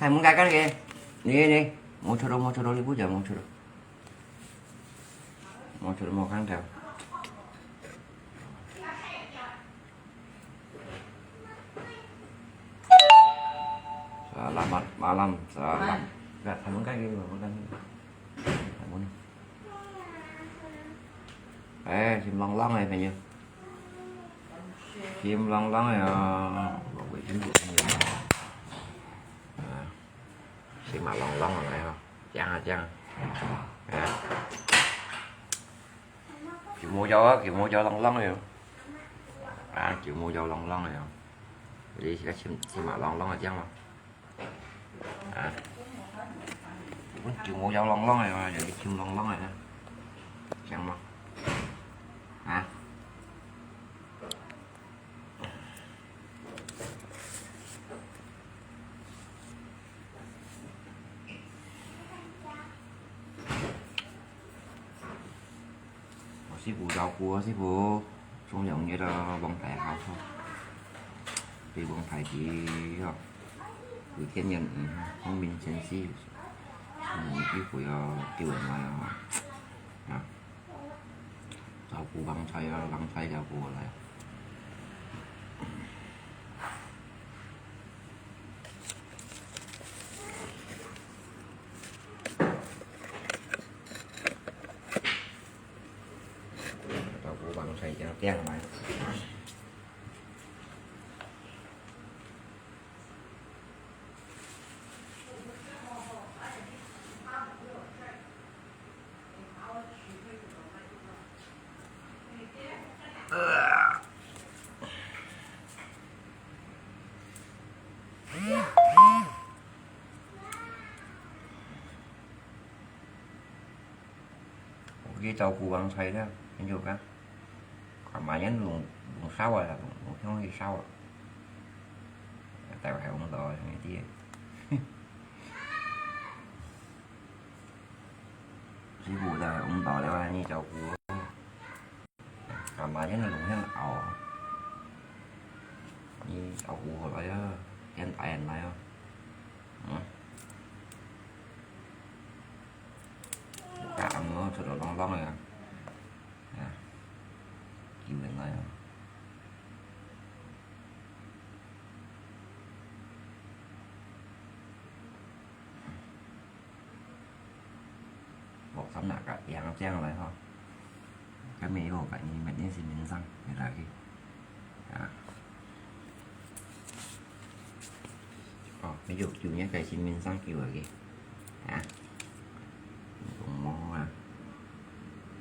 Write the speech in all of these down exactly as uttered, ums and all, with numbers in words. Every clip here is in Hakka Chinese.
哎，门开干个，你你，没出头，没出头，你不讲没出头，没出头，没看到。Selamat malam, salam. Nggak, kamu kan gini, kamu kan gini. Kamu nih. Eh, sim long long ya, kayaknya. Sim long long ya. Bagus juga nih. Nah, sim long long ya. Jangan, jangan. Ya. Kiu mô yau á, kiu mô yau long long rồi. À, kiu mô yau long long rồi. Đi, cái chim, chim mã long long rồi chăng mà. À. Kiu mô yau long long rồi, rồi cái chim long long rồi đó. Chăng mà. À. Ủa, sư phụ chào cô, sư phụ. Xuống dòng như là bông thải hào thôi. Vì bông thải chỉ học. Từ thiên nhiên, ừ, thông minh, sen si. Sư phụ, sư phụ, ờ, kiểu mà, ờ, 照顧房菜啊，房菜照顧來。照顧房菜這樣，這樣來。 Ôi, cái rau củ bằng xoài đó, anh chụp á. Còn mà nhắn lùng, lùng sáu à, lùng, lùng không thì sáu à. Tại phải ông đó, anh đi. Sư phụ tại ông đó, để mà như rau củ. Còn mà nhắn lùng không ảo. Như rau củ hồi đó, anh tại anh này không? Hả? Cả ăn nó thật là long long này à. À. Kim bên này à. Một tấm nạ cả yang chang lại ho. Cái mì hồ cả như mệt nên xin mình răng, mệt lại đi. À. Ồ, ví dụ, dụ như cái xin mình răng kiểu ở kì. Hả? Cũng mong à.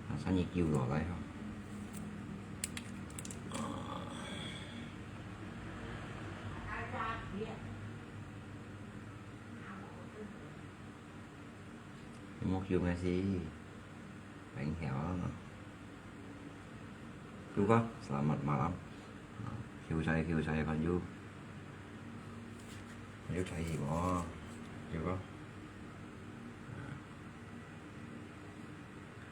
Nó sao như kiểu rồi đấy không? Mong kiểu ngay gì? Bánh héo. Chú có, selamat malam. Khiêu say, khiêu say con chú. Con chú say gì mà. Chú có.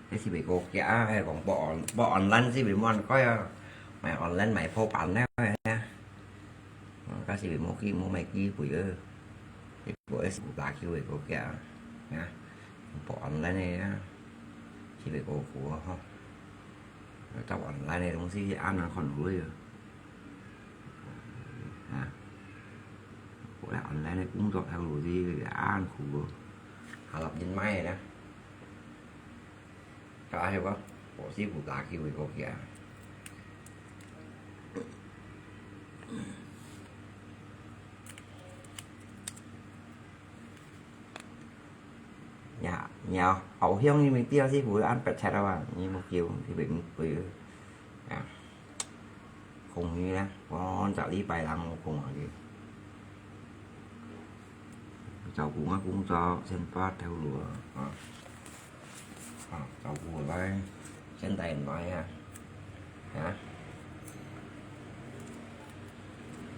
Thế thì bị cô kia, hay còn bỏ, bỏ online thì bị mòn coi à. Mày online mày phô bán đấy nha. Có gì bị mua kia, mua mày kia buổi ơ. Thì cô ấy cũng là kêu về cô kia. Nha. Bỏ online này á. Chỉ về cô của không. Trong online này đúng gì ăn ăn còn đủ rồi. Hả? Cô lại online này cũng dọn theo đủ gì ăn khổ. Hả, lập nhân may đó. Có ai không? Có gì cũng là kêu về cô kia. Nhà, nhà hậu hiông như mình tiêu sư phụ ăn pẹt chẹt đâu à, như một kiểu thì bệnh quỷ. À. Không như đó, con chả đi bài lắng không à gì. Cháu cũng, cũng cho xem phát theo lùa. À. À, cháu cũng ở đây. Trên tay nói à. Hả?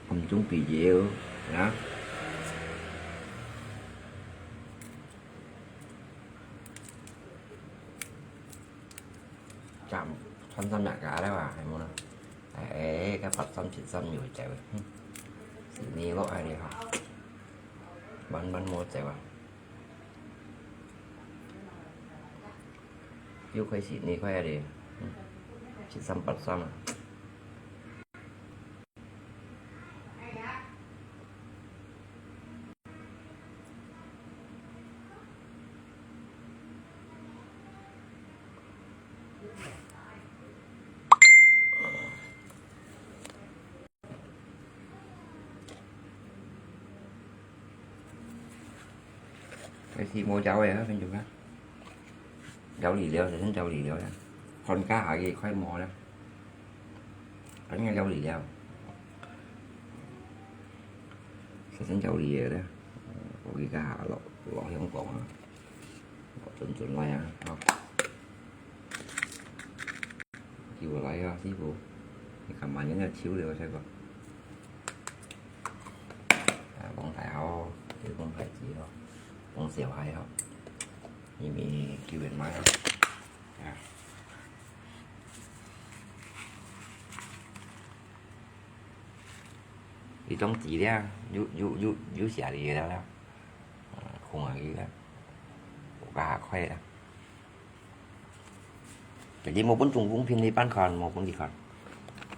Không chúng bị dịu. Hả? Chạm thân tâm nhạc cả đấy mà, hay muốn. Ê, cái Phật tâm, thiện tâm nhiều chạy. Sự ni lỗi ai đi hả? 慢慢摸走啊。又開始，你快點，嗯，七三八三啊。 開始無搖个啊，朋友啊。搖離了，就算搖離了呀。看加下去快無了。應該搖離了。就算搖離了咧，我去加下落，落香港啊。 準準來啊，吼。救我來啊，師傅！你看慢點仔抽了，這個。啊，講大好，這講大字吼，講小孩吼，因為救人來啊。啊。你當知了，有有有有寫你了啦。啊，空啊，有啦。我加下快啦。 Jadi無分中風片你辦看，無分佢看。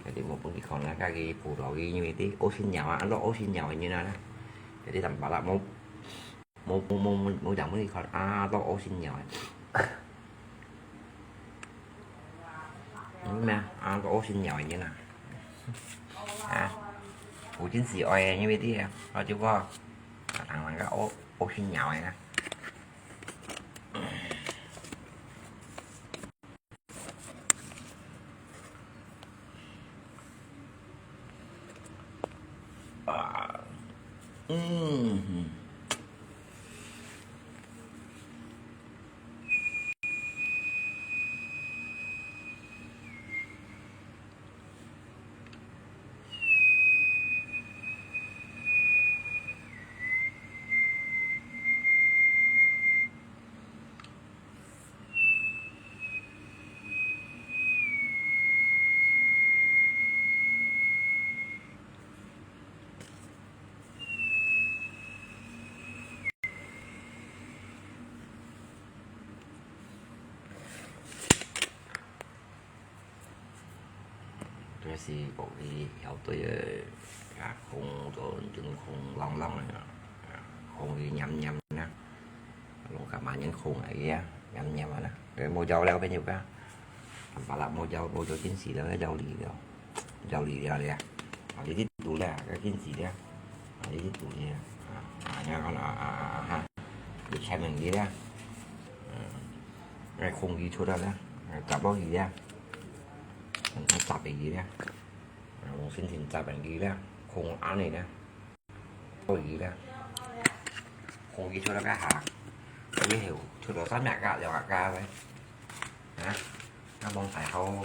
Jadi無分佢看啦，該个葡萄佢因為佢屙屎尿啊，安到屙屎尿个人啊啦。Jadi tanpa啦，無無無無無人分佢看啊，到屙屎尿个。嗯，咩啊？啊，到屙屎尿个人啊。啊，有真是愛个，因為佢啊，啊，結果啊，人人个屙屙屎尿个啦。 啊，嗯。這係屋裡曉對个，啊，空，做真空啷啷个，啊，空佢黏黏个，弄甲滿人空个呀，黏黏个啦。無搖了，朋友啊。 Ampalak無搖，無搖緊時了，搖離了，搖離了咧。啊，你去堵咧，該緊時咧。啊，你去堵咧。啊，啊，你看啊，啊，啊，啊，哈，你開門去咧。嗯，該空氣出來咧，啊，閘落去咧。嗯，閘落去咧。啊，用心情閘落去咧，空安尼咧。 可以啦。可以出到該下，以後出到三日假、兩日假咧。啊，那幫太后，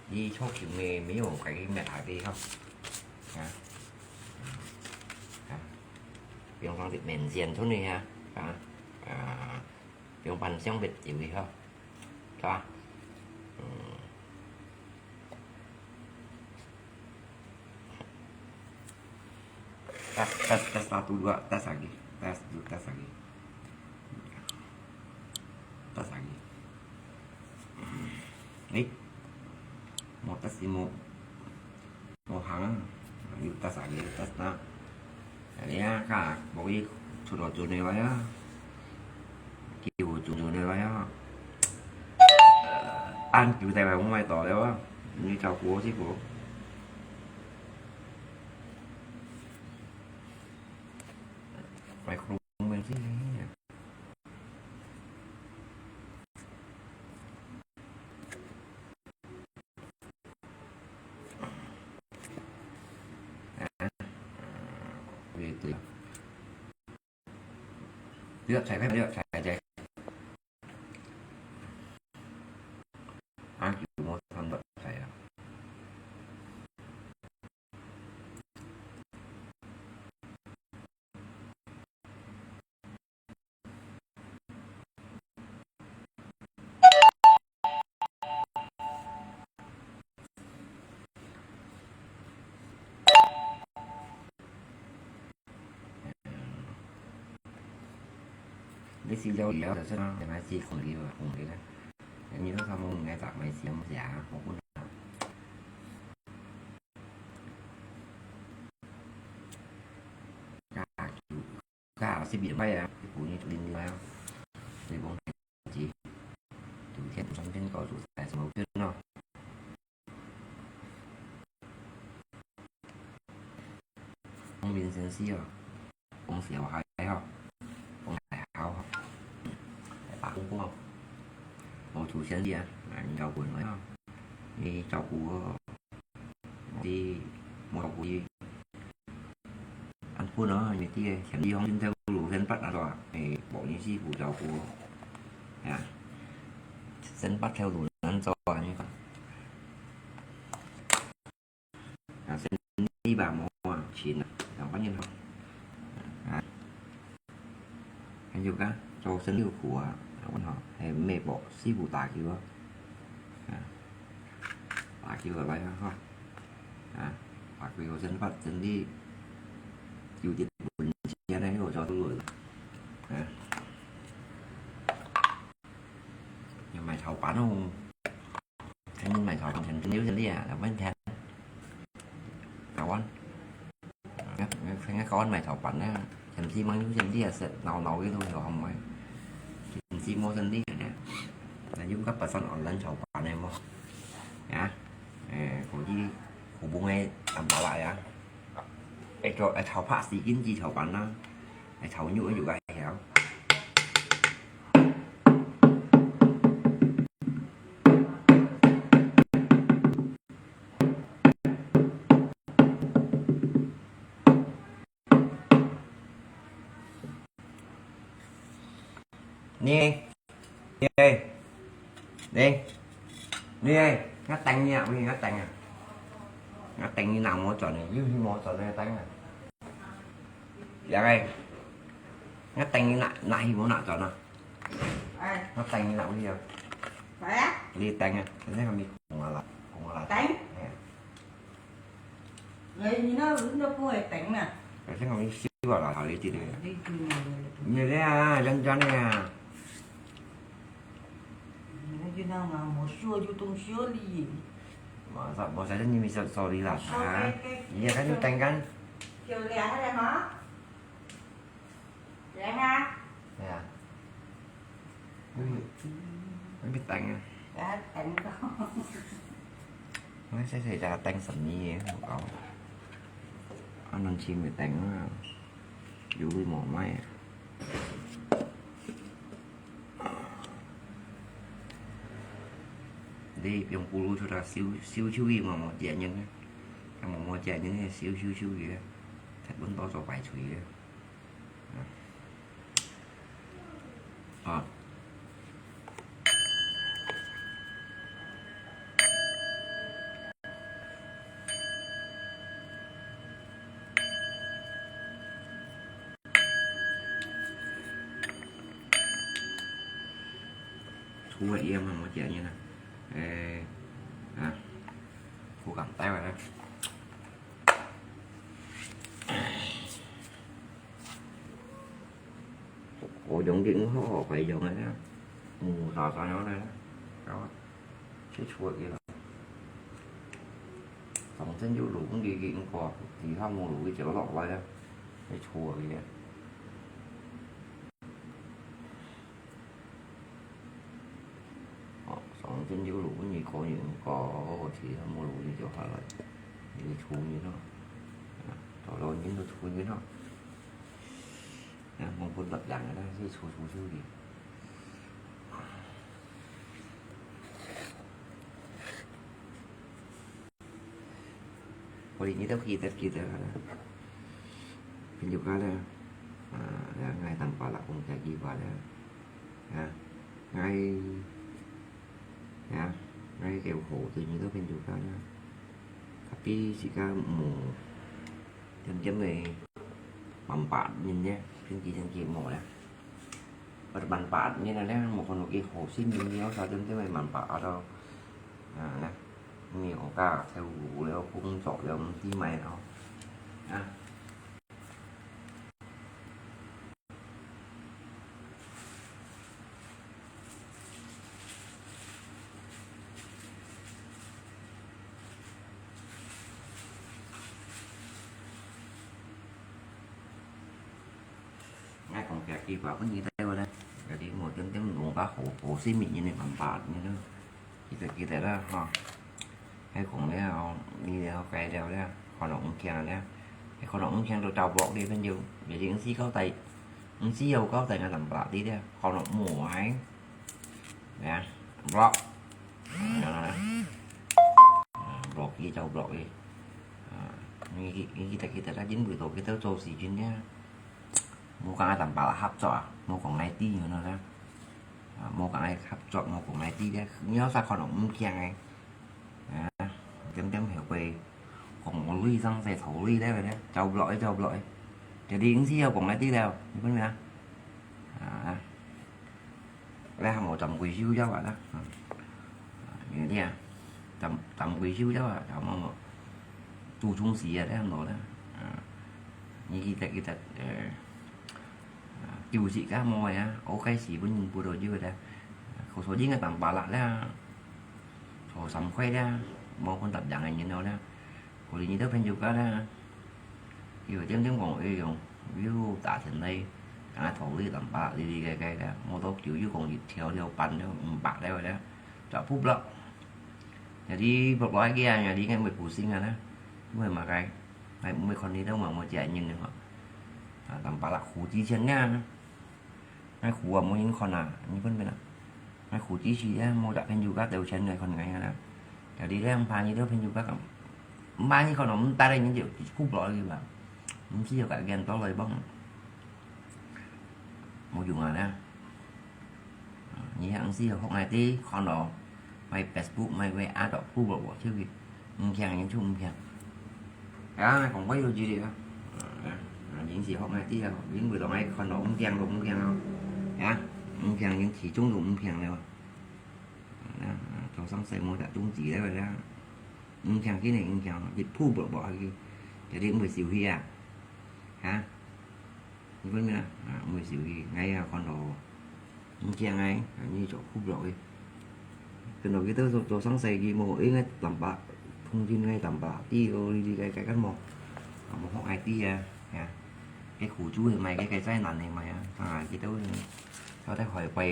你出去沒，沒有改變哪裡哈？啊，啊，比方講面線出去啊，啊，啊，比方辦相別酒的哈，是吧？嗯。 Tes, tes, tes satu, dua, tes lagi. Tes dulu, tes lagi. Tes lagi. Eh, mau tes ni, mau, mau hang ah. Yuk tes lagi, tes na. Jadi ya, kak, mau i, sudah tunai lah ya. Kiu tunai lah ya. An kiu tai mau mai to ya, ni kau kuo si kuo. Mai kuo mai si. Gitu ya. Tidak saya kan tidak saya aja. Ah, cuma sampai saya. 你試了了就出啦，你買試空調啊，空調啦。你都差不多應該雜買試咁試下，我估下。加九，加十一買啊，你估你零零啊，你講自己，九天三天搞出来什么病哦？方面先試哦。 講笑話吼，講大好吼，大公公吼，無出現个啊，你照顧佢吼，你照顧好，你無照顧佢，恁本哦，你知个，前地方先頭路先發啊，係吧？誒，無你師傅照顧哦，啊，先發頭路難做啊，你講。 啊，生理吧，無啊，錢啊，兩萬銀吼。啊，還有个，做生理苦啊，兩萬吼，還有咩無？師傅打球啊，啊，打球个來啊，吼，啊，打球有生活，生理有點穩健个，有做路个，啊，要買潮板哦。 聽買潮板，聽有錢啲啊，兩萬聽。兩萬。聽講買潮板呢，聽知mang有錢啲啊，食鬧鬧个都有行為。聽知無錢啲呢，那有个不算online潮板呢無？啊，誒，估計好不容易安排來啊。誒，做，誒，潮拍死經濟潮板啦，誒，潮肉肉个曉。 你，你，你，你，𠊎等你啊，𠊎等啊，𠊎等你拿無轉呢，又去無轉呢，等啊。 兩個，𠊎等你拿，拿去無拿轉啊？哎。𠊎等你拿去啊？來啊。你等啊，反正還沒空啊啦，空啊啦。等。哎。哎，你那，你那不會等啊？反正還沒修啊啦，好，你記得。你就，你這樣啊，認真的啊。 你就那嘛，無修就當修哩。無啥，無啥，你咪sorry啦，啊，你也看就等看。就涼了嘛。涼啊。哎呀，嗯，你等啊。等等。我細細隻等十年个，好搞。啊，兩千咪等啊，有位無買啊。 你用布攄出來修，修修佢毛毛剪人啊，毛毛剪人个修修修佢啊，忒本多做擺錘个。啊。 除了煙嘛，我講你呢，誒，啊，口感帶回來。我用的很好，我用的呢，木沙沙用的呢，然後去除了。反正就滷，你，你，你，其他無滷，就落來啊，去除了。 哦，上陣有滷，你可以搞，其他無滷你就下來，你就除你咯。啊，到了人都除你咯。啊，我不得了，但是除除就的。 Pwede nyo daw kita-kita ka na. Pinyo ka na. Ah, ya, ngai tampa la kung kaya ba na. Ya, ngai, ya, ngai kêu khổ từ nyo daw pinyo ka na. Tapi sika mo, jam-jam eh, mampat nyo niya, pinyo jam-jam mo na. Bermanfaat nyo na, mo kono ki khổ sinh nyo, sa jam-jam eh, manfaat to. À, nè, nhiều cả theo vụ leo cũng chọn leo tí mày nó. À. 話分你知个咧，有兜無點點弄到好，好心面个辦法，你都記得記得啦，吼。該講了，你了解了咧，看到毋聽咧，該看到毋聽就走block咧，反正就，就是毋使交代，毋使有交代个辦法咧，看到無愛，啊，block，啊，block佢走block佢，啊，你，你記得記得啦，因為到佢兜做事情咧。 無講愛同別人合作啊，無講愛知，you know啦。啊，無講愛合作，無講愛知咧，你有啥可能毋驚个？啊，點點後背，講無鐳上勢頭鐳咧，咧，走block个，走block个。就你毋使有講愛知了，你分明啊？啊。 咧還無站貴手了啊啦。嗯。啊，有影，站，站貴手了啊，站麼，麼，拄充時啊，咧無啦。啊，你記得，記得，呃，啊，休息个無啊，OK，時分人不多久个啦。啊，可所以个辦法啦，坐三塊啦，無分搭兩个人了啦。 可能你兜朋友間啊，有點點講，哎喲，又打電話，敢若頭裡淡薄，哩哩个个个，無多久又講一條條半了，五百了个，就block。Jadi block落去啊，你應該會不幸啊啦，因為麼个，哎，毋會看你兜嘛，無接人了嘛。啊，淡薄啦，苦之前啊。 𠊎苦啊，無人看啊，你分辨啊。𠊎苦之時咧，無搭朋友家兜錢來看𠊎啊啦。Jadi咧，毋怕你兜朋友家，毋怕你看到，毋搭个人就直接block落去吧。毋使有个人到來幫，無用啊啦。啊，你還係有學𠊎兜看到，my Facebook、my WA都block block出去。 毋驚，人就毋驚。啊，講過有道理啊。啊，人是學𠊎兜啊，人為了𠊎看到毋驚就毋驚啊。啊，毋驚人始終就毋驚了。啊，早上睡目就中止了啦。毋驚今日毋驚，一步步步下去，絕對毋會受氣啊。啊？ 你分辨啊，啊，毋會受氣，𠊎也看到，毋驚𠊎，啊，你就哭落去。跟到佢兜做，做生意佢無，應該淡薄，通知𠊎淡薄，知道你，你該，該，該無，啊，無學𠊎知啊，啊，該苦主係買，該，該災難係買啊，啊，佢兜，佢兜海外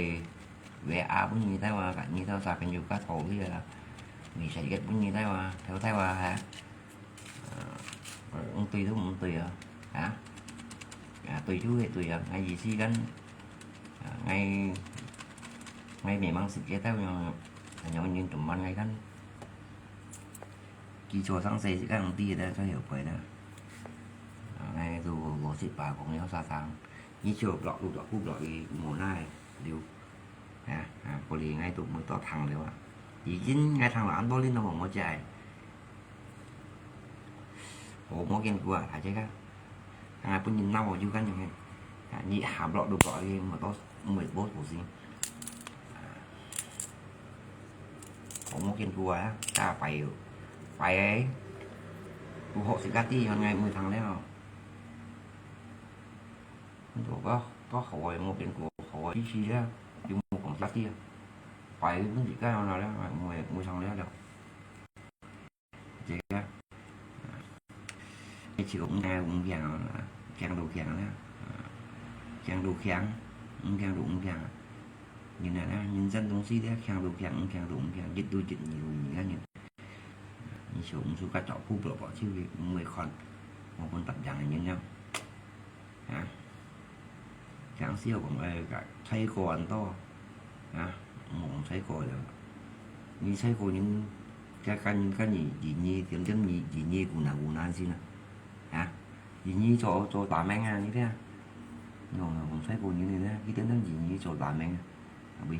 ，WA分你兜啊，你兜啥朋友家討你啊，你食一個分你兜啊，偷偷啊，哈。 啊，毋對都毋對啊，啊？啊，對就係對啊，𠊎意思講，啊，𠊎，𠊎memang識佢兜樣，樣人做麼个𠊎講，佢做生意係講對个，做後背个。啊，𠊎就老實話講了，沙生，你就block就block，block佢無奈了。 啊，啊，玻璃𠊎都毋會多聽了啊。已經𠊎聽了恁多年都無，無食个。我無見過啊，大家看。啊，本人鬧我有感覺个。啊，你下block都block，你無多，毋會無多事。啊，我無見過啊，加擺，擺个，有好食个地方，𠊎毋會聽了。 到，到，到好个無變過，好个意思咧，又無講價钿啊。擺分自家樣啦，毋會，毋會上了了。這個，一切都毋驚，毋驚啊，驚都驚啦，驚都驚，毋驚都毋驚啊。人啊，人生東西咧，驚都驚，毋驚都毋驚，一都一，二都二个人。你想毋出个，走步步步，手機毋會看，無分別人个人了。 啊，講笑講，哎，个，細個恁多，啊，無講細個了。你細個人，該，該，該你，你，你點點你，你，你孤單孤單先啊，啊，你，你做，做打工啊，你聽，你講，講細個人呢，一點點你，你做打工啊，啊，毋曉。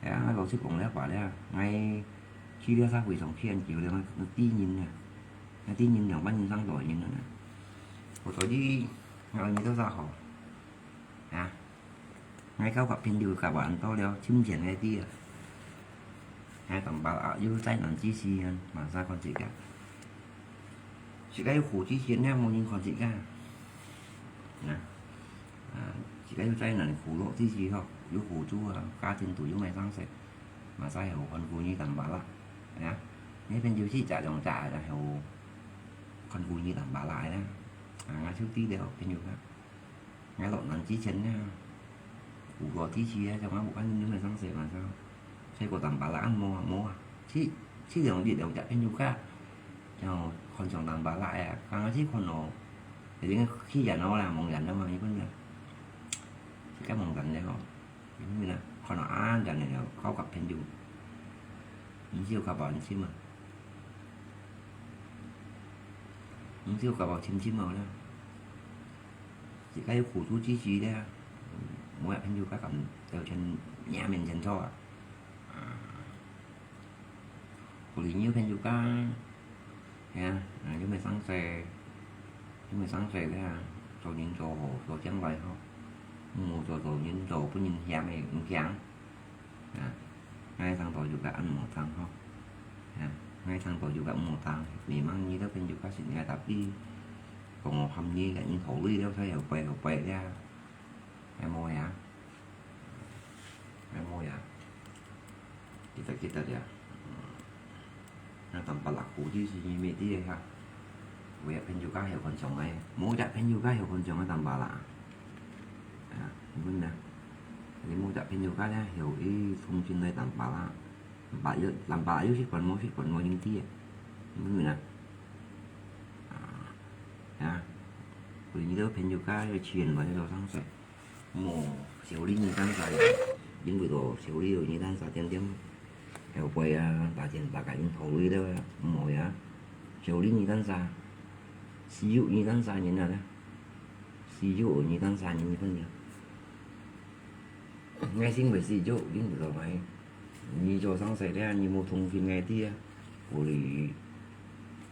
哎呀，老實講了話了，𠊎去了社會上去恁久了，𠊎知人啊，𠊎知人兩萬人上多人了呢。我早就，𠊎你做啥好？啊？𠊎交个朋友交个恁多了，金錢該啲啊。哎，同胞啊，有災難之時啊，馬上看自家。自家有苦之時呢，無人看自家。啊？ 啊，自家有災難苦惱之時吼，有苦主啊，家庭都有買生食，嘛使係好看顧你淡薄啦，係啊。你朋友係一隻兩隻，然後看顧你淡薄啦，係啊。啊，𠊎就知了，朋友啊。𠊎落難之前呢，苦羅地區呢，像𠊎屋下人都無生事嘛，就，所以過淡薄啦，啊，無啊，無啊，去，去兩日兩隻朋友家，然後看上淡薄啦，哎呀，剛剛去看咯，已經去遠了啦，望遠了嘛，一般的，自家望遠了吼，因為呢，看到啊，遠了了，交個朋友，毋知有交包人心嘛，毋知有交包親戚嘛啦。 自家有苦楚之時咧，無一朋友家敢在前，若面前坐啊。啊，有朋友，朋友家，係啊，啊，有無生事，有無生事咧，做人做好，做將來好，毋好做，做人做分人嫌个，毋驚。 啊，𠊎聽到有个恁無聽吼。啊，𠊎聽到有个毋好聽，memang你兜朋友家先𠊎tapi，講我喊你个，你頭鐳了，才有背，有背了，還無呀？還無呀？記得，記得呀。嗯。 啊，淡薄啦，苦之時乜知个哈。有一朋友家曉看上个，無一朋友家曉看上个淡薄啦。啊，你問啊，你無一朋友家咧，曉一通訊來淡薄啦。淡薄有，淡薄有識分無，識分無，你知个。你問啊。啊，啊，有你兜朋友家有錢無，有生事。 無，修理你單儕，因為到修理你單儕點點，後背啊，打電話个用頭鐳了，無呀。修理你單儕，私有你單儕人啊，私有你單儕人分呀。𠊎先會私有，因為到來，你做生事了，你無通訊𠊎知啊，無理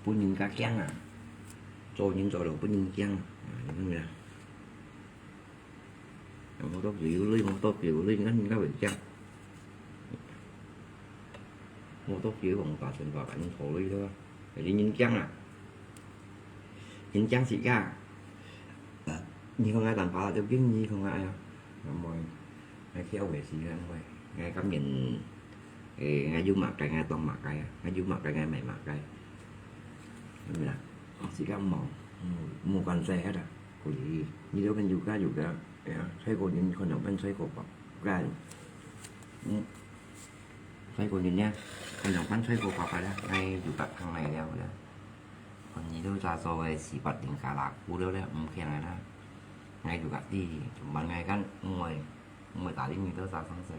分人家驚啊，做人做到分人驚啊，你分呀。 無多久有鐳，無多久有鐳，人家會驚。無多久講打電話个用頭鐳个，人驚啊，人驚自家。你看𠊎淡薄啦，就驚你看𠊎啊，毋會，𠊎跳个時間會，𠊎甘願，誒，𠊎有麼个，𠊎當麼个啊，𠊎有麼个，𠊎買麼个，係咪啊？自家毋好，嗯，無關係个啦。 可以，你兜朋友家有个，哎呀，細個人看樣般細個吧，該，嗯，細個人呢，看樣般細個爸爸啦，𠊎有个聽來了啦。看你兜咋做个四八零加拉古了啦，毋驚个啦。𠊎有个知，全班𠊎看，毋會，毋會打理你兜咋生事。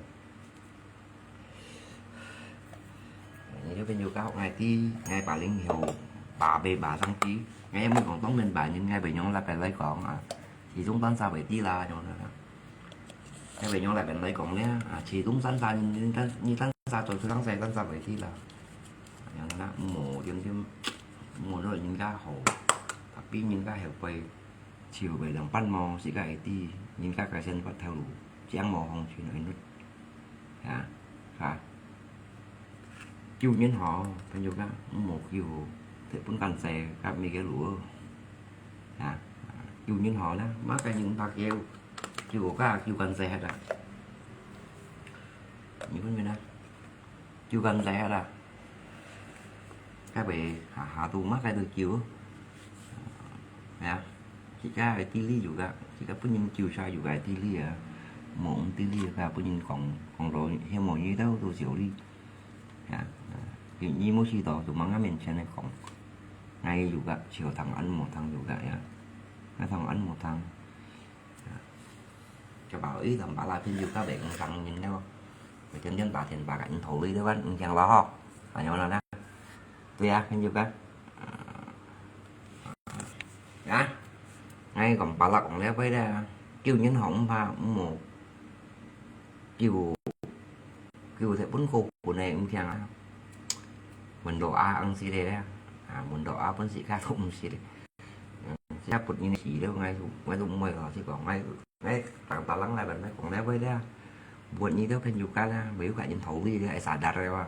你兜朋友家學𠊎知，𠊎八零後，八八八上去，𠊎也毋講當面八人，𠊎會用六百來講啊，其中單儕會知啦，樣啦。𠊎會用六百來講咧，啊，其中單儕人，你單，你單儕做出當儕單儕會知啦。樣啦，無點點，無老人家好，tapi人家後輩，就會兩半毛，自家會知，人家个生活頭路，將無方寸愛努。 啊，哈。救人好，朋友家，毋好救，特別感謝甲每个路。啊，救人好啦，麼个人怕救，救个，救感謝下啦。你問問啊，救感謝下啦。該會下下都麼个都救。 係啊，自家个地理有个，自家本人救啥有个地理啊，無地理个本人講，講到，希望你兜都少理。係啊，你，你無試到，就望𠊎面前个講，𠊎有个，就通恁無通有个呀，𠊎通恁無通。 Coba ih, tampak lah pin juga baik ngkang nyin nyo. Macam dia tak tin pakai entoli tu kan, ngkang lah ho. Tanya mana nak? Tu ya, pin juga. Ya. Ngay kong palak kong leo pai dah. Kiu nyin hong pa mo. Kiu, kiu te pun ko pun ai ngkang ah. Mun doa ang si deh ya. Ah, mun doa pun si ka kum si deh. Siap put ini sih, lo ngai tu, ngai tu moi lah sih kong, ngai, ngai tang talang lai ban ngai kong lai bai dia. Buat ni tu pin juga lah, bai juga jin thau li dia, ai sadar dia wa.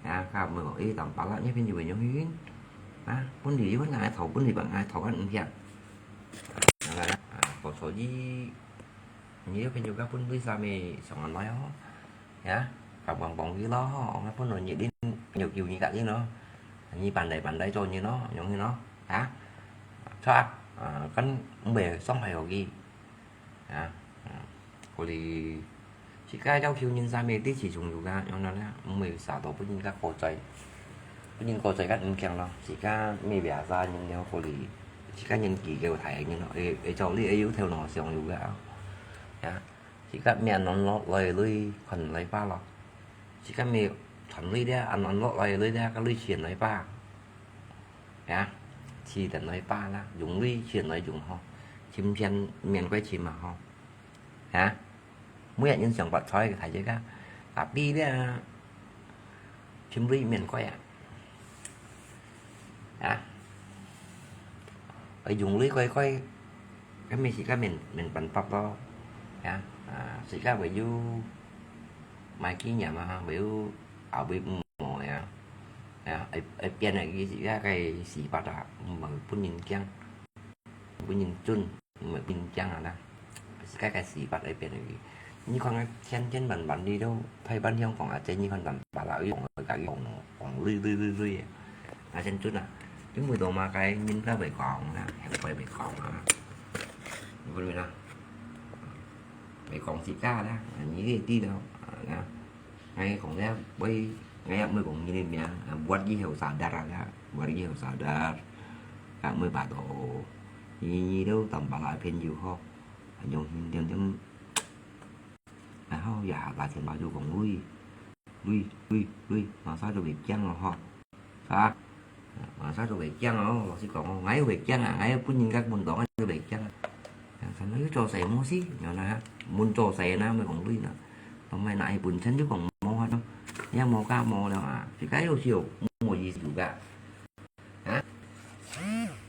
Ya, ka moi kong, eh, tam pala ni pin juga nyong hin. Ha, pun di juga ngai thau, pun di bang ngai thau kan, ya. Ngai, ah, kong so ji, ni tu pin juga pun beli sami, song an lai ho. Ya, kampung pong ki lo, ngai pun lo nyi din, nyu kiu nyi ka din lo. Nyi pandai pandai cho nyi lo, nyong nyi lo. Ha? Cho, ah, kan mbe song hai ho ki. 啊，啊，故所自家要求人儕乜知其中有个，樣樣啦，毋會啥都分人家過載，分人過載个毋驚咯，自家乜話啥人了，故所自家年紀較大个人咯，會，會照理會有頭腦想有个啊，啊，自家乜恁樣落來个鐳，看來吧咯，自家乜賺鐳了，恁樣落來个鐳了，个鐳錢來吧。 呀，自然來吧啦，用鐳自然來用吼，尋錢免怪尋啊吼。呀，每日人想發財个大隻个，tapi咧，尋鐳免怪啊。呀，愛用鐳乖乖，該乜自家免，免辦法咯。呀，啊，自家會有買經驗啊，會有後尾毋無呀。 啊，愛，愛變个意思，啊，該死法啊，毋會分人驚，分人準，毋會分人驚啊啦。自家个死法愛變个。你看啊，千千萬萬你都，台灣香港啊，這你看淡薄啦，講个，講，講鐳鐳鐳鐳个，啊，真準啊。因為羅馬个人家袂講啦，後背袂講啊。你看沒啦？袂講自家啦，你這知道啊，啊。 𠊎講了，會，𠊎也毋會講你个名，啊，buat以後sadar啊，buat以後sadar，啊，毋會巴肚，你，你都淡薄啦朋友吼，用心點點，然後也下把錢包就講，鐳，鐳，鐳，鐳，馬上就會降了吼。 啊，馬上就會降哦，老實講哦，𠊎會降啊，𠊎本人个問到，𠊎就會降啊。啊，佢又做事無事，然後呢，問做事呢，毋會講鐳呢，同埋拿一本錢就講無法咯，也無價無了啊，自家又係有無意思个，啊，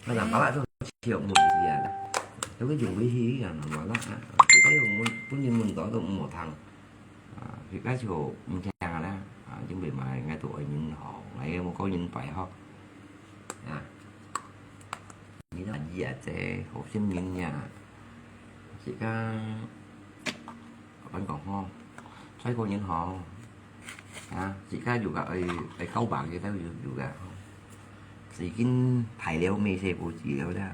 那淡薄啦就係有無意思啊，就去用鐳去啊，淡薄啦，啊，自家又問，本人問到都無聽。 啊，自家就毋聽啦，啊，因為嘛，𠊎都愛人好，𠊎也無講人壞吼。啊，你都意啊，這好心人呀，自家，𠊎講吼，再過人好，啊，自家有个愛，愛交往个都有，有个，已經大了，沒事不急了啦，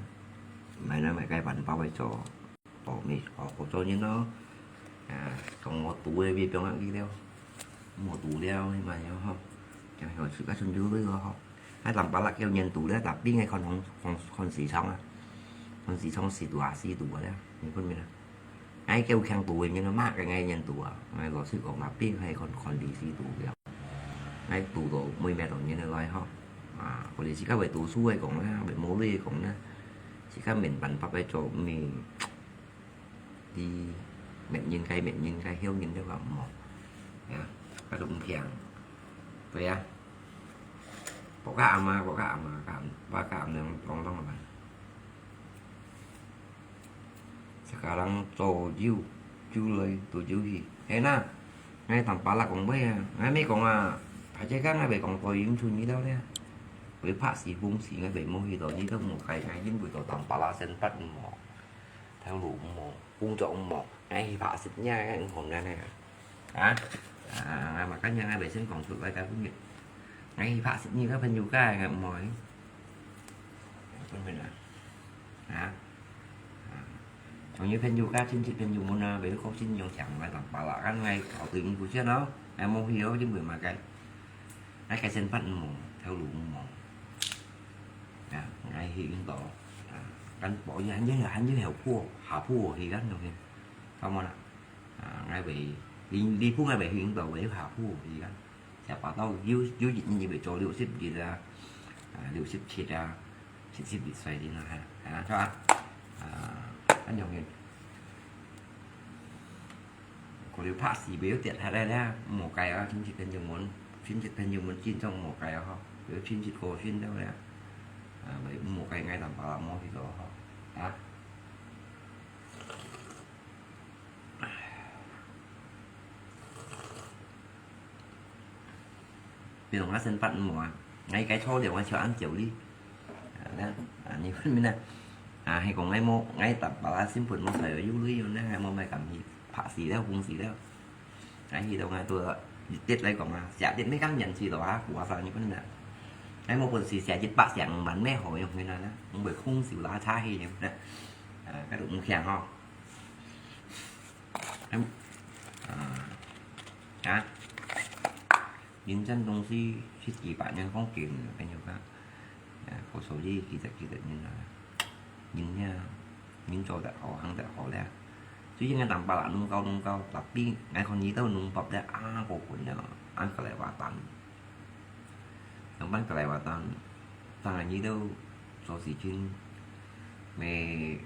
買了買个飯包來做。 哦，無，哦，好做人咯。啊，講無堵个，別放下去了。無堵了，你嘛要吼。這樣自家伸手去咯吼。啊，淡薄啦，叫人堵了，tapi𠊎看，看，看市場啊。看市場係堵啊，係堵啊了，你看沒啦？𠊎叫強堵个人嘛，該𠊎人堵啊。𠊎老實講，tapi𠊎看，看你係堵了。𠊎堵到每每同人來吼。啊，或者自家會讀書个講啦，會無鐳个講啦，自家免辦法个做咩？ 你搣人該搣人，該僥人都話毋好。呀，該種毋聽。對啊。國家阿媽，國家阿媽，國家阿爸，國家阿娘，講講嘛。Sekarang做有，有來都有去。係啦，𠊎淡薄啦講話啊，𠊎乜講啊，大隻个𠊎會講到有出去了咧。會拍死風死，𠊎會無去到，你都無該，𠊎因為到淡薄啦，先發毋好。 頭路毋好，工作毋好，𠊎去拍攝你个五項人呢。啊？啊，𠊎嘛，今日𠊎袂先講出來个分你。𠊎去拍攝你个朋友个，𠊎毋好。分你啦。啊？啊。仲有朋友个親戚朋友們啊，袂好心用強來淡薄啦，kan𠊎搞對毋住先咯，𠊎無去哦，因為嘛个。𠊎个先發毋好，頭路毋好。 啊，𠊎去印度，啊，kan保育還有，還有下鋪，下鋪去kan有去，看無啦？啊，𠊎會，你，你分𠊎會去印度，會下鋪去kan。Siapa tahu，有，有一日你會做六十日啊，啊，六十七啊，七十日歲的啦，哈，啊，係吧？啊，恁樣去。 可能拍死袂跌下來咧，無該啊，親戚朋友們，親戚朋友們盡重無該啊吼，有親戚過身了咧，啊，無該𠊎淡薄無去到吼，啊。比如𠊎先發毋好啊，𠊎該錯了，𠊎就恁久哩。啊，啊，你分明啊，啊，係講𠊎無，𠊎淡薄啦，身份無在有鐳呢，𠊎無買敢去，拍死了，封死了。 𠊎去到𠊎都一直來講啊，寫一日乜甘願去到啊，過生日本啊。𠊎無本事寫一百寫五萬乜好用去啦，毋會空手啦，差去用啦。啊，該都毋強吼。嗯，啊，啊，人生東西十幾百年講緊，朋友啊，啊，故所以其實其實人啊，人呀，人做得好，行得好咧。雖然𠊎當巴拉弄高弄高，tapi𠊎看你兜弄薄咧，啊，過分了，啊，過來話單。上班過來話單，當然你兜做事情，咪，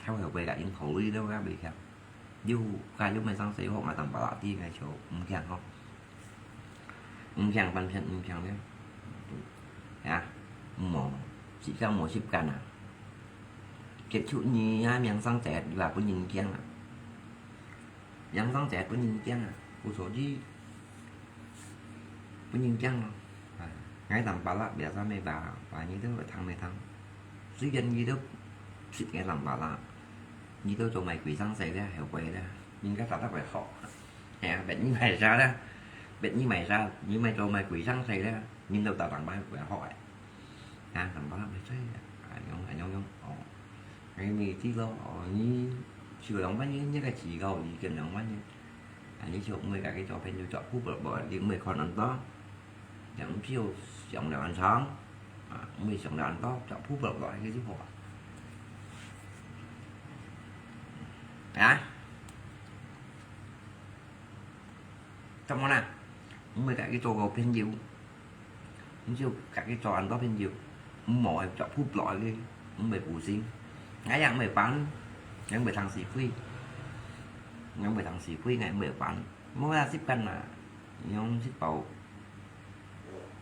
開會會个人考慮了，啊，袂強。 又，該又毋係生死學，𠊎當巴拉知，𠊎就毋驚吼。毋驚，完全毋驚了。啊，無，自家無習慣啊。結束你啊，命生節，你話分人驚啊。命生節分人驚啊，故所以分人驚咯。啊，𠊎當巴拉，biasa乜話，話你兜會聽乜聽。雖然你兜識𠊎當巴拉， 你兜做麼个鬼生死咧，後悔咧，人家特特會學。係啊，別人買啥咧，別人買啥，你買做麼个鬼生死咧，人兜特特買會學个。啊，當巴拉買出，啊，樣，啊，樣樣，哦，你咪知咯，哦，你就兩萬元，你个自家理解兩萬元，啊，你就毋會家己做朋友做，不不不，你毋會看恁多。 人只有上了恁長，啊，毋會上了恁多，就鋪不落來，該就好啊。啊？怎麼啦？毋會家己做個朋友，你就家己做恁多朋友，毋好就鋪不落來个，毋會負心。𠊎也毋會煩，也毋會談是非，也毋會談是非，𠊎毋會煩。 無啦，習慣啦，用食飽。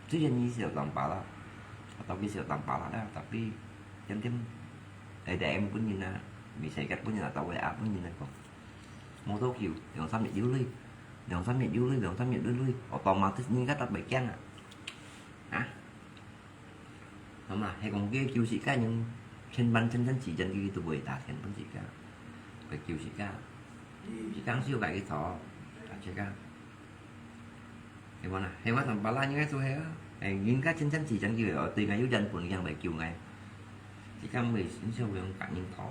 雖然你係有當巴拉，tapi係有當巴拉啦，tapi點點，A T M本人啊，mi世界本人啊，tau A本人來講，無多久，兩三日有鐳，兩三日有鐳，兩三日有鐳，otomatis你个特別驚啊，啊？ 好嘛，係講佢救自家人，千萬千千時間佢都會打電分自家，會救自家。自家需要家己做，啊，自家。係無啦？係𠊎當巴拉應該做係啊。誒，人家千千時間佢會對𠊎有緣分，佢會救𠊎。自家毋會，你需要用家人做。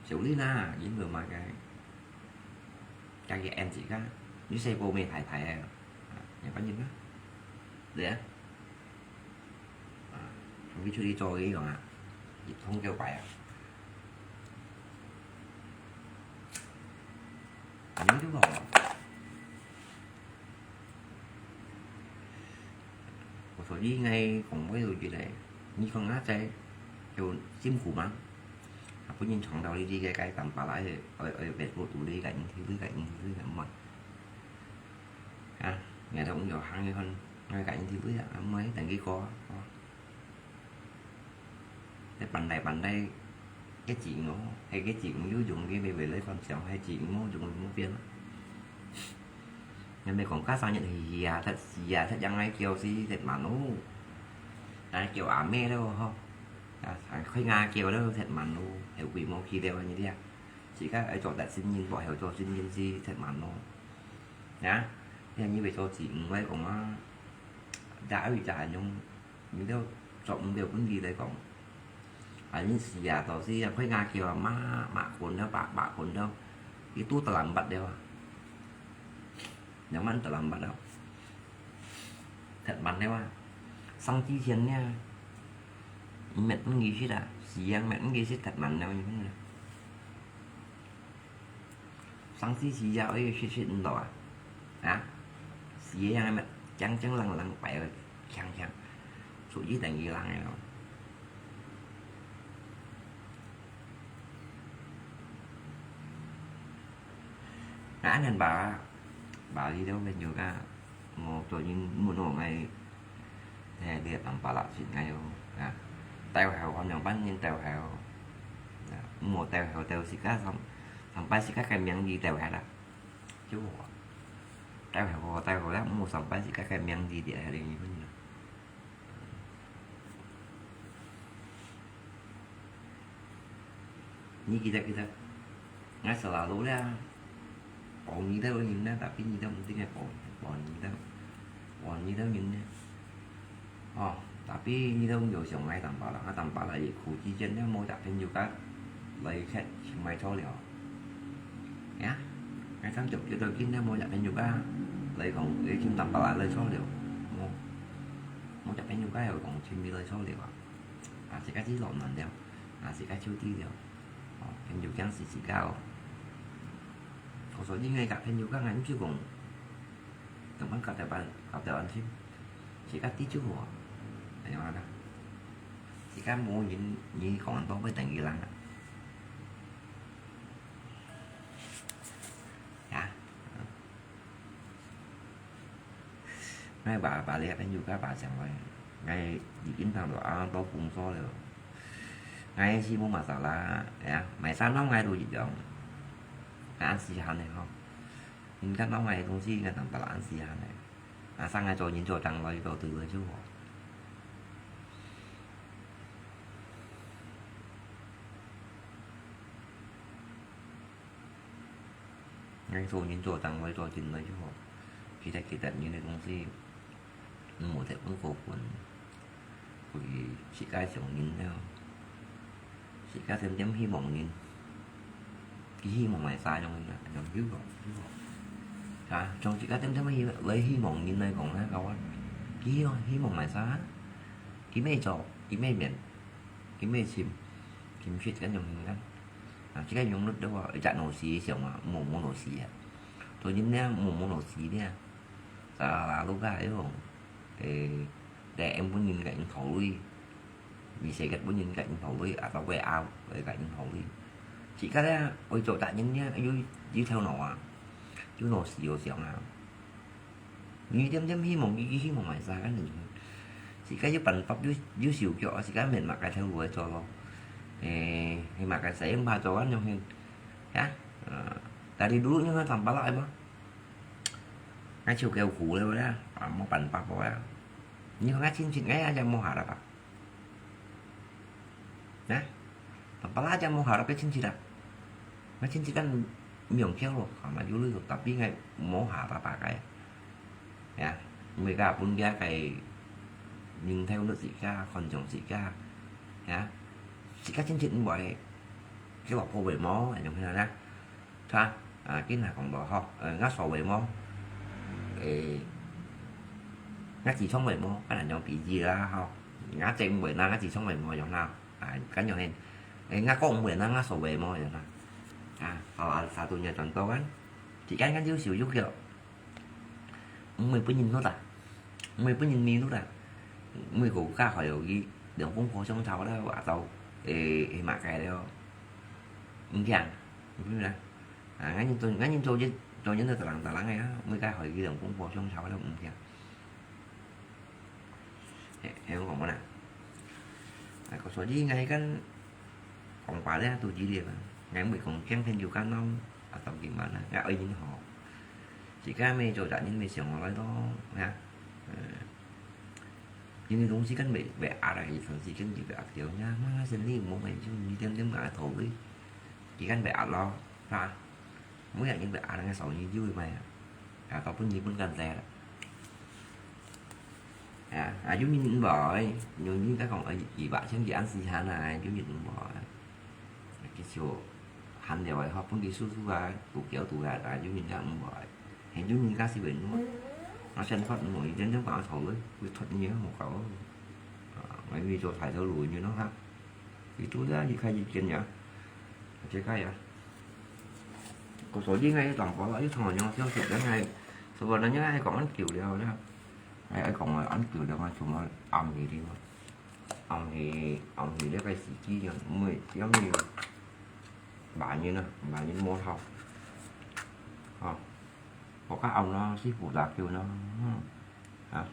小麗啦，因為麼个？家己恩自家，你細胞咩大大个，啊，也反正啦。對啊。 啊，同佢出去做个樣啊，一通九百啊。恁樣就好啊。我說你應該講話有一個，你講啊，在就辛苦嘛。啊，本人創造你這個該當巴拉个，愛愛Facebook獨立个，interview个，interview个，毋嘛。 啊，𠊎兜毋曉行去看，𠊎家己體會啊，毋係等佢過啊。哦。這搬來搬來，个字哦，係个字有用个，咪會來看相，係字無用就無變啊。人咪講，加三日去啊，忒死啊，忒樣愛叫死，忒慢咯。啊，叫阿妹咯，吼。啊，開牙叫咯，忒慢咯，後悔無去了，你知啊。自家愛做得新人，無曉做新人時，忒慢咯。 呀，你以為做子女來講啊，也有一種，你兜做毋到本地來講，啊，你死啊，到時啊，開牙叫啊，嘛，嘛混了，白，白混了，佢都得難捌了啊，兩萬得難捌了，忒慢了啊，生之前呢，毋免分佢識啊，死啊，毋免分佢識，忒慢了，你看啊。 生死時也愛識識毋到啊？啊？死个樣仔，僵僵冷冷擺个，強強，屬於等於人个咯。啊，恁樣吧，吧，你兜朋友啊，我昨日問我，𠊎 嘿，你當巴拉信𠊎哦，啊，投降，仰般人投降？啊，無投降，投自家上，上擺自家个名字投降啦，就好啊。投降好，投降啦，無上擺自家个名字跌下來，你看啦。 你記得，記得，𠊎selalu咧，幫你兜人咧，tapi你兜毋知𠊎幫，幫你兜，幫你兜人咧。哦，tapi你兜有想𠊎當巴拉，𠊎當巴拉也苦之間咧，無隻朋友家來check，想買錯了。呀？ 𠊎感覺得到今日無隻朋友家來講，你尋談白來來坐了，無，無隻朋友家有講尋你來坐了啊。啊，自家知老難了，啊，自家就知了。哦，朋友驚死自家哦。我說應該甲朋友家，𠊎毋就講，等下甲台灣，甲台灣尋，自家知就好啊。哎呀啦，自家無人，你講到會等於人啊。 呀。𠊎爸爸咧，朋友家爸上來，𠊎已經當到啊，到工作了。𠊎係無masalah，呀，買衫摎𠊎都一樣，恁時閒个吼。人家摎𠊎个東西，𠊎當白恁時閒个。啊，上來做人做當來到對位就好。 𠊎做人做當來做進來就好，其他其他人个東西，毋好忒分過分，佢自家想人了，自家點點希望人，佢希望買啥樣个，樣有無？有無？啊，從自家點點希來希望人來講呢，各位，佢希望希望買啥？佢咩做？佢咩面？佢咩尋？佢毋識恁樣形个。 啊，這个用力个話，一隻老師想啊，無無老師啊。做人呢，無無老師呢。Selalu个迄種，誒，第一本人甲人討論，第四个本人甲人討論，啊，到尾後，會甲人討論。自家呢，會做大人呢，有有頭腦啊，有老師有想啊。 你點點希望，佢希望買啥个呢？自家有辦法，有有手腳啊，自家免麼个頭路做咯。誒，係麼个使用吧，做恁樣去，呀，呃，dari dulu你看tanpa lah apa？俺手腳苦了啦，啊，無辦法个啦。你看俺親戚，哎呀，也無下了吧？ Nah, tanpa lah aja無下落个親戚啊。𠊎親戚kan毋用跳咯，係嘛，有理，tapi𠊎無下爸爸个。Ya，每个分家个人頭都自家，看重自家。Ya，自家親戚毋會，佢話破壞無，用起來啦。 哈，啊，今下講到吼，呃，𠊎所謂無，誒，𠊎自創謂無，可能用比喻啦吼，𠊎正謂啦，𠊎自創謂無用啦，啊，敢用hin，誒，𠊎講謂啦，𠊎所謂無用啦，啊，好啊，satunya contoh kan，自家kan有手有腳， 毋會分人罰啊，毋會分人罵啊，毋會過加害佢兩公婆相吵了，話到，誒，係麼个了，毋驚，毋驚啦。啊，𠊎人做，𠊎人做人，做人都打人打人个啊，毋會加害佢兩公婆相吵了，毋驚。係，係講麼啦？啊，所以𠊎kan講白了，都知了，𠊎毋會講驚天有間咯，啊，到今晚啦，𠊎愛人好。 自家乜做大人乜想好來咯，哈。呃，因為東西kan會，會壓來，一段時間就會壓掉，呀，嘛，生理無買就一點點買頭尾，佢kan會壓咯，哈。每個人會壓，那個少年就會買啊，啊，到分你分กันแท้啦。啊，啊，有人毋會，有人佢講，哎，一百千幾安時間啊，有人毋會。 其實閒了个吼，分佢舒舒啊，肚枵肚啊，啊，有人家毋會，係有人家是會弄。啊，生活毋會，真正講頭个，會脫你啊，無搞。啊，我以為做大頭路你弄哈，佢都在一開一間呀，這個呀。我所以應該當高了，又從來沒有消息，原來，是不，人家還講恁久了啦，還，還講了恁久了，還怎麼暗去的嘛？ 暗時，暗時這個時機啊，毋會，因為慢人啊，慢人無效。吼，我較暗咯，師傅打球咯，嗯，啊，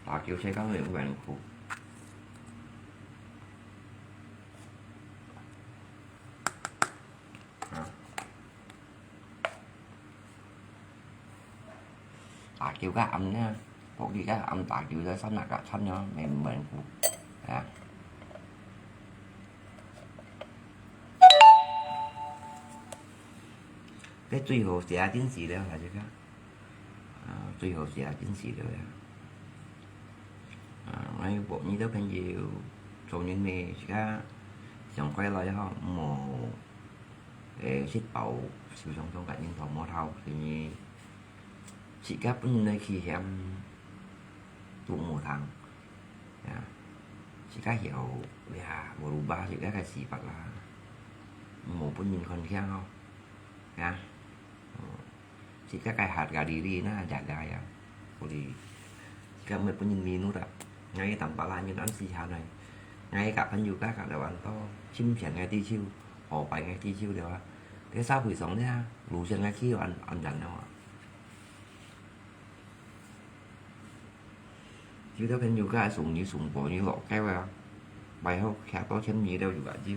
打球先講有辛苦。啊。 打球較暗呢，屋企較暗，打球在山那个穿呢，免，免苦。啊。該最好食真時了，大家。啊，最好食真時了呀。啊，𠊎有朋友，做人呢，自家想開來吼，莫誒，食飽，受傷傷个人頭毛頭，所以自家本來去嫌都無通，啊，自家曉，呀，無路吧，自家个死法啦，無分人看輕哦，啊，嗯。 自家个hati diri na jaga ya. Jadi，自家毋好分人迷路啦。𠊎當巴拉人恁時下呢，𠊎个朋友家家了安到，侵犯𠊎地球，腐敗𠊎地球了啊。在社會上呢，路線𠊎去安安全了啊。 有兜朋友个送你送貨，你落街啊，買好徛到千米了有啊有。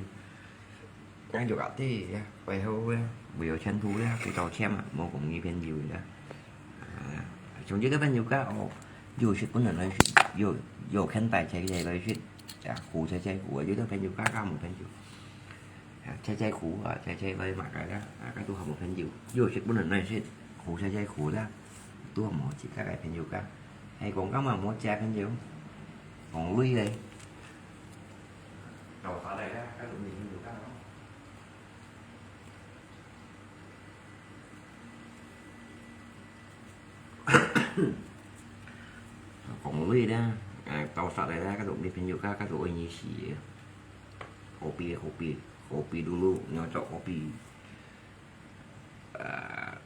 那有啊對呀，買好呀，沒有前途呀，去找錢嘛，莫講你朋友呀。啊，像這个朋友个哦，有食本人來食，有有肯帶車車來食，呀，苦車車苦啊，有兜朋友个个無朋友。 啊，車車苦啊，車車來麼个啦，啊，該都好無朋友，有食本人來食，苦車車苦啦，都好無自家个朋友个，還講幹嘛無自家朋友，講鐳咧，搞啥來啦，該都無朋友个哦。 講鐳啦，啊，搞啥來啦，該都無朋友个，該都愛你死个。Kopi，kopi，kopi dulu，你要找kopi。呃，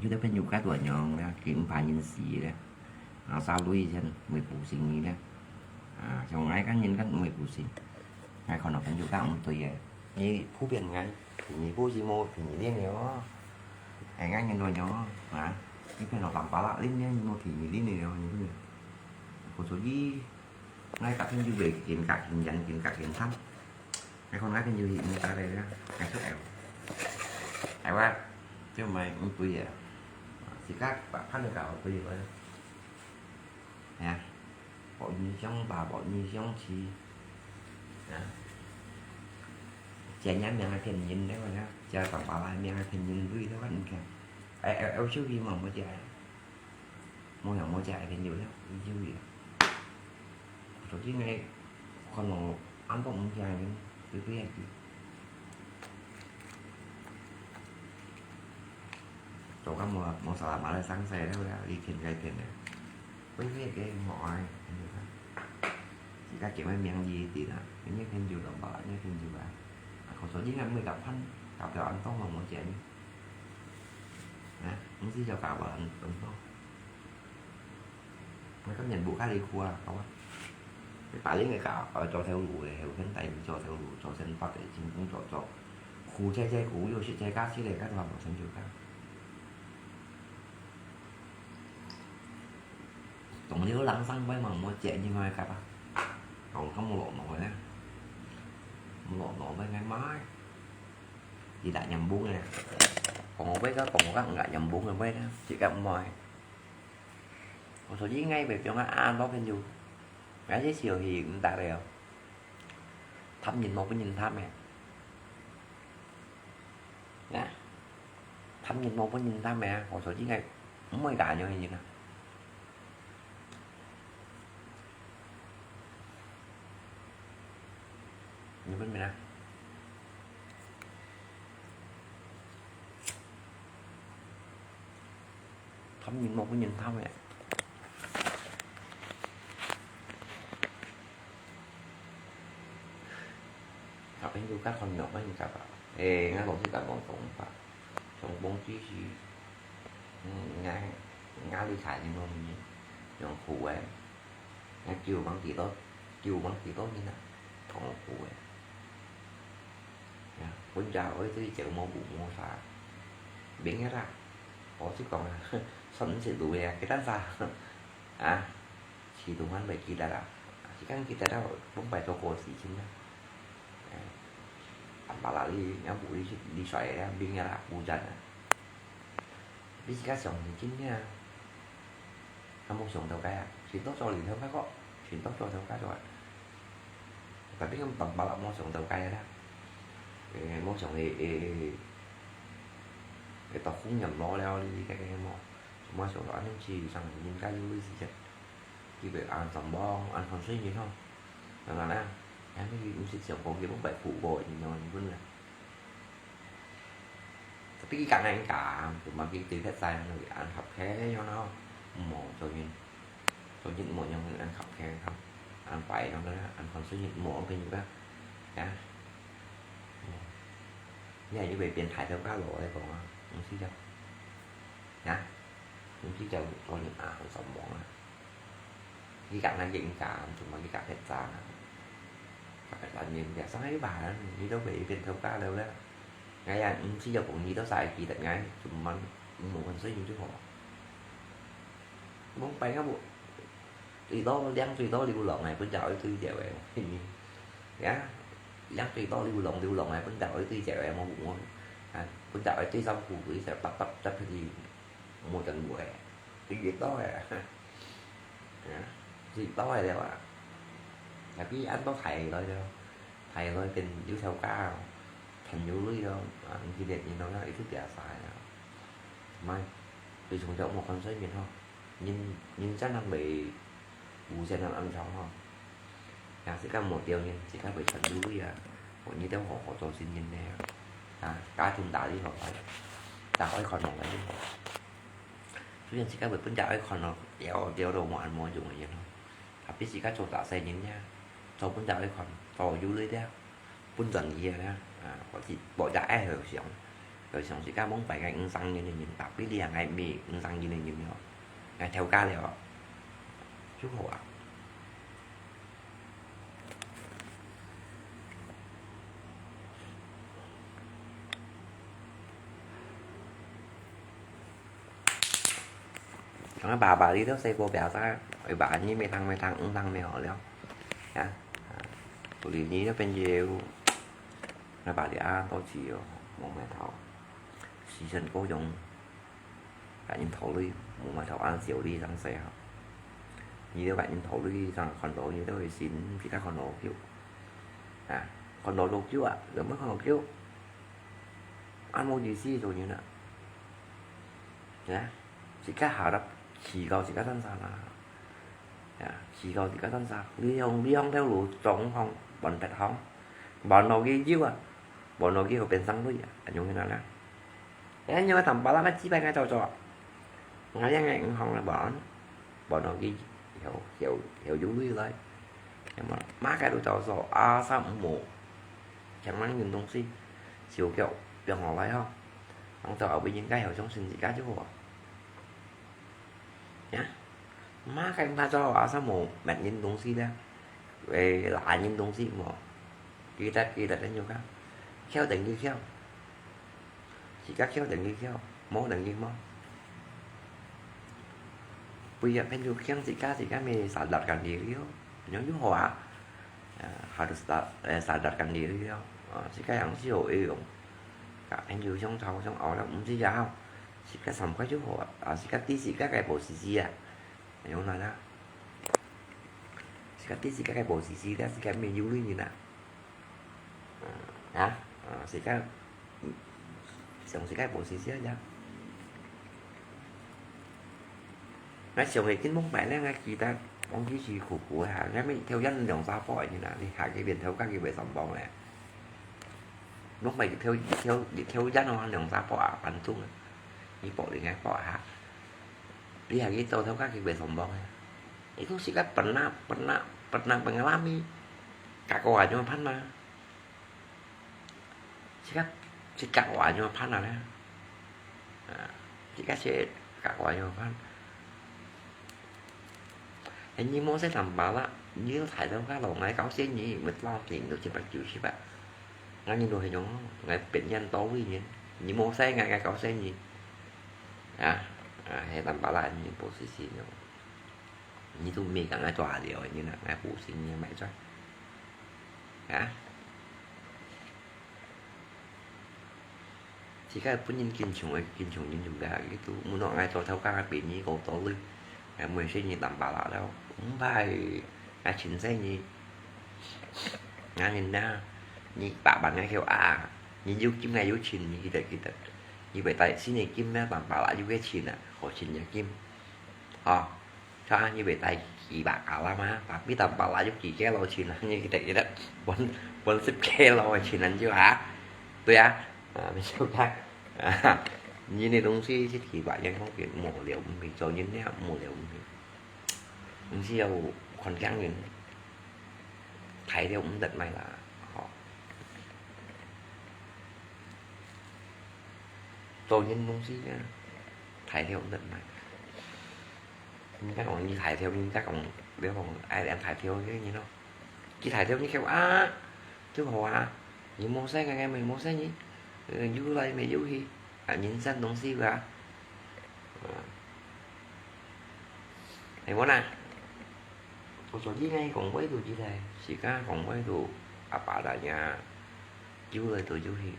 有兜朋友个大娘啦，佢毋怕人死个，啊，燒鐳先，會pusing个啦。啊，像𠊎个人个毋會pusing，𠊎看到朋友个毋對个，你普遍𠊎，你pusing無便宜个哦，哎，𠊎人大娘哦，啊，你變到當巴拉，你你無便宜个哦，你不是，我說你，𠊎个朋友會緊格緊遠，緊格緊遠。 你看𠊎朋友去毋得了，𠊎出來。哎，我就買毋對啊，自家把飯都搞對了。哎呀，薄你想吧，薄你想去，啊，這樣命還騙人的，我講，這當巴拉命還騙人對的，我講，哎哎，有手機嘛，無這。 無樣無隻个朋友了，有有个。手機个看到安到毋驚人，對對个。做个無無啥嘛來生事了啦，你騙該騙个。對對个無愛，朋友啦。自家叫咩名字知啦，人家朋友都無，人家朋友啊。啊，可是你若毋會甲判，甲表安到嘛無見。啊，毋是叫甲無安到。 那个面部看你苦啊，好啊。你把另一个啊，做头路嘞，有很大做头路，做生活的，成功做做，苦在在苦，又是在家去嘞，干嘛无成就感？懂了，人生为嘛莫见你们干嘛？懂他们老毛呢？老毛在那卖，你打人不呢？讲我个，讲我个，人家人不呢，卖呢，这个卖。 我手机应该袂放啊，啊，老朋友，俺这小弟毋得了。貪人無分人貪咩？啊，貪人無分人貪咩？我手机应该毋會打人个人啊。你分咩啊？ 貪人無分人貪个。頭先有甲看到，我有甲吧。誒，𠊎老師甲我講法，上講只是，嗯，𠊎，𠊎理解你講，用苦个，𠊎救幫幾多，救幫幾多人啊，講苦个。 呀，本家我對這个無補無啥，明个啦。我是講啊，算毋識路个啊，佢單啥？啊，是都還袂記得啦。是講記得啦，本擺做過事情啦。誒，阿爸啦，你，你補你，你帥个啦，明个啦，補讚啊。 你自家想是真个啊，還無想到个啊，全都做裡頭个个，全都做頭个做啊。Tapi kan當巴拉無想到个啦，誒，無想誒，誒，誒，誒，到風人攞了，你這个無，莫想到恁樣去上人家有類時間，佢會恁上網，恁看衰人吼。當然啦，還有毋識想講佢攏白苦過，你知道，你本來。Tapi佢講恁講，cuma佢對佢在那裡恁合拍樣咯，無做人，做人無樣恁合拍，恁壞樣个，恁看衰人，無安排你个，呀。你還以為變態頭家咯，來講啊，毋係个，呀。 毋知就做人啊，好上網啊。佢講那個應該，怎麼佢講別張啊？講別張人家上一把，你都會變頭家了啦。哎呀，毋知就講你都晒記得，哎，怎麼無看衰你就好。無擺个無，最多領最多流浪个，本來一堆條个，呀，領最多流浪流浪个，本來一堆條个，無無，啊，本來一堆衫褲，一條白白白个。 無等會，最多个，最多个了啊。Tapi恁多大來了，大來變有頭家，趁有鐳咯，啊，毋記得人咯，一直比較晒啊。毋係，最重要莫看衰面吼，人人生人會 無錢人恁長吼。若自家無條件，自家會賺有鐳啊，你兜好好做先人呢啊。啊，家庭打理好來，打開看落來。雖然自家會分家愛看咯，了了都無安無用个人咯。Tapi自家做大細人呀，做分家愛看，做有鐳个。 分賺佢啊，啊，或者無也愛後生，後生自家罔擺个五十年个人，tapi你還愛毋五十年个人了，愛頭家了，就好啊。Karena baba itu saya gua biasa, eh, bahannya metang-metang, entang meh, liao. Ya. Nah, tuli ni dia penjeu. Nah, balik ah, tau cio, mau mai tau. Season ko yong, kat in tau lui, mau mai tau an cio li sang saya. Ni dia kat in tau lui sang kondo ni dia sin, kita kondo kiu. Nah, kondo lo kiu ah, lama kondo kiu. An mau di si tu ni nak. Ya,自家下得起高自家身上啦。Ya，起高自家身上，你用你用條路中方，半別方，半路去走啊，半路去好變生類啊，用起來啦。哎，你个坦白啦，那幾百个走走，我兩个銀行了半，半路去，有有有有類來，那么，马个路走走，啊，三五，像那运动西，手脚变好来哈，然后到后边应该有种成绩感就好啊。 Ya, makan tak tahu asal mau mat ngin dong si dah. Eh, lah ngin dong si mau. Kita kita dan juga. Kau dan kau. Jika kau dan kau, mau dan mau. Bây giờ phải chịu khiêng jika jika mới sadarkan diri. Yang juga harus sadarkan diri. Jika yang sih, eh, 个朋友想吵想拗了，毋使也好，自家三塊就好啊，啊，自家知自家个無事事啊，用來啦。自家知自家个無事事，自家面有鐳人啊。啊，啊，自家，嗯，想自家無事事啊。 𠊎想起金門擺呢，𠊎記得往時苦苦哈，𠊎每條煙兩三包个呢，你下个面頭家佢會上磅咧。門擺一條一條一條煙哦，兩三包啊，半桶啊，你包你𠊎包下。你下个做頭家佢會上磅咧。Itu sikap pernah pernah pernah mengalami. Kak kau aja pan mah. Sikap sikap kau aja pan lah. 啊，這个是甲我有關。你無使三百啦，你都睇到个咯，𠊎九十年，我當時都一百九十啊。𠊎人都係用，𠊎別人多位人，你無使𠊎，𠊎九十年。啊，啊，係三百啦，你無使使用。你都未講𠊎做下了，你那，𠊎無使你買出。啊？ 自家本人堅強个，堅強人就毋得，佢都毋能愛做頭家个便宜个道理，愛問細人擔把啦了，毋怕，愛請細人，𠊎人啊，你百萬个口啊，你有金个有錢，你記得記得，你會帶新个金咩？Tampalak有个錢啊，好新个金，吼，看你會帶幾百卡拉嘛，tapi Tampalak有幾个老錢啊，你記得記得，分分十个老个錢恁少啊，對啊，啊，你就看，啊，你个東西係幾百元，講無聊毋去，做人了無聊毋去，毋係有環境人，大條毋得買啦，吼。 做人東西啊，大條毋得買。人家講你大條，人家講，你講愛人大條个人咯。佢大條，你講啊，就好啊，你無使，𠊎，𠊎乜無使你，呃，有來乜有去，啊，人生東西啊。啊。 係無啦？我昨日𠊎講話都知咧，自家講話都阿爸大呀，有來都有去。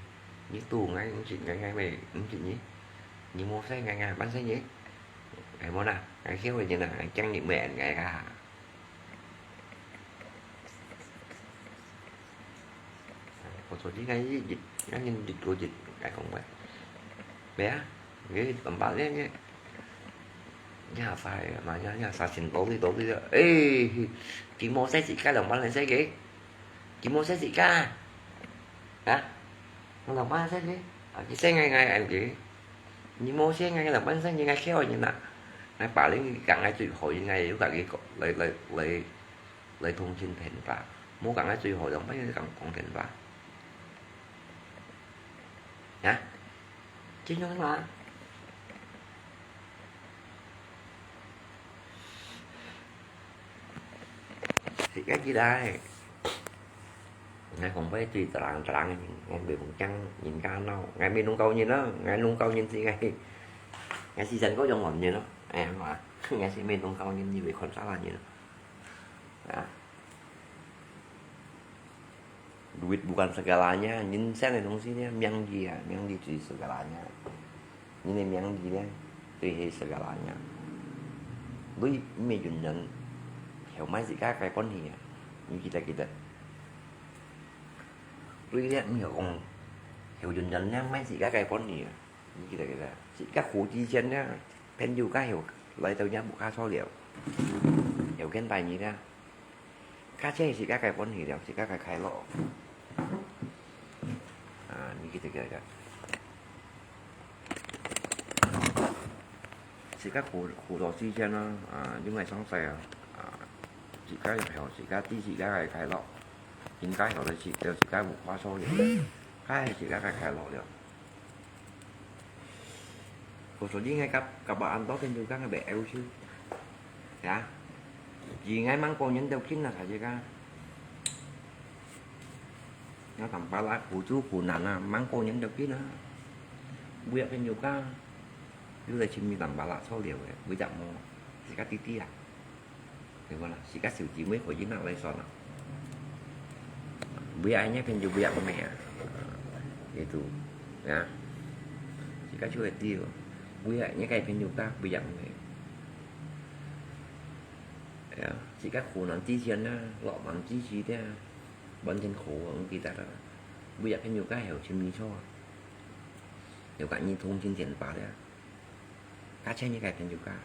你都𠊎毋識，𠊎，𠊎乜毋識你。你無使，𠊎，𠊎還使你。係無啦？𠊎笑个人啊，𠊎驚你毋會愛𠊎啊。 我昨日𠊎一日，𠊎一日過日，𠊎講話。Mẹ, cái tấm bát đấy, nhá. Nhá phải mà nhá, nhá sao xin đổ đi, đổ đi. Ê, kì mô xe xịt cái lòng bánh này xe kì. Kì mô xe xịt cái. Hả? Lòng bánh xe kì. À, kì xe ngay ngay em kì. Kì mô xe ngay lòng bánh xe ngay ngay khéo như nè. Ngay bà lấy gặng ngay chịu khỏi ngay, lúc gặng cái lấy, lấy, lấy, lấy thông tin thèn bà. Mô gặng ngay chịu khỏi lòng bánh gặng con thèn bà. Hả? Chứ nhớ mà. Thì cái gì đây? Ngài không phải tùy tarang tarang, ngài bị mong chăng nhìn cá nâu, ngài bị nông cầu nhìn đó, ngài nông cầu nhìn gì ngài, ngài chỉ dành có trong lòng nhìn đó, em mà, ngài chỉ bị nông cầu nhìn như bị con sao là nhìn đó. Đó. Duit bukan segalanya, nhân sinh này東西呢，名利啊，名利就是segalanya。你个名利呢，就係segalanya。鐳毋係永遠，係買自家个本事啊，你記得記得。鐳呢，毋係講，係永遠呢買自家个本事啊，你記得記得。自家苦之前呢，朋友家係來到你屋下坐了，又跟拜你呢。 卡車係自家个本事了，自家个快樂。啊，你記得記得。自家苦，苦惱時間咯，啊，因為上世啊，啊，自家个朋友，自家知自家个快樂，應該有得自，有自家無話說了，該係自家个快樂了。 Khusus ngai kap, kapa anto ken juga ngai be eu siu. Ya. Ji ngai mang ko nyen teu kin na sa je ka. Ngai tam pala khusus khunan na mang ko nyen teu kin na. Buya ken juga. Yu le chim mi tam pala so liu e. Buya mo. Sika titi a. Thì mà là, chỉ các sự chỉ mới khỏi dính nặng lấy son à. Bây giờ anh nhé, phim dù bây giờ có mẹ à. Itu, ya. Chỉ các chú đi. Bây giờ nhé, cái phim dù các bây giờ có mẹ. Ya, chỉ các khổ nắng chi chiến na, lọ mắm chi chi thế. Bản thân khổ ông kỳ ta đó. Bây giờ phim dù các hiểu chim mi cho. Hiểu cả như thông tin tiền bạc đấy. Các chế như cái phim dù các.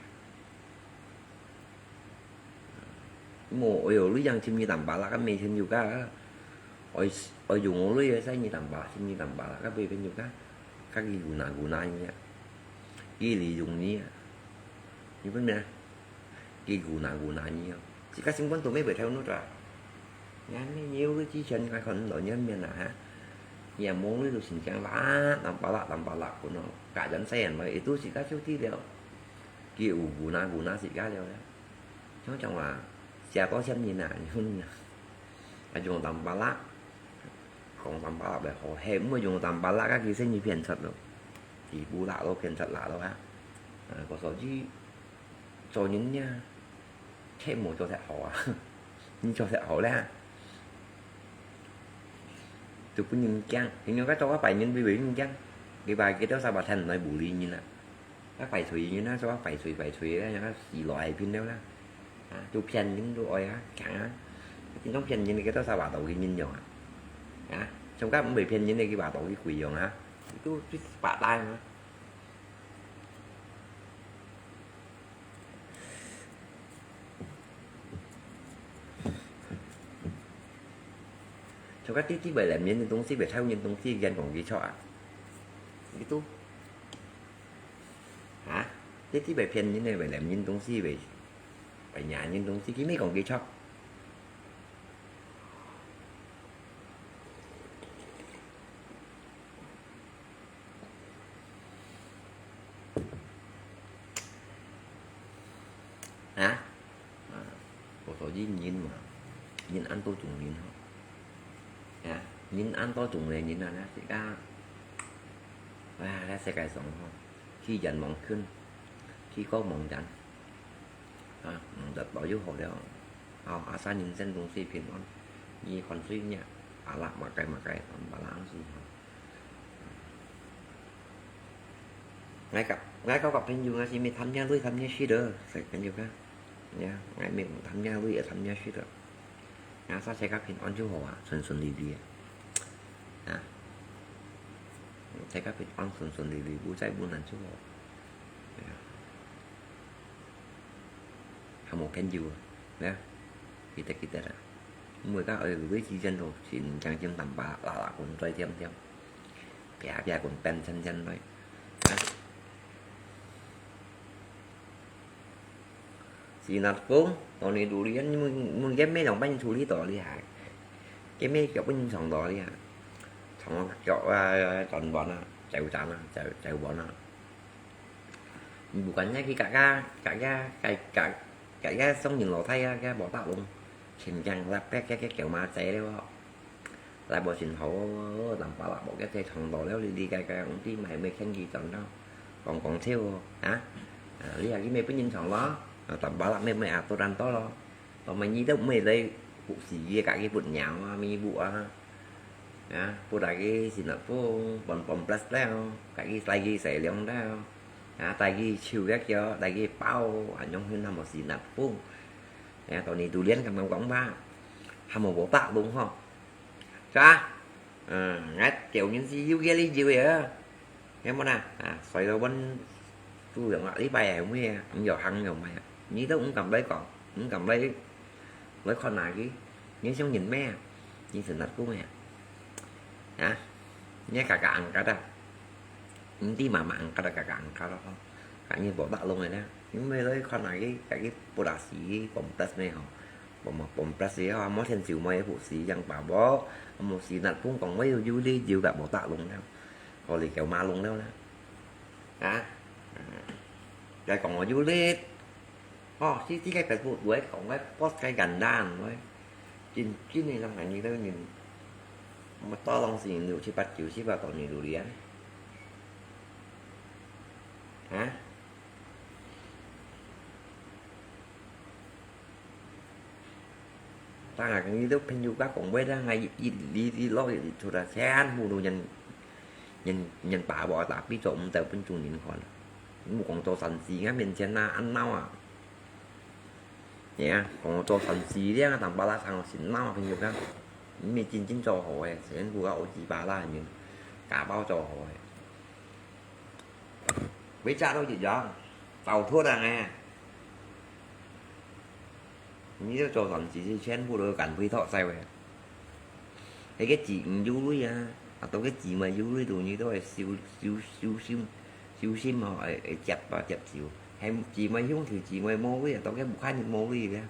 Mo, ôi dồi, lu yang chim ni tam ba la, ka me chim yu ka. Ôi, ôi dồi, lu ya sai ni tam ba, chim ni tam ba la, ka be pen yu ka. Ka ki guna guna ni ya. Ki li yung ni ya. Ni pen me. Ki guna guna ni ya. Si ka sing pon tu me be thau nu tra. Ngan ni nhiều cái chi chen ngai kon lo nyan mian na ha. Ni ya mong lu lu sin chang la, tam ba la, tam ba la ko no. Ka jan sai an mai, itu si ka chu ti liao. Ki u guna guna si ka liao ya. Chong chong wa, sia to siam ni na, ni hun na. A yung tam ba la. Kong tam ba la be ho, he mo yung tam ba la ka ki sen ni pian chat lo. Ki bu la lo pian chat la lo ha. A, ko so ji, cho nin nia. Che mo cho sa ho a. Ni cho sa ho la. Tu pun nin kiang, nin ka cho ka pai nin bi bi nin kiang. Ki bai ki to sa ba than noi bu li nin la. Ka pai chui nin la, so ka pai chui, pai chui la, ka si lo ai pin leo la. A, tu pian nin tu oi a, kiang a. Tin tong pian nin ki to sa ba to ki nin yong a. A, chong ka mbe pian nin ki ba to ki kui yong a. Tu, tu ba tai ma. 佢个弟弟會摎人个東西，會偷人東西，人講佢著啊？佢都，啊？弟弟會騙人个，會摎人東西，會，會惹人東西，佢毋係講佢著。 啊？啊，我說人人嘛，人恁多種人吼。啊，人恁多種類人啊，這世界，啊，這世界上吼，去遠望近，去高望遠，啊，嗯，得到就好了。好，asal人生東西平安，你看水呢，啊啦，麼个麼个，巴拉斯吼。 𠊎个，𠊎个，个朋友，𠊎係毋貪若鐳貪若色个，識朋友个。呀，𠊎毋貪若鐳也貪若色个。啊，啥世界平安就好啊，順順利利啊。啊，世界平安順順利利，無災無難就好。呀。還無朋友啊，呀，記得記得啊。毋會講，哎，鐳之前都真正真淡薄，啦啦，滾嘴甜甜。 啪啪滾，變成現在。啊。Si Natpong，到你肚裡，你問，問佢姆兩擺處理到你啊？佢姆腳分人撞到你啊？撞到腳啊，斷腕啊，走站啊，走，走彎啊。 你毋管佢去，佢个，佢个，佢个，佢个送人樓梯啊，佢个無打攏，全驚落，佢，佢，佢狗嫲仔了哦。來無信號哦，南巴拉無，佢這撞到了，你，你，佢，佢，毋知買咩天氣轉到，講，講笑哦，啊？啊，你啊，佢乜分人撞咯，啊，南巴拉乜，乜啊，都難到咯。 Pamai nyi tu mui lai, hu si ye ka ki put nyawa mi bu a. Ya, put lagi si Natpong, pom pom plas leo, ka ki lagi sai leong leo. Ya, lagi chiu ya kio, lagi pau, anyong hun hamo si Natpong. Ya, to ni durian kam kam kong ba. Hamo bo pak lung ho. Sa? Ơ, ngat kêu nhân si yu kia li jiu ya. Nghe môn à? À, soi lo bôn tu yang ngak li pai ya, mui ya, ang yo hang yo mai ya. Ni tu ung kam lai kong, ung kam lai, lai khon na ki. Ni siong nyin me ya. Ni sen nat ku me ya. Ha? Ni ka ka ang ka da. Ung ti ma ma ang ka da ka ka ang ka da. Ka ni bo tak long ya. Ni me lai khon na ki, ka ki bo da si, pom plas me ho. Pom, pom plas si ho, mo sen siu mo e bu si yang pa bo. Mo si Natpong kong wei yu li jiu ka bo tak long ya. Kau li kêu ma lung leo na. Ha? Kêu kong du lịch. Ho, si, si cái Facebook đuổi kong cái post cái gần đàn thôi. Chính, chính này là cái gì đâu nhìn. Mà to lòng gì nhiều chứ bắt chịu chứ vào tao nhìn đủ đi á. Ha? Ta ngak ngi tu phen yu ka kong wei ta ngai i, i, i, i lo i tu ta chan mu lu nyan, nyan, nyan pa bo ta pi cho um ta pun chung nin khon. Mu kong cho san si nga mien chen na an nao a. Nè, kong cho san si liang a tang pa la sang sin nao a phen yu ka. Mi chin chin cho ho e, sen bu ka o ji pa la nyu. Ka bao cho ho e. Với cha đâu chị Doan? Tàu thuốc à nghe. Như cho dọn chị đi chén bu đồ cắn với thọ say vậy. Thế cái chị du lui à. À tôi cái chị mà du lui đồ như tôi siêu, siêu, siêu, siêu, siêu sim mà, ê, ê, chặt và chặt xíu. Hay chị mà hung thì chị mà mô lui à, tôi cái bụng khai như mô lui vậy.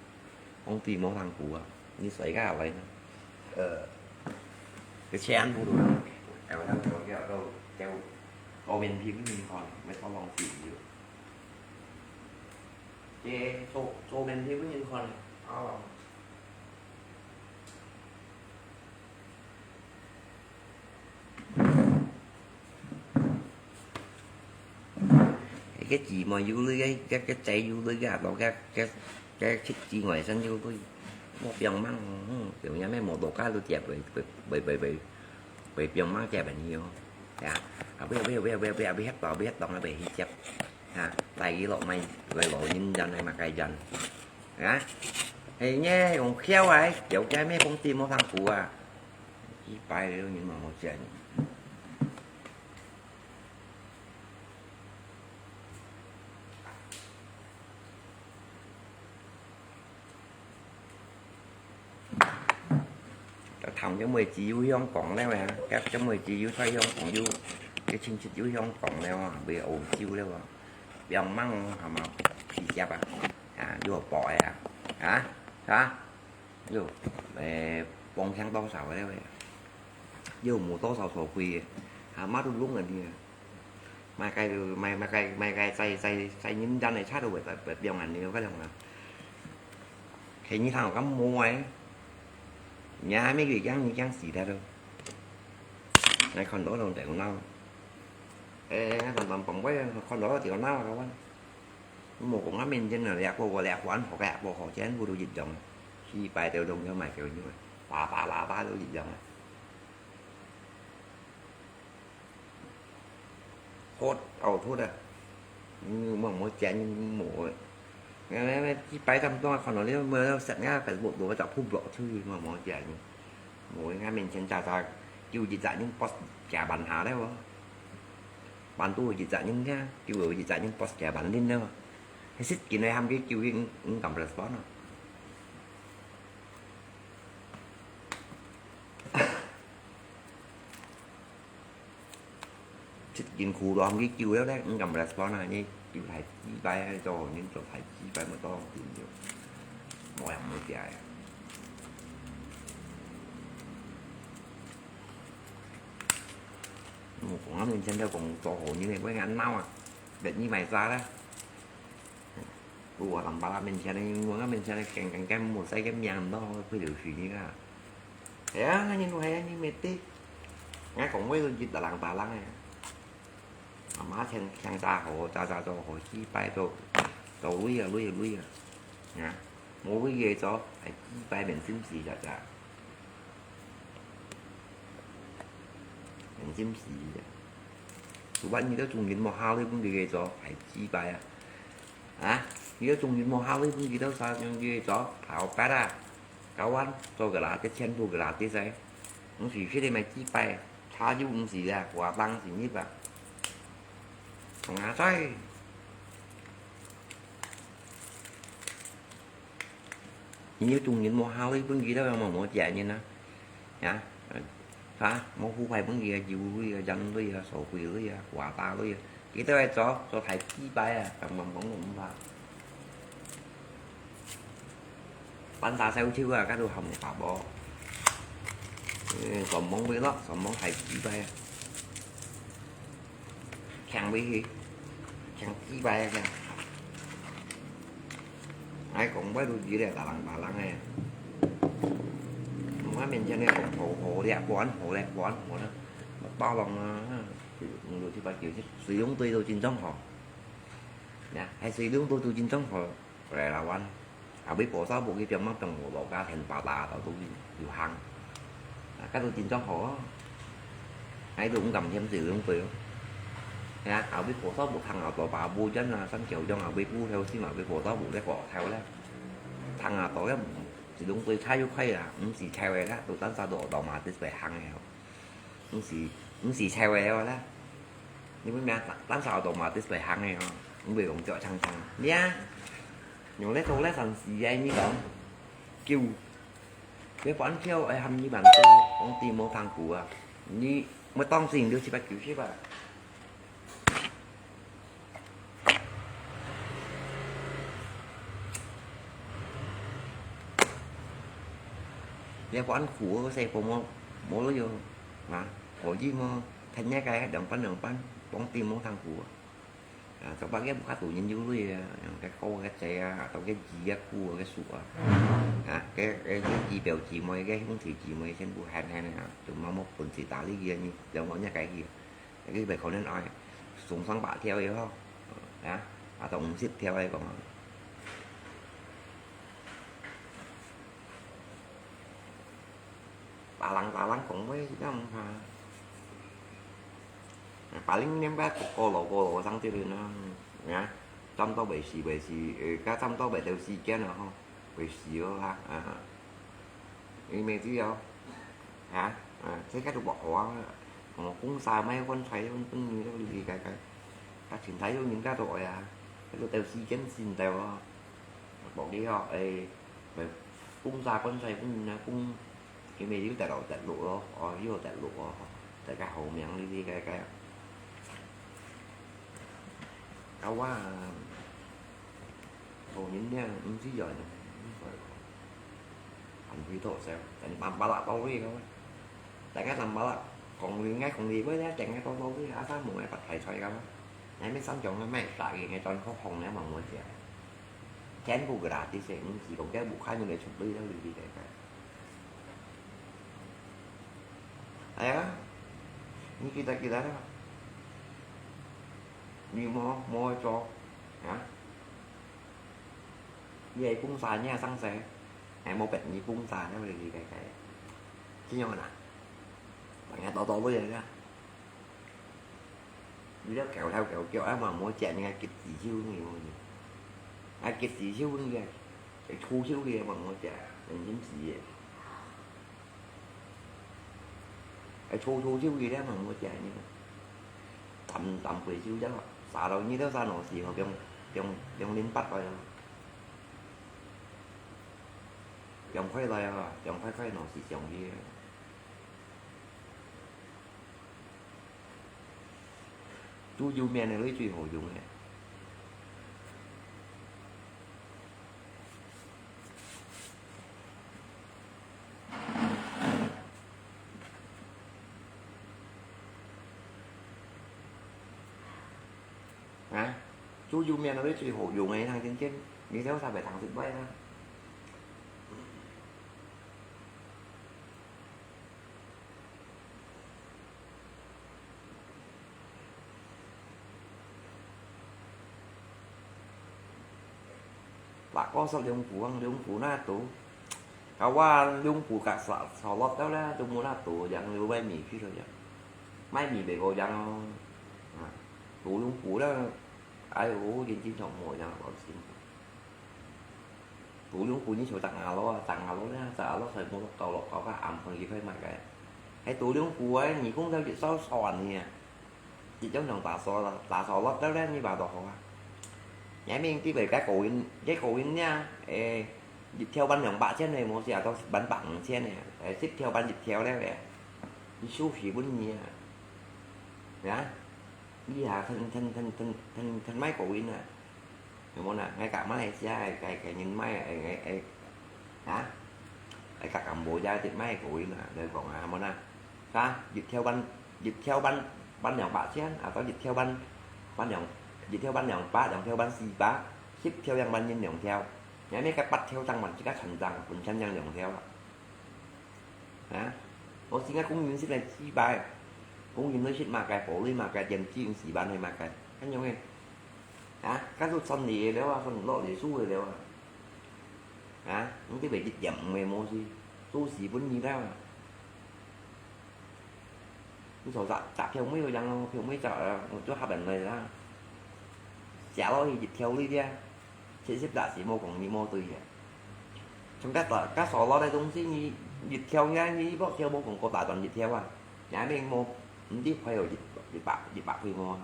Ông tùy mô thằng cũ à. Như xoáy gà vậy nè. Ờ. Cái chén bu đồ. Kéo theo, kéo, kéo, kéo, kéo. Có miễn phí với mình còn, mới có lòng phí được. Chế, số, số miễn phí với mình còn. Có lòng. Cái, cái gì mà du lịch cái, cái, cái chạy du lịch cái, đó cái, cái, cái, cái gì ngoài sân du lịch. Một biang măng, ừ, kiểu như mấy mô tô cá lu tiệp bởi, bởi, bởi, bởi, bởi, bởi biang măng tiệp bởi nhiều. Dạ. À, bây giờ, bây giờ, bây giờ, bây giờ, bây giờ, bây giờ, bây giờ, bây giờ, bây giờ, bây giờ, Ha, tại vì lộc mày, về lộc nhìn dần hay mà cài dần. Ha? Thì nhé, còn khéo ấy, kiểu cái mấy công ty mua thằng cũ à. Chỉ bài đều nhưng mà một chuyện. 頭先妹子又香港了啊，該隻妹子又在香港又，个親戚又香港了啊，會澳洲了啊，變忙好嘛，皮夾啊，啊，又薄啊，啊，啊，又，誒，幫輕多少了啊，又無多少所費啊，啊，嘛都弄人去啊。 買个，買，買个，買个，在，在，在人間个車都會，會，會變恁樣，个樣啊。佢你看，我講無誒，人家每個講，你講死掉咯。來看到攏頭腦，誒，看到，看到，看到頭腦啊，各位。無講啊，面前啊，這個我這款，好个，無好，全部都一樣，幾百條龍就賣給你，叭叭叭叭都一樣。 โคตรเอาโทษอ่ะ อืม บ่ บ่แจก บ่ แม่ แม่ แม่ ที่ไปทำตัวขนาดนี้ เมื่อเสร็จงานไปบวก บวก ก็จับผู้บล็อกชื่อ บ่ บ่แจก บ่ งานเป็นเช่นจ่าจ่า คิวจิตจ่ายิ่ง บอส แก้ปัญหาได้บ่ บานตู้จิตจ่ายิ่งแค่ คิวจิตจ่ายิ่ง บอส แก้ปัญหาได้บ่ ให้สิทธิ์กินไว้ทำคิว คิวยิ่ง ยิ่งกำ respond เนาะ คิดกินครูรอมกี่คิวแล้วแหละ มึงกำ respond นะ นี่ คิวไทยจี้ไป ให้โจ นี่โจไทยจี้ไป มันต้องกินอยู่ บ่อยากมื้อเสีย หมูของน้ำเย็นเช่นเดียวของโจโห นี่เลย ไว้งานเน่าอ่ะ แบบนี้ใหม่ซาแล้ว 我諗白啦，面前个，我个面前个，驚驚驚，無使个命咯，佢就係你啦。係啊，你都係啊，你咩的？𠊎講話都一打冷打冷个。阿媽聽聽打好，打打做好，幾擺做，做累啊累啊累啊，啊，無累个做，係幾擺面心事咋咋，面心事。做乜你都中意無下累分佢个做，係幾擺啊？ 啊，你个中意無下位分佢兜啥樣个做，好白啊！Kawan，做个啦，這全部个啦，這些，毋是這个買幾擺，他就毋是啦，我當是你吧。同阿在。 你有中人無下位分佢兜，有無無借人啊？啊，哈，無付牌分佢啊，油類啊，人類啊，手錶類啊，華大類啊，佢兜愛做，做太雞掰啊，咁樣講都毋怕。班打小丑啊，該都含白波。誒，上網會咯，上網太雞掰啊。 強威去，強雞掰啊強。𠊎講話都知咧，打人打人个。𠊎面前个好好咧，管好咧，管好咧，我包容啊，五六七八九十，水龍隊都真正好。呀，還水龍隊都真正好。 來啦，阮後尾保守部去點樣等我老家田巴達都有行，啊，該都真正好啊。𠊎都毋敢嫌水龍隊哦。係啊，後尾保守部行啊，到巴布真啊，三角江啊，尾部頭先啊，後尾保守部咧過頭咧，行啊，到咧水龍隊差又快啦，毋使超个啦，都單車都到嘛，直接行个哦。 毋是，毋是車位哦啦。你分明單手automatic來行个吼，毋會用腳長長。你啊，用咧做咧三四个，你講，叫，佢半條愛喊你萬多，講地無通過啊。你，我當時用六七百九十啊。 你還苦，細個無，無路用，啊，可以無？聽日个兩班兩班，幫地無通苦啊。啊，做白日無較多人有鐳啊，用个哥个姐啊，到个姨啊、姑啊、个叔啊，啊，个，个，个姨表姊妹、个兄弟姊妹全部喊喊啊，就莫莫本事打理佢啊，你兩個人个去。 佢咪可能愛送上百條个吼，啊，啊到五十條个講啊。打人打人講話，這樣哈。Paling你們個個老個老上這裡呢，啊，差不多袂死袂死，呃，該差不多袂到時間了吼。 會死哦哈，啊，你明知哦，哈，啊，這個都無好啊，哦，公司買棺材，分分你都理解解，啊，前台有人家都愛啊，這個到時間先到哦，無你哦，誒，公司棺材分人啊，公因為有得落得落咯，哦，有得落哦，大家好命哩哩个个。啊，我啊，好人呢，毋知人，很會多少，人打巴拉到位个。大家打巴拉，講你愛講你，我也講个多多位，啊，三毛个白菜菜个，你咪三種个，買啥个，你專靠紅个，望我食。全部个啦，這些，毋是講个，無看有个出位了，哩哩个个。 哎呀，你記得記得啦。你無，無做，啊？你係公司呢，上司，還無別人公司呢，你你你你，這樣啊？人家多多位个。 你了搞頭搞腳，啊嘛無食，你還急死手呢，啊急死手呢，會粗手个嘛無食，人真是个。會粗粗手个了嘛無食呢，淡淡杯酒了，三到二到三到四，放放放零八个了，放快來啊，放快快兩四上去。 煮油麵个，你最好用个。啊，煮油麵个，你最好用个，通真正，你了啥會通食壞啊？ Lak ko sok lông phủ, lông phủ na tu. Kawa lông phủ kak sa, salot tau la, tu mu na tu, yang lu mai mi pi so yang. Mai mi be ko yang. Tu lông phủ la, ai u, yin jin chong mo yang, lo sin. Tủ lương phủ như chiều tặng áo lo, tặng áo lo nha, tặng áo lo thời mua lọc cầu lọc cầu các ẩm phần gì phải mặc cái. Hay tủ lương phủ ấy, nhị cũng theo chuyện sao soạn nè. Chị trong lòng tả so, tả so lót đó đấy, như bà đó hả? Nhảy mình tí về cái cổ in, cái cổ in nha. Ê, dịch theo bắn nhỏng bạ chết này, mua gì à, tao bắn bảng chết này. Ê, ship theo bắn dịch theo đấy vậy. Đi su phí bún nhỉ. Nhá. Đi hả, thân, thân, thân, thân, thân, thân máy cổ in à. Hiểu không nào? Ngay cả Malaysia, cái, cái nhìn máy, cái, cái, cái, hả? Cái cả Campuchia, thì máy của ý là, đời còn à, mà nè. Sao? Dịch theo bắn, dịch theo bắn, bắn nhỏng bạ xiên, à, có dịch theo bắn, bắn nhỏng, dịch theo bắn nhỏng bạ, nhỏng theo bắn xì bạ, ship theo yang bắn nhìn nhỏng theo. Nhớ mấy cái bắt theo tăng bắn chỉ có thành tăng, cũng chân yang nhỏng theo. Hả? Có xin các cũng nhìn ship này chi bài. Cũng nhìn nó ship mà cái, phổ lý mà cái, tiền chi cũng xì bắn hay mà cái. Anh nhớ nghe. Hả? Các tụt sân đi đâu à, sân lọ đi su đi đâu à. Hả? Không biết về dịch điểm mười một gì. Su xì bún nhì đâu à. Không sao, dạ, dạ, phiêu mới vô dăng, phiêu mới chợ, một chỗ hấp dẫn này đó. Chả lo gì dịch theo đi đi à. Chết xếp dạ xì mô cũng nhì mô tùy à. Trong các tờ, các sổ lo đây cũng xí nhì, dịch theo nhá, nhì bốc theo mô cũng có tả toàn dịch theo à. Nhá mình mô, không biết phải ở dịch, dịch bạc, dịch bạc phi mô.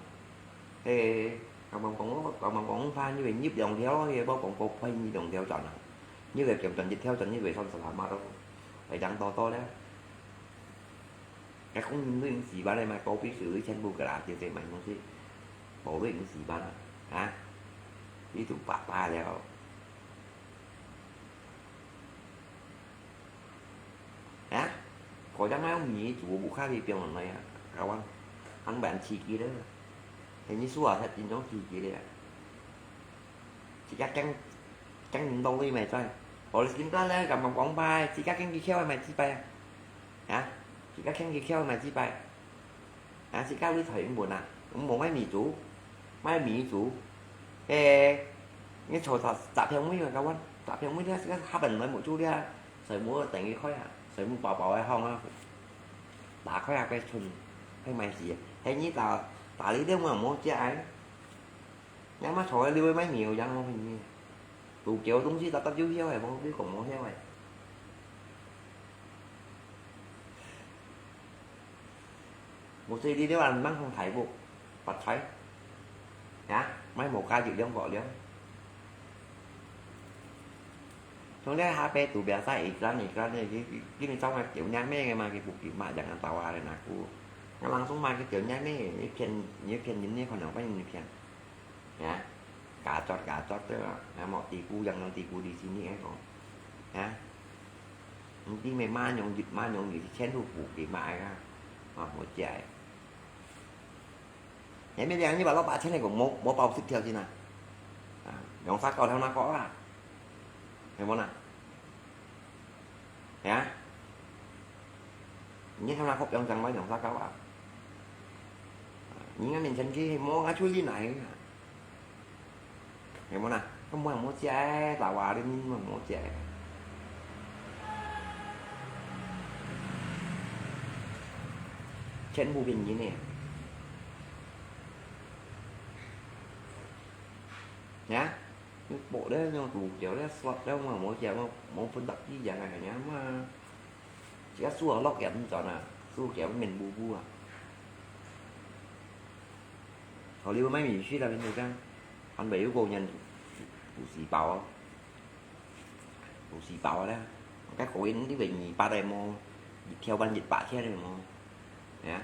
Ê, cộng đồng cộng, cộng đồng cộng pha như vậy nhíp dòng theo thì bao cộng cộng pha như dòng theo chọn à. Như vậy kiểm chuẩn dịch theo chọn như vậy xong sản phẩm mà đâu. Phải đăng to to đấy. Cái không những xì bá đây mà có cái sự chân bu cả là tiêu tiền mày không xí. Bộ với những xì bá là. Hả? Ví dụ bạc ba leo. Hả? Có chắc mấy ông nhí chủ bộ khác đi tiêu này à? Các bạn. Ăn bạn chỉ kia đấy. Thế như xua thật chính trong chỉ kia đấy à? Chỉ các căng, căng những đâu đi mày coi. Có lý chính ta lẽ gặp mà bóng bay, chỉ các căng đi theo mày chỉ bay à? Hả? Chỉ các căng đi theo mày chỉ bay. Hả? Chỉ các lý thoại những buồn à? Cũng một mấy mì chủ. Mấy mì chủ. Ê, nghe trò chả, chả theo mũi mà các bạn. Chả theo mũi nữa, chỉ các hấp bẩn nói một chút đi à. Sởi mũi tỉnh cái khói à. Sởi mũi bảo bảo ai hong à. Đá khói à, cái thùng. Cái mày gì à? Thế nhí ta, ta lý đeo mà mua chứ ai. Nhắm mắt thôi, lưu mấy miệng dán không hình như. Đủ kiểu東西ta tắt dấu hiếu này, không biết còn mua hiếu này. Một xe đi đeo ăn mắng không thấy bộ. Bắt thấy. Nhá, mấy một ca dự liếng gọi liếng. 從這下背肚別儕iklan iklan呢，佢佢佢你走來丟若咩个嘛，佢不給嘛，jangan tawa dan aku。Langsung嘛，佢丟若咩，你騙你騙人，你可能分人騙。Ya, kacot kacot tu, ya, mau tipu yang tipu di sini eh kok. Ya, nanti memang nyong nyong全部不給嘛，啊，無解。 你明明你話六百千个，無無包十條先啊？啊，兩三個條那個啊，係無啦？係啊？你看那個兩張買兩三個啊？你个面前去，無啊，就你來啊？ 有無啦？佢無無食个，老話你無無食个，全部騙人个。呀，你博了，用賭掉了，slot了，無無食，無無分到一樣个，你嘛，只要輸落也毋賺啊，輸掉面烏烏啊。好，你買米去啦，你講，還袂有個人有四包哦。 有四包咧，該個人你會二百个無？一條萬一百千个無？係啊，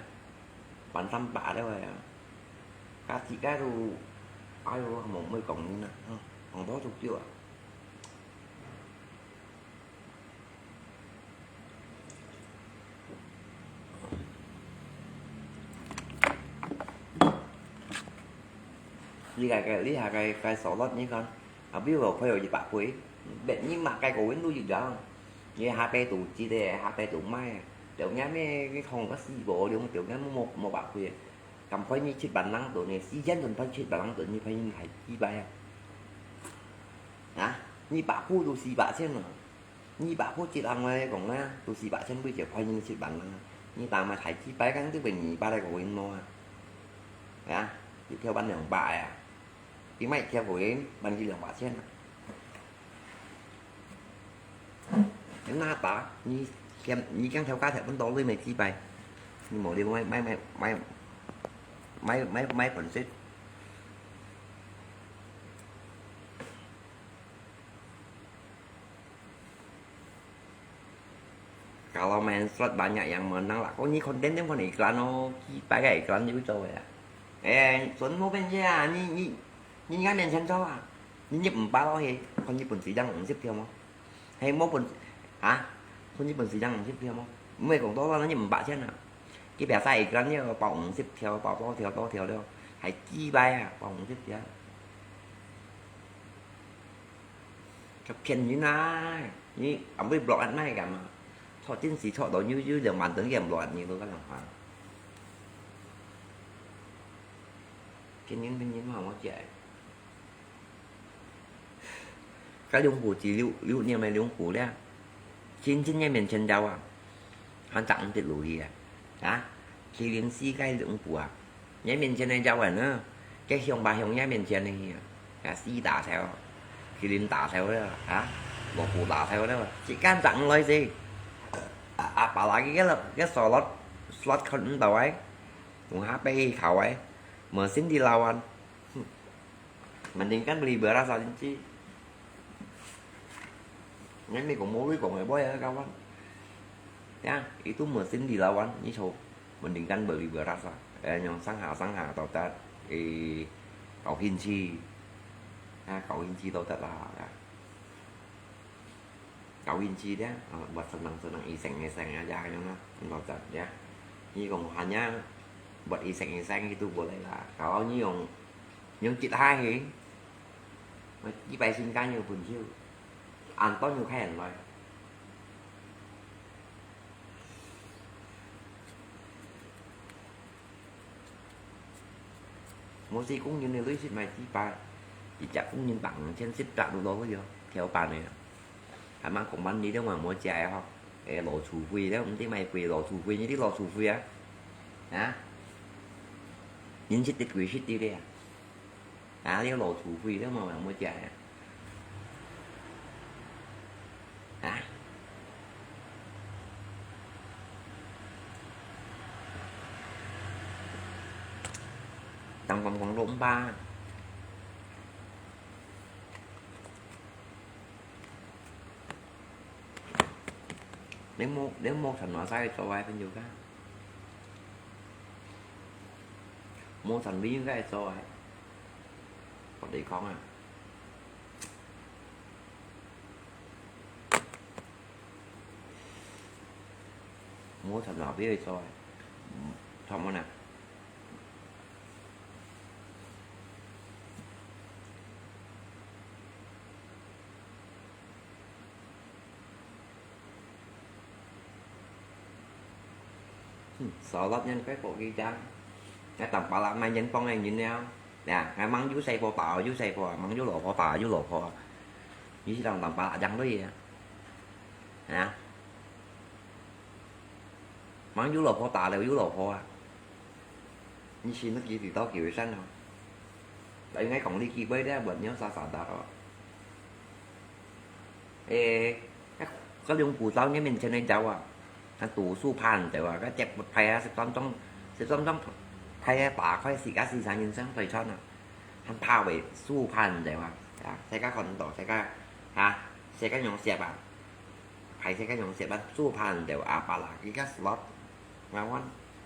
萬三百了啊！加自家都，哎喲，無乜講你啦，吼，講多足久啊！你个个，你下个个手落你看。 啊，比如講，開有一百倍，別人嘛，該個window一樣，你下背肚接个，下背肚買个，就人咩，你看个四五六，就人無無百倍个，敢開你七萬零ton呢，四千ton開七萬零ton，你開你還幾百啊？啊，你百倍都四百千啊！ 你百倍一行來講啊，都四百千倍就開你七萬零啊！你打嘛才幾百，講對不？二百來個window啊，啊，一條萬兩百啊！你買一條個window，萬一兩百千啊！你那打，你嫌你講條價條分到你買幾百？你無你買買買買買買買本身。 Kalau main slot banyak yang menang lah. Kau ni konten dia bukan iklan oh. Kita kan iklan juga tahu ya. Eh, sono pun je ah. Ni ni ni kan main sen tahu ah. Ni ni empat oh he. Kau ni pun sidang nasib dia mau. He mau pun, ha? Kau ni pun sidang nasib dia mau. Mai kong tahu lah ni empat sen ah. Kita biasa iklan ni 包五十條，包多條多條了，還幾百啊，包五十條。 佢騙人啊！你暗晡block乜敢啊？錯真時錯到有有兩萬等佢block你都敢想法？騙人騙人嘛，我講。該兩股子六六年个兩股咧，真真个面前走啊，還賺得落去啊！啊，麒麟四个兩股啊！ 你面前个交往呢，該鄉巴鄉你面前个啊，啊，四大頭，麒麟大頭了，啊，老虎大頭了，一間賺來勢。啊，啊，把那個該個slot，slot看毋到哎，用下背頭哎，無心地老啊。哼。 Mendingkan beli beras saja. Ini kong mau kong boleh kawan. Ya, itu mesin dilawan, ni so mendingkan beli beras lah. Eh, yang sangha sangha tau tat, eh, kau hinci. Ha, kau hinci tau tat lah. Ya. Kau hinci dia, ah, buat senang-senang iseng-iseng aja kan lah, tau tat ya. Ni kong hanya buat iseng-iseng itu boleh lah. Kalau ni yang yang kita hai, 幾百千間有分手，恁多有客人來。無四公斤个鐳石賣幾百，一隻公斤百五千，十隻都落去哦，條板个。還吂講萬你都還無食个吼，誒，老鼠會了，毋知賣幾老鼠會，你知老鼠會啊？啊？人食得貴食得个啊？ 啊，你老鼠會了嘛，有無食呀？啊？當光光都毋怕。你無，你無賺偌濟做啊，朋友啊？無賺朋友个做啊？我同你講啊，無賺偌朋友做啊？嗯，做麼个呢？ Hmm, sawlat nyan kuai pok ki jang. Ngai tang pala mai nyan pong ngai nyin liao. Ya, ngai mang yu sai po pa, yu sai po, mang yu lo po pa, yu lo po. Yu si tang tang pala jang lui ya. Ya. Mang yu lo po ta liao, yu lo po a. Ni si nak ki ti tao ki wei san no. Tại ngay kong li ki bai dia buat nyo sa sa ta ro. 誒，該，該兩步走你面前个走啊，還讀書怕人走啊，該接不派啊，十分鐘，十分鐘派啊，打開自家思想人生對穿啊，還怕會輸怕人走啊，啊，世界看到，世界，啊，世界用sepah，派世界用sepah，輸怕人走啊，巴拉，佢个 slot，ngawan，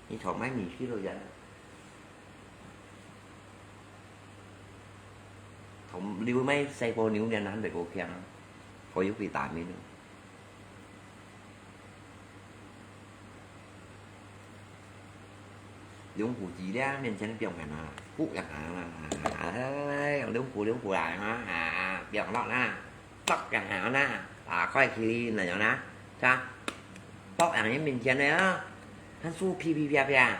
你從來未去到人。 同溜尾細个牛年還袂過強，可以去打面。兩步之咧，面前放下啦，不要行啦，哎，兩步兩步來嘛，啊，放落啦。 Tok yang hana, à, khỏi khi nè yang na, cha. Tok yang yến bình chén này á, han su phi phi pia pia.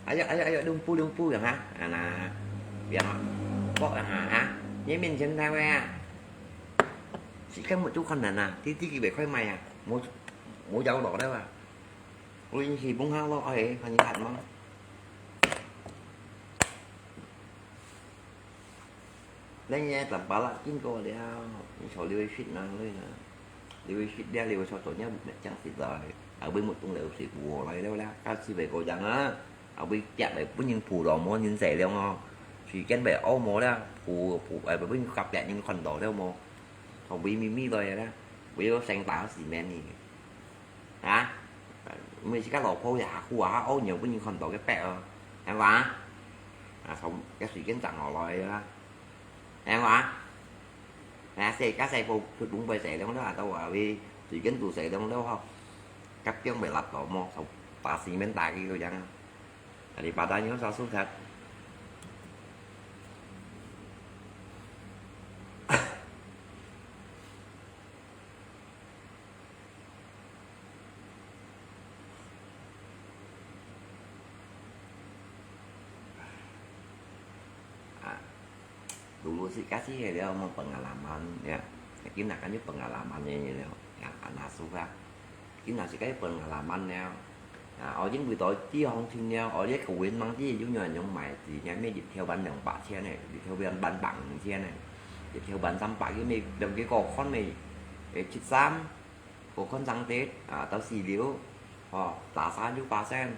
Ayo, ayo, ayo, đừng pu, đừng pu yang ha. À, na, yang, tok yang ha, ha. Yến bình chén thay vậy à. Chỉ cần một chút khăn nè, nè, tí, tí, tí, khỏi mày à. Mũ, mũ dấu đỏ đấy à. Ui, thì bung hao lo, ơi, hình như thật mà. 恁樣當巴拉經過了，你坐溜去哪裡呢？溜去了，溜坐坐了，沒講實在，後尾目中了是無來了啦，假使袂過樣啊，後尾夾來分人扶到無人在了哦，時間袂好無啦，扶扶，哎，分人夾別人看到了無，後尾咪咪來啦，為了生打死命呢。 啊，每次个老婆也哭啊，哦，牛不能看到个白哦，係嘛？啊，從个水晶長落來啦，係嘛？啊，細个細个出門背細兩了，都話會水晶肚細兩了吼，甲中袂落到麼，從把西面打去都樣啊。啊，你把它牛啥素材？ 啊，dulu si kasih ya dia mau pengalaman ya. Kinakan ni pengalaman ni ya. Ya, anak suka. Kinakan si kaya pengalaman ya. 啊，我因為到這行情了，我這個人嘛，這有人用買，之前咩一條萬兩百千呢，一條萬萬百五千呢，一條萬三百个咩，兩个個看咩，誒，七三，個看上跌，啊，到四六，哦，打三六巴仙，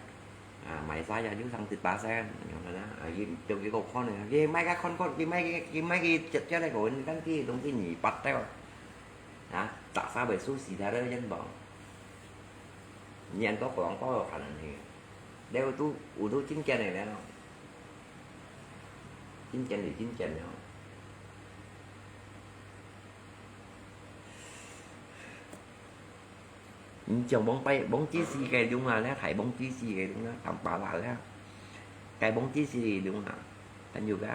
啊，買三也有上跌巴仙，樣个啦，啊，佢兩个個看呢，佢買个看看，佢買个，佢買个直接來講，但是東西你八掉，啊，打三位數四條个人吧。 你恁多講講有可能係，了都有都真見个了，真見就真見了。你像往擺往之時个龍啊，咧，大往之時个龍啊，當巴拉啊，該往之時个龍啊，還有个。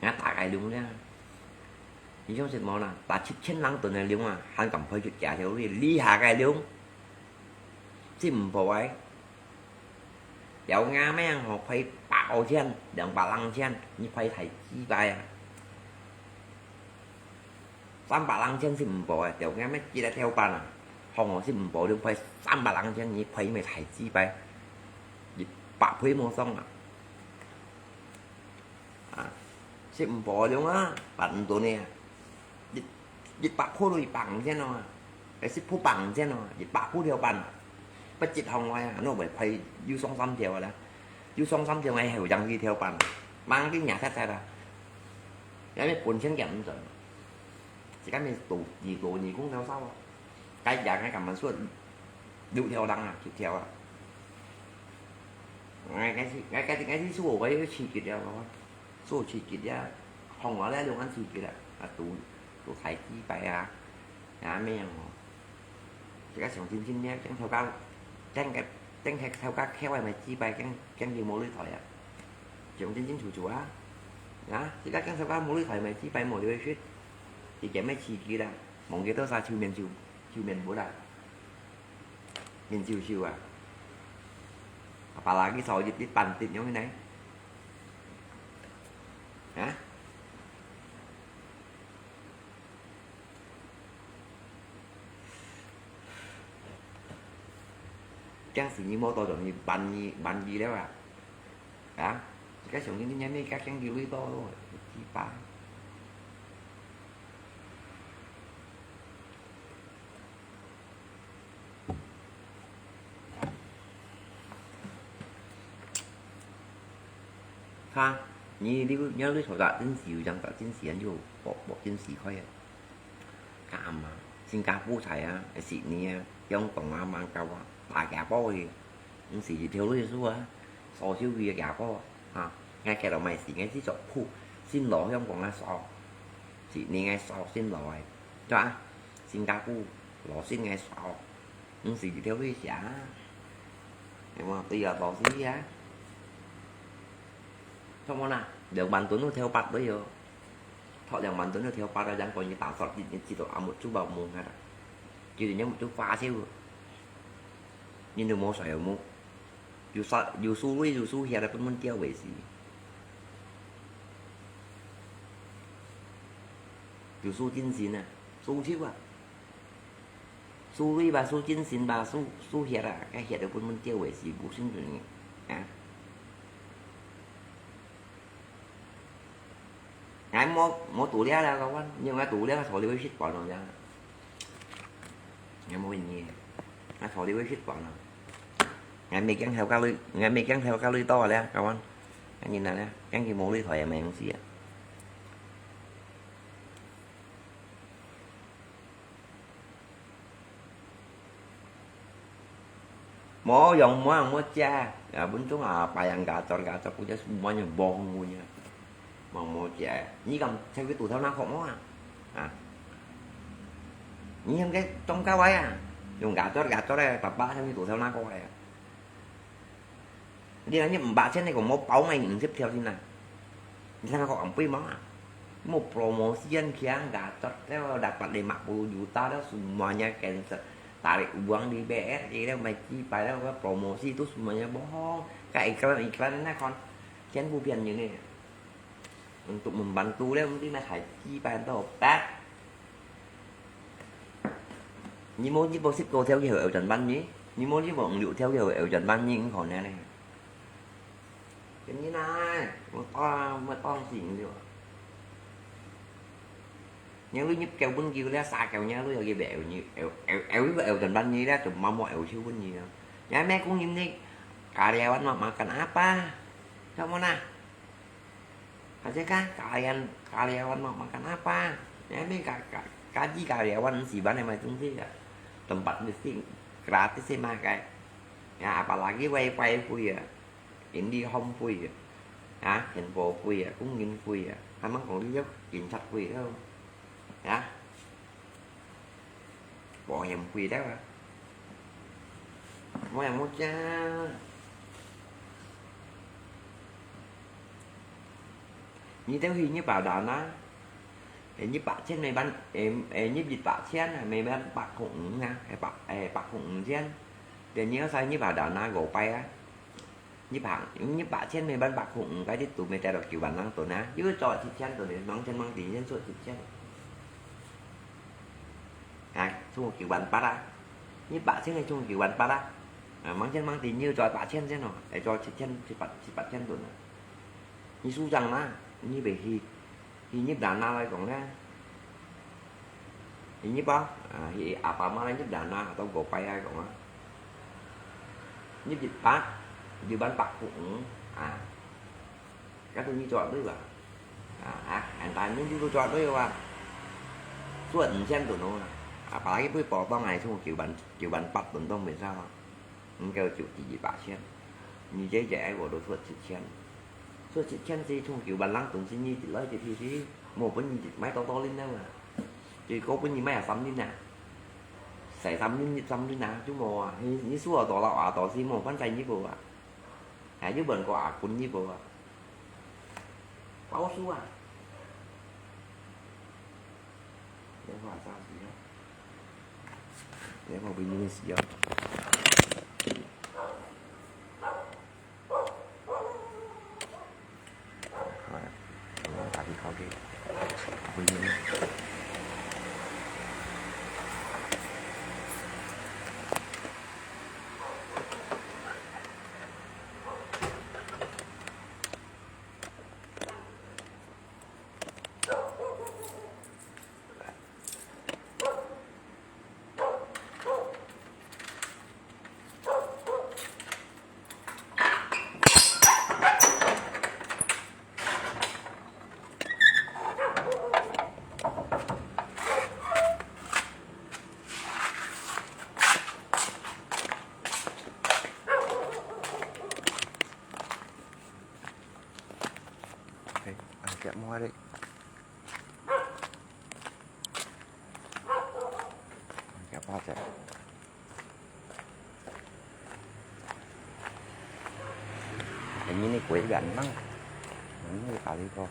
Nga打該龍咧，你相信無啦？打七千零噸个龍啊，還敢賠出價條你，你下該龍，真毋好哎。有啱咩？吼賠百五千、兩百零千，你賠太幾擺啊？三百零千是毋好哎，有啱咩？幾多條板啊？吼，是毋好，你賠三百零千，你賠咩太幾擺？一百倍無爽啊！ 啊，是毋好用啊，辦毋到呢。一，一百箍都一百五千哦，還是不百五千哦，一百箍條板啊。不一行外啊，那會賠有上三條个啦，有上三條个還有兩條板啊，忙个人實在啦。因為本錢減毋準，自家咪做，做義工了sao啊。哎呀，𠊎根本說六條人啊，七條啊。𠊎，𠊎是，𠊎，𠊎，𠊎是說我有刺激了，我說刺激了，紅了了，就恁刺激了，啊，賭，賭大幾擺啊，啊，咩樣哦。這個上真正呢，驚頭家，驚个，驚个頭家敲个買幾擺，驚，驚佢無擂台啊。上真正楚楚啊，啊，這個驚頭家無擂台買幾擺無就會輸，佢驚咩刺激啦，望佢多少球面就，球面無啦。 面羞羞啊。Apalagi sawit di pantit nyo hinay. Ha? Kiang sini mo to dong ni ban ni, ban ni leo ah. Ha? Ka song ni nya mi ka kiang di lui to lo. Kipa. Ha, ni liu, ni liu thâu tak chính sự yang tak chính sự yang yo, bok, bok chính sự khoi ah. Ka ama, Singapore thai ah, Sydney ah, Hong Kong ah, Macau ah, ta kia bok eh. Chính sự thâu lui su ah, so siu wi kia bok. Ha, ngai kia lo mai si, ngai si sok pu, sin lo Hong Kong ah so. Sydney ngai so sin lo eh. Chua, Singapore, lo sin ngai so. Ung si thêu lui xia. Em mo, tui yo to si ya. Chong mo na, liang ban tun thêu pat tui yo. Thok liang ban tun thêu pat, yang ko ni ta sot ni, ni chi to a mo chu ba mo nga da. Ki ni mo chu fa siu. Ni nu mo sa yo mo. Yu sa, yu su lui, yu su hia da pun mun tiao wei si. Yu su jin sin a, su thiu a. Su lui ba, su jin sin ba, su, su hiet a, ka hiet pun mun tiao wei si, bu sin tun ni. A. Ngai mo, mo tu lia la ka wan, ni ngai tu lia ka so li wei sit pon lo ya. Ngai mo ni. Ngai so li wei sit pon lo. Ngai me kiang thêu ka lui, ngai me kiang thêu ka lui to lia ka wan. Ngai ni na lia, kiang ki mo lui thoi me si a. Mo yong mo ang mo chia, ya, bun chung a, pa yang gacor, gacor, punya semuanya bohong punya. Mo, mo chia. Ni kam, saya tu tahu nak kok mo ah. Ah. Ni yang ke tong kawai ah. Yung gacor, gacor eh, papa saya tu tahu nak kok eh. Dia ni empat sen ni kok mo pau mai ni sip thiau sin ah. Ni sana kok ampui mo ah. Mo promotion kiang gacor, teo dapat lima puluh juta dah semuanya cancel. Tarik uang di B R I dah mai kipai dah promosi tu semuanya bohong. Ka iklan, iklan ni kon. Kian bu pian ni ni. Untuk membantu dah mesti nak hai kipai tu opat. Ni mo ni bo sip ko thêu ki hoi eu jan ban ni. Ni mo ni bo ung liu thêu ki hoi eu jan ban ni ung kon ni. Ke ni nai, mo to, mo to sing liu. Nyang lui nyip kêu bun kiu lia sa kêu nyang lui ki be eu ni, eu, eu, eu, eu jan ban ni lia, tu ma mo eu siu bun ni. Nyang me kung nyim ni, karyawan mau makan apa? Kamu na? Aja kan, karyawan, karyawan mau makan apa? Nyang me ka, ka, gaji karyawan si ban mai tung si ya. Tempat mesti gratis sih makai. Ya, apalagi wifi free ya. Indihome free ya. Ha, handphone free ya, kung yin free ya. Hamang kong li yap, yin chat free ya. Ya. Bảo hiểm free đó. Bảo hiểm một cha. Ni têu hi ni bảo đảm na. Ê, ni bạc千 mày bán, ê, ê, ni bịt bạc千, mày bán bạc không ứng nha. Ê, bạc, ê, bạc không ứng千. Để ni có sai ni bảo đảm na gỗ bay á. Nhiếp hàng, nhiếp bả chen mê bắn bạc hùng cái tiếp tục mê tè đọc kiểu bản năng tổ ná. Yứ cho thịt chen tổ này, mắng chen mắng tí chen suốt thịt chen. À, chung một kiểu bản bắt á. Nhiếp bả chen này chung một kiểu bản bắt á. À, mắng chen mắng tí như cho bả chen chen nó. Để cho thịt chen, thịt bạc, thịt bạc chen tổ ná. Như su răng ná, như bể hi. Hi nhiếp đàn na lai kong ha. Hi nhiếp á, à, hi apa ma lai nhiếp đàn na, tao gõ pai ai kong á. Nhiếp dịch bác, dịch bắn bạc cũng, à. Các tôi như chọn đấy là. À, à, anh ta như tôi chọn đấy là. Suốt chen tụi nó. 啊，本來佢會保障啊，從九萬、九萬八等到尾上，應該就第一把錢。你這一個都出七千，出七千係從九萬零等先你一來一去係，無分你買多多輪了啊。最高分你買三輪啊，使三輪、入三輪啊，就無啊。你、你輸了多少啊，都係無關在你無啊。 還有問過阿君你無啊？包輸啊！電話上使用，電話分你們使用。好啊，我打電話給分你們。 OK，啊，夾摸咧。夾摸仔。Ini kuih ganteng. Ini kali ko.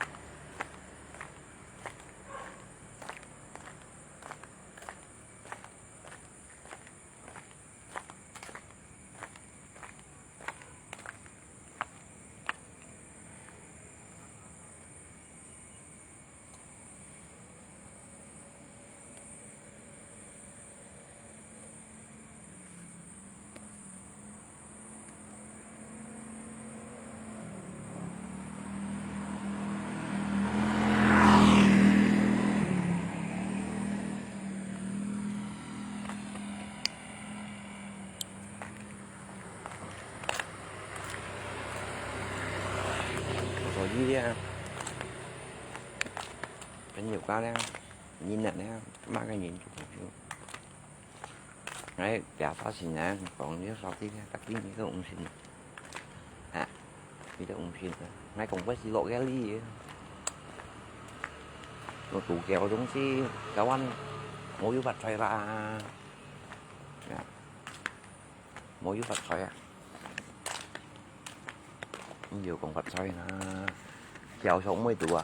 Có gì à? Cái nhiều quá đấy. Nhìn nhận đấy, má cái nhìn chụp chụp. Đấy, chả có gì nè, còn nếu sau tí, tắt tiếng thì không xin. Hả? Thì tôi không xin. Ngay còn có gì lỗi cái ly. Nó tủ kéo giống si, kéo ăn. Mỗi bát xoay ra. Dạ. Mỗi bát xoay à. Nhiều còn bát xoay nè. Kéo sống mới tủ à.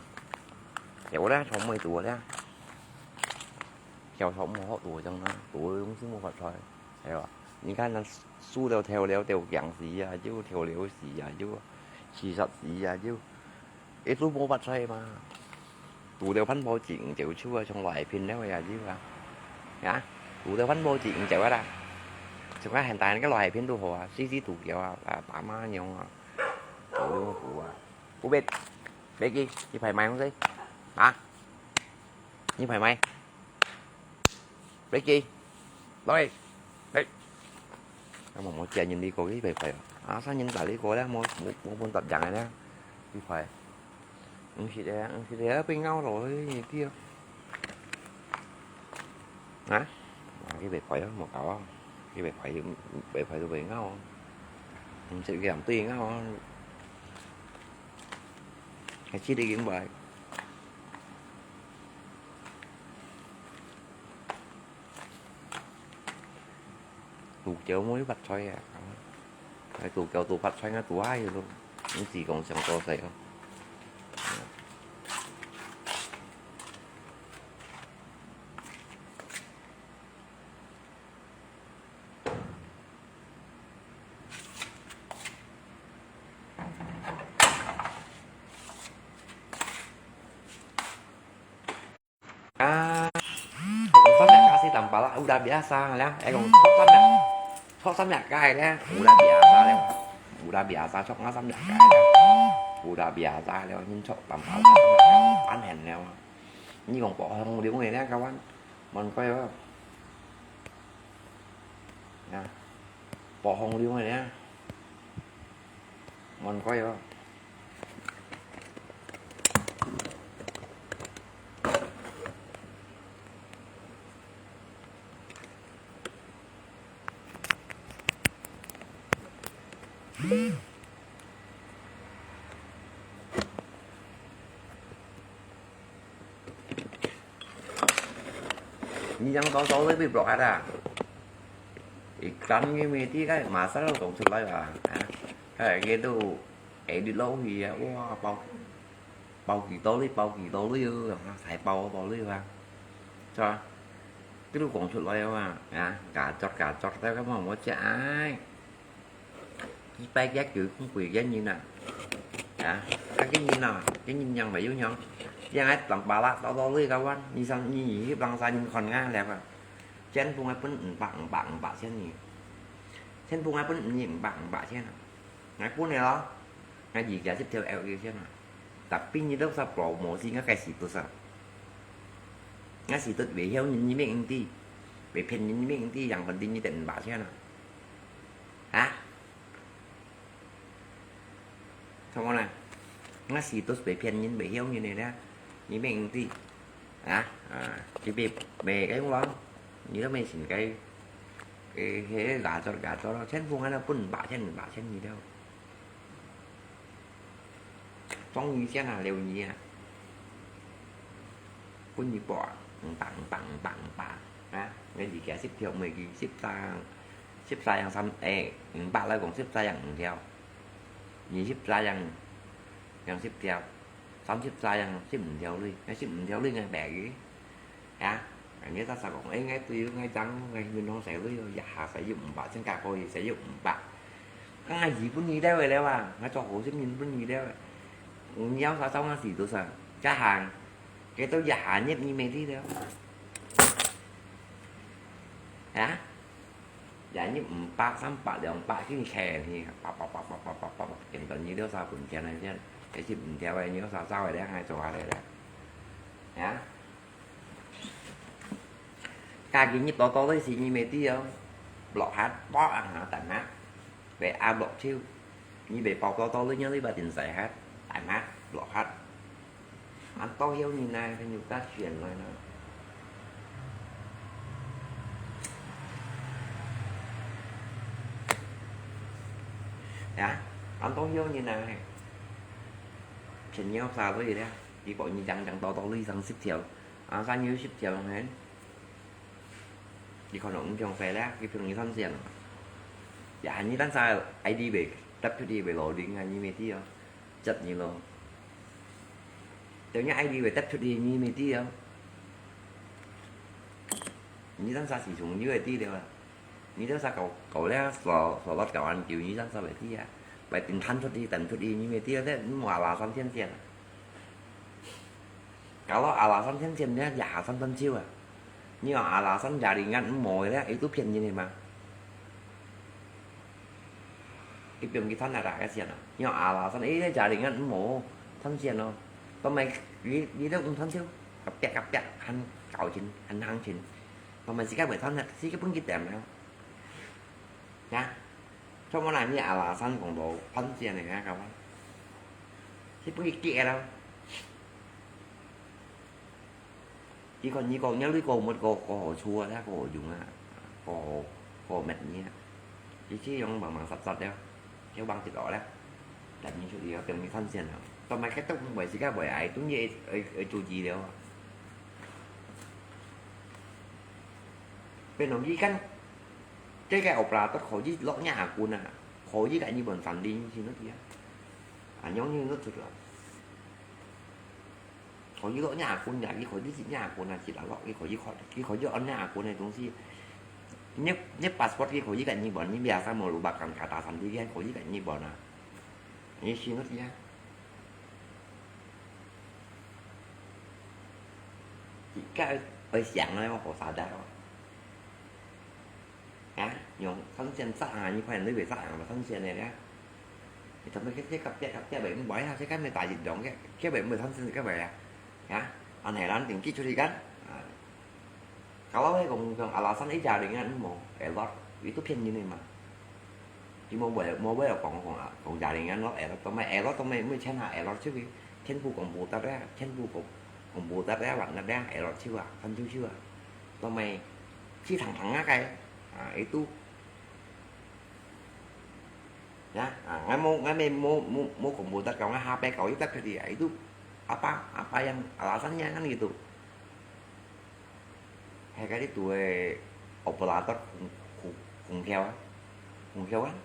Kéo đấy, sống mới tủ đấy. Kéo sống mới họ tủ chẳng nè. Tủ đúng chứ mua bát xoay. Thấy không? 你看那樹都跳了，都僵死啊，就跳了死啊，就其實死啊，就 Itu無法吹嘛。堵到噴泡子，毋走出啊，像來片了呀，就啊。呀，堵到噴泡子，毋走啊啦。像啊，現代个來片都好啊，四四堵掉啊，啊，打麻將啊，堵到苦啊。不必，別記，一排買東西。啊？一排買。 Ricky，來，來。啊，無，無，借人呢個，呢排排啊。啊，生人大呢個咧，無，無，無分搭人个咧，呢排。毋識个，毋識个，被咬落去，你知啊。啊？啊，呢排排啊，無搞啊。呢排排，排排都被咬啊。毋識个，對咬啊。還記得應該。 Tủ kéo mua bát xoay à. Cái tủ kéo tủ bát xoay ngay tủ ai luôn. Những gì còn chẳng có gì không. Ah, samyak kasi tampal, udah biasa lah. Eh, kong sok samyak, sok samyak kai lah, udah biasa lah. Udah biasa sok nga samyak kai lah. Udah biasa lah, nyin sok tampal. Ăn hèn lah. Nyi kong bỏ hông liu này lah, kawan. Mon koi ba. Nah, bỏ hông liu này lah. Mon koi ba. 你講到到底被block啊？一講你每天个馬上都講出來啊，啊，哎，佢都edit落去啊，哇，包，包幾多哩，包幾多哩哦，啊，才包多哩啊，係吧？佢都講出來啊嘛，啊，假作假作，大家莫莫食哎。 一百个九空鬼个人啊，啊，啊个人啊，个人樣咪有樣，樣个當巴拉到到你个話，你想你去幫啥人看啊了啊？全部个分五百五百五百千呢，全部个分你五百五百千啊，𠊎分你咯，𠊎而家十條L K千啊，tapi你都是promosi个開始都是，𠊎是都會曉你你命地，會騙你你命地，yang penting你得五百千啊，啊？ Sama na. Nga si tus bê phiên nhin bê hiếu nhin nè, nhi mẹ nti. Hả? À, chỉ bê mẹ cái lo. Nhi đó mẹ xin cái, cái, cái gà cho, gà cho nó chén vuông nó bún bả chén, bả chén gì đâu. Trong nhi chén là liều nhi à. Bún nhi bỏ, tặng, tặng, tặng, tặng. Hả? Cái gì kẻ ship thiệu mười ký ship sang. Ship sai yang sam, eh, 五百來講ship sai yang 五條，二十sai yang，yang ship條，三十sai yang ship 五條鐳，該ship五條鐳𠊎白个，啊，人家他講，哎，𠊎對，𠊎爭，𠊎銀行使鐳，一下使一五百，新加坡也使一五百，啊，日本你了了啊，𠊎做好心日本你了，你要啥找我是多少，加行，给到一下日你没力了，啊？ 也你五百、三百、兩百，去你開去，叭叭叭叭叭叭叭叭，見到你了啥本錢來先，這是五條个，你有啥找个咧，還做下來咧？啊？家己你多多類似你沒知哦，落下，啵啊，等下，被壓落手，你被包多多類，你把定晒下，等下，落下。 Ăn tô hiếu như này thì nhiều ta chuyển lại nữa. Ya, ăn tô hiếu như này. Chuyển nhiều sao rồi đấy. Đi bộ như chẳng chẳng tô tô ly sang ship theo. À, sao nhiều ship theo hả? Đi còn nó cũng trong xe đấy, cái phương như thân diện. Ya, như tan sao ai đi về, tập đi về lối đi ngay như mẹ đi. Chật nhi lo. Tao nhớ ai đi về tết chật đi nhi mày tí không? Nhi tăng xa xỉ súng nhi về tí được à? Nhi tăng xa cầu, cầu lẽ so, so lót cầu ăn kiểu nhi tăng xa về tí à? Bài tình thân chật đi, tần chật đi nhi mày tí à? Thế mà là son thiên thiên à? Kalau alasan kan siap niya, ya alasan tan siu ah. Nyo alasan jaringan emo ya, itu pian nyi ma. Ipiong ki tan ada ka sian ah. Nyo alasan, eh, jaringan emo, tan sian no. Pamai, di, di lo tan siu, kapiak, kapiak, han kao chin, han hang chin. Pamai sika buat tan, sika pun kita na. Ya. Cho nên là như alasan kong lo, tan sian ne, ha, kawan. Sika pun kita lo. Chỉ còn như con nhớ lưới cô một cô, cô hồ xua đó, cô hồ dùng á, cô hồ, cô hồ mệt nhé. Chỉ chỉ dùng bằng, bằng sạch sạch đó, kéo băng thịt đỏ đó. Là như số gì đó, từng như thanh sen hả? Tao mày cái tóc không phải xí cá bởi ai, đúng như ai, ai, ai, chú gì đó. Bên nó ghi cắn, cái cái ổ pla tao khó ghi lọ nhà của nè, khó ghi cả như bọn sắn đi như thế nó kìa. À, nhóm như nó thực là. Khỏi dí lok nhà của nhà, cái khỏi dí chị nhà của nhà chị là lok, cái khỏi dí khỏi, cái khỏi dí ăn nhà của này đúng gì. Nhất, nhất passport cái khỏi dí cái như bọn, như bây giờ sao mà lũ bạc cần cả ta sắm đi cái khỏi dí cái như bọn à. Như xin nó kia. Chị cái ơi sáng nay mà khổ saoដែរ. Hả? Nhung thân sen sạ à, như khoan lưới về sạ à, mà thân sen này đó. Thì thằng cái cái cặp kia, cặp kia bảy mươi bảy ha, cái cái này tại dịch động cái, cái bảy mươi thân sen cái bảy à. Hả? Anh này là anh tìm kỹ cho đi cắn. À. Kalau cái còn còn alasan ấy gia đình anh mau, elot, itu phiền như này mà. Chỉ mau bởi, mau bởi còn còn còn gia đình anh nó elot, tao mày elot, tao mày mới chen hả elot chứ cái, chen bu còn bu ta ra, chen bu còn còn bu ta ra, bạn nó đang elot chứ à, thân chứ chứ à. Tao mày chỉ thẳng thẳng á cái, à, itu. Ya, ah, ngai mo, ngai me mo, mo, mo computer kau, ngai H P kau, itu tak kali, itu apa, apa yang alasannya kan gitu. Hai kali tu eh operator khung, khung, khung kau, ah. Khung kau kan?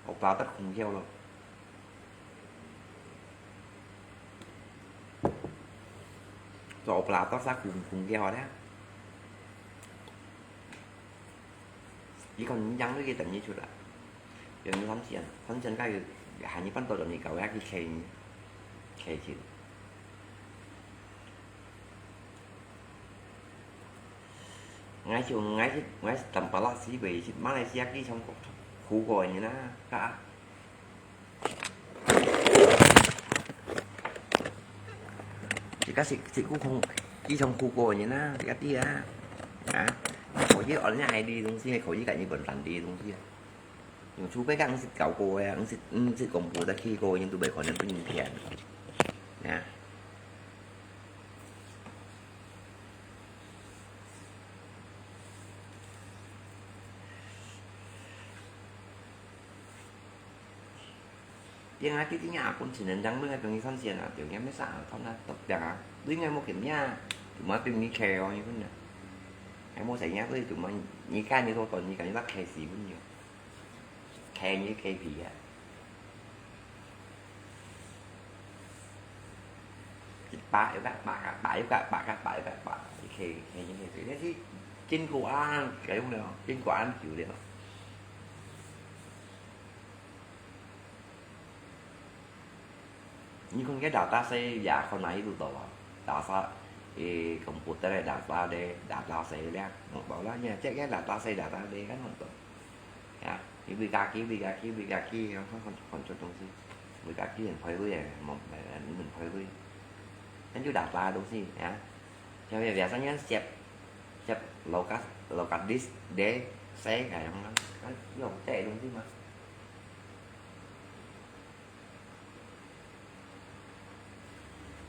Operator khung kau lo. Cho operator sa khung, khung kau ada. Ikon yang lagi tanya sudah. Yang ni samsian, samsian kai, hanya pan to ni kau ya ki keng, keng. Ngai siu, ngai sit, ngai sit tampala si bei sit Malaysia ki song kok, khu ko ni na, ka. Jika sit, sit khu kong, ki song khu ko ni na, jika dia. Ha? 可以 online 的东西，可以 kat 日本人的东西啊。用出ไป kan sit kau ko ya, sit, sit computer ki ko, yang tu bai konen pun yang pian. Ya. Yang aki tinya akun sinen jang mung akun isan sian a, tiong yang mesa thon na tok jang a. Lui ngai mo kim ya, cuma tim ni khe o ni pun na. Ngai mo sai nya tu cuma ni kan ni to ton ni kan ni tak khe si pun ni. Khe ni khe pi ya. Ba, ba, ba, ba, ba, ba, ba, ba, ba, ba, khe, khe ni khe si. Ni si, chính quyền, cái đúng không? Chính quyền chịu được. Ni kon ke data se ya kon na itu to ba. Data, eh, computer data de, data se le. Mo ba la ni, cek ke data se data de kan mo to. Ya, ibu kaki, ibu kaki, ibu kaki, yang kon kon kon 东西. Ibu kaki yang 排队 eh, mo, mo 排队. Kan ju data 东西 ya. Yang biasa yang siap, siap lokas, lokas disk de se kayak kan. Kan, yo, cek 东西 ma.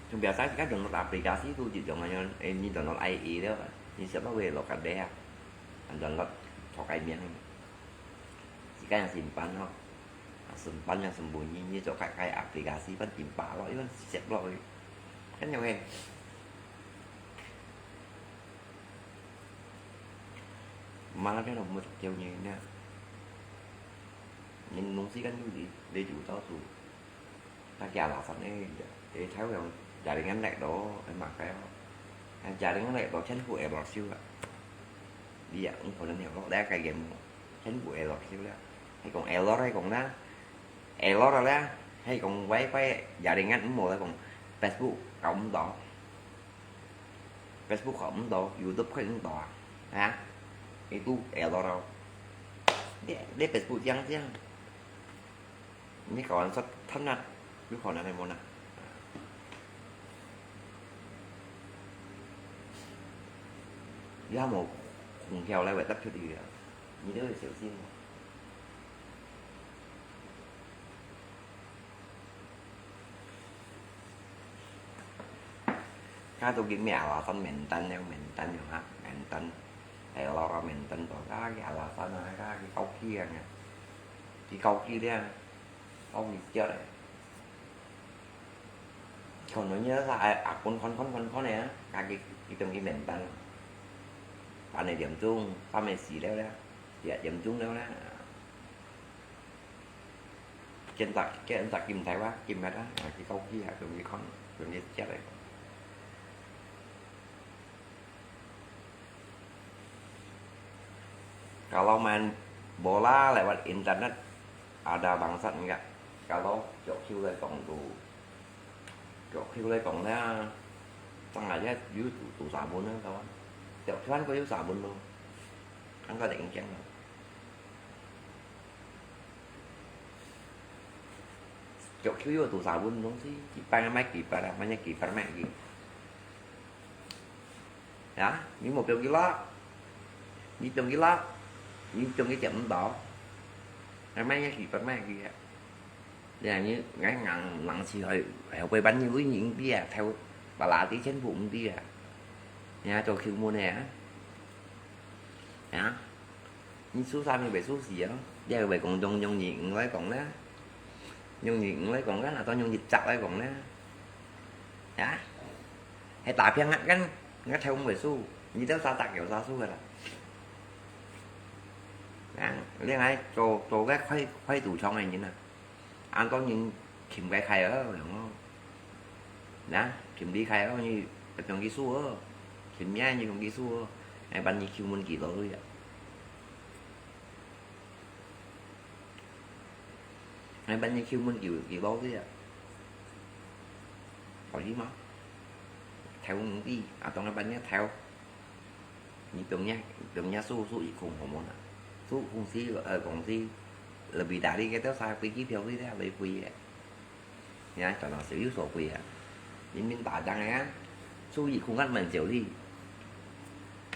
Yang biasa kita download aplikasi tu, jik dong ayo, eh, ni download I E dia, ni siapa weh lo kadeh ah. Download chok ai miang. Jika yang simpan ho. Simpan yang sembunyi, ni chok kai, kai aplikasi pan timpa lo, iban siap lo. Kan yang weh. Mana dia nak buat jauh ni, ni. Ni 东西 kan tu di, di juta tu. Nah, kia alasan eh, eh, tahu yang jaringan lek do, eh, makai. Yang jaringan lek do, 全部 error siu lah. Dia, engkau ni lo, dah kai game mo. 全部 error siu lah. Hai kong error, hai kong na. Error lah. Hai kong wifi jaringan mo lah kong. Facebook kau mo do. Facebook kau mo do, YouTube kau mo do. Ha? Itu error. Dia, dia Facebook siang siang. Ni kawan sat thanat, yu kawan anai mona. Ya mo khung hiao lai wet tap chut yu ya. Ni deu siu sin. Ka tu ki mia wa san mentan ya, mentan ya ha, mentan. Ai lo ra mentan to, ka ki alasan na, ka ki kau ki ya. Ki kau ki dia. Kau ki cia lai. Kon no nya sa ai akun kon kon kon kon ya, ka ki ki tong ki mentan. Pan ne diam chung, pan me si leo leo. Ya diam chung leo leo. Ken tak, ken tak kim thai wa, kim mat a, ki kau ki ha, tong ki kon, tong ki cia lai. Kalau main bola lewat internet, ada bangsat enggak? Kalau Cok Kiu lai kong tu, Cok Kiu lai kong na, tang aja yu tu, tu sabun na kawan. Cok Kiu kan ko yu sabun tu, kan ko ada ingkiang tu. Cok Kiu yu tu sabun tu si, kipan mai kipan, mai kipan mai ki. Ya, ni mo piong ki lo. Ni piong ki lo. Ni piong ki tiap mo do. Ngai mai ngai ki pat mai ki ya. Ya, ni ngai ngang ngang si hoi, hoi bai ban ni ui ni ing bia, thau ba la ti chen bu ing bia. Ya, cho kiu mo ne ya. Ya. Ni su sa ni bai su si ya. Ya bai kong dong yong ni ing lai kong na. 用日語來講，該拿到用日籍來講呢？啊？係打拼啊，該，該頭毋會輸，你兜啥隻有啥輸个啦。啊，你愛做，做个快，快賭場个人啊，恁多人尋个開哦，用哦。啊，尋你開哦，你用佢輸哦，尋咩你用佢輸哦，哎，把你求問幾多歲啊？ 𠊎分你求問幾，幾多歲啊？可以嗎？頭毋知，啊，當𠊎分你頭。你當日，當日輸，輸一空好無啦？輸公司，呃，公司，lebih dari該兜啥飛機票費了，來飛个。你看，轉到少有所費啊。明明打仗个啊，輸一空還蠻少哩。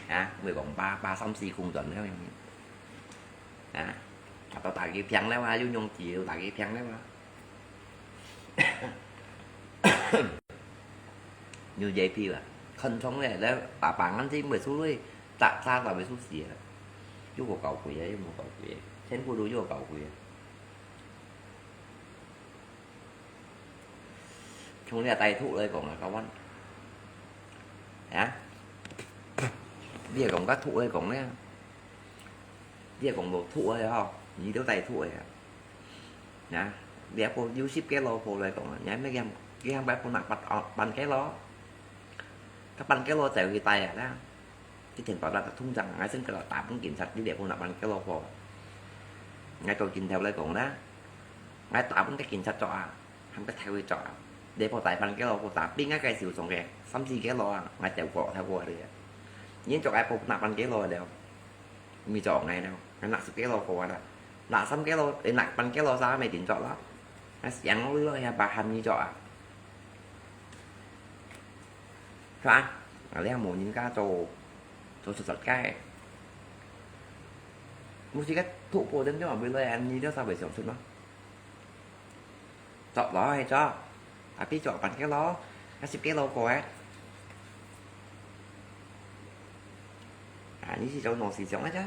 啊，毋會講八，八三四空轉了。 啊，打到打佢平了啊，又用錢打佢平了啊。有這批啊，看重咧，來，爸爸眼睛會出來，打，打到會出事啊。又無搞鬼啊，又無搞鬼啊，全部都又搞鬼啊。從這大陸來講啊，各位，啊，你係講个大陸來講咧， 你係講無毒个吼，你都帶毒个啊。啊，你阿婆有十個老婆來講啊，你還乜佢，佢還擺分若八，哦，半個咯。該半個咯走去帶啊啦。佢天保啦，通常𠊎先个打分警察，你來分若半個老婆。𠊎做警察來講啦，𠊎打分个警察做啊，還个太會做啊。你婆帶半個老婆打，比𠊎个少送个，三四個咯啊，𠊎走過，走過个。你做𠊎婆拿半個咯了。 毋係做𠊎咯，𠊎拿十個咯過啊啦，拿三個咯，誒，拿半個咯，啥乜定著啦，𠊎想咯，也把喊你做啊，係吧？啊，你無人家做，做實實个，毋係个突破點點啊，為了你都稍微想出嘛。 做咯，係做。Tapi做半個咯，該十個咯過誒。啊，你係做農事上个啫。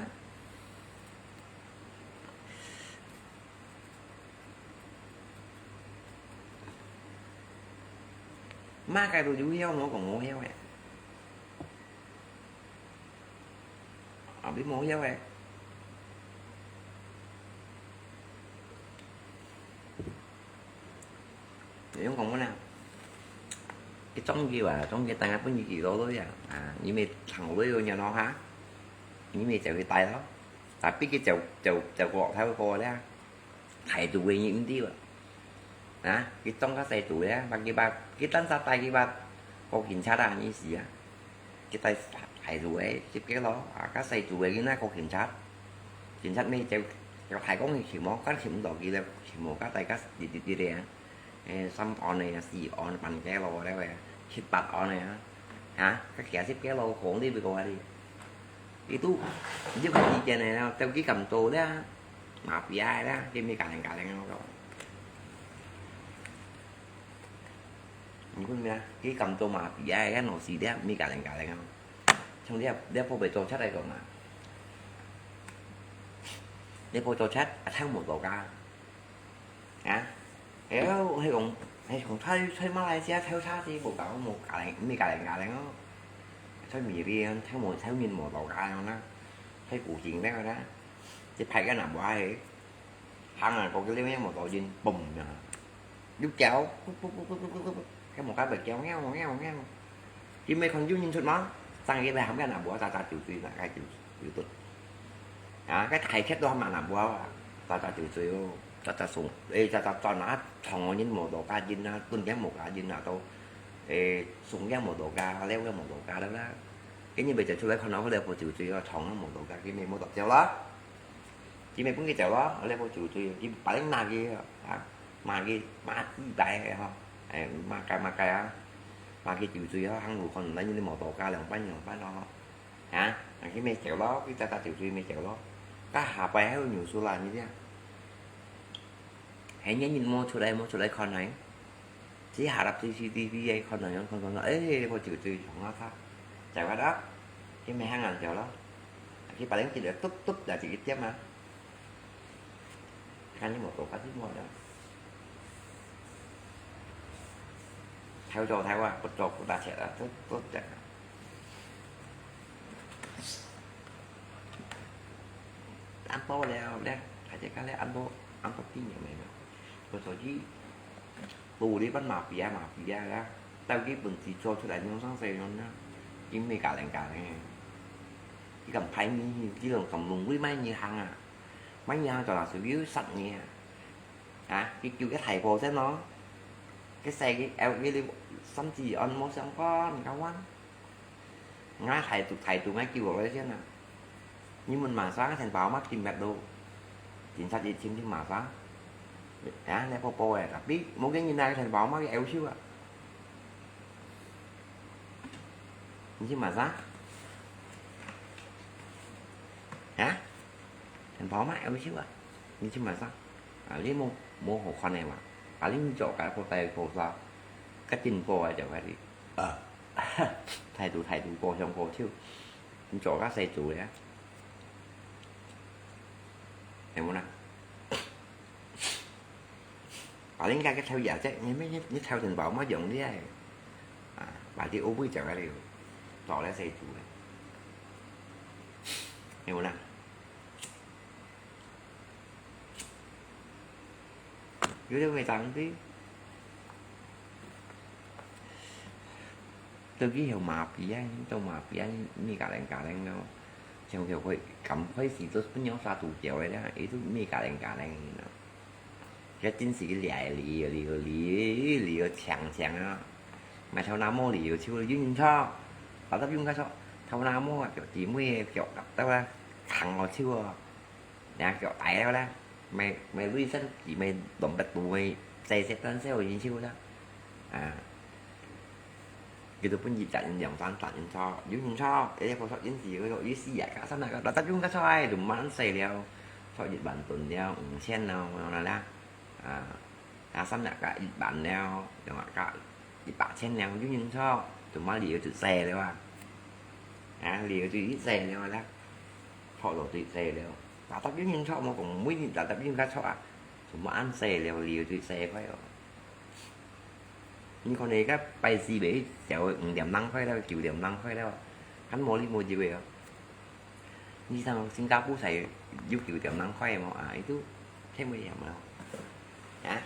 麼个都有曉，無講無曉誒。 啊，你無曉誒。你用講麼呢？佢中意啊，中意等下分你幾多鐳啊？啊，你咪行鐳有人咯哈？你咪走去帶咯。Tapi佢走，走，走過，走過了。 態度个人毋對啊。啊，佢裝較細肚个，把佢把，佢單儕帶佢把，過警察啊，意思啊。佢帶態度个，十個咯，啊，較細肚个囡仔過警察。警察尾就，就大講佢尋無，該尋毋到佢了，尋無，該大家直直直个啊。誒，三案个啊，四案，半個咯，了个，七八案个啊。啊，該幾十個咯，講你毋過啊你。 Itu，你就看意見个啦，到佢敢做啦，mafia个啦，佢乜galing-galing咯。你講咩啊？佢敢做mafia个，該老師个，乜galing-galing咯。像你，你婆會做賊來講啊？你婆做賊，啊，偷無到家。 啊，誒，係講，係講在，在馬來西亞偷車子無搞，無galing，乜galing-galing咯。在美國啊，偷無，偷人無到家樣啦，在古晉那個啦，這排个南瓜係，行啊，過去了也無到人，嘣呀，又叫，噗噗噗噗噗噗噗，該無該會叫，喵喵喵。 佢乜看有人出嘛，正佢來喊个南瓜，喳喳啾啾，那个啾啾啾。啊，該大隻都喊南瓜啊，喳喳啾啾哦，喳喳送，誒，喳喳轉啊，長个人無到家人啊，蹲个無家人啊，都，誒，送个無到家，了个無到家了啦。今日未走出來看到，後來無啾啾啊，長个無到家，佢乜無到走啦。 佢乜分佢走咯，了過就追，佢把人拿佢啊，罵佢，罵幾擺个吼，誒，罵該罵該啊，罵佢就追啊，行路看，來你無到家兩班兩班咯，啊，佢乜走咯，佢喳喳就追乜走咯，該下擺還有牛叔啦，你知啊？係，你人無出來，無出來看來。 只下立C C T V个，看到樣看看到，誒，我就追從那卡，走啊啦，佢乜行恁久咯，佢把人記得嘟嘟，就係一點啊，看你無做法子無了。偷做偷啊，不做不打錢啊，都都這樣啊。恁多了咧，大家看咧恁多恁多電影沒有？我手機，我這班馬屁啊馬屁啊啦，到底本事做出來用上使用呢？因為家人家人，你敢拍你，你攏敢弄會賣你行啊？賣你行做哪屬於殺你啊？ 啊，佢救个大波先咯，佢細个，呃，佢甚至安無相關，你看完。𠊎態度態度，𠊎救落來先啊。你問馬上，錢包嘛tìm得到，警察一尋尋馬上。啊，你婆婆誒，tapi無个人啊，錢包嘛佢yêu手啊。你尋馬上？啊？錢包嘛yêu手啊？ 你尋麼儕？啊，你無無好看个嘛？啊，你做个好大菩薩，个真高啊，就係你。啊，態度態度，高相高手，你做个細做个啊，係無啦？啊，人家个偷也啫，你你你偷錢包麼用个啊？啊，把你烏龜就係你，做了細做个，係無啦？ 有兜會當對。都佢有麻痺啊，都麻痺啊，你家人家人咯。像佢會，敢開始都不要殺毒藥个啦，佢都你家人家人咯。佢真係个理由理由理由理由強強啊！買頭那毛理由就有人錯，打得用个錯，頭那毛啊，腳底尾腳到啊，長哦手哦。 人腳大了啦，買買鐳射機，買動物圖个，再設單色个人手啦。啊，佢都分一隻人兩三隻人坐，有人坐，一個坐人四個，有四啊，加三啊，個，大家用个坐，就慢細了，坐一萬噸了，五千了，咁樣啦。啊，加三啊，加一萬了，兩啊，加一百千了，有人坐，就買理由就細了啊。啊，理由就一細了啦。 坐落最細了。Tetap有人坐，莫講每日tetap有人坐啊，全部恁細了，了最細塊哦。你看你个拜四尾，小五點零塊了，九點零塊了，還無哩無有个哦。你像新加坡才有九點零塊無啊？佢都聽毋明了。啊？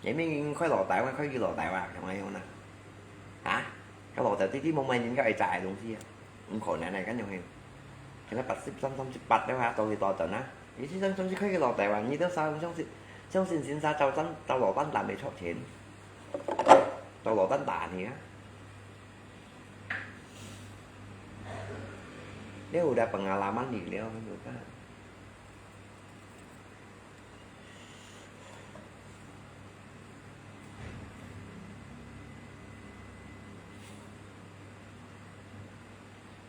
你明明開老豆，開佢老豆啊，咁樣樣啦。啊？个老豆弟弟無買人家會炸个東西啊，毋可能啊，咁樣樣。佢个八十三、三十八个話，到去多等啊。你先生總是開佢老豆啊，你都三相信，相信先生到真，到老闆擔个出錢，到老闆擔个啊。你有了pengalaman了，有个。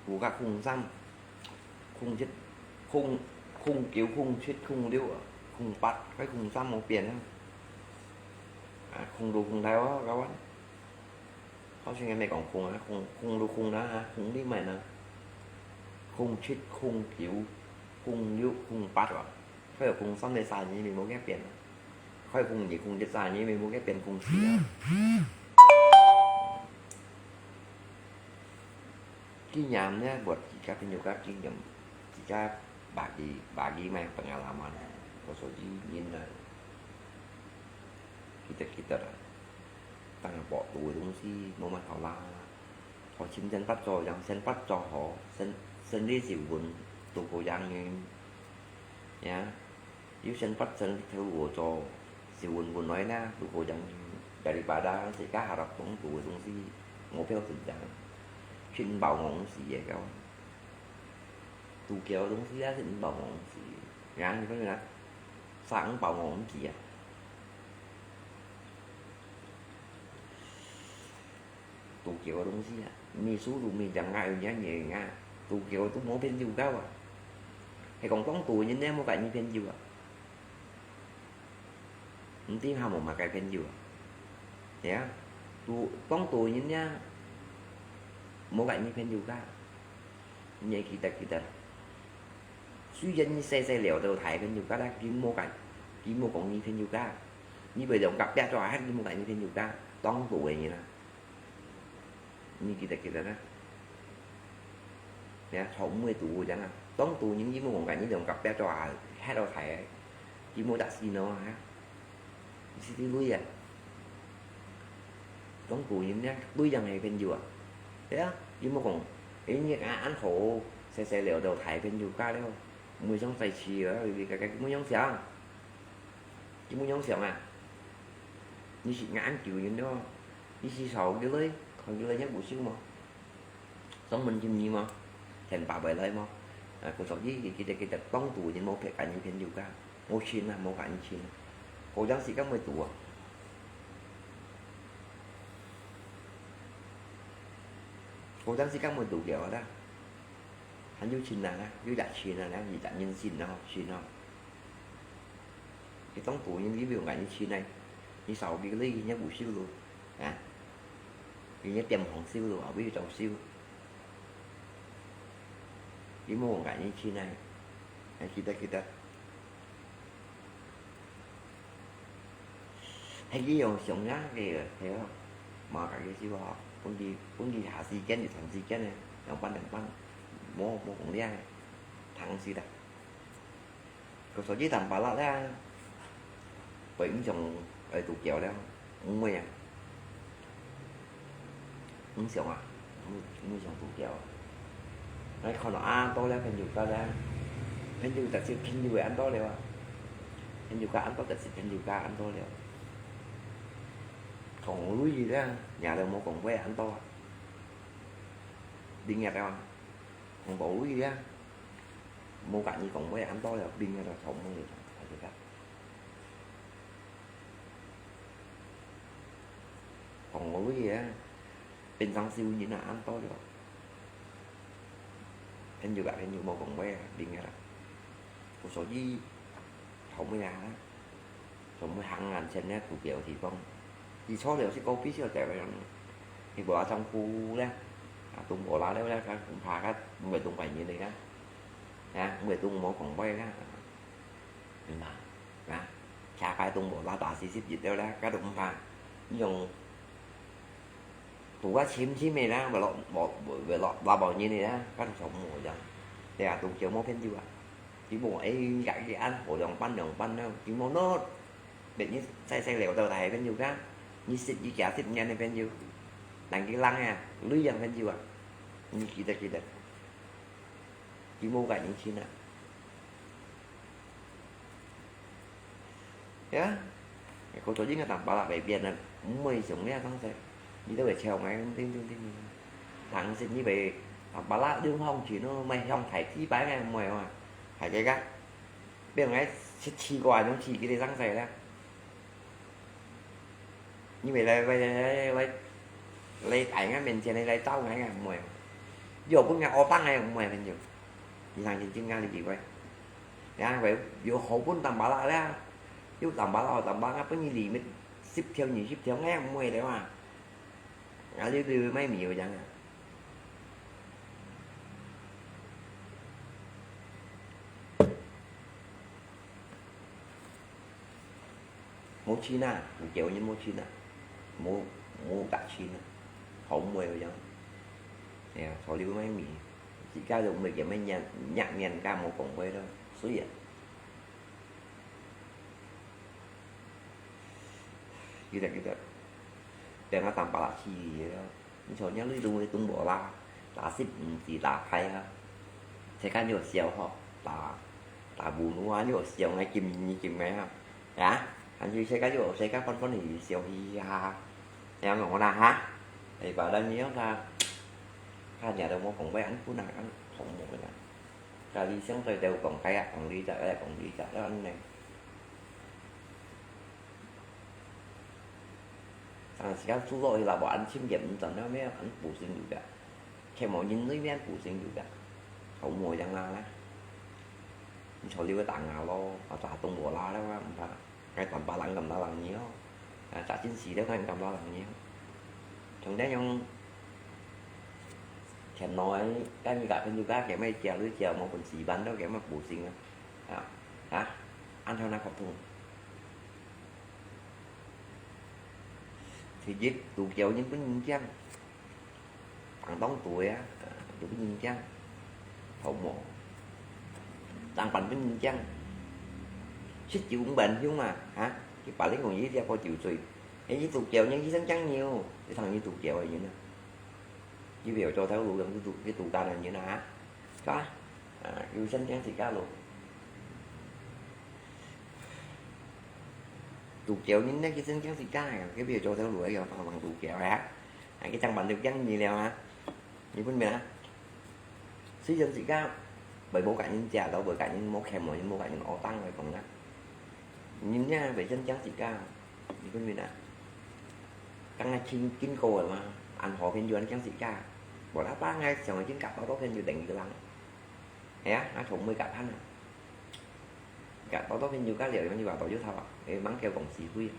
五个空三、空七、空、空九、空七、空六啊、空八，該空三無變啊。啊，空六空頭啊，各位。 好像也沒講空啊，空，空六空啦，空六買啦，空七、空九、空六、空八啊，還有空三个生意，你無个變啊。還有空二、空一生意，你無个變空四啊。經驗呢，buat kita朋友个經驗，自家bagi，bagi買pengalaman，我說一年了，kita，kita啦。 當然，博讀个東西，無麼好啦。學前先發作，樣先發作好，先，先你就穩，讀過樣个，呀，有先發生頭我做，就穩穩來啦，讀過樣个。Daripada自家harap當讀个東西，無標準樣，去包戇事个，搞。讀過个東西啊，去包戇事。呀，你講啦，啥人包戇事啊？ 讀過个東西啊，你書讀毋正啊，有影影啊，讀過都無朋友个啊。係講當多人呢，無个你朋友啊。毋知還無麼个朋友啊。係啊，讀，當多人呢，無个你朋友个。你愛記得，記得。雖然你細細了都大朋友个啦，佢無个，佢無講你朋友个。你會用隔壁桌，還有無佮你朋友家，當多个人啊。你記得記得啦。呀，從未堵過人啊，當多人你無講佮你用隔壁桌啊，還到台，你無得信哦啊。你是對位啊。當多人呢，對人係朋友啊。對啊，你無講，哎，你恁好，細細聊到大朋友家了，毋會想再去啊，你个个毋會想想。 你有影響啊？你是眼球人咯，你是手機來，看佢來也無收無？上門尋你無？電話會來無？啊，故所以佢佢佢當多人無陪佮你朋友家，無親啊，無佮你親啊，好長時間會堵啊。好長時間會堵了啦，還有親啊，有隻親啊，有隻人親啊，親啊。 佢當多人你毋用你錢呢，你手機裡也無收咯，啊？你也點紅收咯，後尾就收。你莫用你錢呢，啊，記得記得。係佢用上下个，係哦，嘛个意思哦，本地本地下時間就長時間呢，兩班兩班，莫莫講了，聽死啦。 个手機淡薄仔啦，會影響愛度橋了，毋會啊？影響啊？毋影響度橋啊？𠊎看到恁多了，朋友家了，朋友特色朋友會恁多了啊，朋友家恁多特色朋友家恁多了，同類了，也都無講會恁多啊，另外了啊，同類了。 無佮你講話恁多了，變个就頭毛了，大家。講我个啊，變成少年啊，恁多了。朋友啊，朋友無講話啊，變个啦。所以，頭毛啊。 全部行眼前个股票地方。佢坐了係高飛少仔个樣，佢無阿丈夫咧，啊，都無啦了咧，佢恐怕佢毋會當壞人个啦，啊，毋會當無講話啦，明白？啊，下擺都無啦，打四十日了咧，佢都毋怕，用 都啊深深个啦，會落無會落落無人个啦，該就無樣。對啊，都叫無朋友啊。佢無哎，佢佢恁好兩班兩班啦，佢無咯。別人細細聊到大朋友噶，你識佢幾十年个朋友，人佢人啊，女人朋友啊，你記得記得，佢無个人情啊。 呀，个做應該淡薄仔會變啊，毋會像你啊當時，你都會笑𠊎，叮叮叮叮。當時你會淡薄仔兩方錢咯，莫向大幾擺个，毋會啊，還个个，變𠊎食試過啊，種試佢个當時啦。 你會來來來來來來大人面前來來找𠊎啊，毋會。有分𠊎惡棒个，毋會朋友。你相信真正个機會。然後有好分淡薄仔啦，有淡薄仔淡薄仔分你裡面十條二十條个，毋會了啊。啊，你你買米有樣啊？ 無錢啊，有幾多人無錢啊？無無值錢啊，好無个樣。哎呀，潮流買米，自家都毋會叫買年年年假無講話咯，水啊！記得記得，等下淡薄仔去个咯。 你像你這種个東無啦，打食毋知打開啊，世間有笑吼，打打母乳啊，有笑个金金个啊，呀，還是世間有世間歡歡喜笑嘻嘻哈哈，這樣講啦哈，哎，把咱你用他，他講的我講話很不難，很同謀的，家裡相對都講開啊，講理解，講理解，要恁呢。 但是講做落去啦，無恁深入，毋知影咩，恁無成就个。忒無人類面無成就个，好無樣啦啦。你坐了个打牙咯，啊，打東無啦了啊，毋怕。𠊎淡薄人敢打人你哦，啊，打真死了，𠊎敢打人你哦。像這樣，天內，該你个朋友家，佢乜食你食，無分時間了，佢乜無成啊。啊，啊，安全啊，合同。第一，渡橋人分人驚，當當多啊，都分人驚，頭毛，正粄分人驚，食酒毋還香啊，哈，佢把你講一隻過酒醉，哎，你渡橋人醫生驚你哦，你同你渡橋个人啊，你不要做頭路，你渡，你渡單个人啊，哈，啊，有生驚自家咯。 渡橋人呢，佢真正係假个，佢不要做頭路个，要幫忙渡橋啊。啊，佢正粄就驚你了啊。你分明啊？雖然自家，會無甲人食到，會甲人無欠，無人無甲人惡當來講啦。人呢，會真正自家，你分明啊？剛剛經，經過个嘛，安好朋友安驚自家，無啦，把𠊎想緊甲到到朋友等一個人。係啊，啊，從未甲盼啊。 甲多多朋友甲了，用你話到有頭啊，誒，吂叫講是非啊，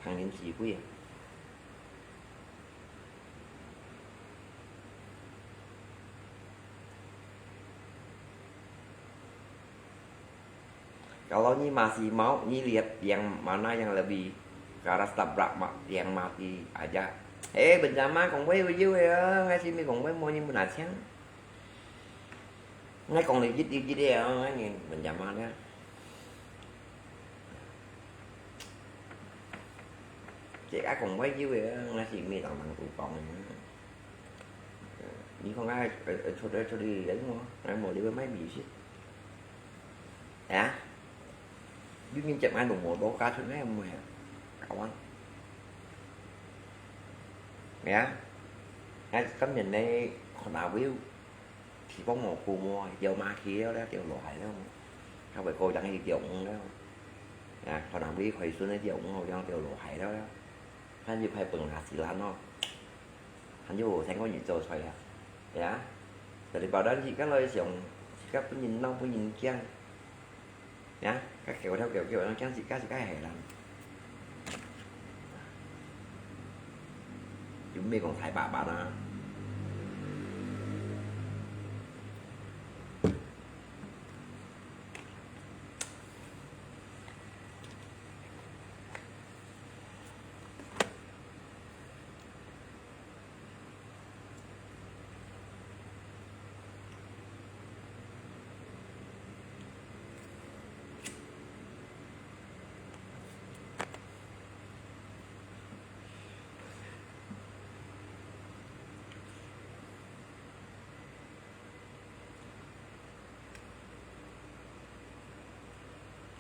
行人是非啊。Kalau ni masih mau, ni lihat yang mana yang lebih keras tabrak ma-, yang mati aja. Eh, Benjama kong wei wei wei ah, ngai si mi kong wei mo ni mun a chiang. Ngai kong le jit jit jit ya, ngai ni Benjama ya. Cek a kong wei wei ah, ngai si mi tang tang tu kong ni. Ni kong ngai, eh, eh, chot, eh, chot di ya mo, ngai mo di wei mai bi si. Ya. Yu min cep ngai nung mo do ka chot ngai mo ya. Kawan. Ya. Ngai kam yen nei kona wiu. Thì bóng màu khô mua, tiêu ma khi đó, đó, tiêu lỗ hại đó. Không phải cô chẳng thì tiêu ung đó. À, hồi nào biết khỏi xuống nó tiêu ung, hồi đó tiêu lỗ hại đó, đó. Hàn Quốc hay bừng hạt xì lan đó. Hàn Quốc thành có nhiều trò xoay hả? Dạ. Tại vì bảo đó chỉ có lời sống, chỉ có cái nhìn nông, cái nhìn kiêng. Nhá, các kiểu theo kiểu kiểu nó kiêng chỉ có, chỉ có hẻ lắm. Chúng mình còn thái bạ bạ đó.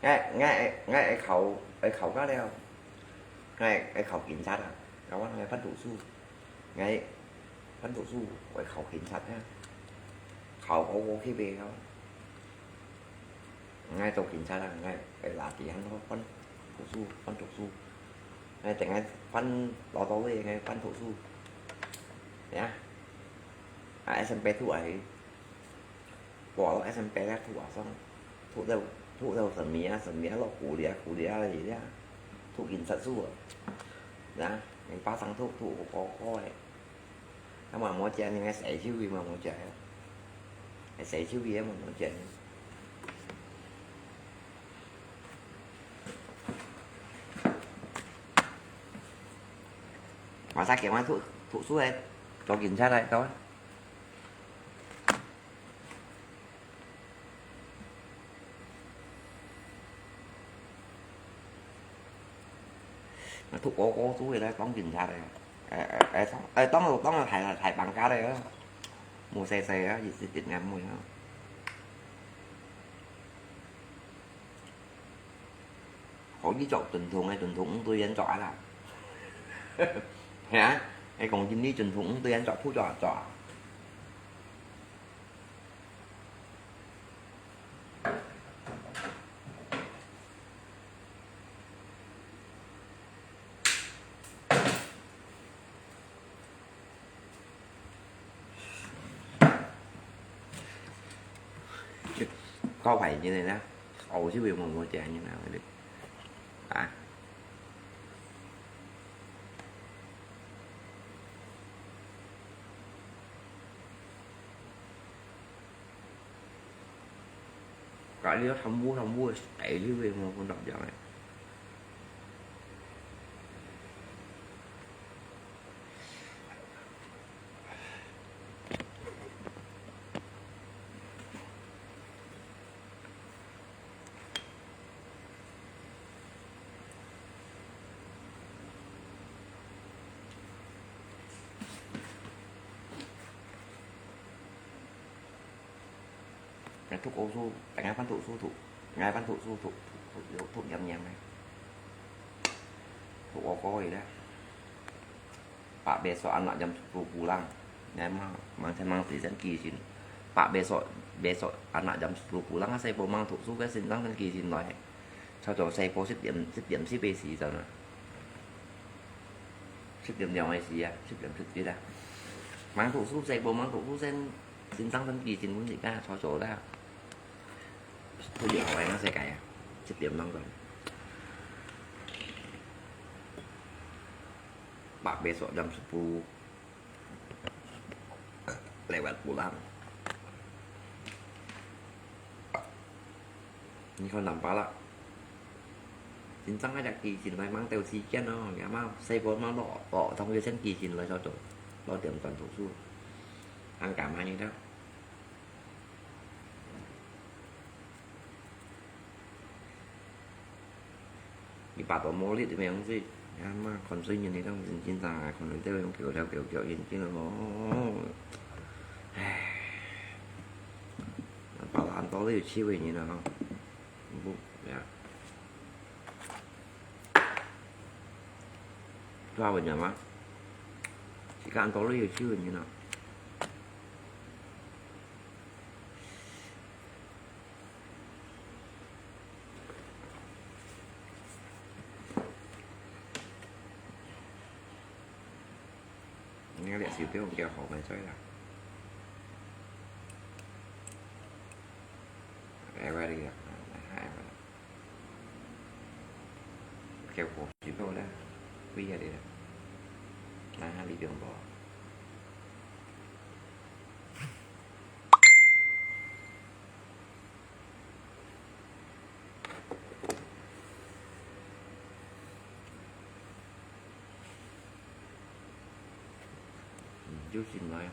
Ngai, ngai, ngai ai khâu, ai khâu cá leo. Ngai ai khâu cảnh sát à? Kau wan ngai phan thủ su. Ngai phan thủ su, ai khâu cảnh sát ha. Khâu kau kau khi bê kau. Ngai tàu cảnh sát à, ngai ai lá tí hăng kau phan thủ su, phan thủ su. Ngai teng ngai phan lo tàu lê, ngai phan thủ su. Ya. À, S M P thu ai. Bỏ lô S M P ra thu à xong. Thu đâu, thu đâu sân mía, sân mía lô cú lia, cú lia gì lia. Thu kín sat su à. Đó, mình phá sang thu, thu của cô, cô ấy. Nó mà mua chén thì nghe sảy chiêu gì mà mua chén. Nghe sảy chiêu gì mà mua chén. Mà sao kiểu mà thu, thu su ấy. Cho kín sat đấy, thôi. Mà thu có có chú gì đấy, tóm kín sat đấy. Ê, ê, ê, tóm, ê, tóm, tóm là thải, thải bằng cá đấy á. Mua xe xe á, gì xịt xịt ngắm mua á. Có gì chọn tuần thường này, tuần thường cũng tôi ăn chọn là. Hả? Hay còn gì tuần thường cũng tôi ăn chọn, thu chọn, chọn. Có phải như này đó. Ồ, chứ vì mà mua chè như nào được. À. Cái đứa thăm vú, thăm vú, tệ chứ vì mà con đọc chọn này. 讀高數，等下翻讀書讀，等下翻讀書讀，讀讀讀念念个，讀我个个咧。Pak besok anak jam sepuluh pulang. Memang, mang mang tulisan kisin. Pak besok, besok anak jam sepuluh pulang, saya pun mang 讀書个先生等kisin來。 差不多細个十點，十點十个時陣啊，十點兩个時啊，十點十一啊。吂讀書，細个吂讀書先，先生先寄信分自家坐坐啦。都有好玩个世界啊，十點鐘鐘。Pak besok jam sepuluh lewat pulang. 你看難巴啦，真正个寄信來吂兜時間哦，也吂細个吂落，哦，同學先寄信來坐坐，落點轉讀書，還幹嘛呢？你爸爸無力个樣子，啊嘛，看衰人，你當真正啊，看衰兜用叫了叫叫，眼睛哦，唉，爸爸恁多都有趣味人了哈，不，呀，抓穩了吗？你看恁多都有趣味人了。 你个歷史比較好，沒錯啦。哎，我的个，哎，我的。結果最後呢，為了你，那你不用多。 嗯，就进来。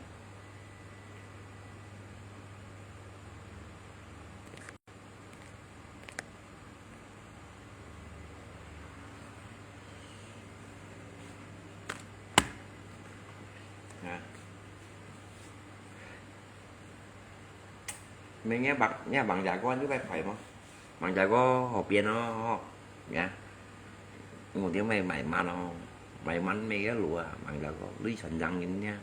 啊。 Mày nghe bằng, nghe bằng giá con chứ phải phải mà. Bằng giá con hộp tiền nó, nhá. Một tiếng mày mày mà nó, mày mắn mày cái lúa, bằng giá con, lui chuẩn răng nhìn nhá.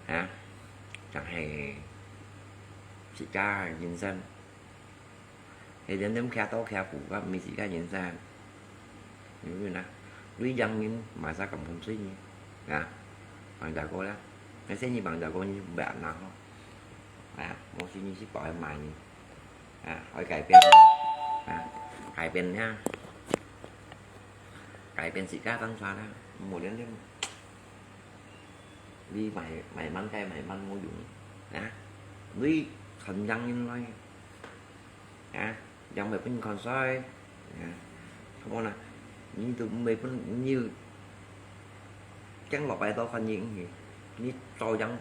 Hả? Chẳng hề, chỉ ca nhìn sân. He lian liêm khia to khia phủ kah mi si kah nhin san. Nhi na, lui yang nhin mai sa kam khun sui nhi. Na, pang ja ko la. Ngai se nhi pang ja ko nhi bẹt na ho. Na, mo si nhi si poi mai nhi. Na, oi cải thiện. Na, cải thiện nha. Cải thiện si kah tăng sa na. Mo lian liêm. Lui mai, mai mắn kah mai mắn mo dùng. Na, lui khân yang nhin loi. Ha, yang mày pun khon soi. Ha. Không có nè. Như tụi mày pun như chăng lọ bài tao khăn như thế. Như tao yang,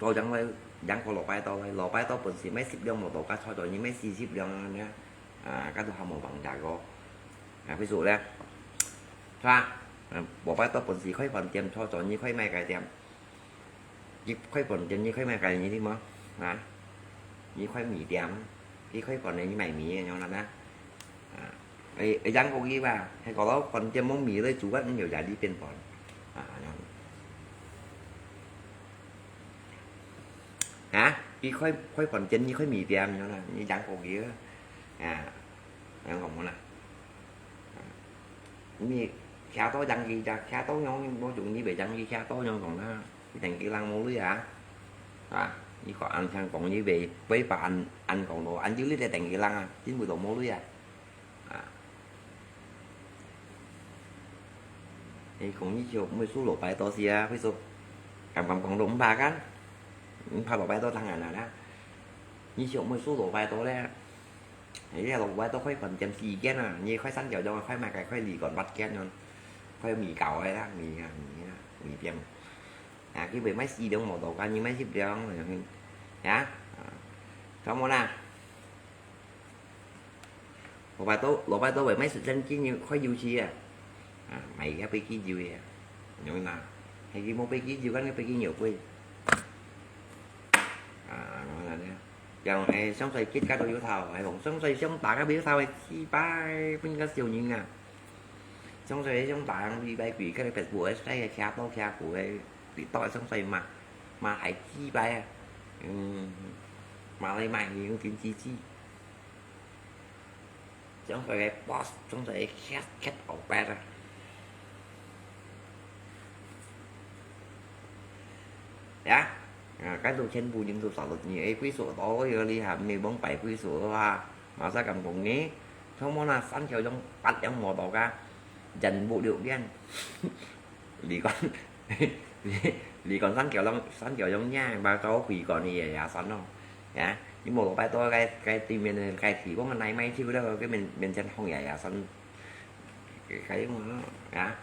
tao yang lại, yang có lọ bài tao lại. Lọ bài tao pun si mấy sip liang một tàu cá cho cho như mấy si sip liang nè. À, các tụi họ một bằng giá gò. À, ví dụ là. Cho à, à, lọ bài tao pun si khỏi phần tiêm cho cho như khỏi mai cái tiêm. Nyi khoai pon tiêm, nyi khoai mai cài nyi đi mò. Hả? Nyi khoai mì tiêm. Nyi khoai pon này nyi mai mì nyo lắm á. À. Ê, ê, yang có gì ba? Hay có đó pon tiêm món mì đấy, chủ quán nhiều giá đi bên pon. À, nyo. Hả? Nyi khoai, khoai pon tiêm, nyi khoai mì tiêm nyo lắm. Nyi yang có gì á. À. Yang có món à. Nyi khá to yang gì, khá to nyo, nói chung nyi về yang gì khá to nyo còn đó. Thành kỹ năng mô lý hả? À, nhi có ăn sang còn nhi về, với bà ăn, ăn còn đồ, ăn dưới lý để thành kỹ năng à, chín mươi độ mô lý à. À. Thì cũng nhi chịu mười số lỗ bài to xì à, ví dụ, cảm cảm còn đồ ba cái, ba lỗ bài to thằng à nè, nhi chịu mười số lỗ bài to đấy. Nyi lộc vai tao khoai khuôn tiêm xì kiên à, nyi khoai sắn kéo dòng khoai mai cái khoai lì còn bắt kiên nhon. Khoai mì cảo ấy đó, mì à, mì à, mì tiêm. À, cái về máy xì đông màu tàu cá như máy xếp đeo rồi. Hả? À. Cảm ơn à. Lộc vai tao, lộc vai tao về máy xịt chân kia như khoai dầu xì à. À, mày cái bê kia dầu à. Nhớ là. Hay cái món bê kia dầu gắn cái bê kia nhiều quê. À, nó là đấy. 像係上水吉个都有頭，係講上水上大个有頭个，幾百分个小人啊！上水上大个禮拜幾个Facebook个晒个，徛到徛過个，佢到上水嘛，嘛還幾百啊！嗯，嘛來買用緊支持。 上水个 boss，上水个 cat cat 好白啊！呀，啊，該都全部人都少了，你哎，歸所到个厲害，沒往擺歸所个話，馬上咁講呢，他們那三條用八兩摩托个，人不留戀。 你講，你，你講三角龍，三角龍呀，嘛做會館个爺爺山咯，呀，你無拜託該，該對面个該地方个奶賣手了，該面，面前放爺爺山，該，該種啊，呀，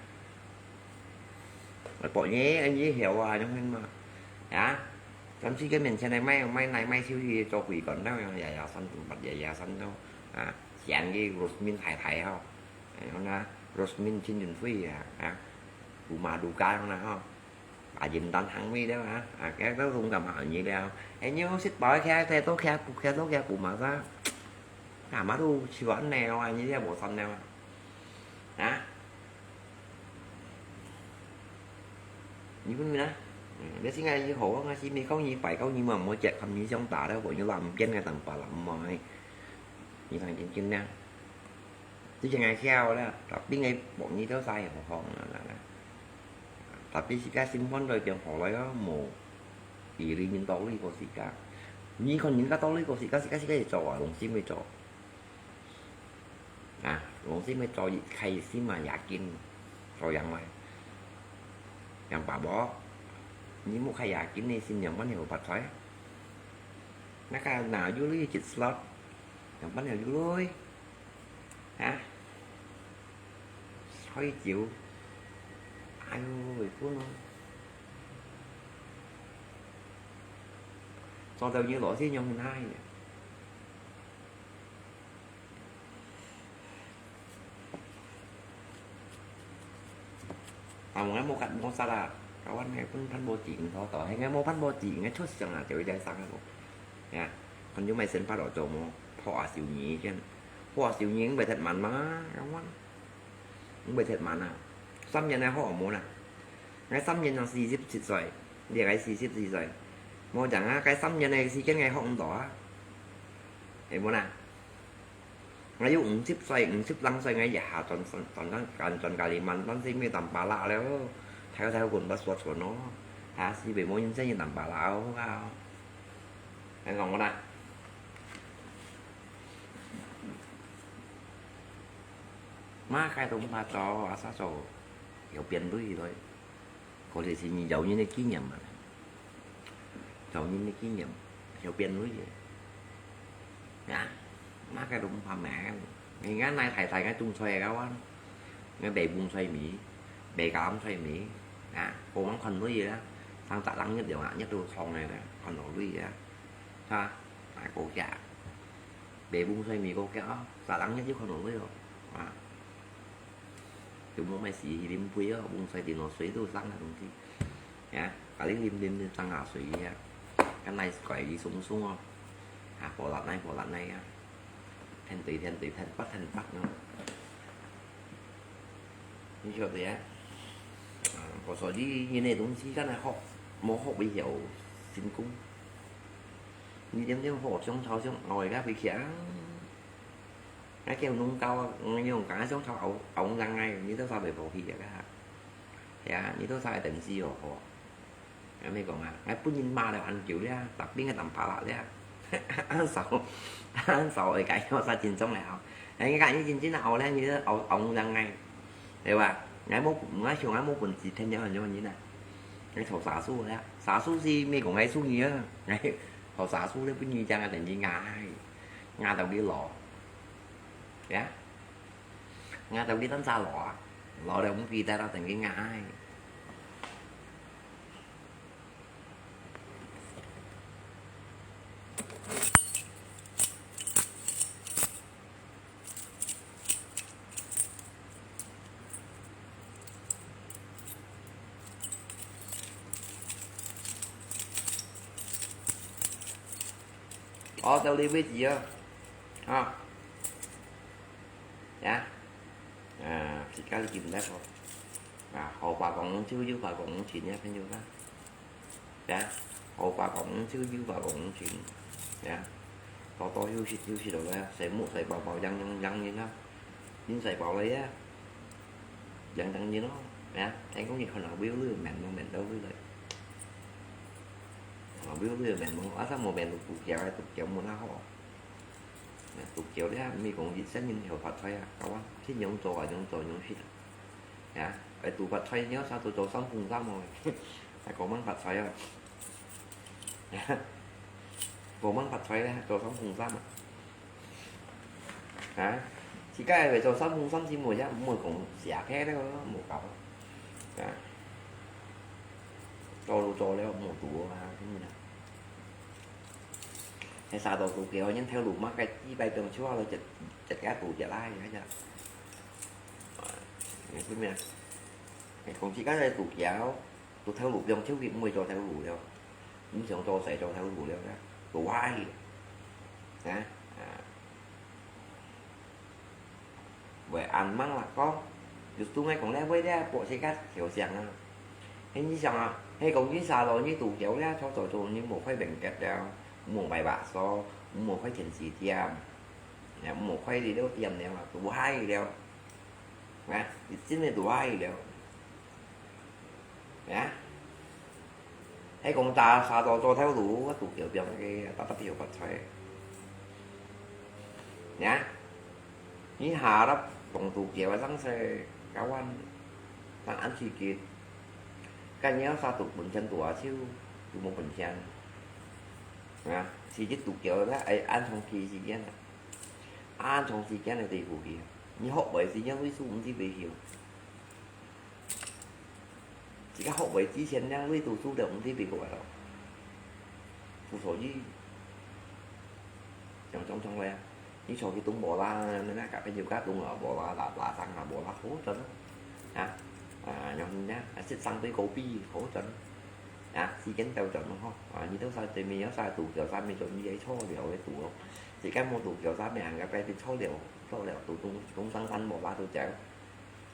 博嘢，恁樣曉啊，種嘛，呀，甚至該面前个賣，賣奶賣手去做會館了，爺爺山，爺爺山咯，啊，像个Rosmin太太吼。 哎，好啦，Rosmin親人會啊，啊，Uma Duka好啦吼，啊，認真行尾了啊，啊，該都攏咁好你了，哎，你有食飽徛徛到徛不徛到徛不嘛啥，啊，嘛都笑恁呢咯，你也無心了啊，啊，你問啦，嗯，你現在以後啊，是沒空你擺高你嘛，莫接他們想打了，我就亂變个等把人嘛，你看真真呢。 之前𠊎曉啦，tapi𠊎無你兜使好好啦啦啦。Tapi自家心肝內邊好來哦，無，一零年道理過自家。你看人家道理過自家，自家自家去做啊，用心去做。啊，用心去做，一開心嘛，也緊，做樣來。樣爸爸，你莫開也緊，你心樣般有發財。那個哪有鐳一 slot，樣般有鐳。 啊，開酒，哎喲，會分哦。做到你老先用很嗨呢。啊，𠊎無甲無煞啊，kawan𠊎分番波子應多多，係𠊎無番波子應該出相啊，就會在生个咯。呀，看有咩生法咯，做麼，破啊少年先。 哇，少年毋會忒慢嘛，仰般？毋會忒慢啊！三年个好無啦？𠊎三年正四十七歲，這个四十四歲，無講啊，該三年个時間𠊎學毋到啊，係無啦？𠊎有五十歲、五十零歲，𠊎一下轉轉轉轉轉加里曼，但是沒有當巴拉了，太太滾不說存咯，啊，是被無人生也當巴拉哦啊！恁講無啦？ Mah kaya to mah to asa so，有變鐳來。可能係你有人个經驗嘛，有人个經驗，有變鐳个。啊，mah kaya to mah mah，你看那太太个種菜个話，你白種菜米，白加種菜米，啊，好望看鐳个啦，上十零日了啊，日都長个啦，看到鐳个啦，哈，啊，高價。 買盆菜米過去啊，十零日就看到鐳哦，啊。就無買時去啉杯哦，盆菜頂頭水都生个東西。啊，家己啉啉啉生下水啊，該來怪佢鬆鬆哦。啊，無力耐，無力耐啊。天對天對，天北天北哦。你曉得啊？啊，我說你，你那東西，剛才學，無學會曉成功。 你點點好，想炒想熬个會強。𠊎叫農家啊，𠊎用講想炒熬，熬人哎，你都炒袂好去啊，係啊，你都炒會等死哦，吼。𠊎咪講啊，𠊎本人罵了恁久了，逐邊个當巴拉了，少，少會改，我殺真重了吼。哎，你看你真正熬了，你都熬，熬人哎，對吧？𠊎無，𠊎想𠊎無本事，天天很多人啊。𠊎炒沙司了，沙司是咪講𠊎中意啊，𠊎 好，沙司咧，本人講啊，等佢硬，硬到佢老，呀，硬到佢當早老啊，老了毋記得啦，等佢硬。好，到這位止哦。啊，呀，啊，自家都記毋得哦。啊，好話講毋少，有話講毋盡呀，朋友啊。呀，好話講毋少，有話講毋盡呀。多多休息，休息落來啊，睡目睡飽飽，養養養人啊，人睡飽了呀，養養人咯。呀，聽講你看到會有面目，面到會來。啊，會有面目，啊，啥無面目，肚枵啊，肚枵無哪好。 肚枵了，毋係講一生人曉發財啊，教啊，天用做啊，用做用食啊。呀，愛肚發財，你愛啥都做三風三哦，還講吂發財啊？講吂發財咧，做三風三啊？啊，自家會做三風三先無呀，毋好講寫開了，無搞啊。啊，做都做了，無肚啊，真个。 係啥都肚枵，人頭路麼个，幾擺中秋啊，就，就，就肚枵啦，係啊。你知咩？你講自家个肚枵，都頭路中秋，佢毋會做頭路了，毋想做事做頭路了，都壞去。啊，啊。 會恁樣啦講，就對𠊎講咧，會咧，博士个頭像啊。係你想啊，係講你啥咯，你肚枵咧，坐坐坐，你無開便格了，無買把所，無開電視店，也無開這兜店了啊，都壞了。啊，你真个都壞了。 啊？係講打沙多做頭路，我肚枵枵个，打打枵發財。啊？你下粒講肚枵个上勢，教阮，當恁刺激。該你要啥肚本錢多啊，就，就無本錢。啊？刺激肚枵个，哎，恁長期時間啊，恁長時間个地步去啊，你學會時間，位數毋知幾久。 自家學會之前，兩位都輸了，毋知幾多个咯。所以，像常常个啊，你坐去東無啦，那个朋友家東啊，無啦，拉拉上啊，無啦，好準啊。啊，啊，像你啊，啊，食生對高比，好準。啊，時間到準咯吼。啊，你都啥對面有啥肚枵，啥物準，你愛坐了个肚咯。自家無肚枵，啥物人家該邊坐了，坐了，都東，東上山無啦，都走。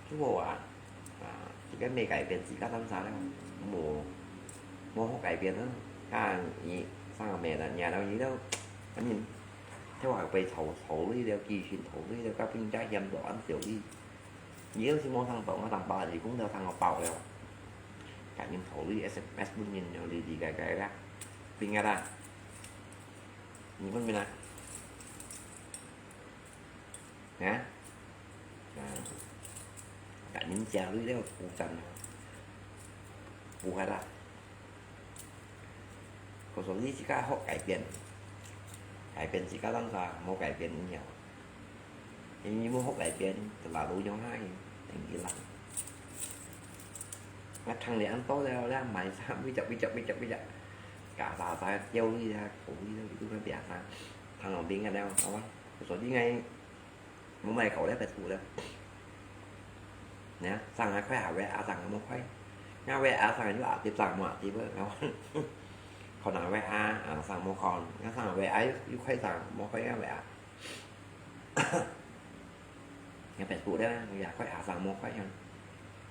做啊，啊，自家無改變，自家當啥了，無，無好改變啊。啊，你上面了，你了，你了，反正，這話被炒，炒了了，繼續炒了了，到分人家嫌到恁少哩。你要是無上當，我當把你講到上个包了。趕緊炒了，S M S分人了，哩哩个个啦，變个啦。你分咩啦？ 啊？啊，甲人食落了，負擔啊，負荷啦。故所以自家學改變，改變自家當下，無改變以後，因為無學改變，就老路用下去，停一浪。啊，趁了恁多了，了買衫，每隻每隻每隻每隻，加加加，掉落啊，苦力啊，你都要變啥？趁了變个了，好啊。 所以𠊎無買過了，別股了。你看，上下快下尾啊，上下無快。下尾啊，上下又下跌，上下無下跌，然後看下尾啊，啊，上下無看，你看上下尾啊，又，又快上下無快，下尾啊。你別股了，你也快下上下無快啊。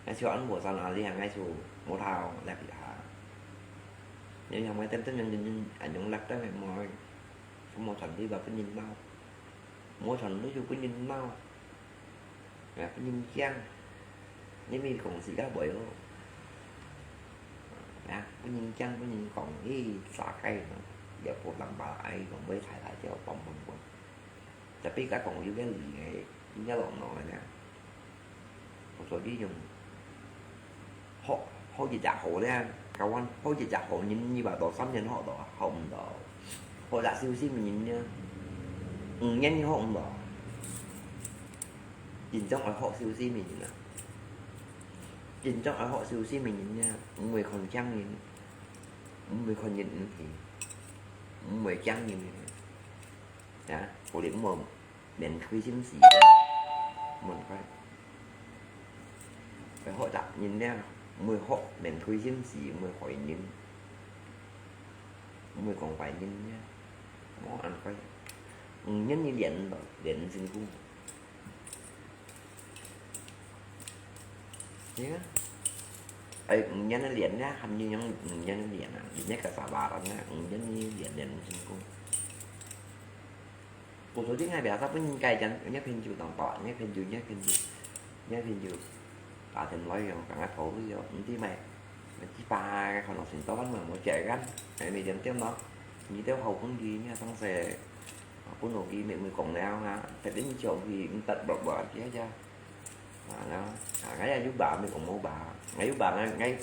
那就安無上啊，你看，那就無頭，來比下。你看，我等等等等，啊，用力等等，無，無傳遞到分人鬧。 無傳落去分人鬧，啊，分人驚，你咪講自家會哦。啊，分人驚，分人講，咦，啥个呢？也無人把愛講，會大大叫，嘣嘣嘣。Tapi該講有个理个，有个老老个呢。 所以用學，學一隻好咧，教阮學一隻好人，你話到三年學到，學毋到。學隻小心人呢，五年你學毋到。真正愛學小心人啊！真正愛學小心人呢，毋會看輕人，毋會看人毋起，毋會驚人个。啊，可能毋好 面對心事，問佢。愛學習人了，毋會學面對心事，毋會害人，毋會講壞人了。無恁快。五年你練毋到，練毋成功。你看，哎，五年你練呢，還要用五年你練啊，你那個啥啦，那五年你練，練毋成功。 Bố thổ chính hai bé sa pun ngai jan, ngai phen ju tong pa, ngai phen ju, ngai phen ju, ngai phen ju. Pa thêm lối yo, kang ngai thổ yo, ntí mai. Ngai tí pa, ngai khon nong sin tao văn mường mo jai gan, ngai mi diam diam no. Ngi teo hậu pun ki, ngai sang se, pun nô ki, mi mi kong neo nga, tết đến chiều ki, ntắt bọt bọt kia ja. À, đó. À, ngai ya yu ba, mi kong mo ba. Ngai yu ba, ngai, ngai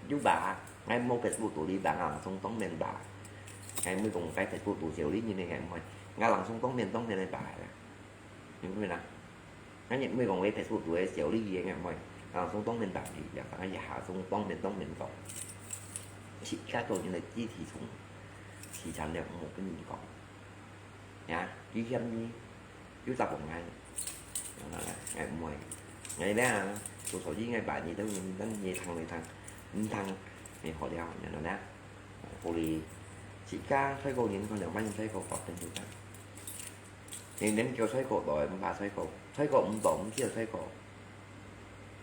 yu ba, ngai mo Facebook tu li ba, ngai langsung tong men ba. Ngai mi kong cái Facebook tu siêu li, nhìn này ngai mo. Ngai langsung tong men, tong men ba. Nhìn mi na. Ngai nhìn mi kong cái Facebook tu siêu li, ngai mo. Ngai langsung tong men ba li, ya, ngai ya langsung tong men, tong men kong. Chỉ cái tổ như là chỉ thị chung, chỉ chắn được một cái nhìn kong. Ya, chỉ hiểm ni. Yu tak kong ngai. Ngai mui. Ngai leh, tu so yi ngai ba ni tau ni, dan ni thang ni thang. Ni thang, ni hó liao, ni no na. Hó li. Chỉ cả Thái Quốc nhìn con đường bánh Thái Quốc có tên gì cả. Nên đến kêu Thái Quốc rồi, mà Thái Quốc. Thái Quốc không懂，không biết Thái Quốc.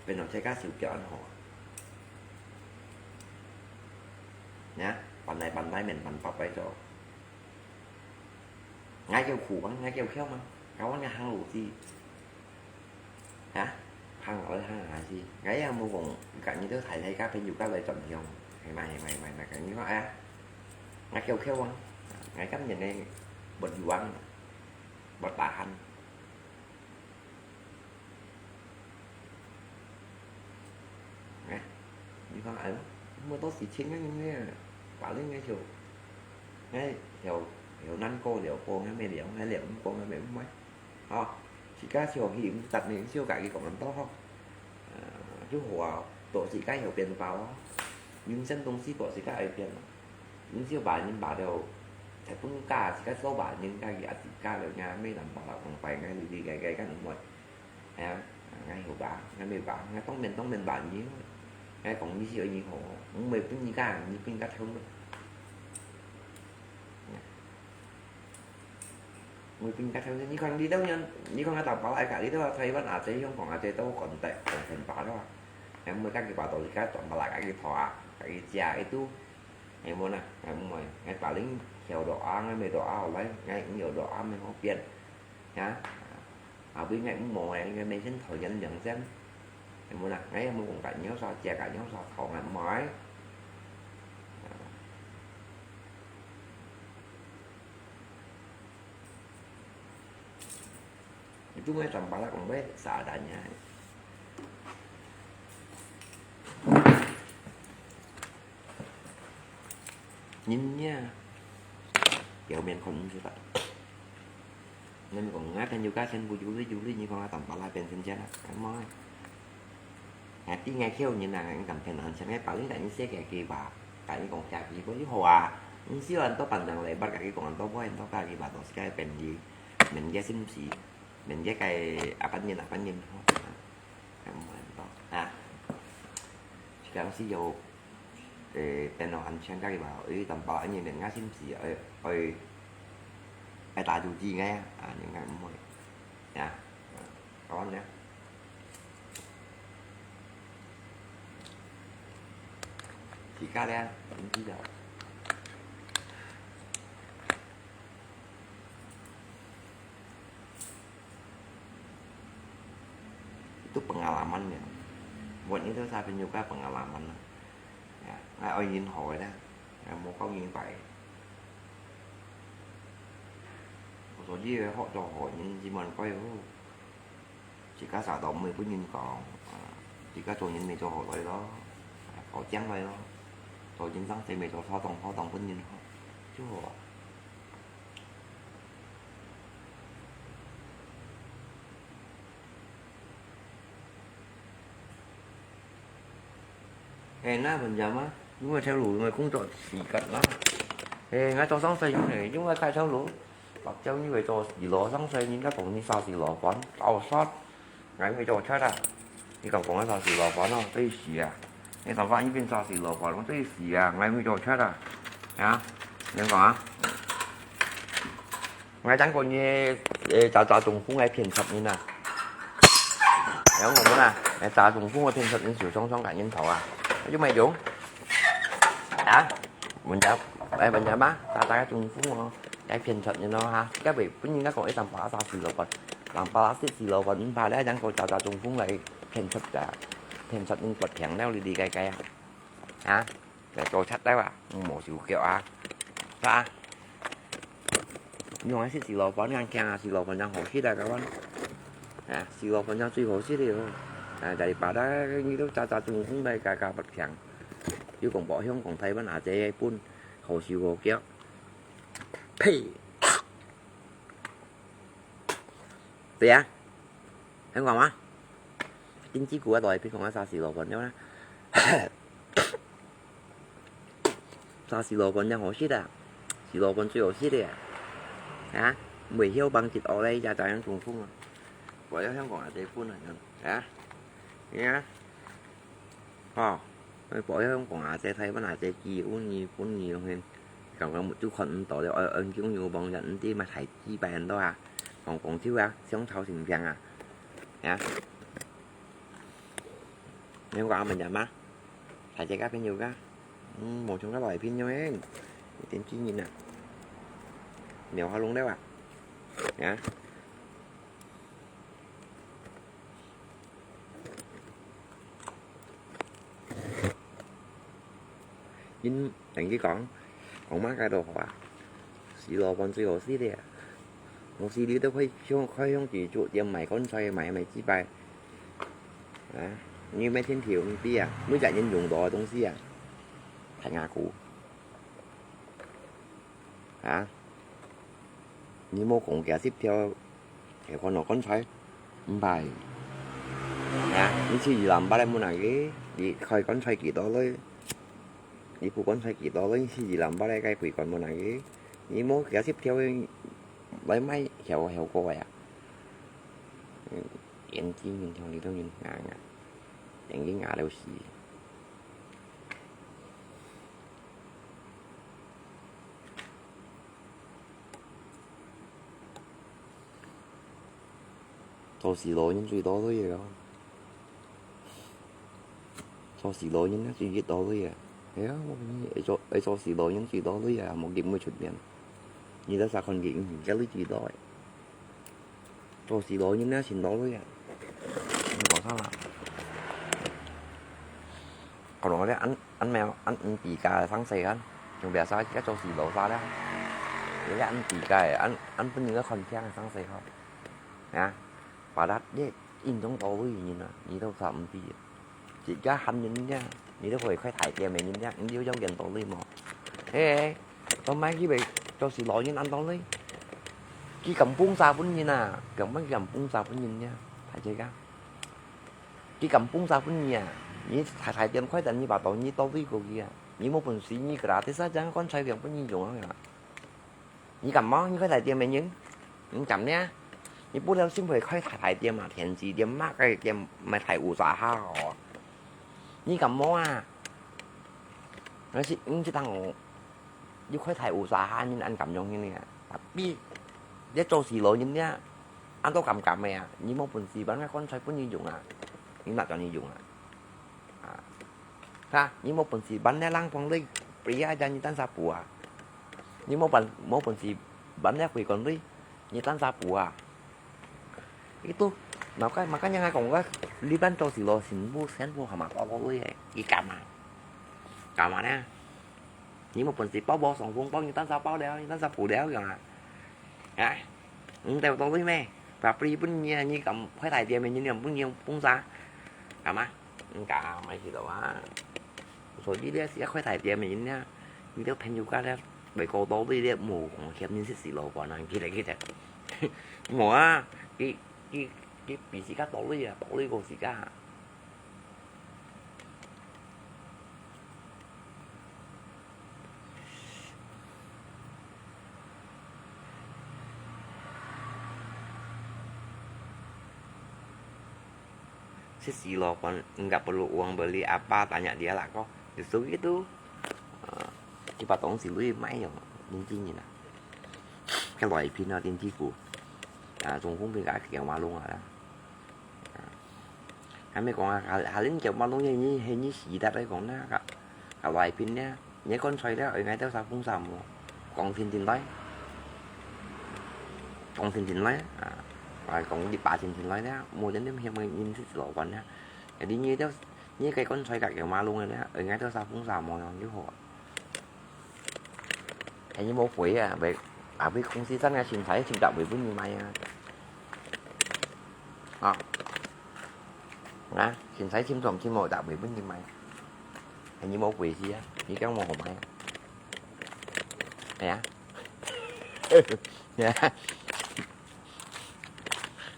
Bên nó chạy cá siêu kiểu ăn hó. Nhá, bạn này, bạn này mình, bạn papa cho. Ngai kiêu khù mah, ngai kiêu khiau mah, kau ngai hang lu chi. Hả? Hang ở hang hả chi? Ngai ya mu gong, cả như tớ thải thải cá phê nhu cá lời chọn hiong. Hay mày, hay mày, mày, mày, cả như có á. Ngai kiêu khiau mah. Ngai cắm nhìn này, bật yuang, bật bà hăn. Nè,你看，哎，我都是请个人呢，把人家就，哎，有，有难过了，过还没了，还了，过还没，没，好，自家小气，毋得呢，小家己讲人多好，呃，就好啊，都自家有变化哦，人生东西都自家会变嘛。 你就把人把了，才分家，自家做把人家也自家了，人家没人把了，讲白，人家里里该该干什么？哎呀，人家有吧，人家没吧，人家当面当面吧你，人家讲你是有你好，我没分你干，你分人家偷了。我分人家偷了，你看你都人，你看俺打包来个，你都要台湾啊，这香港啊，这都讲得，讲很白了啊。哎，我们家己把东西给转过来，给他啊，给加一度。 Ngai mui na, ngai mui, ngai paling hiau doa, ngai mui doa, lai, ngai hiau doa, ngai hok pian. Ya, abis ngai mui, ngai mui sen thoi yan liang sen. Ngai mui na, ngai mui kong ka nyo sa, chia ka nyo sa, thong ngai mui. Itu ngai tampak lah kong wei, sa adanya. Nhìn nha. Kiểu miền không như vậy. Nên còn ngã trên yoga sen bu yuli yuli như con tầm bala bên sen chén á. Cái môi. Ngã tí ngã kêu như là ngã tầm thèn hẳn sen ngã bảo lý đại như xe kẻ kỳ bà. Tại như con chả kỳ bố như hồ à. Không xíu anh tao bằng đằng lệ bắt cả cái con tao bố anh tao cả kỳ bà tao xe cái bên gì. Mình cái xin xí. Mình cái cái à bánh nhìn à bánh nhìn. Cái môi tao. À. Cái ông xí dầu. Ê, tên nó ăn chén cái bảo, ê, tầm bảo anh nhìn ngã xin xí, ê, ê, ê, ta dù gì nghe, à, nhưng ngã môi. Nha, à, có nhá. Chỉ cá đen, cũng chỉ là. Itu pengalaman ya. Buat itu saya tunjukkan pengalaman. Ya, ngai oi yin hoi dah. Ngai mau kau yin pai. Tôi đi họp cho họ những gì mà coi. Chỉ có xã đó mới có nhìn có. Chỉ có cho những mình cho họ đấy đó. Có chăng đấy đó. Cho chính xác thì mình cho sao tông sao tông có nhìn họ. Chứ họ. Ê, na phần trăm á, nhưng mà theo lũ người cũng chọn xì cận lắm. Ê, ngay cho sáng sớm như này, nhưng mà khai theo lũ. Bác cháu như vậy cho xì lò sáng sớm, nhưng các cũng như sao xì lò quán, tao sót. Ngay mới cho chết à. Thì tổng cộng là sao xì lò quán nó, tôi xì à. Nên tổng cộng như bên sao xì lò quán nó, tôi xì à, ngay mới cho chết à. Hả? Nên có á. 𠊎講過你，誒，詐詐中風个騙術人啊。有講過啊？誒，詐中風个騙術人就常常摎人討啊，有無用？啊？問題，誒，問題嘛，詐詐个中風哦，該騙術人咯哈，該會分人家講一張白沙四羅盤，人白沙四羅盤，毋怕咧，講過詐詐中風來騙術个，騙術人發病了，你理解該啊？啊？ 來做賊了啊，無手腳啊，啊！你用个係四羅盤，恁慶啊，四羅盤正好食啊，各位。啊，四羅盤正最好食个哦。啊，但係把它你都詐詐中風來加加發病，又講無香港、台灣阿姐分好手好腳。呸！對啊，聽講嗎？經濟股啊，都係平常啊，詐四羅盤了啦。 詐四羅盤正好食啊，四羅盤最好食个啊！啊，毋會曉幫佢學咧，也照樣中風啊！我要香港阿姐分啊，啊，你啊，哦，我要香港阿姐、台灣阿姐，佢有你分你用，感覺就看毋到了，呃，呃，用有幫人，毋知嘛，太幾百人多啊，講講笑啊，想吵成病啊，啊！ 你講阿文人嗎？大姐个朋友个，嗯，無像个來朋友誒，一點經驗啊，聊下弄了啊，啊。 因，等佢講，講麼个都好啊，四羅盤最好食个啊。無食你都可以向，可以向佢做店買棺材，買，買祭拜。啊，你買天條毋知啊，每隻人用到个東西啊，大牙姑。 啊？你無講幾十條，係看到棺材，毋怕。啊？你去宜蘭捌來問下佢，你開棺材幾多鐳？你鋪棺材幾多鐳？你去宜蘭捌來該會館問下佢，你無幾十條來賣，曉，曉過个啊？嗯，眼睛，眼睛，你都，你，啊，啊，眼睛啊，都死。 做四羅人最多鐳个哦。做四羅人啊，最多鐳啊。係啊，我講你，愛做，愛做四羅人最多鐳啊，無佢毋會出名。你在啥看佢，嗯，這鐳最多个。 做四羅人啊，盡多鐳啊。你講啥啦？可能咧，恁，恁咩，恁毋知个生死个，從別儕个做四羅儕咧，你咧恁知个，恁，恁分人个看輕个生死吼。啊，把他咧印中多鐳人啊，你都啥毋知啊。 自家喊人呀，你都會開大店个人呀，你有有見到你無？嘿，做麼个佢會做四羅人恁多鐳？佢敢放沙分人啊，根本佢敢放沙分人呀，大姐啊！佢敢放沙分你啊？你大大店開，但你把到你到位過去啊！你無本事，你个啦，第三張棺材店分你用啊！ 你敢無？你開大店个人，你敢呢？你不良心會開大大店嘛，電子店、麼个店，賣大烏沙哈哦！你敢無啊？但是你這當哦，你開大烏沙哈，你恁敢用你呢？Tapi，你做四羅人呢，恁都敢敢个啊！你無本事，搬个棺材分你用啊！你拿轉你用啊！啊！ 哈，你無本事搬了冷房鐳，beli啊，你單儕補啊。你無本，無本事搬了會館鐳，你單儕補啊。Itu，makanya，makanya𠊎講个，你搬做四羅全部，全部係嘛，多鐳个，你敢啊？敢啊呢？你無本事包包上風包，你單儕包了，你單儕補了，樣啊？啊？你兜多鐳咩？Pabrik分你啊，你敢開大店咩？你又分你放沙，敢啊？ 毋敢，毋係去到啊。所以咧，係開大店个人咧，你兜朋友家咧，會過到你咧，無講嫌你食死老闆啊，記得記得。無啊，佢佢佢比自家多鐳啊，多鐳過自家。 Sisi lo pon enggak perlu uang beli apa, tanya dia lah ko. Justru gitu. Ah, kipat tong si lui mai yo, mungkin ni lah. 个來賓啊，電子股，啊，中風病个九馬龍啊啦。啊，還沒講啊，下下輪九馬龍係你係你死得來講啦，个个來賓咧，你棺材咧，愛挨到沙風沙無？講定定來，講定定來啊！啊，講一百定定來咧，無人點係問認識老闆咧，你你到你个棺材个九馬龍个咧，愛挨到沙風沙無樣就好啊！ 係你無會啊，會啊，會公司真个身體尋搭會分你買啊。啊，啊，身體尋撞尋無搭會分你買，係你無會事啊，你驚無好買啊？係啊，係啊，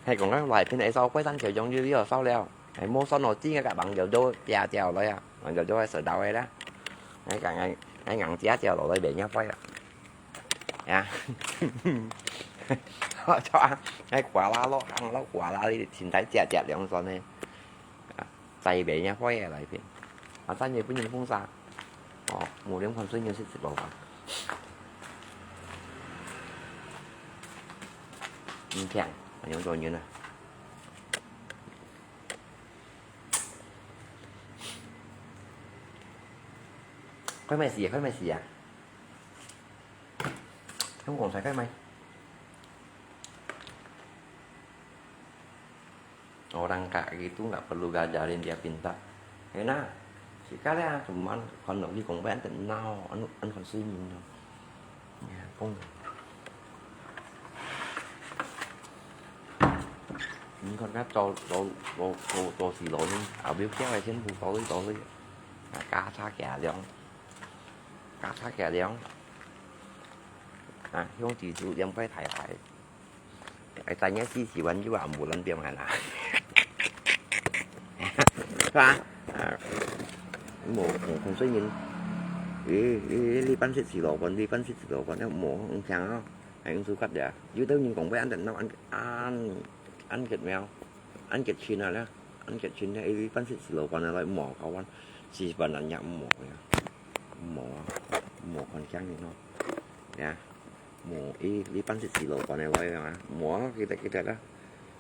係講緊來賓係燒鬼山橋用就要燒了。 哎，無算哦，今个網友都掉掉了呀，網友都會收到个啦。哎，講哎，哎，硬掉掉落來，袂人會啊。呀，我操啊！哎，呱啦咯，行咯，呱啦，你身體只只兩算呢。啊，再袂人會个來片。啊，咱也不能封殺。哦，無兩款水牛是直播吧？你看，用多牛呢？ 開唛事啊，開唛事啊！香港才開唛。Orang kak gitu nggak perlu ngajarin dia pintar. Enak. Sekarang cuman kon lagi kong ben tenau, anu, anu kon sui min. 你看佢做做做做做事咯，後尾驚佢全部倒去倒去，啊，加差價量，加差價量，啊，向地主兩塊大牌，哎，但係四十萬就話無人變下啦，係吧？啊，無無看衰人，誒誒，你班識事咯，你班識事咯，無毋聽啊！ Anh su cắt ya. Yu tau nhìn kong bai ăn tận nau ăn ăn ăn kiệt mèo. Ăn kiệt chin à la. Ăn kiệt chin ya. Ê, li pan sit si lo pan lai mo kawan. Si pan ăn ya mo ya. Mo. Mo kon kiang ni no. Ya. Mo ê, li pan sit si lo pan lai ya. Mo kita kita la.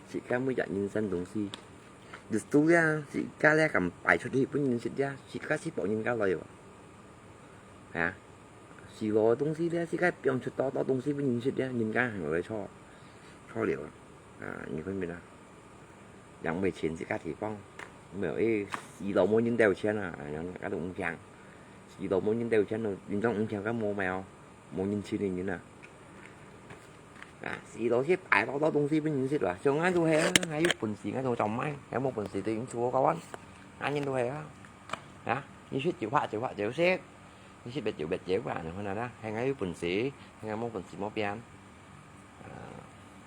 Si ka mu ya nhìn dân dong si. Dut tu ya. Si ka la kam pai chut hi pun nhìn sit ya. Si ka si po nhìn ka lai wa. Ya. 死了个東西咧，自家變出多多東西分人食咧，人家還會錯，錯了啊！啊，你分辨啊，養毋起自家地方，無誒，死了無人兜錢啊，人家都毋驚，死了無人兜錢咯，人家毋驚，該無咩哦，無人食个人啊。啊，死了去擺多多東西分人食啊，像𠊎都係啊，𠊎有本事𠊎都做賣，𠊎無本事對人做个關，𠊎人都係啊，啊，你食就發就發就食。 你食別酒別酒啊，你看啊，係𠊎有本事，係𠊎無本事無變。啊，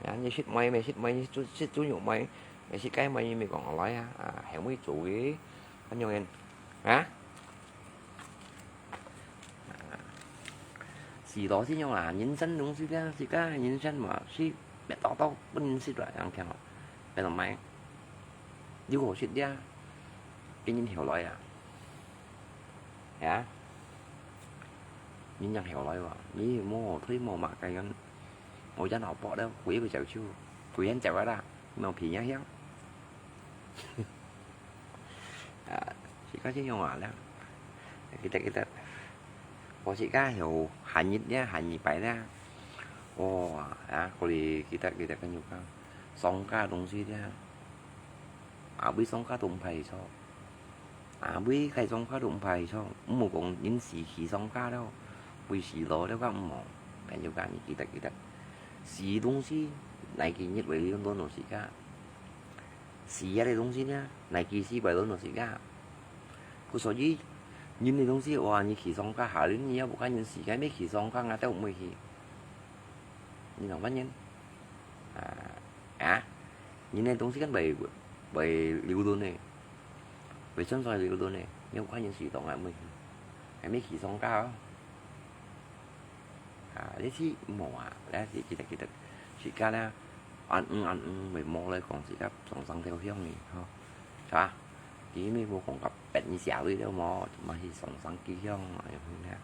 呀，你食糜咪食糜，你食食豬肉糜，你食雞糜，你咪講來啊，啊，係會做个，恁樣个，啊？啊，死了先用啊，人生東西啊，自家人生嘛，是別多多分人食啦，樣樣哦，別人買，有好食的啊，給人後來啊。 呀，你仰曉來哇？你無推無嘛，該樣，我家老伯咧，回不了就，回很久了啦，沒有皮樣樣。啊，自家先用完了，kita kita，我自家有閒日咧，閒日擺咧，哇，啊，可以kita kita跟住講，上架東西咧，啊，會上架都毋怕錯。 啊，會開上架都毋怕錯，毋好講人死去上架了，會死了了个毋好，朋友講你記得記得，死東西哪幾日會輪到自家？死了个東西呢，哪幾時會輪到自家？故所以，人个東西，哇，你去上架，下輪你也無看人死，該沒去上架，𠊎兜毋會去。你兩萬年？啊，啊，人个東西根本會會流動个。 會存在流動个，你有看見樹洞啊？毋係，還沒起上架哦。啊，你去摸啊，來，你記得記得，自家咧，安安安安，會摸來講自家上上條香个，吼，係吧？佢咪無講甲別人寫類了無，嘛去上上幾香啊，有咩啊？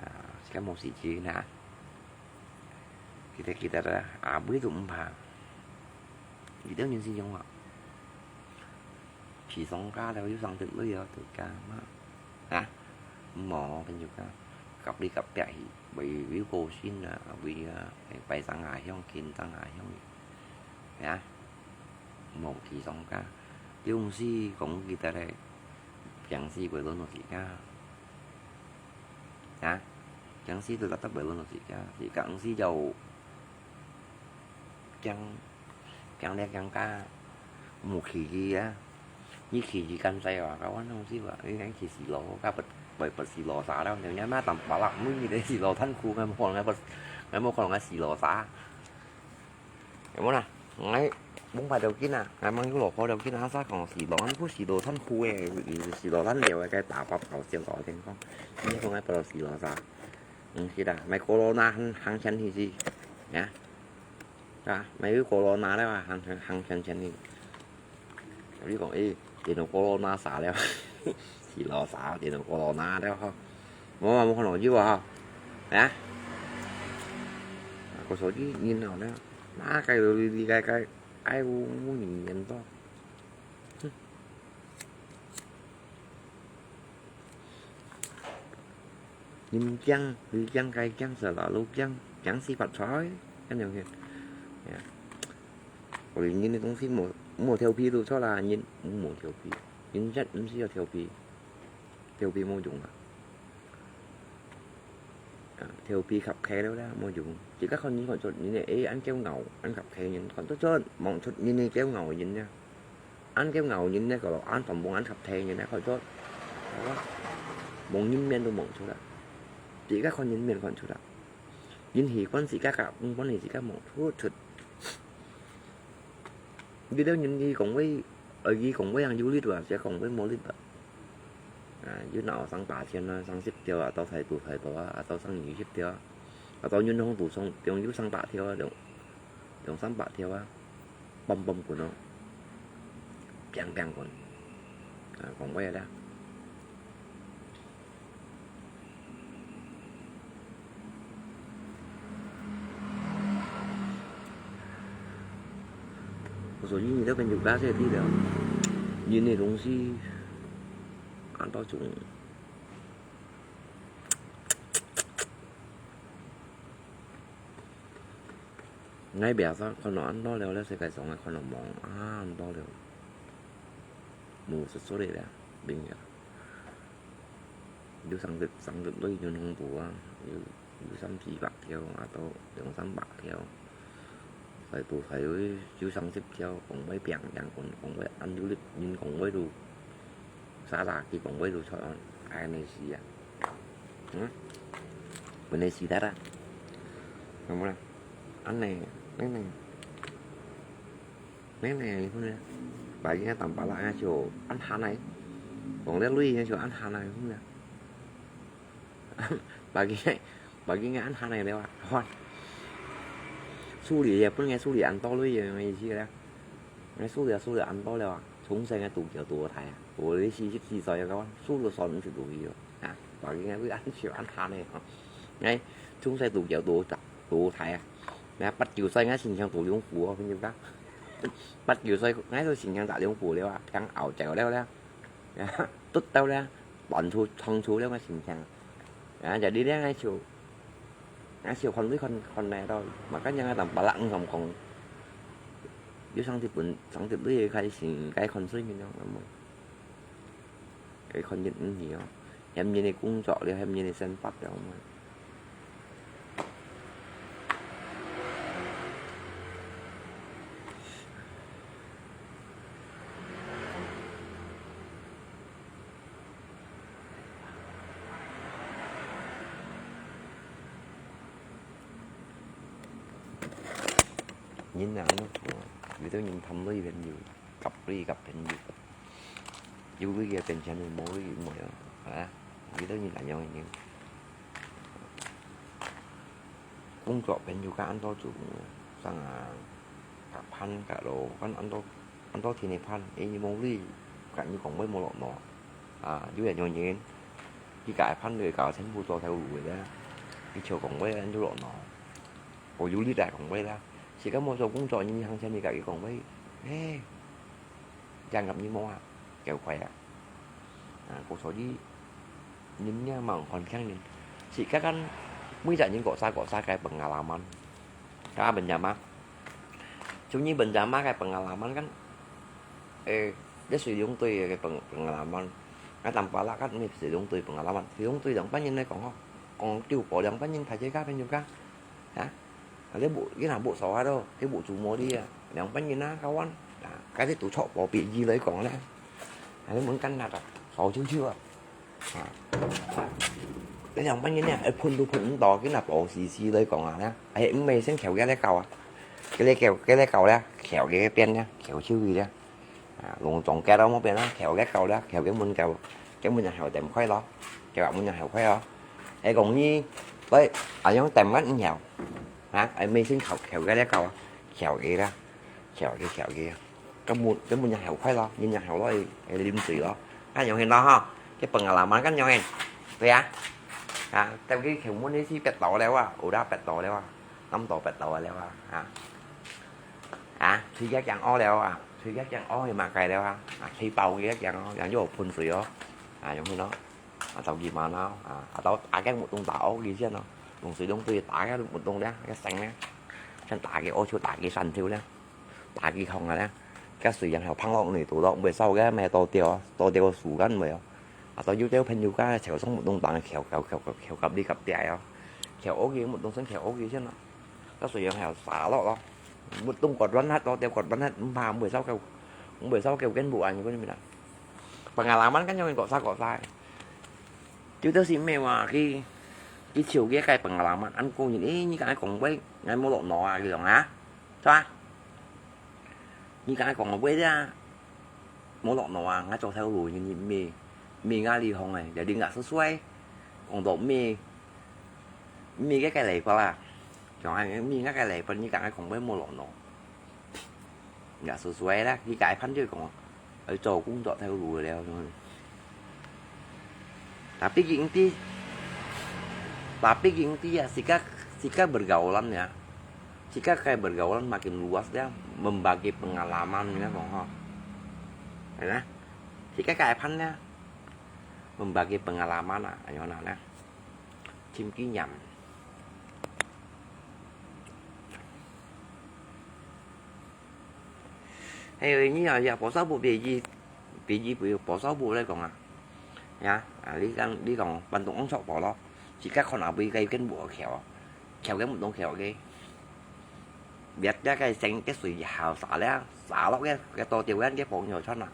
啊，自家無時間啊。佢兜佢兜啊，阿妹都毋怕。佢兜人係仰啊？去上架了又上得累哦，對家嘛。啊？無，朋友家，隔離隔壁去，為為高興啊，為啊，拜上下鄉，敬上下鄉。啊？無去上架，有毋係講佢兜咧，平時會輪到自家。啊？平時都特特會輪到自家，自家毋係有 驚，驚這驚該，無去去啊！你去去乾脆啊，該阮同事話，你講去死咯，該不不不死咯啥了，人家嘛當巴拉，每日都死咯，tan苦，𠊎無可能𠊎不，𠊎無可能𠊎死咯啥。有無啦？𠊎蒙牌條件啊，𠊎蒙有老婆條件啊，啥講死咯，你不死咯，tan苦誒，死咯，tan了誒，該打包包燒搞天光，你講𠊎不死咯啥？嗯，是啦，買corona行行前去是，呀。 啊，買个corona了啊，行行行行前呢。你講，誒，電腦corona啥了？死咯啥，電腦corona了吼。無啊，無可能有啊吼。啊？啊，個手機人了了，那個哩哩該該，哎呦，五年多。 人驚，佢驚，該驚，實在都驚，驚死發財，恁樣个。呀，我哋人个東西無無調皮都錯啦，人無調皮，人一毋需要調皮，調皮無用啊。啊，調皮合契了啦，無用。自家看人看出人个，誒，恁驕傲，恁合契人看得出，望出人个驕傲人呀。 恁驕傲人呢，個恁全部恁合體人呢，看出，望人面都望出啦。自家看人面看出啦。人喜歡自家个，毋歡喜自家望出出。有兜人佢講話，呃，佢講話樣有力啊，自家講話無力啊。啊，有哪有上八千啊，上十條啊，到太多太多啊，啊，到上二十條啊，啊，到運動都上，中有上百條啊，中 兩三百條啊，蹦蹦滾哦，砰砰滾，啊，講話啦。所以你這邊有加些力量，人个東西，恁多種。 𠊎平常看到恁多了，這世界上𠊎看到望恁多了，無實在个了，明个。有上得上得累運動部啊，有有三四百條啊，到兩三百條，大部分有有三十條，講話砰砰滾，講話恁有力，人講話都 沙拉佢講話都出來，恁樣死啊！嗯？本來死忒啊！有無啦？恁樣，恁樣，恁樣，你看呢？把人家當巴拉，人家就恁下來，講了累，人家就恁下來，有無啦？把人家，把人家恁下來了啊！哇！處理也不應該處理恁多累，有沒有意思啦？ 𠊎輸了，輸了恁多了啊！從細𠊎賭球賭到大啊！𠊎四十四歲啊，𠊎輸都輸毋出去哦！啊，把人家會恁笑恁喊呢吼！𠊎從細賭球賭到大，賭到大啊！𠊎八九歲𠊎身上著兩副哦，朋友講。八九歲𠊎都身上著兩副了啊，平拗走了了，啊，跌到了，斷出、斷出了𠊎身上。啊，jadi咧𠊎就 啊，小看你看，看來到，makanya啊，當巴拉，嗯，講，有上帝本，上帝你開心，該看水面咯，那麼，該看人，嗯，係哦，嫌人个工作了，嫌人个生活了嘛。 人啊，恁樣講啊，有兜人貪鐳朋友，合鐳合朋友，有鐳个變錢，無鐳無啊，啊，有兜人恁樣个人。工作朋友該恁多做，像啊，合伴合咯，該恁多 恁多天个伴，誒，你無鐳，佮你講話無落腦。啊，有人用人，佢个伴侶搞全部做頭路个啦，佢就講話恁就落腦。無有力來講話啦。自家無做工作，人行前面甲佢講話，嘿，正合你無啊，較快啊。啊，故所以，人命嘛看輕人，自家kan每隻人各儕各儕个pengalaman，啊，pengalaman，就你pengalaman个pengalaman kan，誒，你水龍頭个peng-，pengalaman，啊，Tampalak kan乜水龍頭pengalaman，水龍頭兩班人來講吼，講丟波兩班人大家加朋友加。 啊，你屋，你若屋所下咯，你屋主無你啊，兩班人啊，kawan，啊，該你都著無別意來講咧，啊，你門關下啊，掃臭臭啊，啊，你兩班人咧，一噴都噴毋到，佢若保時時來講啊，咧，哎，毋係先翹佢个狗啊，佢个狗，佢个狗咧，翹佢个邊咧，翹臭佢咧。 啊，弄中間咯，無變啦，翹个狗啦，翹个門狗，个門人後點開咯，个門人後開咯。哎，講你，喂，啊，用點个你翹，啊，哎，每先翹，翹个了狗啊，翹个啦，翹个，翹个，个門，个門人後開咯，人人後咯，哎，啉水咯，啊，用現咯吼，个pengalaman kan用現，對啊，啊，等佢翹門你去別到了啊，有啦別到了啊，南到別到了啊，啊。 啊，隨个驚屙了啊，隨个驚屙去嘛該了啊，啊，吹爆佢个驚哦，然後又有噴水哦，啊，用去咯，啊，到佢嘛咯，啊，啊，到啊，个木桶打屙佢先咯，用水用水打个木桶咧，个聲咧，先打佢屙就打佢酸臭咧，打佢痛啊咧，个水然後放落你肚咯，袂燒个咩多掉啊，多掉个樹幹袂哦，啊，到有條朋友家潮上木桶打个橋橋橋橋橋甲你甲底哦，橋屙佢木桶先橋屙佢先咯。 个水樣係有灑落咯。木桶割斷忒，多條割斷忒，毋怕，毋會燒夠，毋會燒夠根部啊，你講咩啦？Pengalaman kan用各儕各儕。就係咩話，佢，佢手機个pengalaman，恁講人，誒，你敢講喂，𠊎無落腦啊，佢講啊，係吧？你敢講喂啊？ 無落腦啊，𠊎做頭路，你，你，你，你，你，你，你，你，你，講到你，你个，个來法啦，像恁樣，你个，个來法，你講个講話無落腦，也係衰啦，你該盤就講，愛做工作頭路了。 Tapi gini ti, tapi gini ti ya, sika, sika pergaulan ya. Sika kaya pergaulan makin luas ya, membagi pengalaman ya, kong ho. Ya, sika kaya pan ya, membagi pengalaman lah, ayo nah, nah. Chim kinyam. 還有你啊，也保守部別意，別意不保守部來講啊，呀，啊，你講，你講，搬東安坐保咯，自家看下背个根部翹，翹个木東翹个，別个个生个水好灑了，灑落个个多條个个朋友圈啊，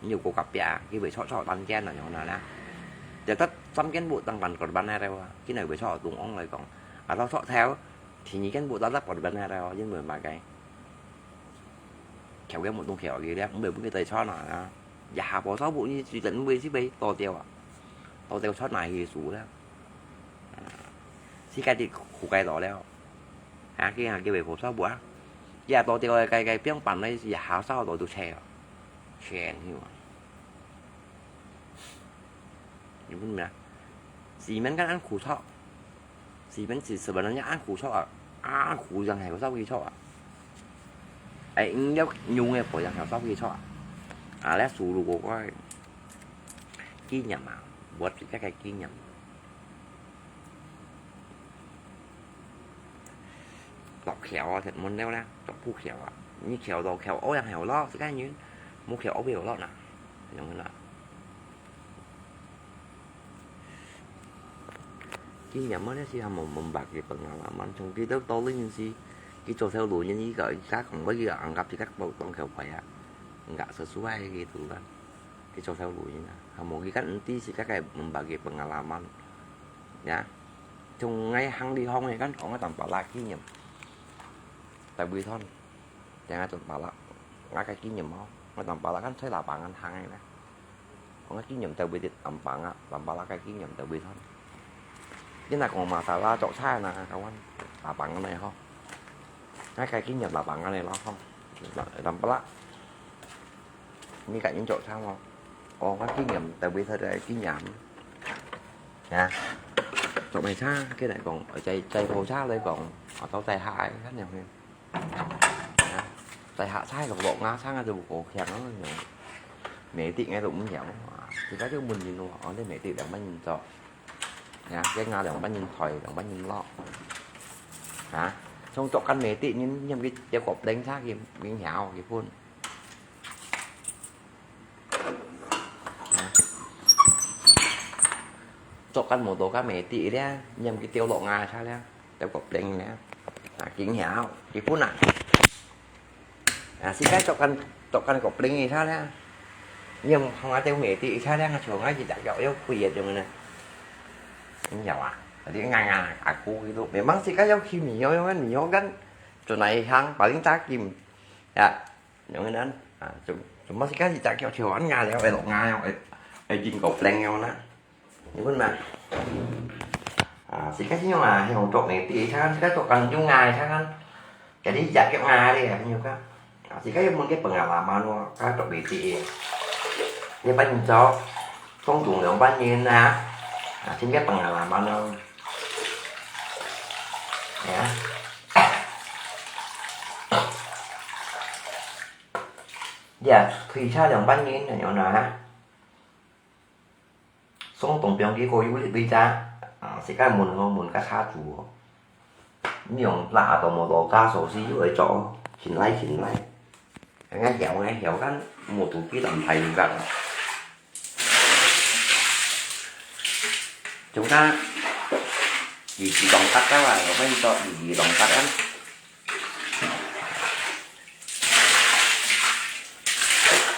你有個隔壁啊，佢會坐坐單間啊，樣啦啦，就得三間屋當搬個搬來了啊，今日會坐東安來講，啊，到坐頭，第二間屋到得搬搬來了，因為麼个？ 翹个木東翹个咧，毋會分佢對穿啊。也下保守部你隨便買去買，多條啊，多條穿下去輸了。啊，世界的苦該多了。啊，佢還叫佢保守部啊，也多條个个个放板咧，也下燒到都車啊，全去啊。你問咩？市民个恁苦楚。 Sebenarnya, sebenarnya ăn khổ chok à, ăn khổ yang hẻo sau khi chok à. Ai, ăn nhóc nhung cái bộ yang hẻo sau khi chok à. À, lẽ su lu của cái kinh nghiệm à, buat cái cái kinh nghiệm. Tộc khéo à, thật muốn nêu nè, tộc phu khéo à. Như khéo đầu khéo ố yang hẻo lo, cái như, mu khéo ố biểu lo nè. Giống như là Kinh nghiệm mana sih hamo membagi pengalaman. Chong kita tahu ni si, kita tahu lu ni ka, ka kong bagi anggap kita bau tong kau paya. Enggak sesuai gitu kan. Kita tahu lu ni. Hamo kita nanti si ka kayak membagi pengalaman. Ya. Chong ngai hang di hong kan, kong tanpa lagi nyem. Tapi thon. Jangan tanpa lah. Ngai ka kinh nghiệm không? Ngai tanpa lah kan saya lapangan hang ya. Có cái kinh nghiệm từ Việt Nam bằng á, làm ba lá cái kinh nghiệm từ Việt Nam. Cái này còn mà xả lá chọn sai nè, các bạn. Là bằng cái này không? Hai cái kinh nghiệm là bằng cái này nó không? Làm ba lá. Như cái những chọn sao không? Còn có kinh nghiệm từ Việt Nam, kinh nghiệm. Nha. 做麼个茶，佢來講，呃，在，在泡茶來講，啊，到在下个，恁樣个。啊，在下茶落落牙茶啊，就無夠強咯，恁樣。麥子𠊎都毋曉，啊，自家就問人咯，哦，你麥子仰般人做？啊，該牙仰般人推，仰般人落？啊，像做間麥子，人，人去調過冷茶，佢，佢曉，佢分。 做間無多間麥子咧，你毋去調落牙茶咧，調過冰咧。啊，緊曉，基本啊。啊，自家做間，做間過冰个茶咧，你毋同啊調麥子茶咧，像啊一隻腳要開个種呢。你曉啊？你硬硬啊，跍佢都，memang自家要去米哦，用米哦，跟轉來行，paling takim。啊， 樣个呢，啊，就，就莫自家一隻腳跳恁牙了，會落牙了，會，會經過冰了呢。你問嘛？啊，自家這樣啊，係用做麥子个，自家做工種啊，自家，jadi一隻腳牙咧，朋友講。啊，自家又問个朋友啦，嘛咯，自家做麥子个。你幫你做，總共兩百元啊，啊，請个朋友啦，嘛咯。哎呀。 呀，推車兩百元恁樣啦。送東邊去過有力位置，啊，自家問咯，問較差主哦。你用拉到無到家，手勢又會做，緊來緊來。𠊎曉，𠊎曉，但無肚皮當大力个。 chúng ta gì gì lòng tắt đó là phải cho gì gì lòng tắt đó.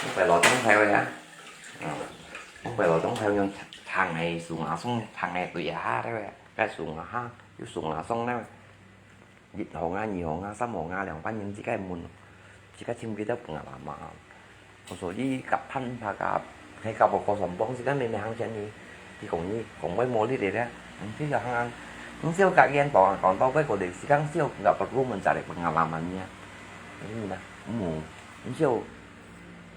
Không phải lo chống theo đấy á. Ờ. Không phải lo chống theo nhưng thằng này xuống áo xuống, thằng này tụi ha đấy. Cái xuống ha, cứ xuống là xong đấy. 一行啊、二行啊、三行啊、兩百元自家問，自家尋幾多分啊嘛。所以合盤拍價，係合無過上磅，自家慢慢行先去。佢講你講話無力个咧，毋知就行啊。毋少隔遠到啊，講到尾過來，自家少合百五蚊才來分啊萬萬呢。你呢？毋，毋少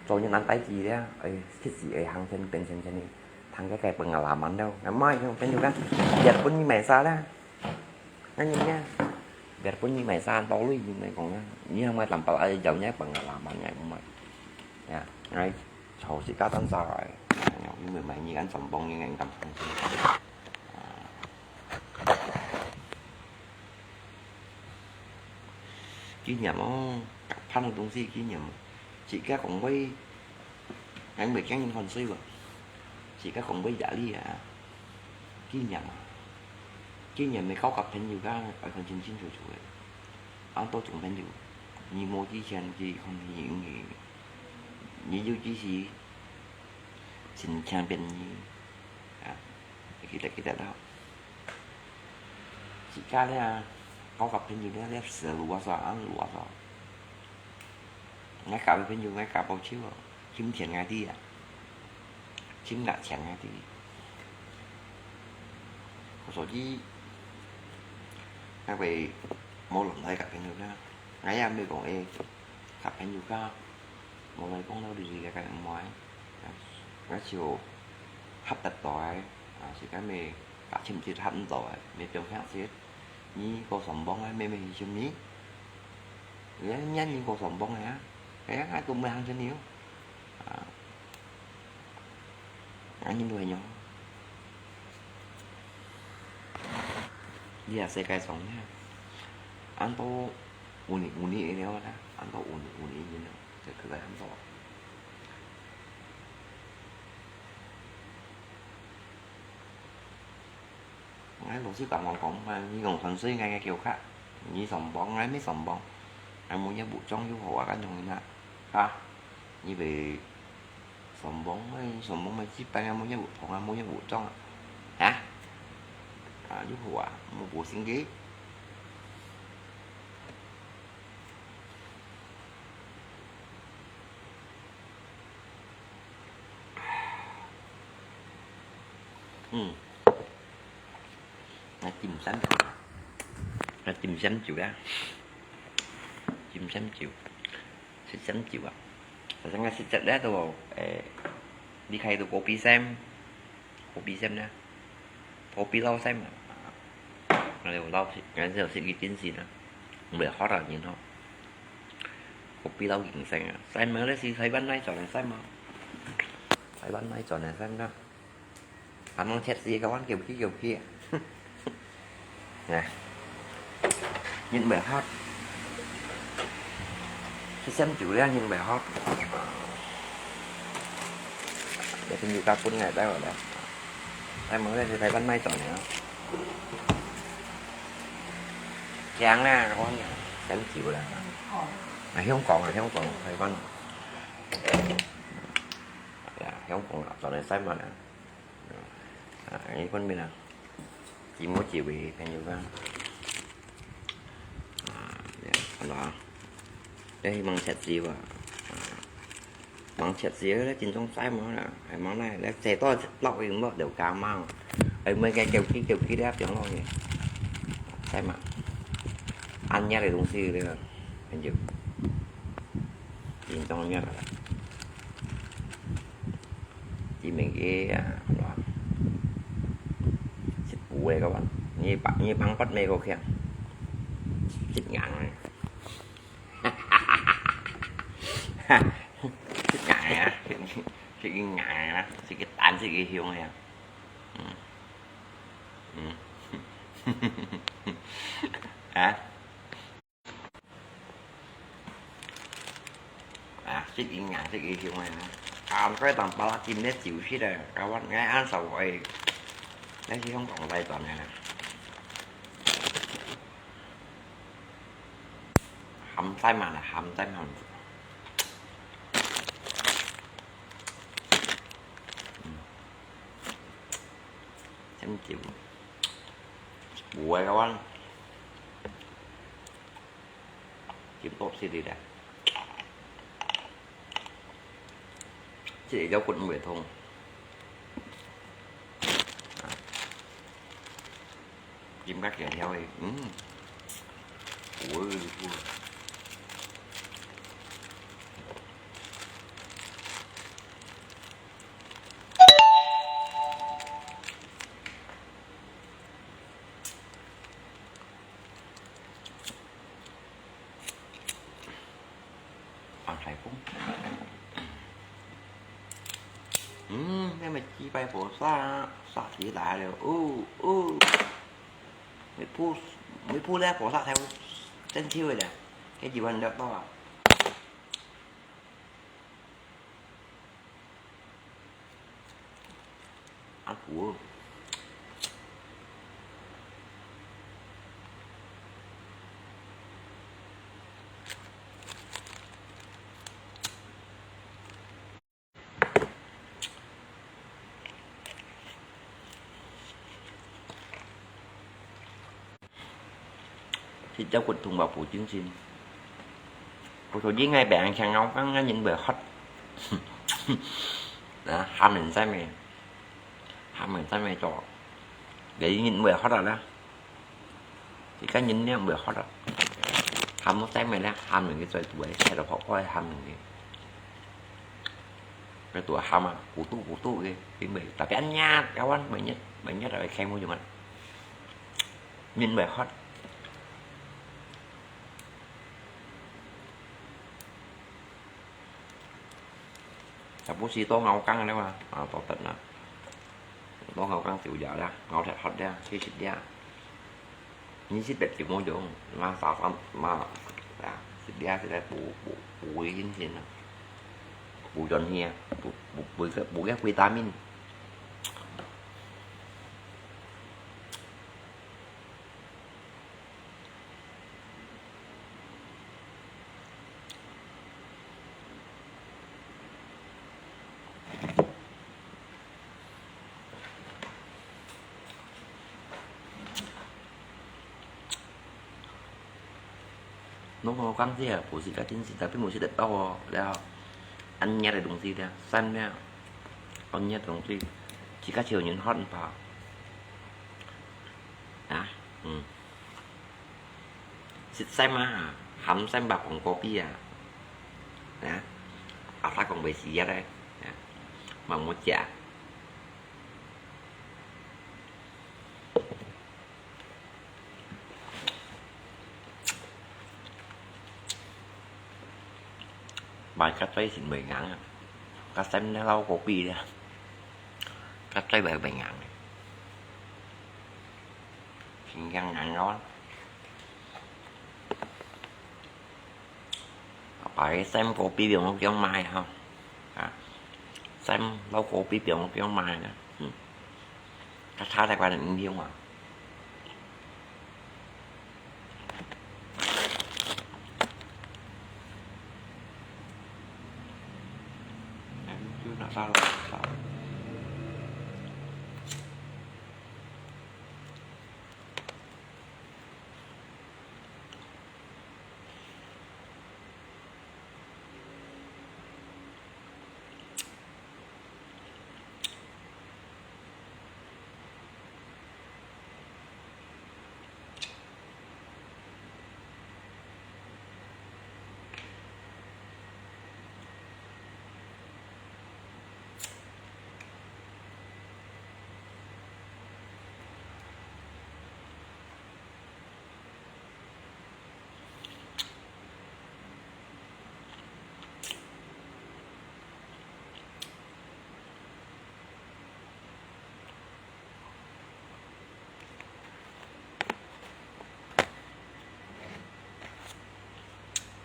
做人難代志咧，哎，確實會行先變先先去，通个該分啊萬萬了。那麼用朋友講，日本你買啥咧？ Nanya niya, biarpun你買三百鐳，你來講啊，你還買兩百鐳，你還分啊萬萬，你還毋買。Ya，哎，吵死家長啥个，哎呀，因為買你敢成功，你敢成功。啊。經驗哦，拍个東西經驗，自家講話 𠊎毋會驚人看衰無？自家講話壓力啊，經驗啊，經驗个交合朋友，該愛看清清楚楚个。啊，多種朋友，你無之前佢看你，你有之時，真強變你，啊，記得記得啦。自家咧，交合朋友咧，咧死路啊，啥，安路啊，啥。 𠊎交个朋友，𠊎交報酬哦，金錢𠊎知啊，金額錢𠊎知。所以，𠊎會無亂來交朋友个，𠊎也毋會講，誒，交朋友个，無來講到你个，該毋會。𠊎就合得到个，啊，自家乜 假使毋知合毋到个，乜放輕些。你過上磅个，乜乜去尋你。人家你過上磅个啊，哎呀，𠊎都毋會行尋你哦。啊，恁樣都會樣。你啊，世界上呢，恁多有你，有你个了啦，恁多有你，有你个了，就可能恁多。 𠊎老實講，𠊎講，你講看衰𠊎个腳卡，你上磅，𠊎乜上磅，𠊎無業務裝又好啊，敢同你拿？啊，你會上磅，𠊎上磅乜幾百，𠊎無業務通啊，無業務裝啊，啊？啊，又好啊，無無心機。 嗯。𠊎斟鮮酒，𠊎斟鮮酒啊，斟鮮酒，食鮮酒啊。頭先𠊎食食咧都，誒，你開到kopi sem，kopi sem呢？Kopi lau sem啊， 𠊎有老，𠊎有食一定時啦，毋會渴啊，然後。Kopi老人生啊，晒毛咧，係台灣來轉來晒毛，台灣來轉來晒毛。阿嬤切絲个，還叫佢叫佢啊。啊，人會渴，食鮮酒咧，人會渴。這朋友家分𠊎帶回來。 哎，無咧，係台灣買轉个啊。香啦，我香酒啦。啊，香港啊，香港，台灣。啊，香港啊，轉來晒毛啦。啊，你分別啦。姊妹姊妹朋友啊。啊，看到啊。這係吂切絲啊。啊。 吂切絲个，正宗晒毛啦，還吂來，來切到落去，莫留加吂。哎，每個叫佢叫佢咧，放落去，晒毛。恁樣个東西咧，很久，正宗个啦。知名个啊，係吧？食補个个嘛，你放，你放骨尾个香，食硬个。 食硬啊，食，食佢硬啊，食佢彈，食佢香啊。嗯。嗯。啊？啊，食佢硬，食佢香啊。啊，毋怪當飽啦，今日就食啊，今日𠊎晏晝會，來去香港買轉个啦。 鹹晒毛啦，鹹晒毛。嗯。真甜。補个个，甜到死你啦。 這个腰骨毋會痛。啊，金甲條條个，嗯，有味有味。啊，海風。嗯，那麼雞排火燒，燒起來了，哦，哦。每鋪，每鋪咧火燒才會真趣味的，這幾碗料到啊。 阿婆。食腰骨痛話補精神。我說應該病強，我講人會渴。啊，鹹人在咩？鹹人在咩做？你人會渴啊啦。你看人呢會渴啊。鹹到在咩咧？鹹人个嘴肚咧，吃到好快鹹人个。 該肚鹹啊，咕嘟咕嘟个，因為特別熱，kawan，每日，每日來開門就問，人會渴。Tapi時到咬更了嘛，啊，到等啦。到咬更就有了，咬忒渴了，去食了。 你食別就無用，嘛三餐嘛，啊，食這食來補，補，補維生素啊，補元氣啊，補，補，補个，補个維他命。 攏好講這，無食个東西，tapi無食得多哦，了，恁熱个東西了，酸了，恁熱个東西，自家少人喝吧。啊，嗯。 食晒嘛，鹹晒嘛，講kopi啊。啊，阿爸講袂死啊咧，啊，嘛無食。買个嘴先會硬啊，个心咧老可比咧，个嘴會會硬，真正硬哦。買心可比用用買吼，啊，心老可比用用買啦，嗯，个差在个人用啊。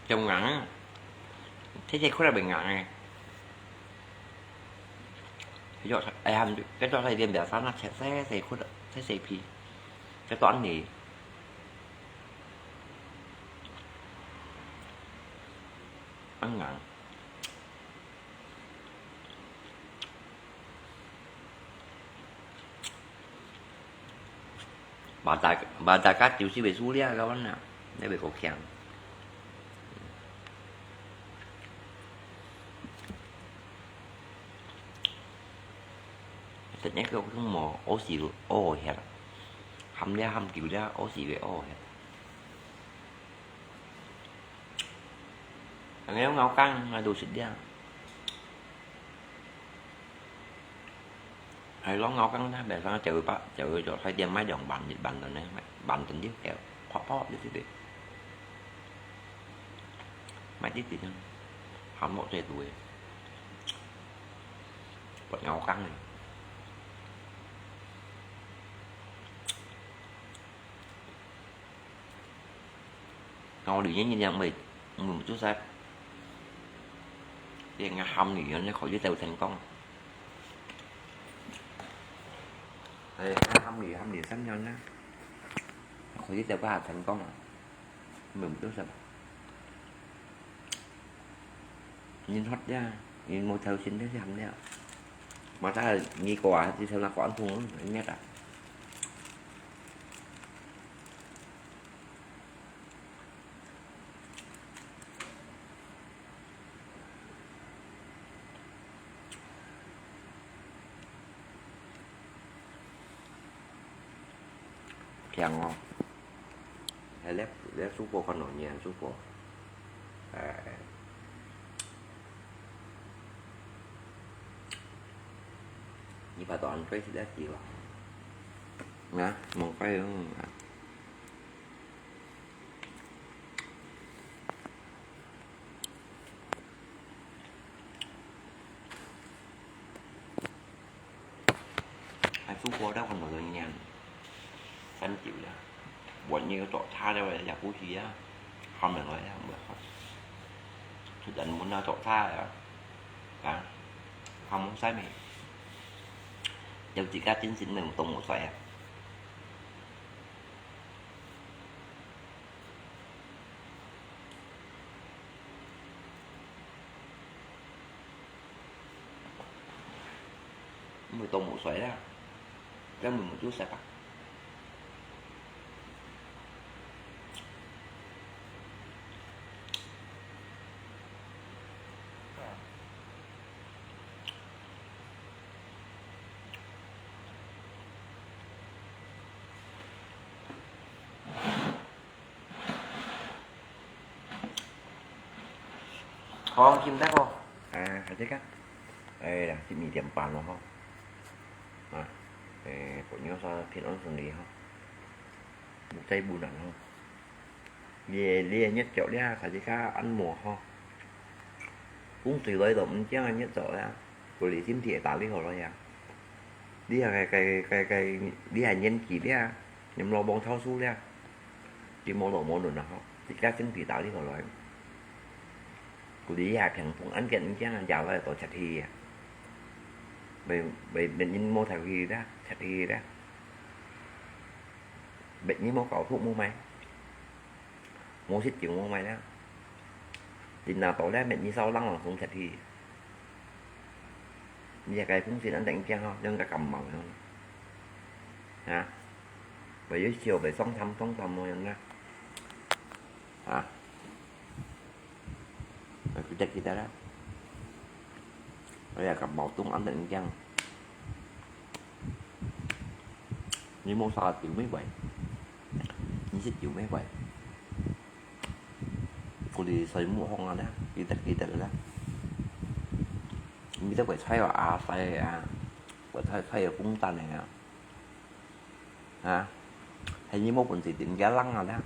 中硬啊，切切塊來會硬誒。哎喲，哎呀，這做菜店biasa那切細細塊，細細片，這做恁呢，恁硬。 Bata-，bata个就是會輸了个啦，你會過強。真正个無屙屎屙血，喊了喊久了，屙屎會屙血。 Ang iyong ngaw kang nga dusit dia. Ai lo ngaw kang na, biasa chawi pa, chawi jo sai dia mai dong ban dit ban ton ne, ban ton dia keo, pop pop dit dit. Mai dit dit. Ham mo che tu e. Pot ngaw kang ne. Ngau lì nhân nhân vậy, mình một chút xíu. Thì ngà hâm lì nhân khỏi với tàu thành công. Thì ngà hâm lì, hâm lì sẵn nhau nhá. Khỏi với tàu có thành công à. Mình một chút xíu. Nhìn hót nha, nhìn môi thơm xinh thế thì hâm nha. Mà ta là nghi quả thì sao là có ăn thùng lắm, anh biết à. Keng oh. Lep, lep supo kan no nyen supo. Eh. Ni pa to ăn quay thì đã gì. Nè, mong quay. Ai supo đâu còn bao nhiêu ngàn. Săn chịu đó. Buat nhiều trọ tha đâu là giả phú gì á. Không là nói đâu, bữa không. Thực ra muốn nói trọ tha rồi. Hả? Không muốn sai mày. Đâu chỉ cá chín chín mình một tông một xoài à. Mười tông một xoài đó. Đó mười một chút xoài bạc. Hông, chim tắc hông? À, hả, thế các. Ê, là chim mì tiệm bàn mà hông? À, ê, có nhớ sao phiên ấn xử lý hông? Một tay bùn ẩn hông? Lìa, lìa nhất kiểu lìa, khả dĩ khá ăn mùa hông? 風水來到毋驚啊，日做啊，佢身體會打理好來呀。你還該該該該，你還年紀了，你老幫操守了，你無老無嫩啊吼，自家身體打理好來。佢這下平風恁驚毋驚啊，夜來到赤氣啊，袂袂別人無頭去了，赤氣了，別人無搞出無賣。 無食就無賣了。你拿到了，每日燒冷冷送出去。你這个風水恁定驚吼，像个感冒樣。啊？會有燒，會傷寒，傷寒無樣啊？啊？會記得記得啦。哎呀，感冒凍恁定驚。 你無啥酒乜會，你食酒乜會。佢這睡目項啊啦，記得記得啦。你都會吹啊，啊，吹啊，會吹吹風扇个啊。啊，係你無本事點解冷啊啦？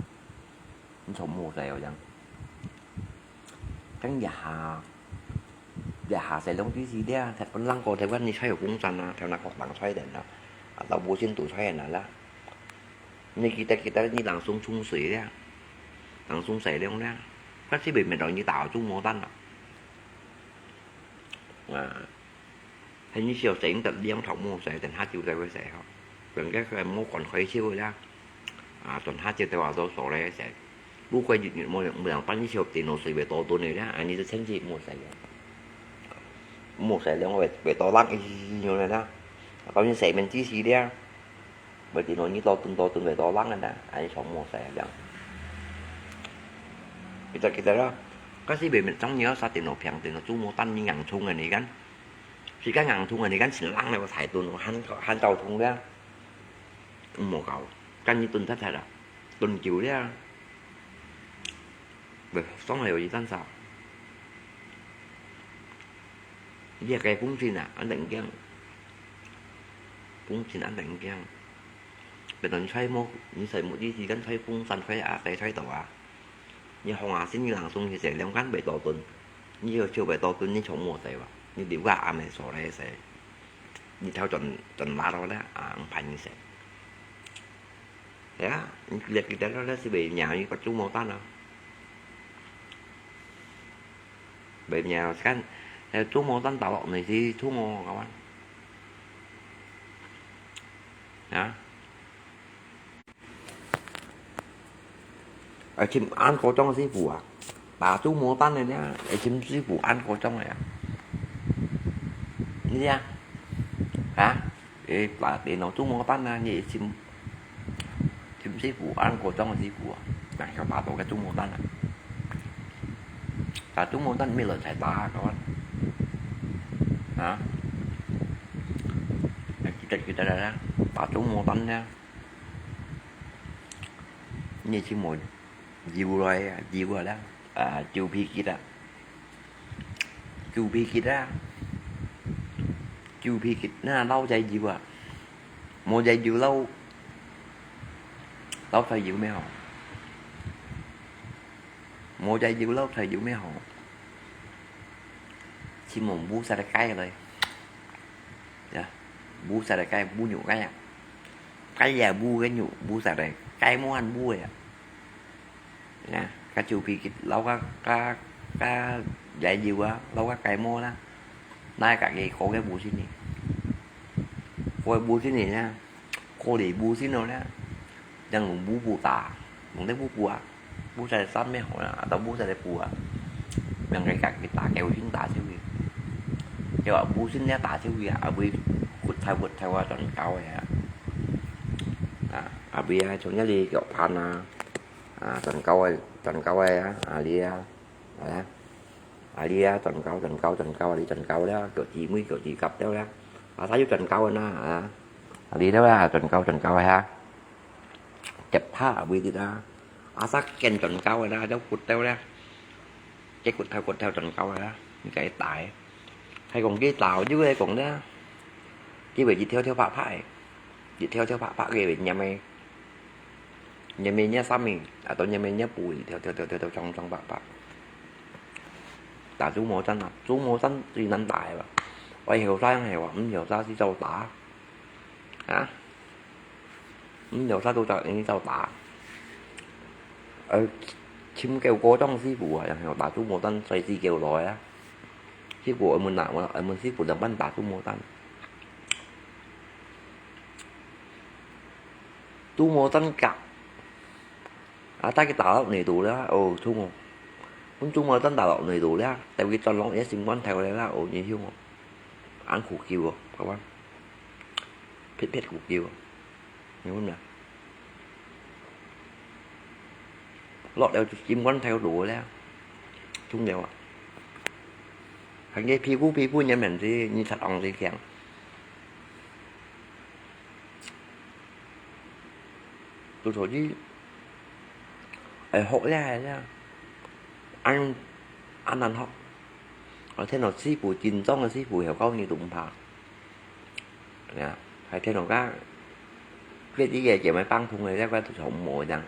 你從無使哦樣。 跟這下，這下細量知識了，台灣人過台灣，你才有風扇啊，台灣國人才等啊，啊，到無線都才等啊啦。你記得記得，你人送沖水了，人送洗涼了，可是袂滅到你打豬毛蛋啊。啊。 係你燒洗得兩頭毛洗，等下就再會洗吼。本該个毛管開燒个啦，啊，等下就再話做手來洗。不過日日無無人幫你燒，電腦水會多燉个啦，啊，你就趁機莫洗了。莫洗了，會會多冷一樣个啦。到你洗面知識了，會電腦你多燉多燉會多冷个啦，啊，你就莫洗了。記得記得啦，可是袂滅當你要殺電腦病，電腦豬毛蛋你硬衝个你看。 時間硬痛啊，你看前冷了，我才燉，還還到痛了，毋好搞，趕緊燉忒忒啊，燉久了，會傷害有一旦啥。你个風扇啊，恁定驚，風扇恁定驚，別人吹毛，你吹毛，你時間吹風扇吹啊，吹吹到啊。 你風啊，先你冷送去洗涼間袂多燉，你又手袂多燉，你從無洗哇？你流下暗个手來洗，你頭轉轉拉到咧，啊，毋怕你洗。係啊，你記得記得了，是袂贏你个豬毛蛋啊。袂贏，看，還有豬毛蛋打落你是豬毛，搞啊？啊？ 愛尋恁高張个師傅啊，打豬毛蛋个呢，愛尋師傅恁高張个啊。你啊，啊，誒，打電腦豬毛蛋啊，你愛尋尋師傅恁高張个師傅啊，哪曉打到个豬毛蛋啊？打豬毛蛋毋係亂採打啊，各位。啊？記得記得啦，打豬毛蛋呢。 你係無油來啊，油啊啦，啊，酒皮結啊，酒皮結啊，酒皮結那撈隻油啊，無隻油撈，撈出油咩好？無隻油撈出油咩好？係無烏色个雞來，呀，烏色个雞，烏肉雞啊。 雞也烏个肉，烏色个，雞毛還烏个啊。呀，該酒皮結撈个，該該也油啊，撈个雞毛啦，拿家己過个烏身呢，過个烏身呢，過了烏身了啦，正用烏布打，用个烏布啊。 烏色衫咩好啦，啊，都烏色个布啊，兩个角去打狗血打出去，就話烏身咧打出去啊，啊，會骨頭骨頭啊，全搞个啊，啊，啊，會啊，從這裡腳盤啊，啊，全搞个，全搞个啊，啊，你啊，啊，啊，你啊，全搞，全搞，全搞，啊，你全搞了，腳趾尾，腳趾甲了啦，啊，佢又全搞个啦，啊，啊，你了啦，全搞，全搞个哈。 接下啊，會得啊，啊，煞見全搞个啦，就骨頭啦，這骨頭骨頭全搞个啦，你該打个。還講佢打，就係講啦，佢會一條條白白个，一條條白白个，黏个，黏个黏衫个，啊，都黏个黏布，一條條條條條，長長白白。打豬毛針啊，豬毛針最難打个吧。𠊎後生个話，毋曉打就照打。啊？毋曉打就照，你照打。呃，尋夠高檔師傅啊，然後打豬毛針，所以自己有來啊。結果𠊎問啊，𠊎，𠊎問師傅仰般打豬毛針。豬毛針甲 啊，大家打落內肚了，哦，痛哦。分豬毛針打落內肚了，等佢轉落个心肝頭了啦，哦，你聽哦，恁苦救哦，好吧？撇撇苦救哦，你看咩？落了心肝頭肚了，痛了啊！還个皮膚皮膚黏黏子，你擦紅子強。 都所以，愛學這个啦，恁，恁難學。𠊎聽到師傅，真正个師傅曉教你都毋怕。呀，還聽到个，這个姐妹幫同个，這个都從無這樣，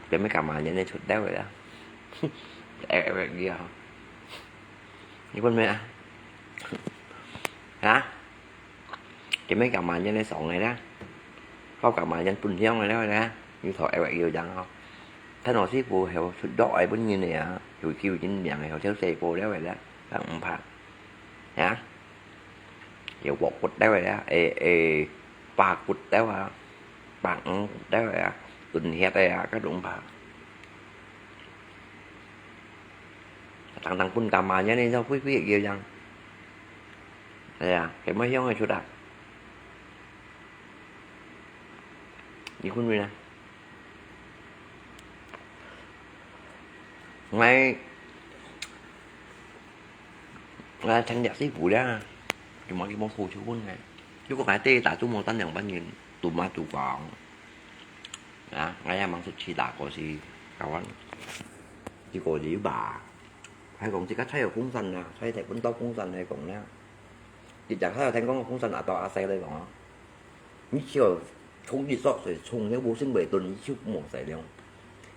姐妹幹嘛人家出道个啦？哎，哎，你好，你問咩啊？啊？ 佢乜教嘛人个爽个啦，教教嘛人分享个了啦，有頭有尾有樣吼。聽老師傅曉出藥愛分人个啊，有救人命个，曉跳細波了个啦，但毋怕。啊？有鑊骨了个啦，會，會，把骨了啊，把五骨了个啊，斷血个啊，該都毋怕。 當當分幹嘛人呢，就飛飛个樣。哎呀，佢乜香个出啊？你看咩呢？𠊎，𠊎聽這師傅啦，就莫去莫好就分个。如果𠊎對打豬毛針兩百年，都嘛都講。啊，𠊎也吂出去打過去，台灣。結果就有吧。 還講自家吹有風扇啊，吹台本到風扇來講呢，一隻還有聽講風扇阿到阿細來講啊，你只要衝一索水，衝了無心袂鈍，你就無使了。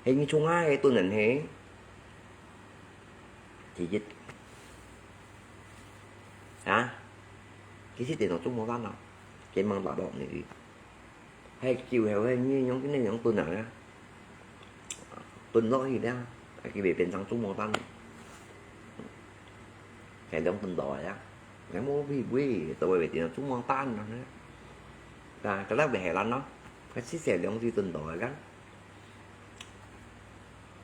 嘿，你衝啊，嘿鈍人嘿，第一，啊，其實電腦做無爛啊，佢吂打落你。 係久後係你用，你用燉啊，燉落去了，佢會變成豬毛蛋。係用燉到个啊，𠊎無味味，都會變成豬毛蛋啊。啊，該粒係爛咯，該其實兩隻燉到个。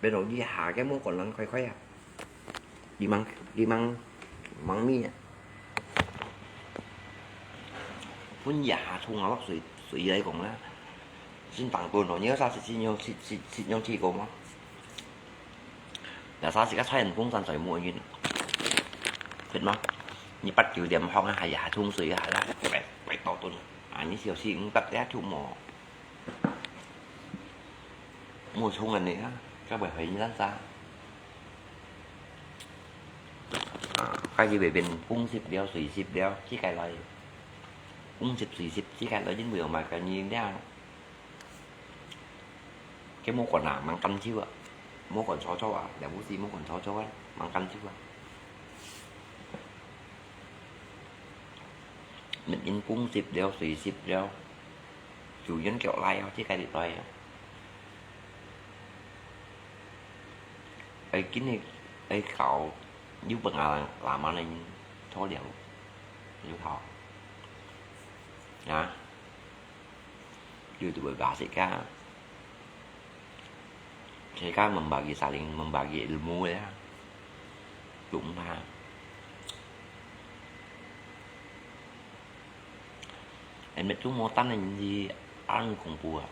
變到一下个無管人快快啊。你吂，你吂，吂咩啊？分一下沖啊，落水，水來講啦，先當多咯，你要啥事先用，先，先，先用去過嗎？那啥事个菜人風扇水無用，對嗎？你八九點放啊，還，還沖水啊，還啦，快，快到燉啊，你小心，你八點就無。 無沖恁呢啊，該會回你爛沙。啊，該佢會變風濕了、水濕了，自家來。風濕、水濕，自家來，因為有買个飲料。佢無管啊，吂感受啊，無管搓搓啊，了不起無管搓搓啊，吂感受啊。乜因風濕了、水濕了。 有人叫來哦，這个禮拜哦。愛緊个，愛搞，有本啊，lama呢，拖了，有好。啊，有都會巴適个。Saya membagi saling membagi ilmu ya. Cuma Em, mệt chú mô tăn này gì ăn cũng bùa.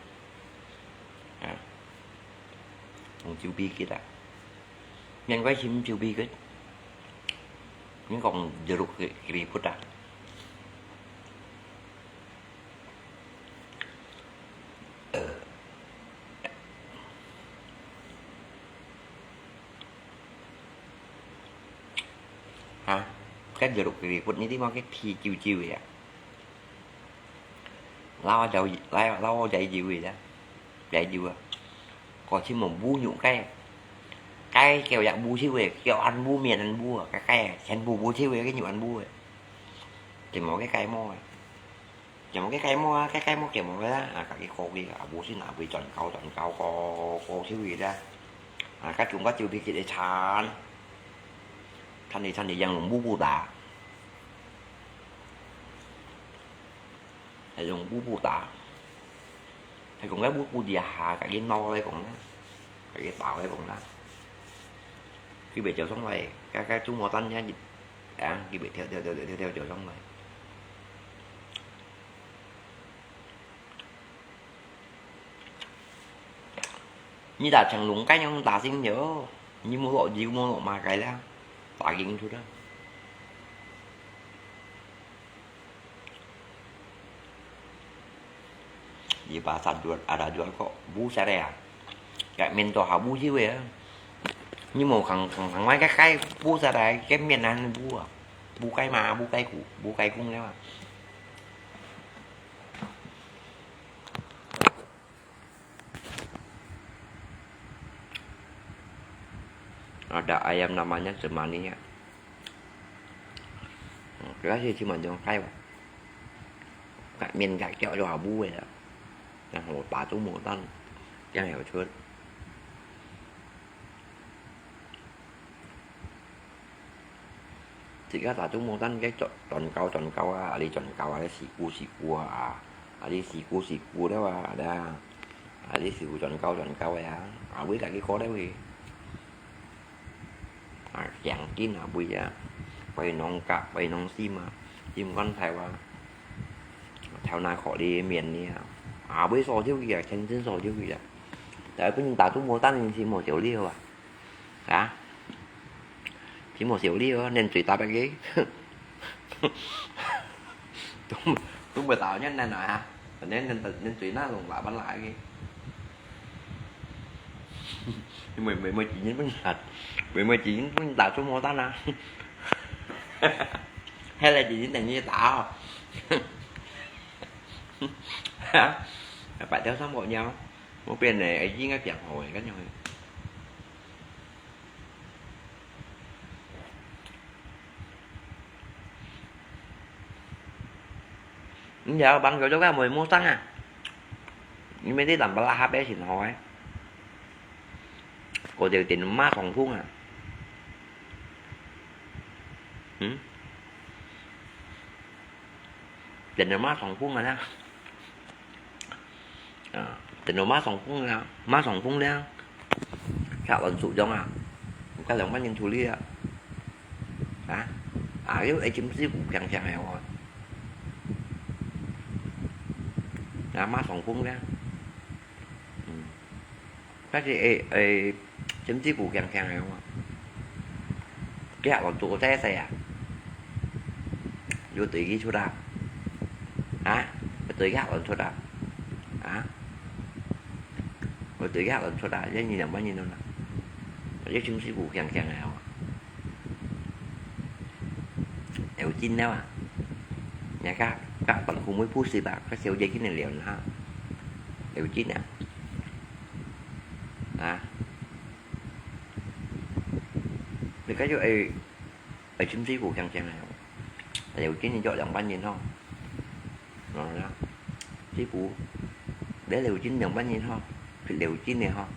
À. Cũng chịu bi kít à. Nhân quay chim chịu bi kít. Nhưng còn giờ lục kì, kì phút à. Ờ. Ha, kan jeruk keriput ni ti makai pi ciu-ciu ya. Lau jau, lau, lau jai jiu ya. Jai jiu. Ko chi mo bu nyu kai. 該叫也烏鰍仔，叫恁烏面恁烏啊，該該全部烏鰍仔，該牛恁烏仔，全部該該毛啊，全部該該毛啊，該該毛全部个啦，啊，家己搞个啊，無信啊，會轉高轉高，高高鰍仔啦，啊，該種个就比起來慘，慘哩慘哩，樣樣烏烏打。 係用烏布打，係講該烏布底下，家己腦來講啦，家己打來講啦。佢袂走上來，該該豬毛掸遐，啊，佢袂跳跳跳跳跳跳走上來。 你打青龍該樣打先有，你無落油無落麼个啦，打緊出啦。你把殺豬啊，打豬个烏色个啊，該面都好烏鰍个啊。你無看看看，該該烏色个，該面還烏啊，烏該嘛，烏該股，烏該公个嘛。 Ada ayam namanya Cemani ya. Cái đó thì chỉ mà cho cái, cái miền gạch chợ cho hà bu vậy đó. Là hồ tá trúng mùa tân, cái này hồi xưa. 自家打中無單，該轉，轉高轉高啊，啊你轉高啊，你死咕死咕啊，啊你死咕死咕了啊，啊，啊你死咕轉高轉高啊，啊，會家己過了會。啊，強勁啊，會啊，會弄甲，會弄心啊，心肝頭啊，頭那殼裡面呢，啊，會燒燒佢啊，全身燒燒佢啊。但係本人打中無單，你是無燒了啊。 啊？Chỉ một triệu đi ơ, nên tùy ta bác ghế. Đúng, đúng mười tao nhất nên nói hả? Nên, nên, nên tùy nó lùng lạ bắn lại ghế. Mười, mười, mười chín nhân bắn lật. Mười, mười chín nhân bắn lật số một ta nè. Hay là chỉ nhân này như tao. Hả? Phải theo sang bộ nhau. Một bên này, ấy, chính cái tiếng hồi, cái nhau. Giờ bằng kiểu cho các mùi mua xăng à? Nhưng mà đi làm bà la hả bé xin hỏi. Cô đều tiền má phòng phun à? Hử? Tiền má phòng phun à đó. À, tỉnh đồ má sòng phung nè, má sòng phung nè. Sao ẩn sụ giống à? Cái lòng bánh nhân thù lia. Hả? À, nếu ấy chim xíu cũng khang khang heo rồi. À, má sòng phung nè. Ừ. Cái gì, ê, ê, chim xíu cũng khang khang heo rồi. Cái hạt ẩn sụ của xe xe à? Yo tùy kí chốt à? Hả? Yo tùy kí hạt ẩn sụ à? Hả? Yo tùy kí hạt ẩn sụ à? Yá nhìn lòng bánh nhìn đâu nè. Yá chim xíu cũng khang khang heo. Eo chín đó à? Nhà các, các bạn cũng mới phút xíu bạc, các siêu dây chín này liều nữa ha. Eo chín à? Hả? Thì cái chỗ ấy, ấy, chim xíu cũng khang khang heo. Liều chín thì chọn lòng bánh nhìn không? Nó đó. Xíu cũng, bé liều chín lòng bánh nhìn không? Thì liều chín này không?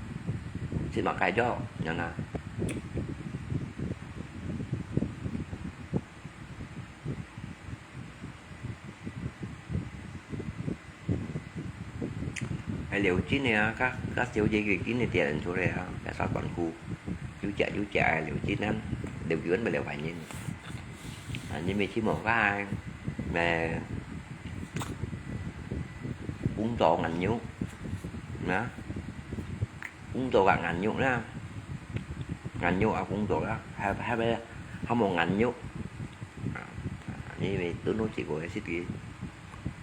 Xin mà cài cho, nó nè. Hay liều chín này á, các, các siêu dây chim chín này tiền số này á, các sao toàn khu. Chú chả, chú chả liều chín lắm. Đều cứ ấn vào liều phải nhìn. À, nhưng mà chỉ một cái mà cũng to ngắn nhú. Đó. Cũng to cả ngắn nhú đó. Ngắn nhú à, cũng to đó. Hai, hai bé, không một ngắn nhú. À, à, nhưng mà tôi nói chỉ có cái xích kia.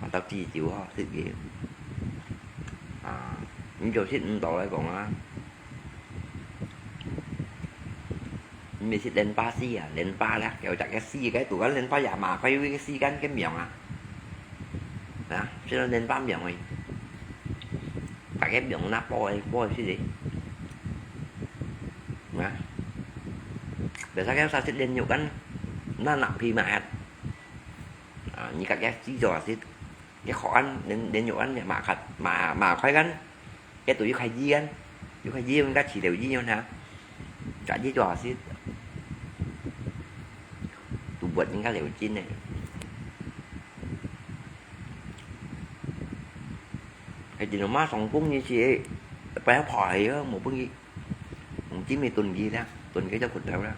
Mà tao chỉ chịu ho, xích kia. À, những chỗ xích cũng to đấy còn á. Mì xịt lên ba xì à, lên ba lắm, kéo chặt cái xì cái tủ gắn lên ba giả mà, phải cái xì gắn cái miệng à. Đó, xí lên ba miệng rồi. Tại cái miệng nó bôi, bôi xí gì. 啊，biasa kan sakit lenyokan, na nak pi mahat. Ah, ni kat ya si jo sit. Ya khoan len lenyokan ya makat ma ma khoai kan. Ya tu yu khai ji kan. Yu khai ji kan ka chi liu ji yon ha. Ka ji jo sit. Tu buat ni ka liu jin ne. Hai jin ma song kung ni si. Pai phai ya mo pun ki. Mo jin mi tun ki da. Tun ki ja kut da da.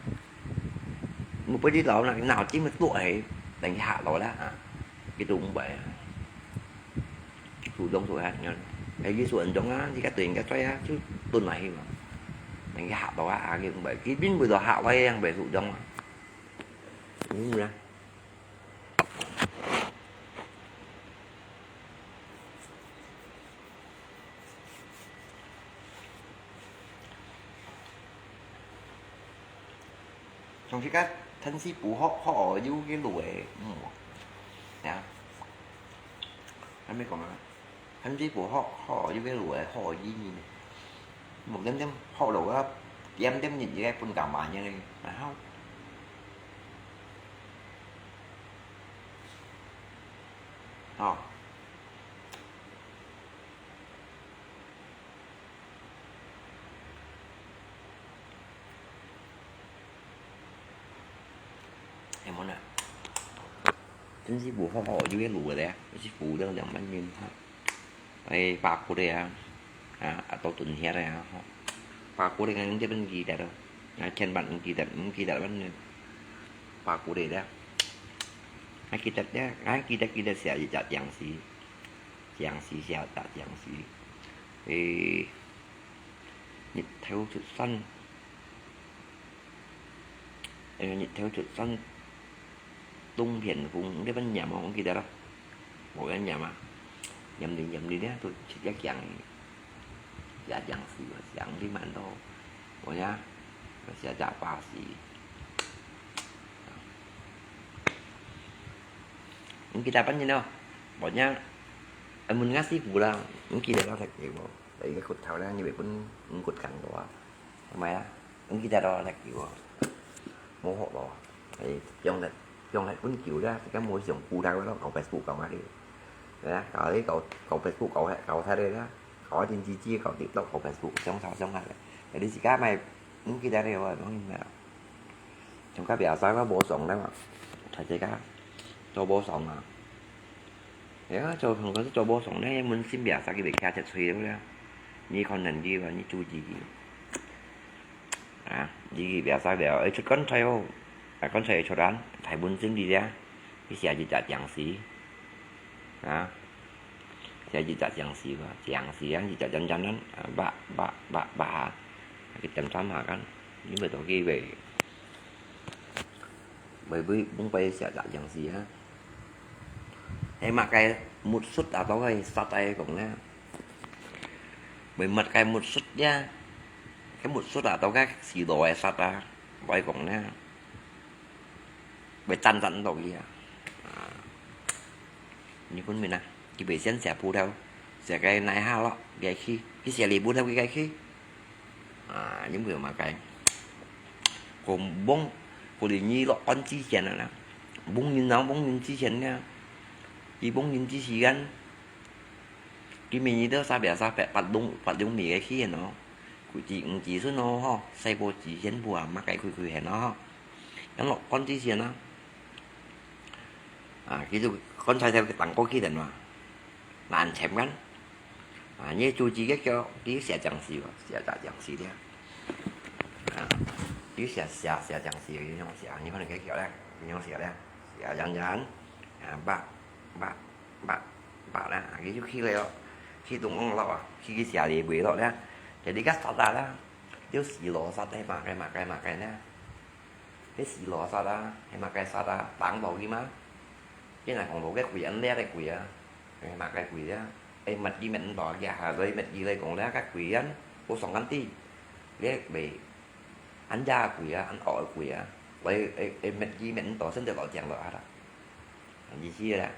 Mo pun di lau na na jin mi tu ai. Dang ki ha lau da. Ki tu mo bai. Su dong su ha ngon. Ai ki su an dong a. Ki ka tu ka choi a. Su tun mai hi ma. Dang ki ha lau a. Ki mo bai. Ki bin mo do ha lau yang bai su dong a. Ni mo na. 上次个陳師傅學學學有个路个，嗯，呀，還沒講啊，陳師傅學學學有个路个學語言呢，無點點學路啊，點點日日个分幹嘛呢？然後，哦。 Em món à. Chính sĩ Phú họ họ dưới lùa đấy, sĩ Phú đang đang bánh mì ha. Ai ba cô đây à. À, à, tao tuần hè đây à. Ba cô đây ngang tiếp bên kia đó. À, chen bạn kia đó, kia đó bên này. Ba cô đây đó. Ai kia đó, ai kia đó, kia đó sẽ chặt chàng sĩ. Chàng sĩ sẽ chặt chàng sĩ. Ê, 日頭出山，呃，日頭出山，東偏風，你捌唸無？毋記得啦。無人唸啊。唸哩唸哩咧，都直接講，寫講死，寫毋知蠻多。無呀，寫寫巴士。毋記得本人咯，無呀，問下師傅啦，毋記得啦，食嘢無？ 你个骨頭咧，你會分五骨梗到啊？係咪啊？你記得咯，你叫啊，無學咯。誒，用力用力分叫咧，而家無想顧到咯，搞Facebook搞下去。係啊，搞你搞搞Facebook搞搞下去啦，搞電視機搞TikTok搞Facebook，上上上下咧。你自家咪毋記得了啊，當然啦。從該邊上我無上咧嘛，大家做無上啊。 係啊，做同佢做無爽咧，門心邊煞佢會徛隻喙了啦。你可能佢話你注意佢。啊，你邊煞了，誒，出棺材哦，啊，棺材出人，大門心裡咧，佢寫一隻僵屍。啊，寫一隻僵屍吧，僵屍啊，一隻真真啊，啊，bah bah bah bah啊，佢點三下kan，你咪到佢會，會會，會寫隻僵屍啊。 係麼个mut sut atau係sat ai講呢？會麼个mut sut呀？該mut sut atau該死路个sat啊，會講呢？會tan tan到佢啊？啊，你分明啊，佢會先寫葡萄，寫个哪下咯，佢去，佢寫你葡萄佢去。 啊，因為麼个？佢忘，佢哩你落班之前啊啦，忘人啊，忘人之前啊，佢忘人之時間，佢明日都三百三百八六八六米个去咯，佢只五指孫咯吼，細波子先步啊，麼个佢佢現咯吼，等落班之前啊，啊，佢就剛才在等過去等嘛，難前間。 啊，你注意个叫，你寫僵屍哦，寫隻僵屍咧。啊，你寫寫寫僵屍，你用寫，你可能个叫咧，你用寫咧，寫人人，啊，八八八八啦，佢就去了哦，去東方了啊，去去寫你尾了咧，就你个啥啥啦，就死羅刹个嘛，个嘛个嘛个呢，你死羅刹啊，个嘛个刹啊，擋到佢嘛，你若講到个鬼，恁叻个鬼啊。 哎，麼个鬼啊？哎，滅佢滅毋到，佢下來滅佢來講咧，該鬼啊，無爽緊啲，你咪恁呀鬼啊，恁惡个鬼啊，來，哎，哎，滅佢滅毋到，先得落井落下啦。意思啦，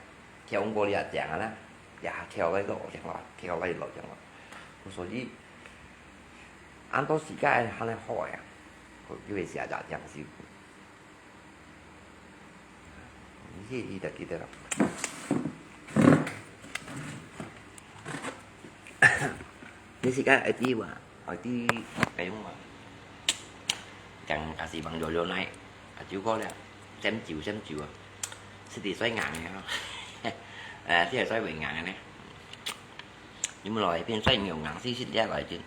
跳過你啊井啊啦，也跳來落井落，跳來落井落。所以，恁多時間還係好呀。佢會寫隻聽師傅。你去，你就記得了。你自家愛知哇，愛知該種啊。像假使放了了奶，啊，就過了，semciu，semciu啊，食得最硬个啊。呃，食得最會硬个呢。你們來一片最牛硬，試試這來一片。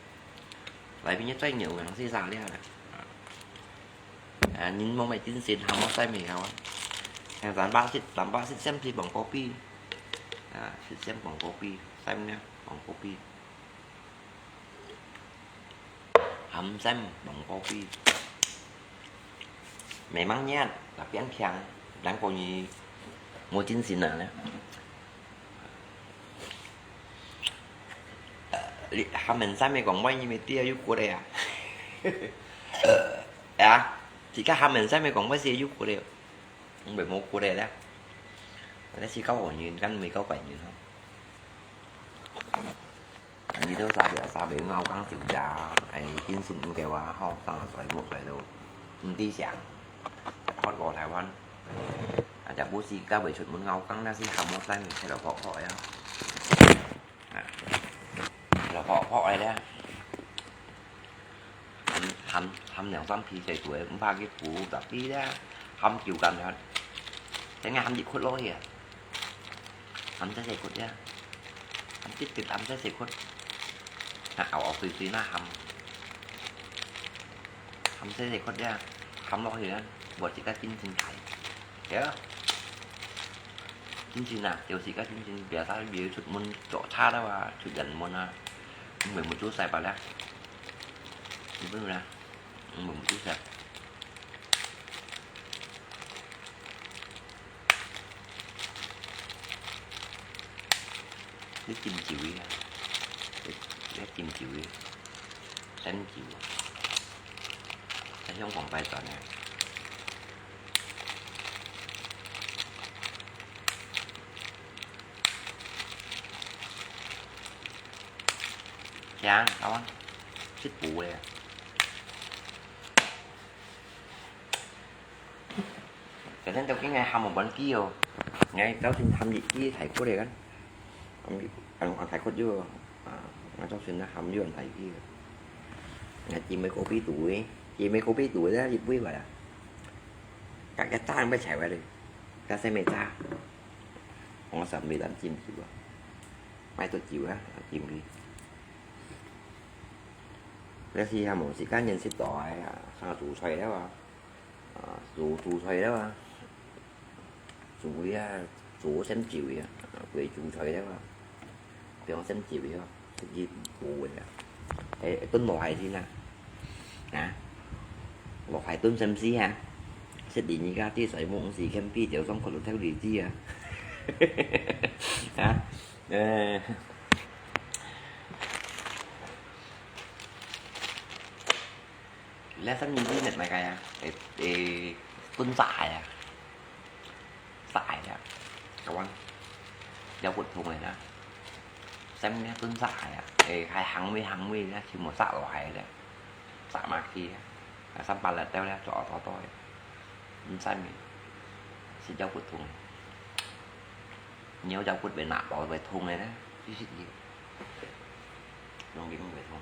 來一片最牛硬，試試這啦。啊，人無麼精神，喊麼使味道啊？像咱爸食，咱爸食semciu pang kopi。啊，食semciu pang kopi，使咩？Pang kopi。 Hâm sem pang kopi. Memang ngiat, tapi ăn phiang, đang có gì mua chín xin à nè. Hâm sem kong mai ni mê tia yu kuat à. Ya, chỉ có hâm sem kong mai si yu kuat à. Không phải mua kuat à. Đó chỉ có ổ nhìn, căn mì có bảy nhìn không? Ni都沙表沙表拗工食呀，哎，精神毋夠啊，吼，上來睡目睡到，毋知想，發過台灣，啊，就不是到尾出門拗工，那是喊我帶你去了泡泡呀，啊，去了泡泡來了。 含，含，含兩三皮水煮个，毋怕佢苦，tapi咧，含久間了，等下含一窟落去啊，含細細窟呀，含直直含細細窟，啊，拗拗碎碎那含，含細細窟呀，含落去啊，無自家精神大，對啊，精神啊，就自家精神，biasa佢出門做差了啊，出遠門啊，毋會無做晒吧咧，你不是咧？ 嗯，毋知噻。你金酒个啊？你，你金酒个，真酒啊！在香港拜转呢。行，好啊，食補个啊。 Kadang tau kini ngai ham một bản kia. Ngai tau xin ham gì kia Thái Quốc đấy kan. Ăn ăn Thái Quốc chứ. À, ngai tau xin ham chứ ăn Thái kia. Ngai chỉ mấy cô bí tuổi, chỉ mấy cô bí tuổi đó, chỉ quý vậy à. Cả cái ta mới chạy vậy đi. Cái xe mệt ta. Không có sợ bị đánh chim chịu à. Mai tôi chịu á, chim đi. 但是還無時間認識到啊，生煮菜了啊，啊，煮煮菜了啊，煮啊，煮先煮啊，會煮菜了啊，變先煮啊，自己煮个啊，誒，燉蘿蔔先啊，啊，蘿蔔燉先試啊，食你而家啲水母是肯比較上可能太理智啊，啊，誒。 你三明治食麼个啊？誒誒，燉殺蟹啊，殺蟹啊，个話，有骨頭个啦。三明治燉殺蟹啊，誒，還行尾行尾咧，全部殺落去咧，殺埋去啊，啊，三八辣椒咧，做多多个，唔使面，係有骨頭个。你有有骨會拿到會痛个咧，其實你，用力會痛。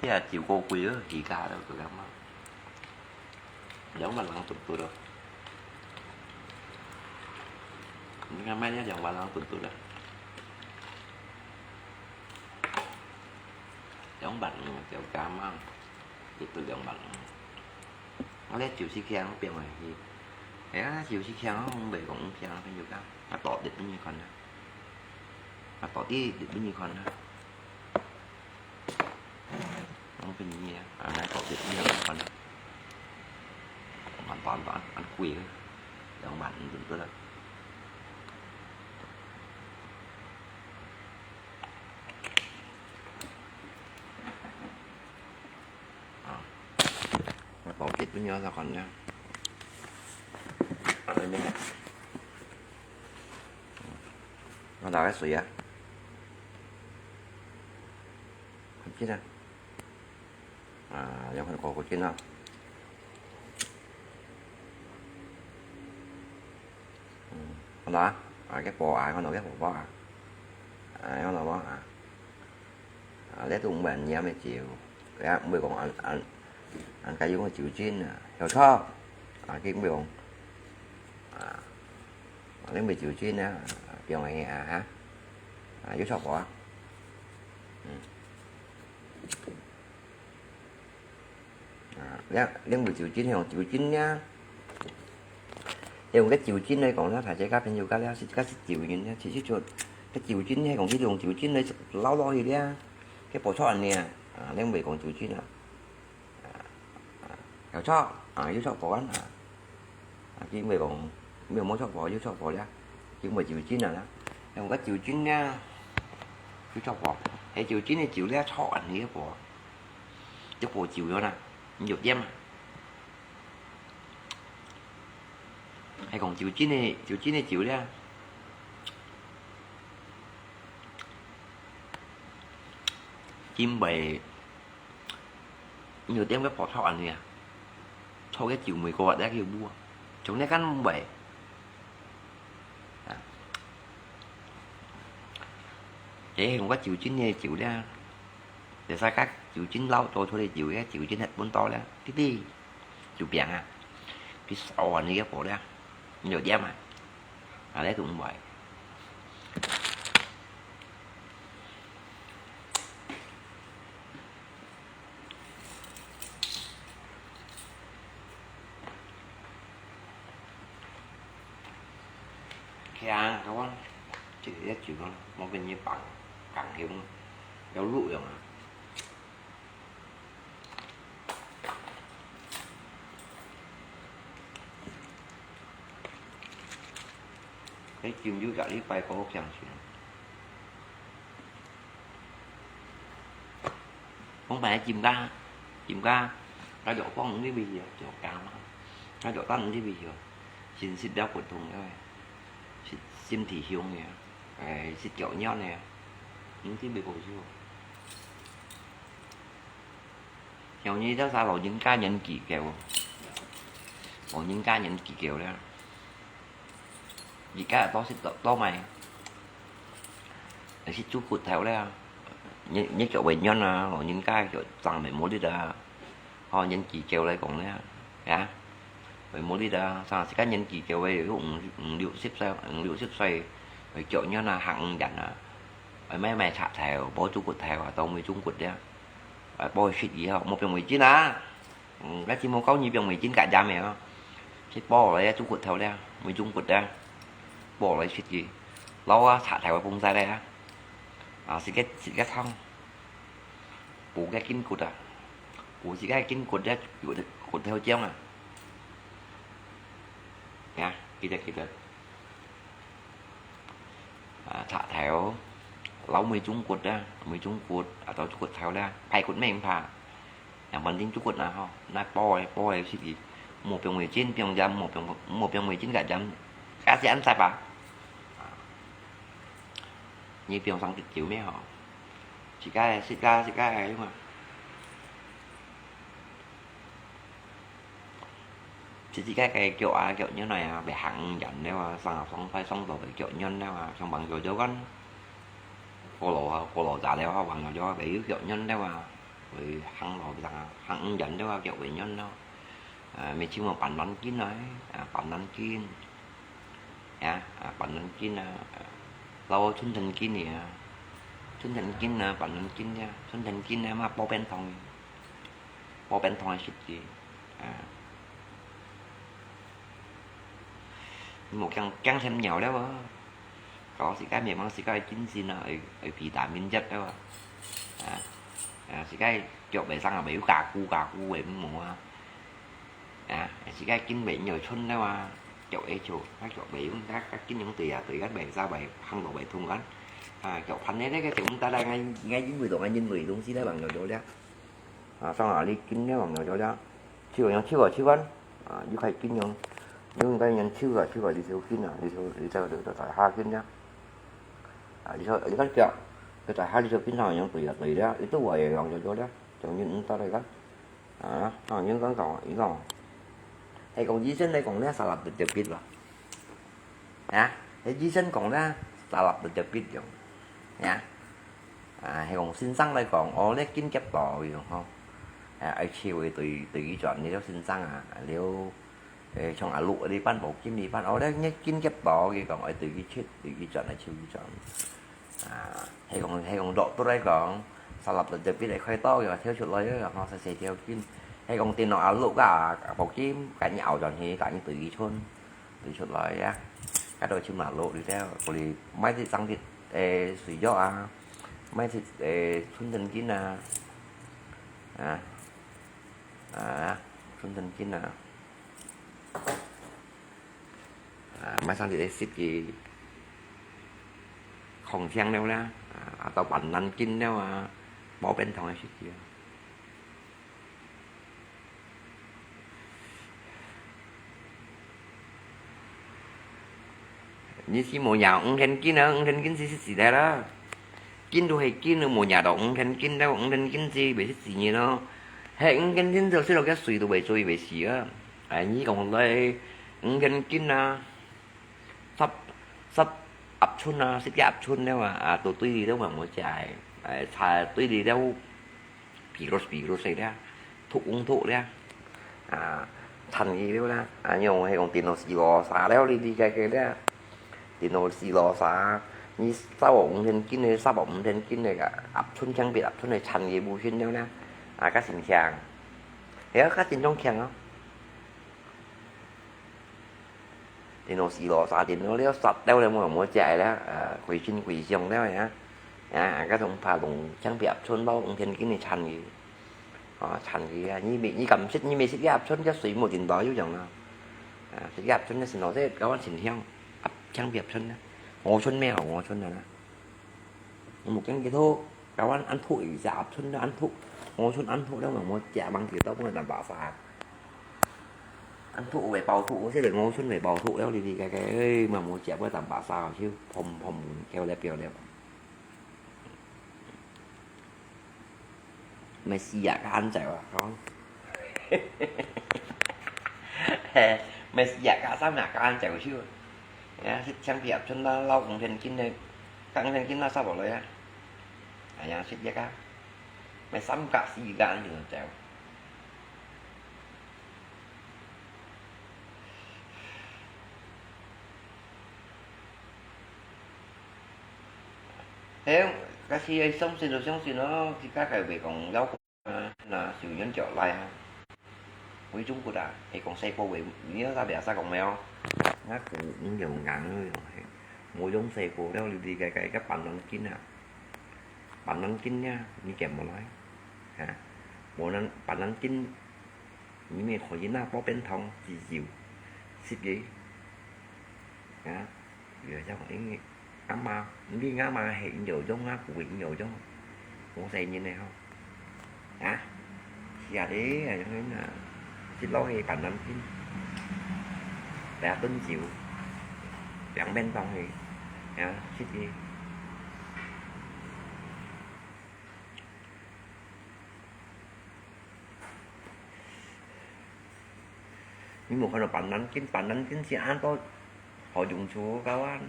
這酒過貴哦，而家都佢咁啊，兩萬零獨獨咯。你看賣這兩萬零獨獨啦，兩萬零就加嘛，獨獨兩萬零。 啊，這酒是強變來去。哎呀，酒是強哦，袂講毋強，朋友講。啊，倒滴分你看啦。啊，倒滴滴分你看啦。我分你啊，啊，來倒滴分你看啦。慢慢慢，恁貴个，兩萬五就得了。 啊，我倒滴分你看啦。我拿个水啊，很近啊，啊，有很多很近啊。嗯，好啦，啊，个薄啊，看到个薄薄啊，啊，看到無啊？啊，這都毋會黏个酒，也毋會講恁恁恁个用个酒精啊，有錯，啊，佢毋會講，啊，你毋會酒精啊，放个啊哈，啊，有錯無啊？嗯。 啊，了，了無酒精，用酒精呢？用个酒精來講，大家个朋友家了，是个是酒精呢，其實就个酒精呢，講起用酒精來撈落去了，个無錯呢，啊，了毋會講酒精啊，啊，啊，有錯，啊，有錯無啊？ 啊，佢毋會講，毋會無著火，有著火了，佢毋會酒精啊啦。用个酒精呢，有著火，係酒精个酒了，著恁呢个火，就火酒了啦，你有點啊。係講酒精个，酒精个酒了，佢毋會 你有點个泡泡恁呢啊，泡个酒味過啊，來去烏啊，從來間毋會。啊，這用个酒精个酒咧，就係个酒精撈倒出來酒，个酒精係分到咧，滴滴，酒餅啊，佢燒恁呢个火咧，你有點啊，啊，來就毋會。 Kaya kawan, cik ya juga, mau punya pang, kang hiung, ya lu yang. 你浸酒隔離擺過好驚死。講白浸甲，浸甲，該藥房毋知為何，藥房嘛，該藥單毋知為何，先食了骨痛了，食身體傷了，誒，食腳軟了，毋知為何事。 像你兜儕老人家年紀高，老人家年紀高了，而家多食多多買，係食豬骨頭了，你你腳會軟啊，老人家腳正會無力啊，吼，年紀高來講了，呀，會無力啊，像自家年紀高个，有五五六十歲，五六十歲，會腳軟啊，行毋遠啊，會買買賊頭，無豬骨頭啊，當美中骨了。 啊，保濕以後，莫放味精啊。嗯，該節目教你放味精隔夜个哦。去剝來啊，豬骨頭咧，美中骨咧，剝來食佢，撈啊，拆開會崩晒咧啊。啊，食个食个湯，補个筋骨啊，補自家筋骨咧，有骨頭僵啊。呀，記得記得。 啊，拆頭，撈美中骨啊，美中骨，啊，到骨頭啦，排骨咩毋怕，兩半斤豬骨啊吼，拿剝个，剝个食佢，莫放味精，放鹽，莫放，莫放味精个鹽，加些ăn菜吧。啊，你放上去酒咩吼，自家个，自家，自家个用啊。 自家个腳啊，腳軟啊，會行毋遠了啊，上啊上快上到會腳軟了啊，像黃腳腳恁，過路啊，過路站了啊，黃腳腳會有腳軟了啊，會行路上啊，行毋遠了啊，腳會軟了。啊，每次我板藍根啊，啊，板藍根，啊，啊，板藍根啊，啊，老春藤根啊，春藤根啊，板藍根啊，春藤根啊，嘛，煲變湯。 無變通个食佢。啊。無驚驚成鳥了啊！搞自家面盲，自家个精神啊，會會維他命一了啊！啊，啊，自家腳袂生啊，袂有加固加固个無啊！啊，自家筋袂有伸了啊！腳會粗，啊腳袂用，啊啊筋用對啊對啊，袂生袂行路袂痛啊！啊，腳盤呢，那個就毋得啦，𠊎𠊎因為到𠊎因為東西咧，忘了了。 啊，上哪裡筋了，忘了了，手用手啊手啊，啊，又開筋用，有人个人手啊，手啊，你就緊啊，你就，你就，你就大下緊啊。啊，你就，你看腳，佢大下你就緊上用對啊，對了，一度啊也用就做了，就用唔到了个。啊，啊，用刚刚，你讲，係讲醫生来讲呢，沙拉特别啦。啊，係醫生讲呢，沙拉特别用。啊，啊，係讲先生来讲，哦，你紧急到用吼。啊，而且会对，对佢转，你个先生啊，了 誒，像阿六呢班，無金呢班，哦，你緊急到佢講，愛對佢切，對佢轉來切佢轉。啊，係講，係講落到來講，沙拉特特別來開刀，佢話跳出來个，吼，細細條筋。係講電腦阿六啊，無金，趕緊拗轉去，趕緊對佢穿，對出來啊。該度就馬路裡頭，嗰裡買啲生啲，誒，水藥啊，買啲，誒，春神經啊，啊，啊，春神經啊。 啊，買生一个食个，抗生了啦，啊，啊，到板蓝根了啊，無變通个食个。你是無若五天根啊，五天根是食死个啦。根都係根，無若到五天根了，五天根是袂食死个咯。係五天根就食落个水都袂醉袂死啊。 哎，你講來，五天根啊，十，十鴨春啊，十隻鴨春了啊，啊，都對你了嘛，無食个，哎，差對你了，virus，virus了，毒，毒了，啊，慘去了啦，啊，用，係講電腦死羅沙了，你，你个，个了。 電腦死羅沙，你十五天根个，十五天根个，鴨春強迫鴨春个，慘个無線了呢，啊，較心強。係啊，較心中強哦。電腦死羅沙，電腦了殺掉了，無，無食个了，啊，歸身歸相了呀。啊，該種怕弄強迫鴨春，十五天根个慘个。 哦，慘去啊！你未，你敢食，你未食鴨春，這水無頂到有用啊。啊，食鴨春个時候，這搞完清香，鴨，強迫鴨春啊，鵝春咩好，鵝春啊啦。你無驚佢吐，搞完恁吐，有隻鴨春都恁吐，鵝春恁吐了，無食，吂幾多，無淡白沙。恁吐會爆吐，這個鵝春會爆吐了，哩哩个个，哎，無，無食，會淡白沙，就砰砰，叫了，飆了。 Messi啊，較安全啊，講。嘿，Messi啊，較三啊，較安全手。哎呀，食強迫鴨春啦，老五天斤个，五天斤啦，殺無來啊。哎呀，食藥啊，買三甲、四甲安全就走。 哎，假使愛相信就相信咯，自家个袂講了啊，那就用腳來啊。為中國啊，係講細個會，你要大別啥講沒有？那個你有硬个用嘿，無用細個了，你你个个个板藍根啊，板藍根呀，你撿無來，哈，無能板藍根，你咪可以拿包便當自由，食个，啊。 有人講，因為阿嫲，你阿嫲係有用啊，佢有用，無細人个吼。啊？是啊，你啊，用啊，食落去板藍根，兩頓酒，兩面當去，啊，食个。 你無看到板藍根，板藍根係恁多好用處个啊！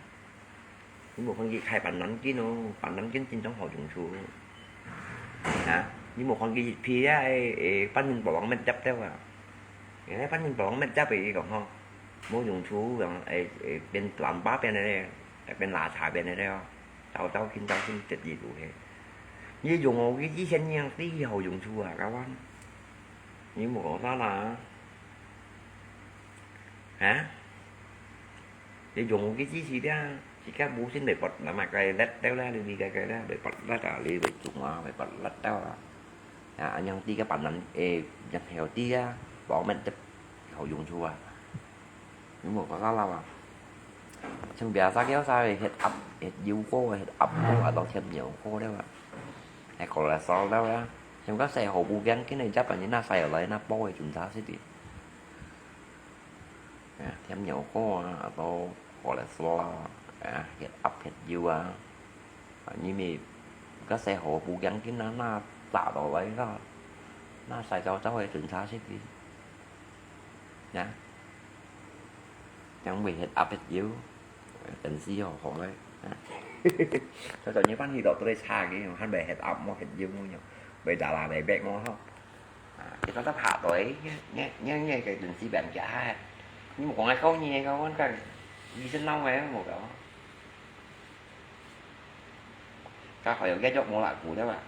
你無看佢開板藍根哦，板藍根真正好用處。啊，你無看佢一皮啊，誒，誒，半年薄王滅掉掉啊！誒，半年薄王滅掉，佢講吼，無用處，講，誒，誒，變藍白變个咧，變垃圾變个咧哦，走走緊走緊，直直路去。你用哦，佢以前樣，佢好用處啊，个啊！ 你無講啥啦？哈？你用佢支持啦，自家無心來拔，那麼該lettel啦，你你該該啦，來拔lettel啊，你來種啊，來拔lettel啊。啊，恁樣知个板藍，誒，人healthy啊，保命的，好用處啊。 你無講啥啦嘛？像biasa个啥个血壓，血油高、血壓高，啊，到血尿高了啊，血cholesterol了啊。像个細號無驚緊个，一般人那細來那補个檢查是的。啊，添牛角啊，到火力素啊，啊，血壓血油啊，啊，你咪个細號補養緊啊，那炸到來个，那晒燥燥个準差食个，啊，因為血壓血油，等死哦，好个，啊，所以你班去到都係差个，還袂血壓無血油無樣，袂炸啦袂白無吼。 啊，kita tak hak toi, nge nge nge nge cái đường xi bèn kia hai. Nhưng mà còn ai không nghe không, vẫn cần đi sinh long này một cái. Các họ hiểu cái chốt mô lại cũ đấy mà.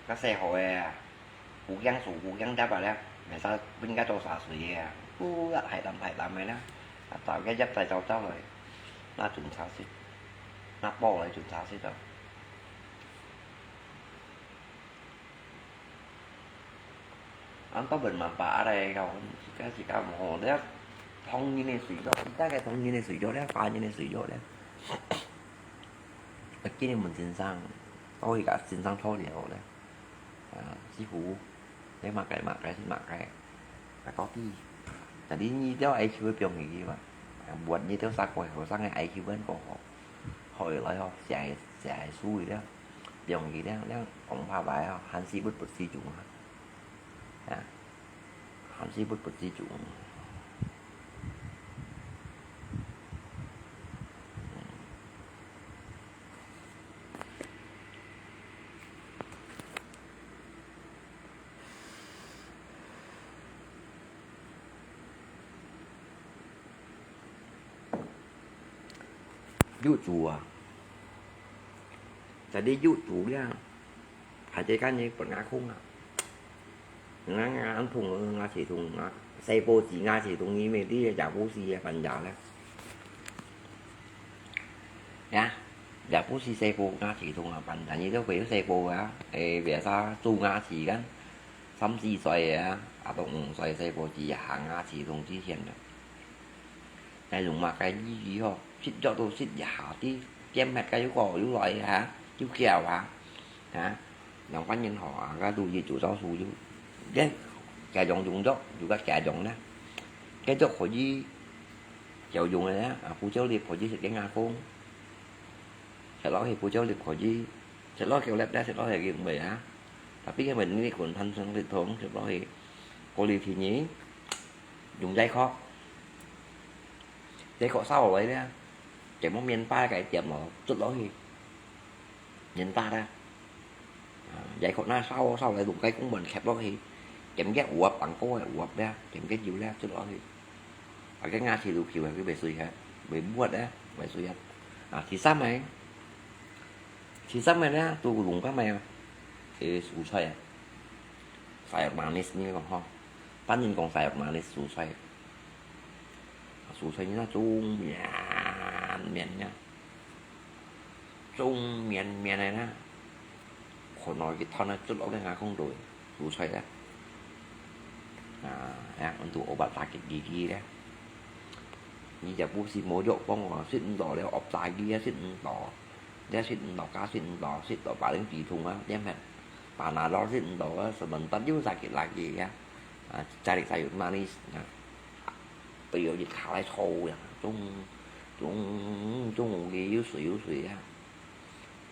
Các xe hội à. 互相做互相夾啊咧，袂使分家做啥事个啊，都一排擔排擔个咧，啊，找个夾在找找个，那準差事，那包來準差事个。俺到本蛮巴个个，自家自家毋好咧，通人个水果，自家个通人个水果咧，巴人个水果咧。今日問先生，我去甲先生討了咧。 啊，師傅，你麼个麼个係麼个，啊，到底，jadi你條I Q會放起去嘛？啊，buat你條三個後生个I Q會過好，好來哦，寫寫書个了，放起了，了講白話哦，還是不不知足啊，啊，還是不不知足。 YouTube啊，在你YouTube啊，還在看你本牙空啊。牙牙痛，牙齒痛啊，細胞子牙齒痛，你咩？你也不是也搬家了。 呀，也不是細胞牙齒痛啊，反正你都會有細胞啊，誒，比如說蛀牙齒个，三四歲个啊，啊，到五歲細胞子也牙齒痛之前了。該用麼个意義吼？食藥都食一下子，變乜个又高又來啊，又高啊。 啊，兩萬年後啊，該都係做到所有，該該種用藥，有个該種呢，該藥可以有用个呢，啊，胡椒粒可以食个牙空，食落去胡椒粒可以，食落去粒咧，食落去个味啊，tapi个味你滾燙成一桶，食落去，過濾天呢，用giải渴，giải渴燒落來咧，全部面包个點落，捽落去。 人打啦。啊，giải渴那燒燒來，用cái公文khép落去，點个uap，bằng高个uap咧，點个油咧，捽落去。啊，cái牙齒都漂啊，佢袂碎个，袂muat啊，袂碎啊。啊，第三个，第三个咧，都用个咩啊？誒，蔬菜啊，sayur manis呢講吼，班人講sayur manis蔬菜。 蔬菜呢，種綿綿呢，種綿綿个呢，可能一桶呢，捽落个牙空肚，蔬菜呢。啊，呀，阮都obat sakit gigi呢。你就不是無藥幫我，食毋到了，obat sakit啊，食毋到。 你食毋到，加食毋到，食到巴零止痛啊，點乜？Panadol食毋到啊，sebentar又sakit lagi啊。啊，cari sayur manis啊，都有一卡來炒呀，種種種个又水又水啊，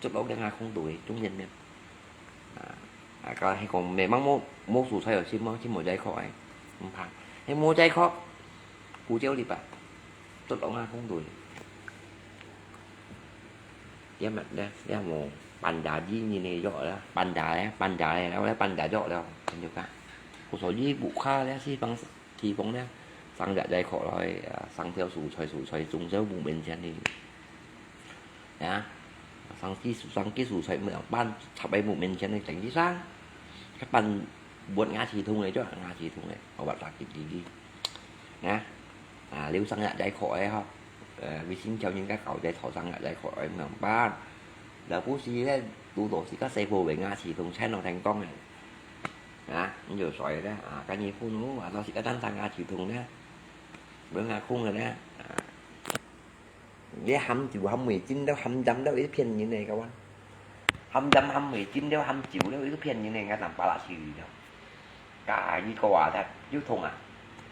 捽落个牙空肚个，種綿綿。啊，啊，該係講，memang無無蔬菜有食無，食無giải渴个，毋怕，係無giải渴，胡椒粒啊，捽落牙空肚个。 點乜咧？這無半價二人个藥啦，半價咧，半價咧，然後咧半價藥了，恁樣个。故所以屋下咧，四方地方咧，生隻giải渴來，啊，生條蔬菜，蔬菜種在屋面前哩。啊，生枝，生枝蔬菜，毋係半插在屋面前哩，整枝生，該半 buat牙齒痛个，就牙齒痛个，obat sakit gigi。Nah，啊，了生隻giải渴个吼，呃，衛生條件較高，在頭生隻giải渴个，毋樣辦。了不時咧，堵到時个細胞个牙齒痛，請落天光个。啊，你就衰咧，啊，跟你父母，啊，到時个單單牙齒痛咧，無牙空个咧，啊。你含酒含味精了，含鹽了，你騙人个，各位。含鹽含味精了，含酒了，你騙人个，𠊎當巴拉去了。該你个話，佢有痛啊，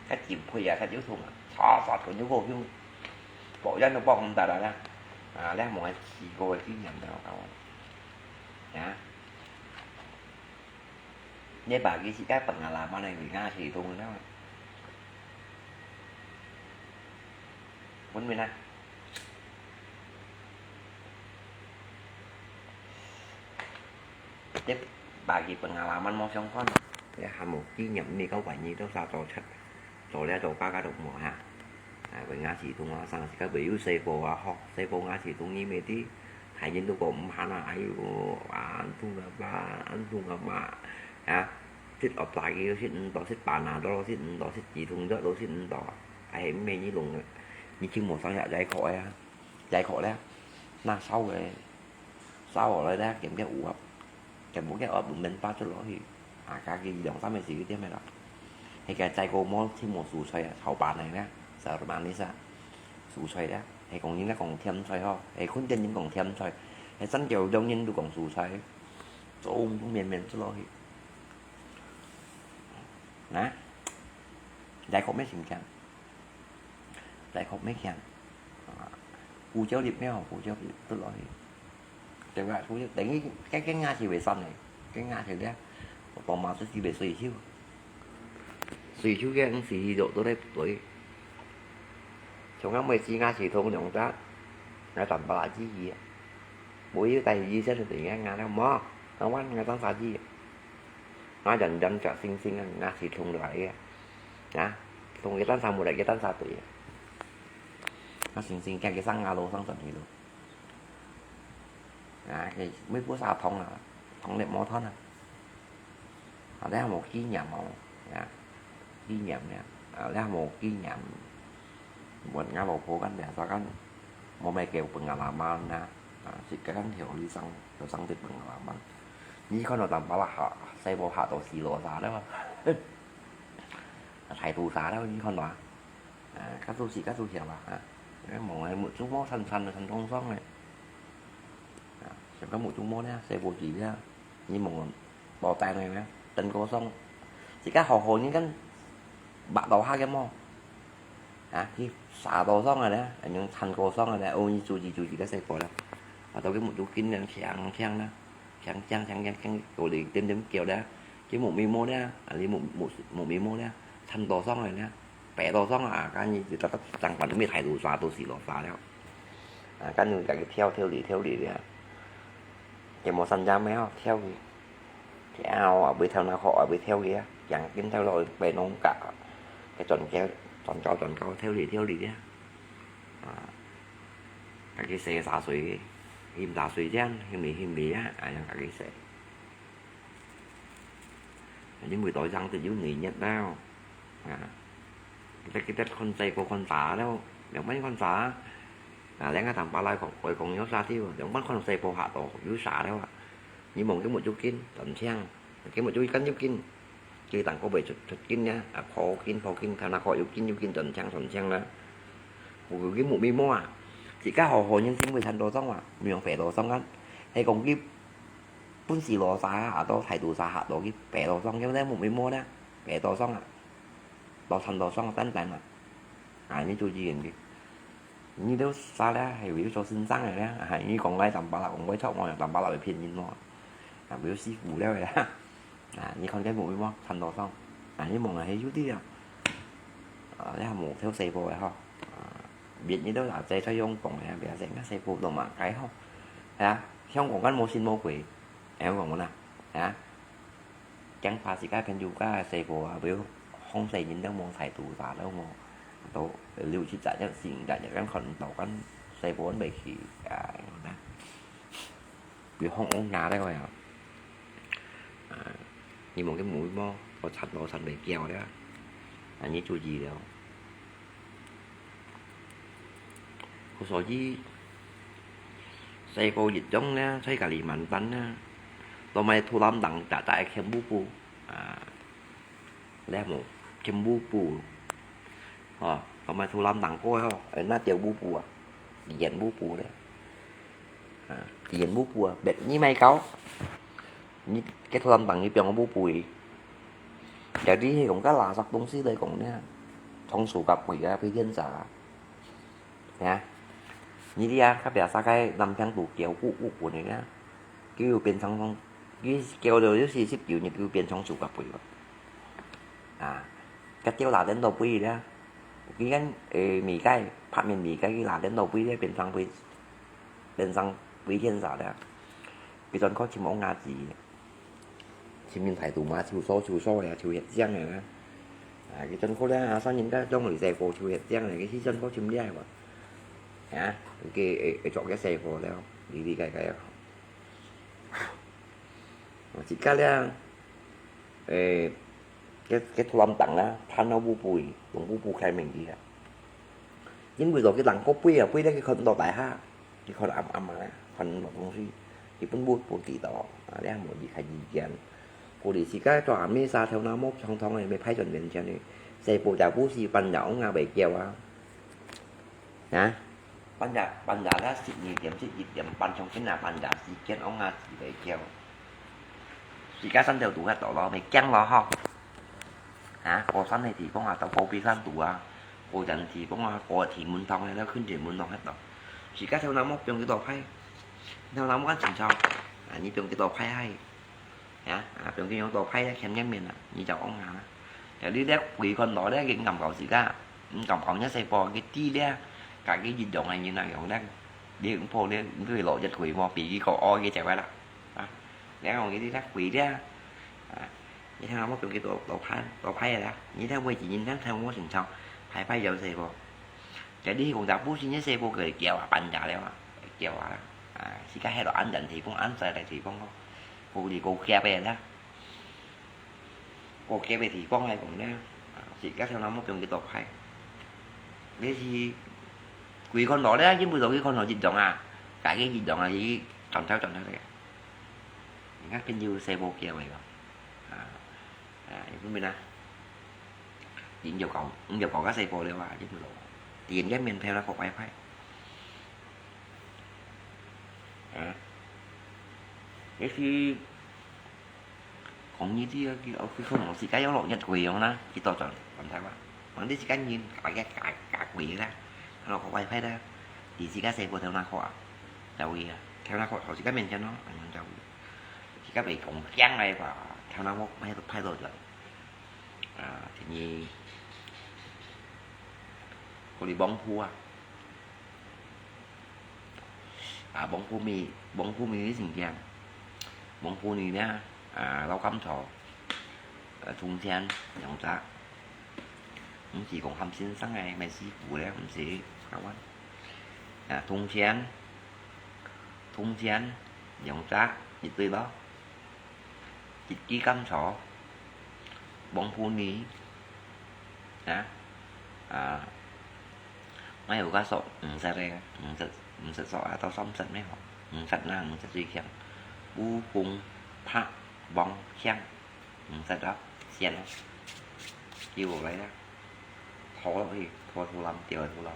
佢酒配啊，佢有痛啊，唰唰吞入口去，抱怨都抱毋得啦。啊，你還無試過个經驗了，各位。啊？ 你bagi sikit pengalaman yang dengar si Tung tu. Pun mina. Dia bagi pengalaman mau siang kon. Ya, hamu ki nyam ni kau banyi tu sa to chat. Cho lia cho ka ka dok mo ha. À, với Nga Sĩ Tung sang si ka với yu sai po wa ho, sai po Nga Sĩ Tung ni me ti. Thái Nguyên tu ko mhan a, ai yu, an tung a ba, an tung a ma. Ha, sit op lai ki, sit ndo, sit pa na do, sit ndo, sit chỉ tung do, sit ndo. Ai me ni lùng, ni chim mo sang ya giải khổ ya. Giải khổ le. Na sao le. Sao le da, kiểm cái u ap. Cái một cái ốp mình ba chút lỗ thì, à, cả cái dòng sáu mươi xíu tiếp này rồi. Thì cái chai cô mô thì một số xoay à, hậu bàn này nè, sao mà đi sao, số xoay đó. Thì còn những cái còn thêm xoay ho, thì khốn trên những còn thêm xoay. Thì sẵn kiểu đông những tôi còn số xoay, số ung cũng miền miền chút lỗ thì, nè, giải khổ mấy xin chăng, giải khổ mấy chăng, cú chéo điệp mấy hậu cú chéo điệp chút lỗ thì. Tại vì tôi, tại cái, cái, cái Nga thì về sau này, cái Nga thì đấy, tôi mà tôi chỉ về suy hiu. Suy hiu cái suy hiu độ tôi đấy tuổi. Chúng ngắm mười chín Nga thì thông nhỏng ta, Nga tạm bảo là chi gì á. Mỗi cái tay gì sẽ được tỉnh Nga, Nga nó mò, nó quán Nga tăng xa chi. Nga dần dần trở sinh sinh Nga thì thông được lại á. Hả? Thông cái tăng xa một đại cái tăng xa tuổi. Nga sinh sinh cái cái sang Nga lô sang dần thì lô. À, cái mấy bữa xa thông à, thông lệ mô thon à. À, đấy là một kỷ niệm mà, à, kỷ niệm nè, à, đấy là một kỷ niệm. Buat ngã bảo phố kan biasa kan, mau mai kêu pengalaman nè, à, si kan hiểu lý sang, hiểu sang tịch pengalaman. Ni kon nó tạm bảo là ha, sai bộ ha tổ xí lô xa đấy mà. Thái tù xa đấy, ni kon nó. À, các tu sĩ, các tu hiểu mà, à. Đấy, mong ai một chút máu săn săn, săn trong sóng này. À, xem các một chút máu nè, sai bộ chỉ nè. Ni mong bảo tàng này nè, tên cô sóng. Chỉ các hậu hội những cái bạc đầu hai cái mò. À, khi xả tổ sóng này nè, những thành cô sóng này nè, ô, như chú chỉ, chú chỉ các sai bộ đó. Mà tao cái một chút kín nè, khiang, khiang nè. Khiang, khiang, khiang, khiang, khiang, kiểu đi, tìm, tìm kiểu đó. Cái một mi mô đó, à, đi một, một, một mi mô đó. Thành tổ sóng này nè. Pè to sóng à, cái như ta, ta, chẳng quản nó mới thái đủ xa, đủ xí lô xa đó. À, cái như cái theo, theo đi, theo đi đó. Cái một săn giá mấy ho, theo đi. Theo, à, với theo nó khó, à, với theo đi á. Chẳng kiếm theo lối, bè nông cả. Cái tròn kéo, tròn kéo, tròn kéo, theo đi, theo đi đó. À, cái cái xe xa suối, him xa suối chén, him đi, him đi á, à, yang cái cái xe. Những buổi tối răng từ những người nhận đau. À, cái Tết, cái Tết con dây cô con tá đâu, nếu mấy con tá. À, lẽ ngay thẳng ba lai còn, còn, còn nhớ xa tiêu, nếu mấy con dây cô hạ tổ, dưới xa đâu ạ. Như mong cái một chút kín, tận thiang, cái một chút cắn chút kín. Chứ tặng cô về chút, chút kín nhá, à, khó kín, khó kín, thằng nào khó yếu kín, yếu kín, tận thiang, tận thiang đó. Cô cứ cái mũ mi mua à. Chỉ cá hồ hồ nhân xin mười thằng đồ xong à, mình phải đồ xong á. Hay còn cái bún xì lò xà, à, đó thái độ xà, à, đó cái bé đồ xong, cái đấy mũ mi mua đó. Bé đồ xong à. Đồ thành đồ xong, tán tán à. À, như chú gì vậy? Như đó xa đó, hay ví dụ cho xin sang này đó. À, như còn lai tầm ba là cũng quay chọc mà, tầm ba là phải phiền nhìn nó. À, ví dụ xí phủ đó rồi đó. À, như con cái mũ mi mua, thành đồ xong. À, như mong là hay chút đi à. À, đấy là mũ theo xe bộ đấy ho. À, biết như đó là xe cho用công này, biết là xe ngắt xe bộ đồ mà cái ho. Hả? Không còn cán mũ xin mũ quỷ. Em còn muốn à? Hả? Chẳng phải chỉ cái phần dù cái xe bộ à, biểu không xe nhìn đâu mong xài tù giả đâu mong. Đâu, liu chỉ tại chắc xin tại chắc cán còn tàu cán xe bộ ăn bày khi, à, đó. Ví dụ không ôn ngã đấy coi à. À, như một cái mũi mò, có sẵn, có sẵn để kèo đấy. À, như chú gì đó. Có số gì, xe cô dịch chống nè, xe Kalimantan nè. Tao mày thu lắm đằng trả tại khem bú bú. À, lẽ một khem bú bú. Ờ, tao mày thu lắm đằng cô ho, ấy, nó tiêu bú bú à. 底沿烏布咧。啊，底沿烏布啊，別你買搞，你个拖拉庫你放烏布去，jadi係講个垃圾東西來講呢，倉鼠甲貴啊，比天差啊。啊，你知啊，隔壁儕个南平都叫烏烏布呢，佢又變成講，佢叫到有四十九日，佢又變倉鼠甲貴咯。啊，个叫垃圾到貴咧。 佢間，誒，米街，拍面米街，佢垃圾到飛咧，變成飛，變成飛天煞咧。佢專靠尋烏鴉子，尋人態度嘛，手掃手掃咧，手血腥咧。啊，佢專靠咧，啊，山人家種類細貨手血腥咧，佢專靠尋這个哇。啊，佢會，會做个細貨了，哩哩个个。 自家咧，誒，个，个拖拉庫啦，攤到烏布，用烏布開明佢啊。因為落去人過飛啊，飛咧佢看毋到大廈，佢看暗暗啊，看毋到東西，佢本無，無知道，啊，你無離開意見。故所自家做阿姆儕頭那毛長長个，愛派轉年前个，細布就烏絲，半夜烏鴉會叫啊。 啊，半夜，半夜啦，十二點、十一點半，像今下半夜時間，烏鴉子會叫。自家山頭堵較多咯，會驚咯吼。啊，高山个地方啊，到高鼻山堵啊，高山地方啊，高天文堂个，到近天文堂較多。自家頭那毛放幾多派，頭那毛緊清楚，啊，你放幾多派係。 呀，啊，放佢用刀派啊，牽个面啊，你就講下啦。有你咧，鬼看到咧，佢毋敢搞自家，毋敢搞若細波，佢知咧，家己一樣个人啊，用咧，你毋好咧，你落一鬼無，比佢个惡个就係啦。啊，你講佢咧，鬼咧，啊，你聽我放佢刀，刀派，刀派啦，你聽我一人聽，聽我清楚，派派有細波。 Jadi講隻烏絲个細布佢會叫啊，半夜了啊，會叫啊，啊，自家歇到恁遠地方，恁細个地方咯，無離高級个啦，高級个地方來講呢，啊，自家頭那毛放佢多派。你係佢看到咧，因為落去看到一樣啊，家己一樣啊，佢轉頭轉頭个，你看變有細布叫个咯，啊。 啊，你分明啊，你就講，你就講个細波了啊，你毋落，連个面皮啦，好快快。啊，也是講你知啊，佢，佢可能自家有落一回樣啦，佢到轉，轉台灣，反正自家人，大家加，加回啦，落好快快啦，你自家細波頭那好啊，就會啊，頭那好，頭自家面前咯，恁樣就會。 自家會講驚个話，頭那毛派到，派到來。啊，第二，嗰啲黃埔啊，啊，黃埔尾，黃埔尾个情形，黃埔尾呢，啊，老甘草，呃，銅錢，兩隻，毋係講喊先生个，買師傅个，毋係，台灣。啊，銅錢， 銅錢，兩隻，一對咯，一支甘草，黃埔尾，啊，啊，還有个索，五色个，五色，五色索啊，到三色咩吼，五色啦，五色最強，烏、紅、白、黃、青。 毋使啦，先啦，叫落來啦，拖落去，拖拖拉，吊拖拉，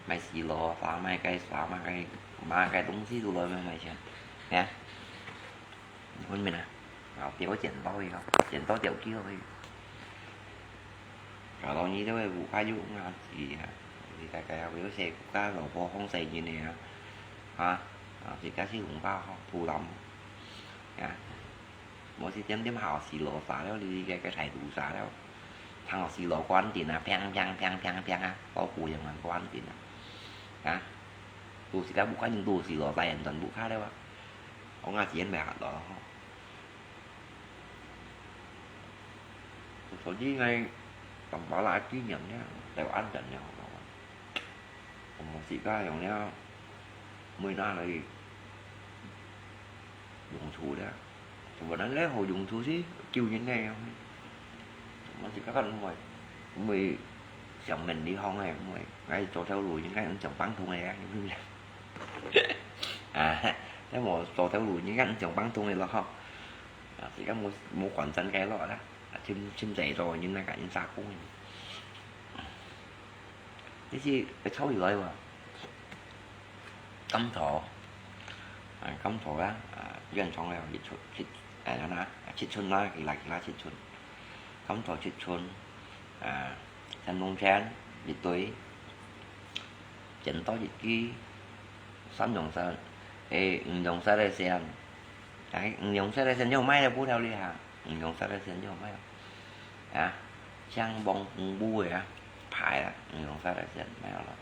買西羅沙，買該沙，買該，買該東西都來買買先，呀，你分明啊，啊，吊剪刀去咯，剪刀吊機落去，搞到你這位五塊六啊，是啊，你大概要有些國家老婆放細人的啊，啊，啊，自家是紅包吼，拖拉，呀。 無時點點下西羅沙了，你个个態度沙了，聽下西羅關電啊，砰砰砰砰砰啊，到古人个關電啊，啊，都是个不管你都西羅沙，人全部卡了啊，我啊錢袂下到吼。所以个，當把拉紀念呢，台灣人呢， 我自家用了，每拿來用處了，就無能了好用處是救人个樣。我自家看毋會，毋會想問你講个，毋會，𠊎做頭路應該用講放通个啊，你明白？啊，該無做頭路應該用講放通个咯吼。啊，自家無，無管真个咯啦，啊，尋，尋濟做人來甲人打工个。 你是會吵起來無？甘草，啊，甘草啊，啊，原廠个一寸，七，哎，哪，七寸啦，佢啦，佢啦，七寸。甘草七寸，啊，乾隆錢一堆，剪刀一支，三種色，哎，五種色个線，哎，五種色个線就賣个布料哩哈，五種色个線就賣了。啊，像黃蜂布个啊，排啊，五种色个線賣了。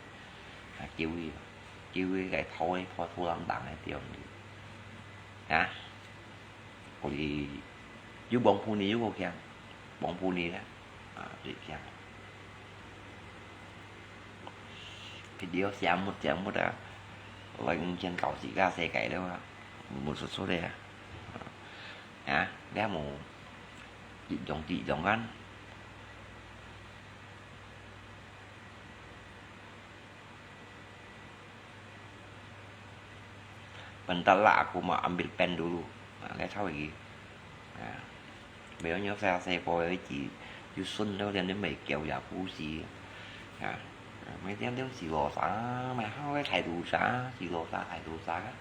啊，九位，九位个頭个破土冷档个掉哩。啊， 佢有黃布呢又好強，黃布呢咧，啊，最強。佢了寫目寫目啊，來五千九自家世界了啊，無出出个啊。啊，你無一樣一樣啊。 Bentar lah, aku mau ambil pen dulu. Nah, lihat cawe lagi. Nah, beliau nyok saya saya kau lagi, yusun tu dia ni mai kau ya kusi. Nah, mai dia dia si lo sa, mai hao cái thái độ sa, si lo sa thái độ sa kan.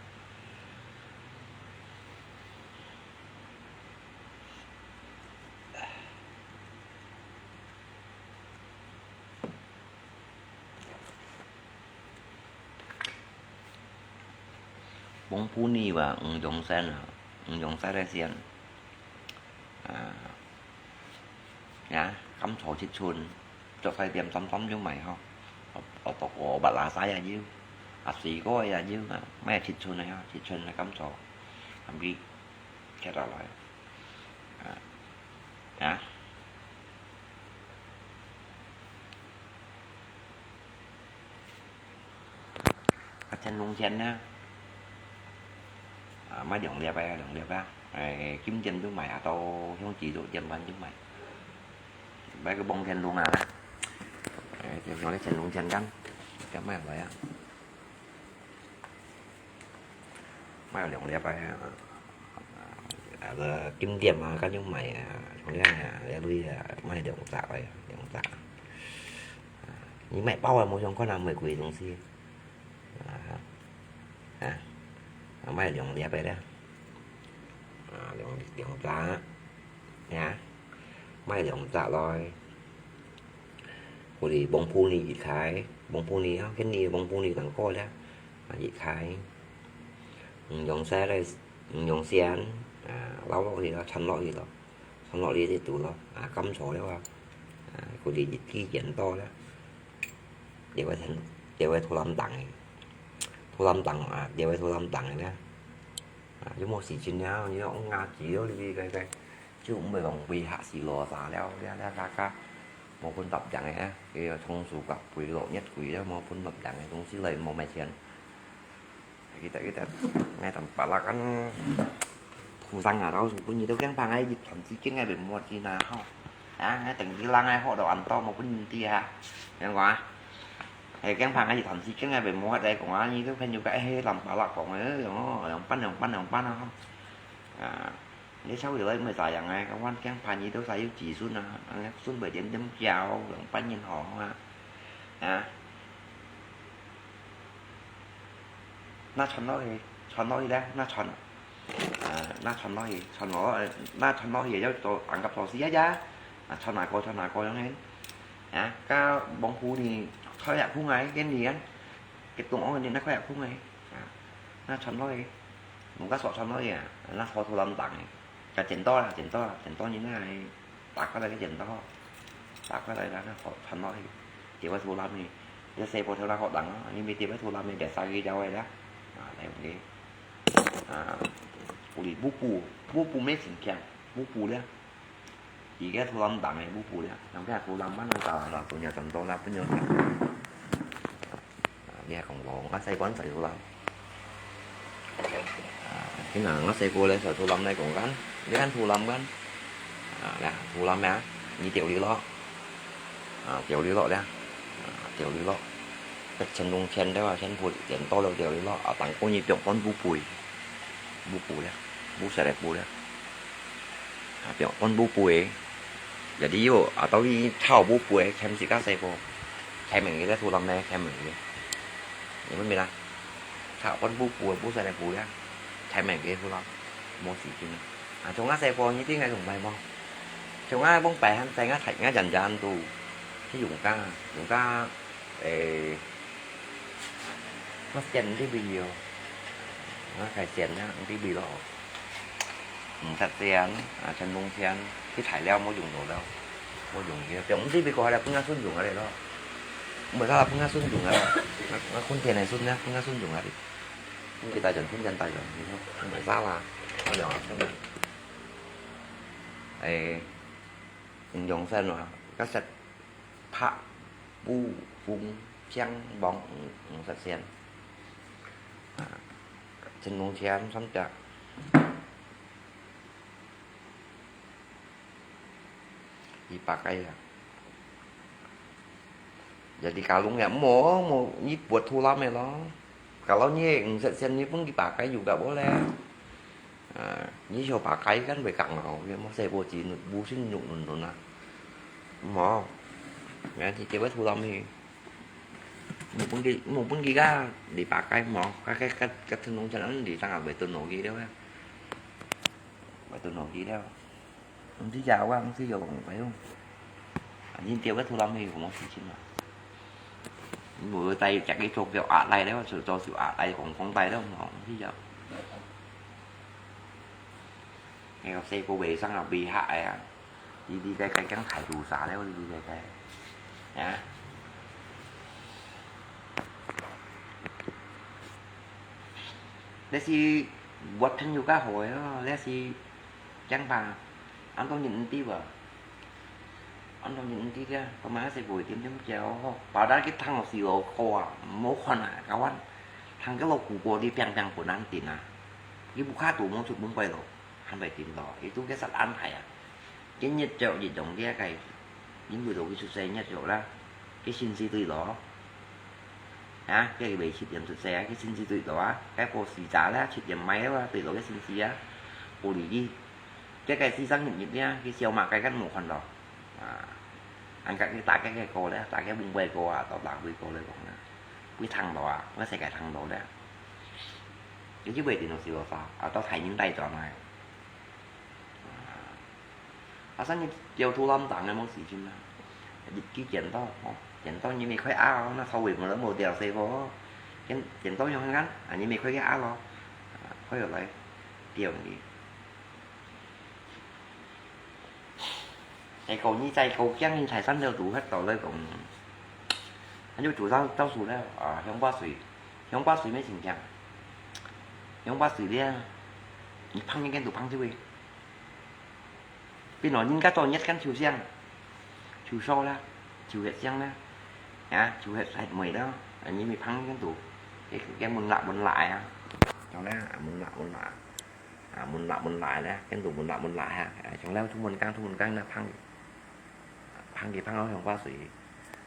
黃布呢話，五種線啊，五種色个線。啊，呀，甘草七寸，著晒店三三就賣吼。哦，哦，到個白拉沙也有，啊，水果也有啊，賣七寸个吼，七寸个甘草，還比，吃落來。 啊，啊。啊，乾隆錢呢？啊，賣兩粒个，兩粒啊。哎，金店都賣啊，到香吉肉店bán都賣。買個望乾隆啊。哎，就用來乾隆錢乾，乾賣來啊。 買兩粒啊，啊，个金店啊，該種買啊，兩粒啊，一蕊啊，買兩隻啊，兩隻。啊，你買包啊，無相干啊，玫瑰東西。啊，啊，啊，買兩粒个咧。啊，兩，兩隻。 呀，買兩隻來。佢黃布呢一開，黃布呢啊，今年黃布呢當高咧，啊，一開。五種色个，五種線，啊，撈落去咯，摻落去咯，摻落去就堵咯，啊，甘草了啊，啊，佢一支剪刀咧，掉个，掉个土lâm檔个，土lâm檔啊，掉个土lâm檔个咧，啊，有無時間了，你用牙齒了，你个个。 就毋會講為客時羅沙了，了，了，大家無分搭樣个，佢个通俗个，為落日鬼了，無分搭樣个東西來無賣錢。Kita, kita，𠊎當巴拉kan，土生啊，老鼠分你都驚怕，𠊎一段時間𠊎會無錢啊，吼。啊，𠊎等於人𠊎學到恁多，無分你知啊，聽講啊？係驚怕，𠊎一段時間𠊎會無法來講啊，你都朋友个，哎，人巴拉講个，哦，兩班，兩班，兩班啊，吼。啊。 你sau điều ấy mới giải rằng ai các quan kén phản ý đâu sai chỉ sun à, anh sun bởi đến đêm kéo, lòng bánh nhân họ à. À. Na chọn nó thì, chọn nó thì đấy, na chọn. À, na chọn nó thì, chọn nó, na chọn nó thì cho tổ ăn cặp tổ xí á. À, chọn lại cô, chọn lại cô giống hên. À, các bóng phú thì thôi ạ, không ai, cái gì á. Cái tùng ống thì nó khỏe không ai. À, na chọn nó thì. Mông kah sok chhon-loi a, na chhon thu lam tang e. Ka chên to la, chên to la, chên to nyi na e. Tak koi lai ka chên to. Tak koi lai la na chhon-loi. Tiap ai thu lam e. Ya se po thêu la kok tang, ni mi tiap ai thu lam e, biasa ki jauh e la. A, lai ong ke. A, uli bupu, bupu me sing kiang, bupu le. Ike thu lam tang e, bupu le. Nang ke thu lam man nang ta la, tu nya chhon to la, pu nya. A, nia kong long, a sai kuan sai thu lam. A, khi nào nó sẽ cô lấy sợi thu lâm này cũng gắn, gắn thu lâm gắn. A, nè, thu lâm nè, như tiểu lý lo. A, tiểu lý lo nè. A, tiểu lý lo. Các chân đông chân đó, chân phu tiện to đâu tiểu lý lo. A, tăng cô như tiện con bu pui. Bu pui nè. Bu sẽ đẹp bu nè. A, tiện con bu pui. Jadi yo, atau đi thao bu pui, khem si các xe cô. Khem mình cái thu lâm này, khem mình cái. Nhớ biết mình à? 下半部補个，補上个補了，才買个好咯，無時間啊。啊，像𠊎細個，你知𠊎用買無？像𠊎往擺還在𠊎大，𠊎人家都去用家，用家，誒，𠊎選這位哦，𠊎該選啊，這位咯。吳石先啊，陳龍先，去大陸無用到了，無用个，用這位過來，分𠊎孫用个咯。毋係，分𠊎孫用个，𠊎，𠊎坤田个孫呢，分𠊎孫用个哩。 佢大人，佢人大人，你看，買啥啦？我講啊，真的。哎，你用先嘛，該食拍、補、風、香、黃，嗯，嗯，食先。啊，真弄錢，三隻。 Dipakai ya. Jadi kalung ya, mo, mo, ni buat tulam ya lo. Kalau ni, set sen ni pun dipakai juga boleh. Ah, ni siapa pakai kan bekang mau, ya mo, saya buat sini, busin nyuk nun nun lah. Mo, ya, si cewek tulam ni. Mo pun di, mo pun di ka, dipakai mo, ka, ka, ka, ka tenung jalan di tengah betul nogi dia, ya. Betul nogi dia. 毋知呀，我毋知有講法哦。啊，恁兜个土佬妹有講事情嘛？無帶隻去做表壓來了，就做就壓來講講大了，毋知呀。那個細個尾上啊，尾下哎呀，哩哩該該講太多啥了，哩哩該該。啊？那是我朋友較好个哦，那是 講吧，恁多人毋知啊。恁多人毋知个，佢嘛係會點點叫吼，把佢聽落去咯，好啊，毋好看啊，kawan。聽个咯，古過啲平平本人定啊。佢屋下都無出門背咯，還會定咯，佢都个實安排啊。今日就一種个个，因為都佢出世日就啦，佢先至對咯。 啊，該佢未七點出世啊，佢先至對到啊，該過時早啦，七點埋了啊，對到佢先至啊，無理佢。該个四十日日啊，佢小馬該个無看到。啊，恁个佢打該个過咧，打該門背過啊，到打背過咧講啊，會聽到啊，該世界聽到咧。佢就會定到小老師啊，到大人帶轉來。 啊，阿生你叫土佬打个無時間啊，日記剪到，哦，剪到你咪快啊，那稍微無人無掉細个哦，剪，剪到用看，啊，你咪快个啊咯，啊，快有來，掉你。哎，講你在高江你台山了堵，還到來講，他就煮到到處了啊，香瓜水，香瓜水沒情講，香瓜水咧，你放一根都放就會。 變咯，人家做日間秋香，秋收啦，秋月香啦，啊，秋月係梅啦，啊，你咪放跟度，cái cái mun lạ mun lạ啊，trong đó à, mun lạ mun lạ, à, mun lạ mun lạ đó, cái đồ mun lạ mun lạ ha, à, trong đó thu mun căng thu mun căng nó phăng, phăng cái phăng nó không qua水,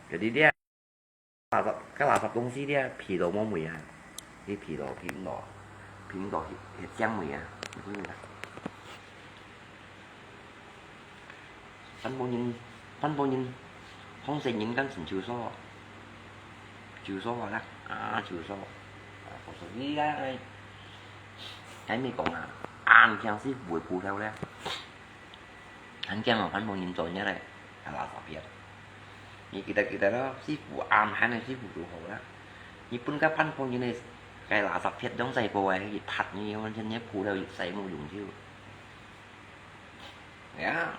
cái đi đi. 垃圾，該垃圾東西咧，肥料無味啊，佢肥料，肥料，肥料，血，血漿味啊，你知毋知啊？環保人，環保人，放生人敢成就所，就所啊啦，啊，就所，啊，所以啊，哎，還沒講啊，恁強勢會苦頭咧。 還驚哦，環保人做呢咧，該垃圾片。你記得記得咯，師傅，恁樣个師傅就好啦。你分該環保人个該垃圾片用細波个，一拍你完全你鋪了，一世無用就。呀，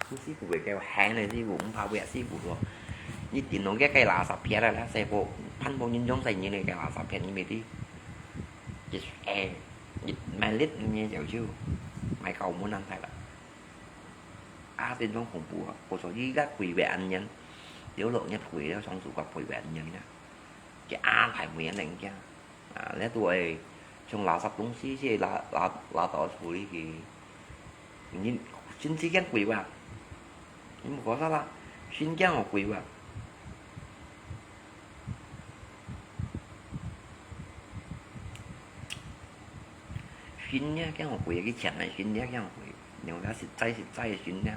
你師傅會叫閒个師傅，毋怕會師傅咯。你頂多个該垃圾片啦，細波環保人用細人个該垃圾片，你咪知。一，哎，一賣力你就就賣到無人睇啦。 啊，變種恐怖啊！我說，你个規劃恁樣，有落日規了，上主角規劃恁樣呢，佢安排每人人家，啊，你都會從垃圾東西去拉，拉，拉到處理去。你，新之間規劃，你無講啥啦，新疆有規劃。 新呢，驚好貴，佢請个新呢，驚好貴，然後佢實在實在个新呢，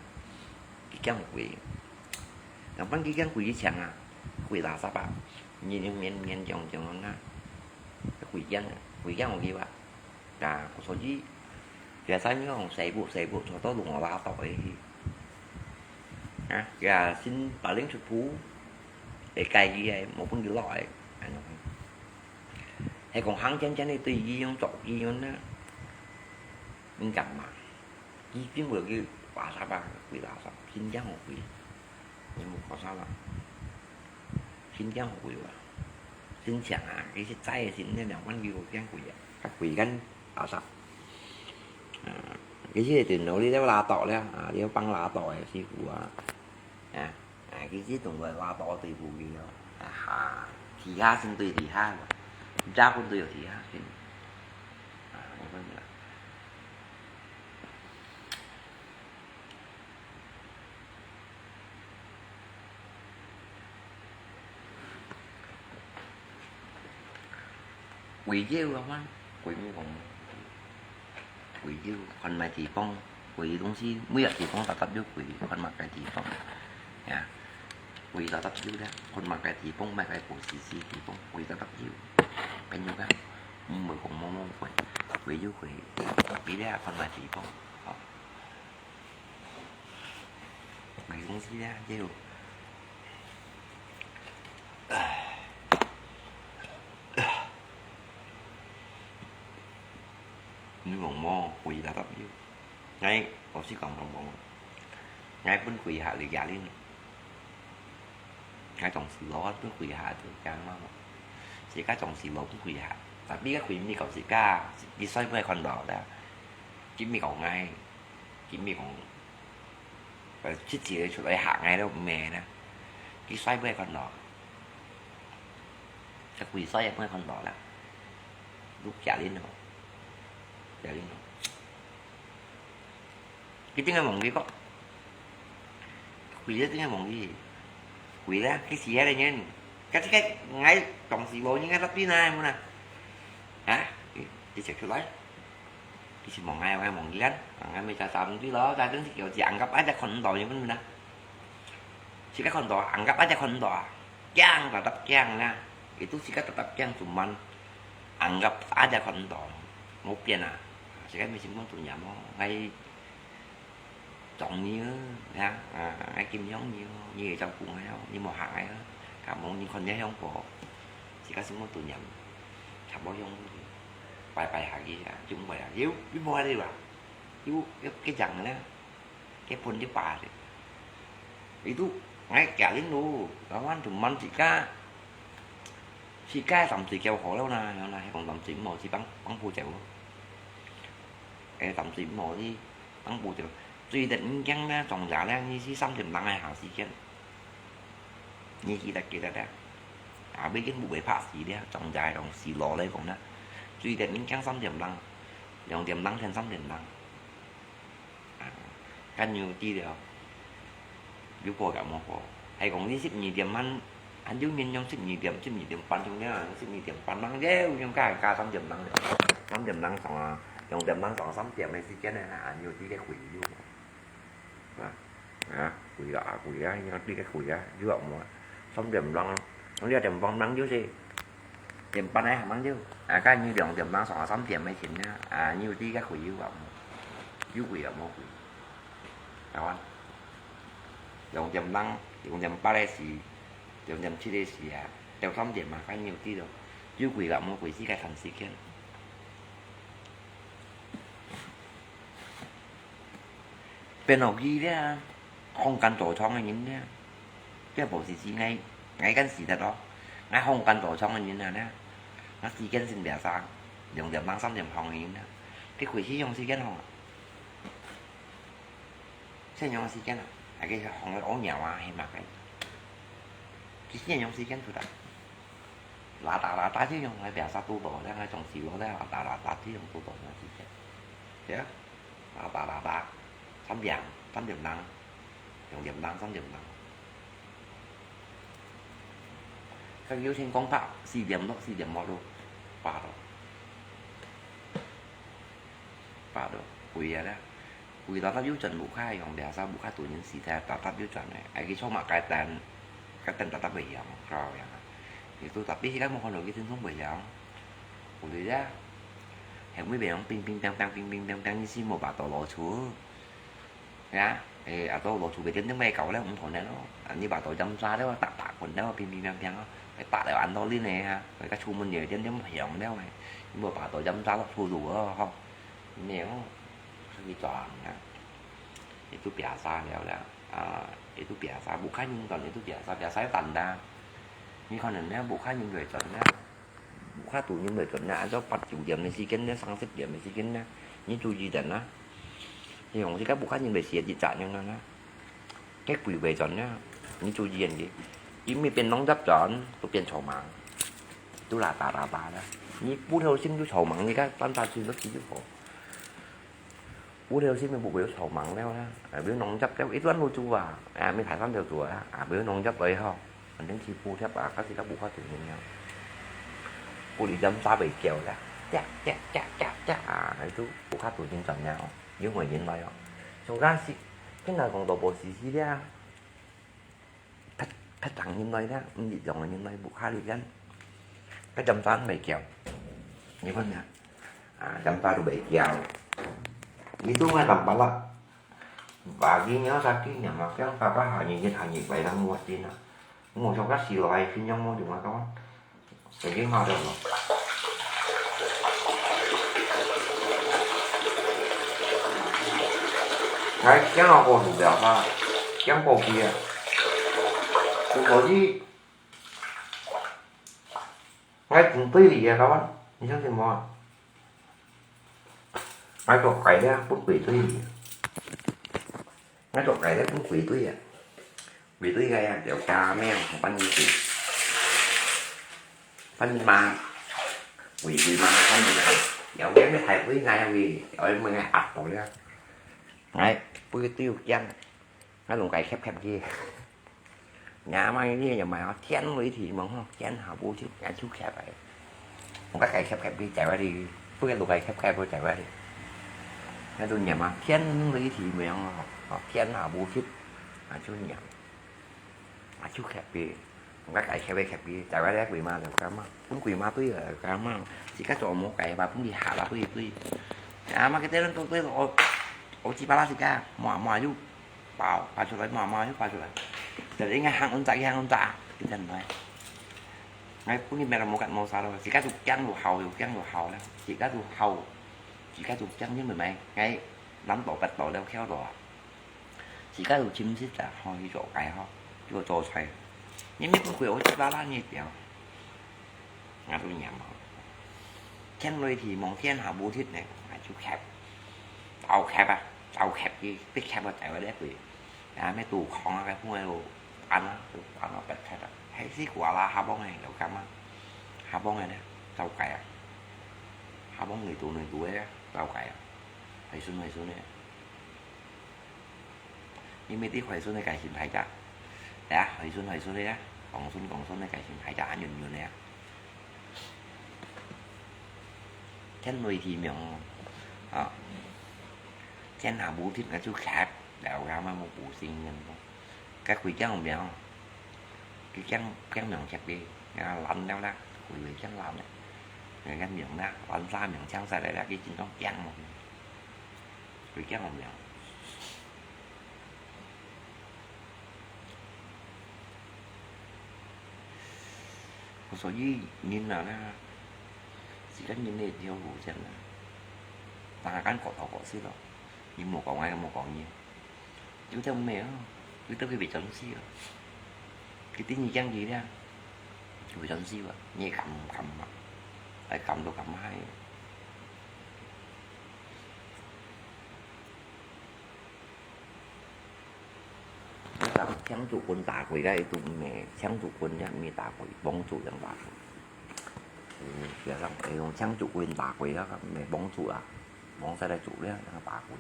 佢驚好貴。人分佢驚貴，佢請啊，貴垃圾啊，你你勉勉強強啊，歸間，歸間屋企哇。啊，所以，biasa你講洗屋洗屋，坐到弄我拉倒个去。啊，佢啊，新八零出鋪，會介意个，無分佢落个，安尼。係講行漸漸个對醫院做醫院呢，敏感嘛。佢並無去垃圾啊，歸垃圾，新疆好歸。 你無搞錯啦。新疆好貴哇。新疆啊，其實在个新疆兩萬幾有變貴啊，較貴跟阿啥。啊，其實對努力了拉倒了啊，你要幫拉倒个師傅啊，啊，啊，其實同个拉倒對付佢咯，啊哈，地下先對地下咯，加分都有地下先，啊，我跟你讲。 貴就个話，貴無講，貴就看麼地方，貴東西，每个地方搭搭就貴，看麼个地方。呀，貴搭搭就咧，看麼个地方，麼个保時捷地方，貴搭搭就，朋友个，毋會講麼么貴，貴就貴，貴咧看麼地方，吼。 買東西啊，就，唉，你問我回答答有。𠊎老實講講講，𠊎分歸下你家庭，𠊎當時老分歸下就講嘛，自家當時老分歸下，tapi該歸美國自家，你衰不會看到的，佢美國𠊎。 佢毋係講，呃，直接出來行个都毋係啦。佢衰毋會看到，佢歸衰也毋會看到啦。都假人哦，假人哦。佢點解忘記講？歸一點解忘記？歸啦，佢死个人，佢這個𠊎當時無應該落邊啊，有無啦？啊，佢，佢食出來。 佢是望𠊎，𠊎望佢kan，啊，𠊎咪就站對咯，站等時叫佢anggap aja看毋到，有無啦？自家看到，anggap aja看毋到啊，驚，tetap驚啦。Itu自家tetap驚，cuman anggap aja看毋到，無變啊。自家咪心中都念哦，𠊎 中意哦，呀，啊，愛敬重你哦，你會照顧𠊎哦，你無嚇𠊎哦，假無你看這香火，自家心目肚念，差無香火，拜拜下去啊，就毋會啊，又，又無啊，對吧？又，又，佢講个呢，佢分你吧的。Itu，𠊎家人咯，lawan cuman自家，自家三歲較好了啦，然後呢，係講三歲毋好去幫，幫扶走咯。誒，三歲毋好去 當步就，最得人驚呢，莊家呢，你係三點零个下時間。你記得，記得咧。啊，已經毋會拍死咧，莊家用死路來講呢。最得人驚三點零，兩點零天三點零。啊，該牛知了。 有報也無報。係講你十二點半，還有人用十二點、十二點半鐘了，十二點半吂了，用加加三點零了，三點零上啊，兩點零上三點个時間呢，啊，你有知个回有無？啊，啊，回啊，回啊，你有知个回啊，有啊無啊？三點零，兩點半吂就是 點半个還吂有，啊，該你兩點零上三點个前呢，啊，你有知个回有啊無？有回啊無回？係嘛？兩點零、兩點八个時，兩點七个時啊，到三點嘛，該你有知咯。有回啊無回，自家看時間。 變落去咧，放間多床个人咧，這無時間，𠊎，𠊎間時得咯，𠊎放間多床个人啊咧，𠊎時間先biasa，兩點半、三點放个人咧，佢開始用時間放啊，先用時間啊，還佢放个屙尿啊，係嘛个，佢先用時間出來。 Rata-rata就用个biasa tutup，該種時候咧，rata-rata就用tutup个時間。對啊，rata-rata，三點，三點零，兩點零，三點零。佢有天光拍，四點六，四點五都，八到，八到，幾啊咧？ 佢tetap有轉屋下，用biasa屋下多人時代tetap有轉个，愛佢坐麼个凳，該凳tetap會響，響啊。Itu tapi自家無看到佢真正會響。無對呀，係每擺用乒乒乓乓、乒乒乓乓，你先無辦法攞出。呀，誒，啊，到攞出个點點會搞了，毋可能咯。啊，你辦法飲茶了，打打滾了，乒乒乓乓咯，會打了安到恁呢啊，會甲出門个點點響了誒，你無辦法飲茶落出路哦，吼。沒有，出去轉啊。Itu biasa了啦，啊，itu biasa，無看人轉，itu biasa，biasa就等啦。你可能呢，無看人會轉啦。 無法度人會轉啦，按照八九點个時間呢，三四點个時間呢，你注意等啦。你用這个無法度人會寫一隻樣啦，該鬼會轉啦，你注意人个，因為變弄雜轉，都變草蜢，都啦啦啦啦啦，你不小心就草蜢，你看翻下去都自己好。 無聊心个，無會有草蜢了啦。啊，比如農業了，一段路做啊，啊，沒排山就做啊，啊，比如農業來吼，反正起步貼啊，開始到無法度了。不離針沙尾叫啦，喳喳喳喳喳啊，就無法度緊轉了，有回音來哦。上加是，今日講到無時時了。 別別種人來啦，毋一樣个人來，無可能。該針沙毋會叫，你看啊，啊，針沙都會叫。Itu nga tampal lah. Pagi nyo, saki nyo, makan papa hanyut hanyut, bayang muat din ah. Ngusok ka silo ay sinyong mo di makawan. Jadi nga ada mo. Ngai kiang ako sudah ha, kiang kopi ah. Kung kopi, ngai kung tui li ah kawan. Ni sang si mo ah. Ngai kok kai dia pun kui tui li. Ngai kok kai dia pun kui tui ah. Quỷ tui gầy à, kiểu cà mèo, không có gì. Phân mà. Quỷ quỷ mà, phân mà. Kiểu cái mới thầy quỷ ngày quỷ, ở mười ngày ập vào đó. Đấy, quỷ tiêu kiăng. Nó luôn cái khép khép kia. Nhà mà như nhà mày nó chén với thì mà không, chén hào bố chứ, nhà chú khép vậy. Một cái khép khép kia chạy qua đi, quỷ cái luôn cái khép khép kia chạy qua đi. Nó tôi nhà mà chén với thì mà không, chén hào bố chứ, nhà chú nhà. 啊，就khép个，毋該，該khép个khép个，在外咧，鬼嘛就感冒，分鬼嘛對了，感冒，自家做無該吧，分佢下啦，對對。啊，嘛，佢等人都對，我，我雞巴啦，自家，麻麻又爆，爆出來，麻麻又爆出來，就應該行穩扎，行穩扎，佢等來。哎，分佢咩都無幹無啥咯，自家就驚就好，又驚就好了，自家就好，自家就驚，因為咩？哎，南島北島了，跳到啊。 自家有親戚啊，吼，去做該吼，去做菜。你毋好分佢烏七八啦，你條，𠊎都嫌哦。天雷地網，天下無敵呢，𠊎就剋，就剋啊，就剋佢，逼剋啊，在外咧佢。啊，咩都狂啊，該風啊，都安啊，都安啊，逼剋啊，還是瓜啦，下幫个，有感啊，下幫个呢，就該啊，下幫內肚內肚个，就該啊，係順係順个。 因為對海參个該心態咋，哎呀，海參海參个啊，講順講順个該心態咋，恁軟軟个啊。天雷地網哦，啊，天下無敵，𠊎就剋，了解嘛，無無信任咯。該鬼驚命，佢驚驚命剋个，啊，爛了啦，鬼會驚爛个，人家命啦，爛沙命搶晒來啦，佢真正驚哦。 佢驚無命。所以人啊，自家人个條路真啊，大家各頭各勢咯，你無講𠊎，𠊎無講你。 有條命哦，有兜佢會轉世哦。佢對你講佢咧，佢會轉世啊，你敢毋敢啊？愛敢都敢害。你講請主棍打鬼个，佢都毋係請主棍，也毋係打鬼，幫主人打鬼。嗯，加上會用請主棍打鬼啊，毋係幫主啊，幫晒來主咧，打鬼。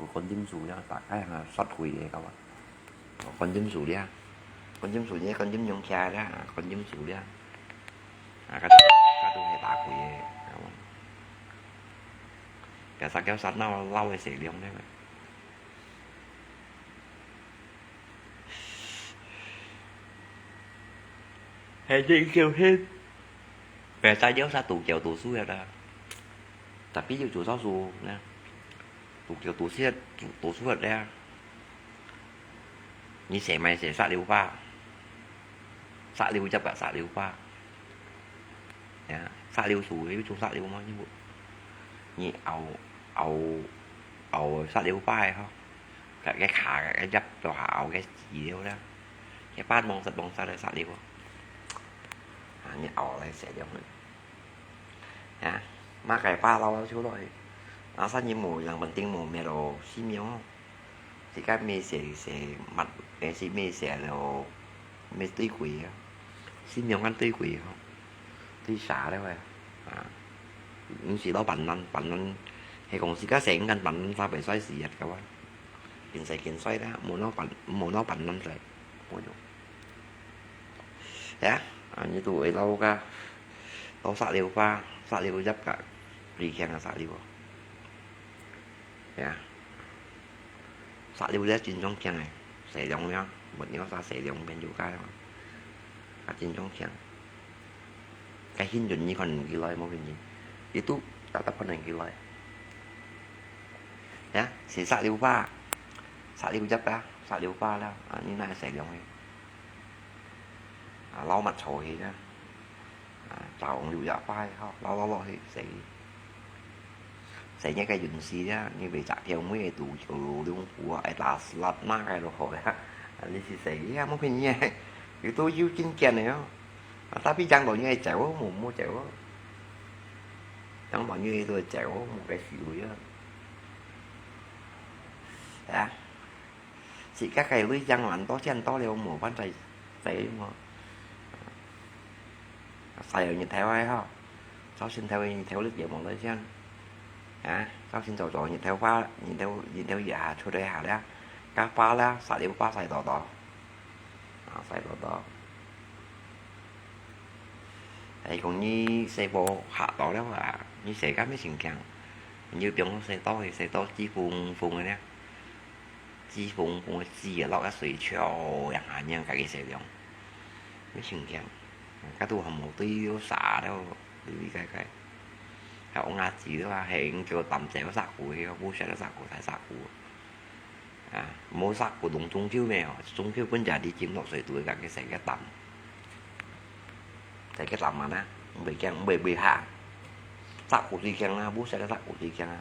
有觀音樹了，大概哈，煞鬼个，搞啊。哦，觀音樹了，觀音樹呢，觀音用起來了，觀音樹了。啊，該都，該都係打鬼个，搞啊。該啥叫啥鬧鬧个水龍呢？還得叫天，別儕有儕都教都輸了啦。Tapi有做少數呢，都教都輸，都輸了啦。你寫麼寫石榴花，石榴汁啊，石榴花。呀，石榴樹有種石榴嗎？你無，你拗拗拗石榴花个吼，个个卡个个汁都下拗个籽了啦，个花黃色黃色个石榴啊，啊，你拗來寫了。 啊，麼个花撈出來。啊，生意無，yang penting無滅咯，生命哦。自家乜寫寫物，乜係乜寫咯，乜最貴啊。生命還最貴吼，最差了喂。啊，毋係老闆難，闆難，係講自家寫緊闆難，三百歲死一個啊。緊寫緊衰啦，無老闆，無老闆難寫，無用。呀，啊，你都會撈个，撈石榴花，石榴葉个，最強个石榴。呀，石榴葉真正強个，細量了，沒有啥細量變有个，啊，真正強。該幸運你看毋起來，無幸運，佢都大大看毋起來。呀，係石榴花，石榴葉啦，石榴花啦，啊，你哪細量个？ 啊，撈乜坐去啦。啊，找紅油也快吼，撈撈落去，死。死你个運勢啦，你為隻條尾个肚就龍虎啊，愛打死啦，哪个都好啦。啊，你係死，你也無騙你个，佢都有真見个哦。啊，tapi yang到你个走哦，無，無走哦。Yang到你都走哦，無个機會啊。啊。 自家个鐳鏡還多錢多了，無辦法使用哦。晒有日頭个吼，朝晨頭个日頭你也無來錢。啊，朝晨早早日頭花，日頭，日頭一下出來下了，該花了，石榴花晒多多。啊，晒多多。哎，講你細波下到了啊，你細个乜成強，你有變好細到，細到紫紅紅个呢。 紫紅紅个紫啊，落个水球，樣下樣个个細量，乜成強。該都還無對有啥了，哩哩个个。還往下紫了啊，係叫擔仔个石股，个烏色个石股，大石股。啊，無石股當中秋咩哦，中秋分家己浸落水肚个个細个擔。細个擔啊，毋會驚，毋會，毋會下。石股最強啊，烏色个石股最強啊。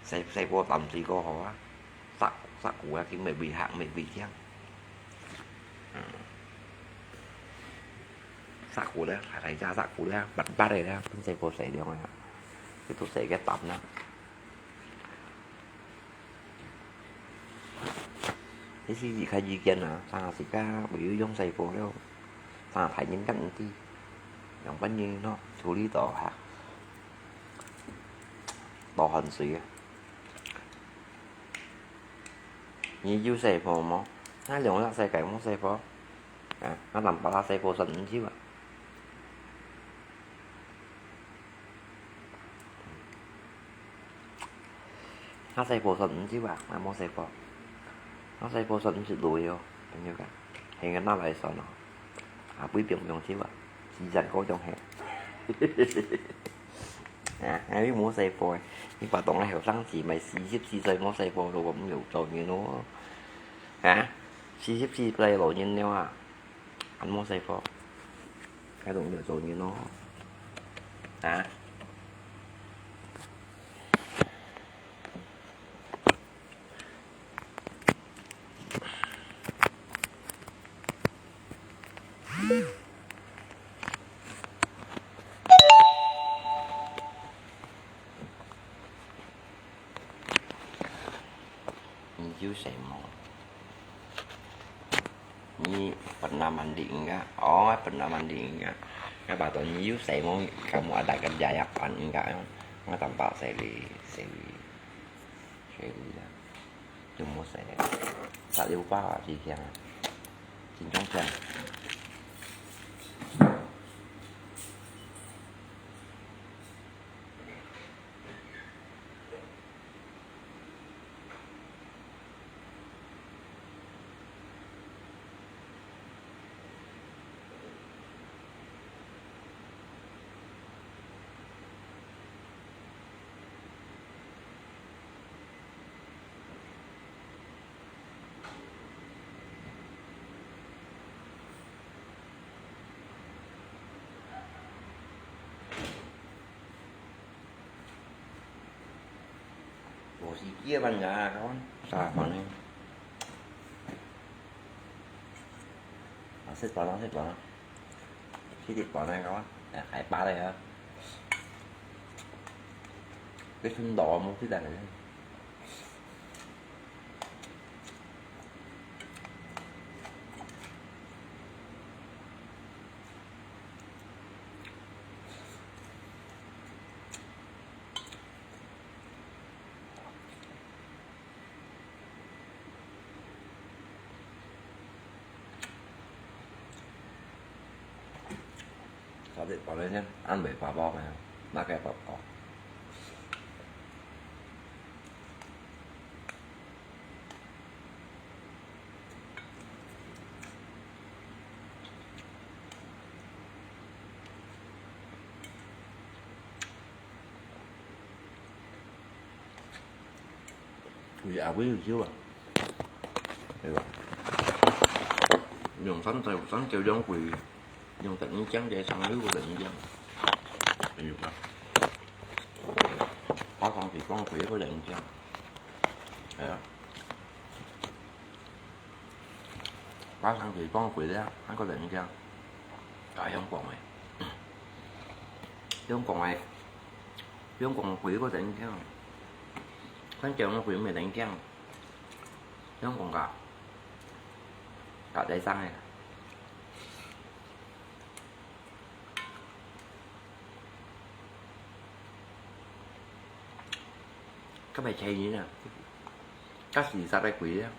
細，細波擔水果好啊，石，石股啊，佢乜會行，乜會行。嗯。石股咧，還係隻石股咧，白白个咧，分細波使用啊，佢都使个擔啦。這係一個意見啊，上下自家會有用細波了，上下大人家毋知，用分人咯，處理到哈。 流汗水啊。你有細波無？𠊎兩隻細个無細波。啊，𠊎男爸仔細波算毋少啊。𠊎細波算毋少啊，𠊎無細波。𠊎細波算毋識鐳哦，朋友講，係𠊎拿來算哦。啊，不一定，不用少啊，四十個種係。 啊，𠊎又無細波，你話當𠊎後生時，咪四十四歲無細波咯，𠊎毋有做人咯。啊，四十四歲老人了啊，還無細波，𠊎都毋有做人咯。啊？ 你有細無？你pernah mandi enggak？哦，pernah mandi enggak？Apa tuh？你有細無？Kamu ada kerja apa enggak？我淡薄細哩，細哩，細哩啦。 有無細粒？石榴花啊，真香啊，真種香。我是夜班啊，kawan. Sa mana? Asyik panas, asyik panas. Siti panas, kawan. Eh, hai pa ya. Cái thun đỏ một cái đằng này. Sa thịt bò lên nhé, ăn với phở bò này, ba cái phở bò. Quỳ à, quỳ một xíu à. Đây rồi. Dùng sắn tay, sắn kêu giống quỳ. Dùng tận miếng trắng để săn lưới của tận miếng trắng. Ví dụ đó. Có con thì con quỳ có tận miếng trắng. Đấy đó. Có con thì con quỳ đấy, không có tận miếng trắng. Rồi không còn này. Không còn này. Không còn quỳ có tận miếng trắng. Sắn kêu nó quỳ mới tận miếng trắng. Không còn cả. Cả đây sang này. Các bài chạy như thế nào? Các sĩ sao bài quỷ á?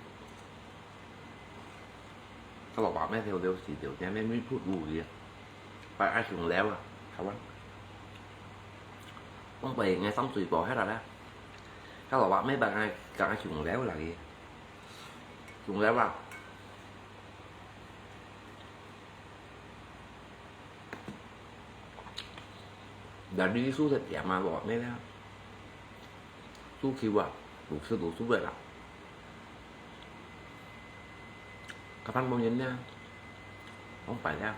Các bảo bảo mấy theo đều sĩ tiểu nha, mấy mấy phút ngủ gì á. Bài ai xuống léo à? Không á. Ông bày nghe xong tùy bỏ hết rồi đó. Các bảo bảo mấy bạn ai, cả ai xuống léo là gì? Xuống léo à? Jadi susah ya, mà bỏ mấy đó. Su khiu à, đủ sư đủ su vậy là. Các bạn bao nhiêu nha? Không phải nha.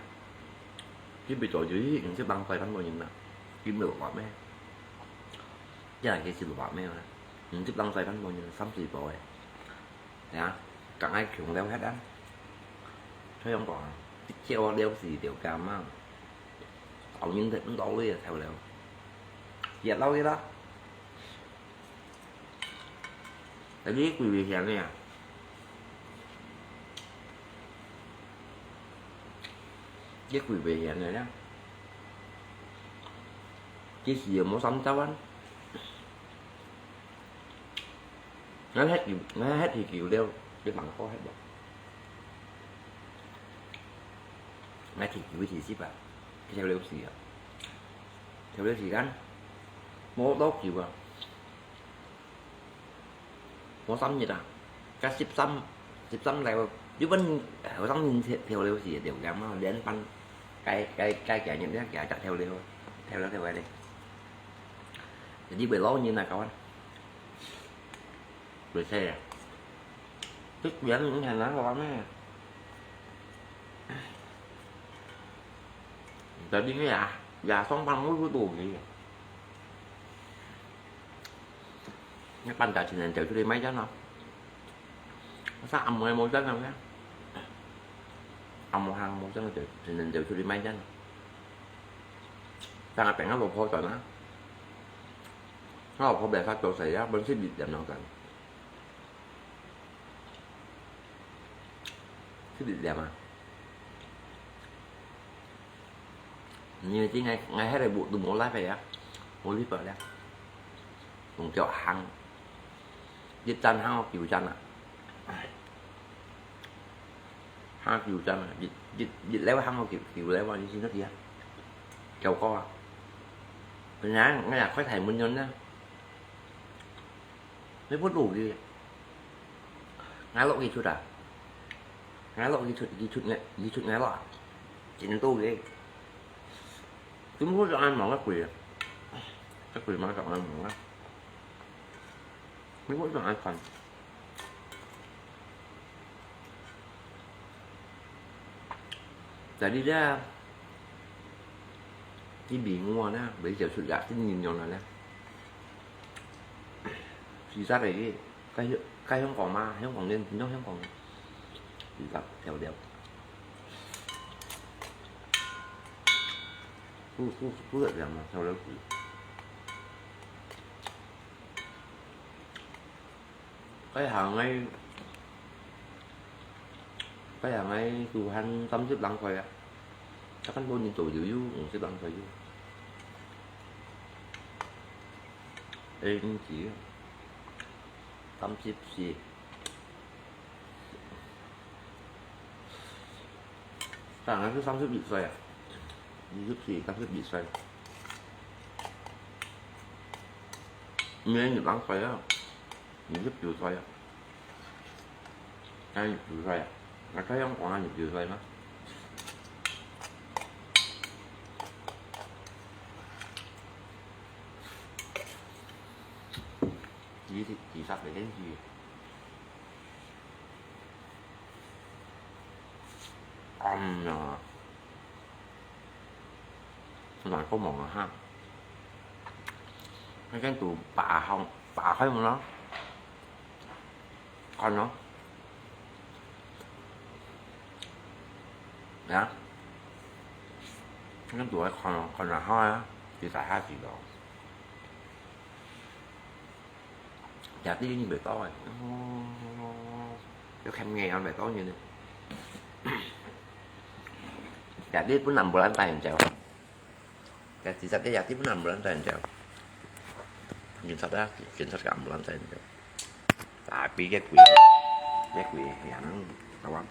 Chứ bị tổ dữ, mình sẽ bằng tay bạn bao nhiêu nè. Kim được bạn mấy. Chứ là cái sự bạn mấy nè. Mình sẽ bằng tay bạn bao nhiêu, sắm gì bỏ ấy. Nè, cả hai chúng leo hết á. Thấy không, còn cái treo leo gì đều cam á. Tàu nhìn thấy cũng đâu đi theo leo. Dẹt lâu vậy đó. Tại vì quỷ về hiện nè. Cái quỷ về hiện này đó. Cái gì mà sống cháu anh. Ngắn hết kiểu, ngắn hết thì kiểu leo, cái bằng có hết rồi. Ngắn thì kiểu thì ship à. Cái theo leo xì à. Theo leo xì gắn. Mô tô kiểu à. Mô sắm nhiệt à. Cái ship sắm, ship sắm leo. Chứ vẫn, hở sắm nhìn theo, theo leo xì à, đều gắn mà. Đến bắn cái, cái, cái, cái nhận biết, cái, cái theo leo. Theo leo, theo leo đi. Jadi bê lô như này các bạn. Bê xe à? Tức biến những ngày nắng của bạn ấy. Giờ đi cái à? Giờ xong bằng mũi của tủ gì? Cái bàn trà chỉ nên chịu cho đi mấy chén không? Sao ăn mười một chén không nhá? Ăn một hàng một chén là chịu, chỉ nên chịu cho đi mấy chén. Sao ăn bánh ăn lộn phô chọn á? Nó lộn phô bè phát chịu sấy á, vẫn xếp bị điểm nào cần. Xếp bị điểm à? Như thế ngày, ngày hết rồi bộ tụi mối lái về á. Mối lái về á. Cũng kiểu hàng. Giết chân hàng hoặc cứu chân à. Hàng hoặc cứu chân à. Giết, giết, giết léo hàng hoặc cứu, cứu léo à. Như thế nó kìa. Kéo co à. Bên nhà, ngay là khói thải muốn nhốn nhá. Mấy phút đủ gì. Ngã lộn kỹ thuật à? Ngã lộn kỹ thuật, kỹ thuật ngã, kỹ thuật ngã lộn. Chính tôi ghê. Tôi muốn cho ăn món các quỷ. Các quỷ mà chọn ăn món á. Mấy phút chọn ăn phần. Tại đi ra. Đi bị ngua đó, bị chịu sự gạt cái nhìn nhau này nè. 自殺个，該，該香港嘛，香港人，變做香港人。自殺跳樓。不，不，不得了嘛，跳樓死。該行个，該行个都還三十零歲啊，佢根本人做就有五十零歲有。A五級，三十四。 當然係三十一歲啊，二十四、三十一歲。毋係二十歲啊，二十九歲啊，二十九歲啊，𠊎這樣講啊，二十九歲嘛。自，自殺个電視。 嗯呀，難過無啊哈。該間都打開，打開門咯，看咯。呀，該間都愛看咯，看然後啊，就打下去咯。 Jadi你袂到哎。哦，要看眼啊，袂到你呢。Jadi本來無人帶人走，該自殺个jadi本來無人帶人走，警察啊，警察个無人帶人走，tapi个鬼，个鬼个人，好吧？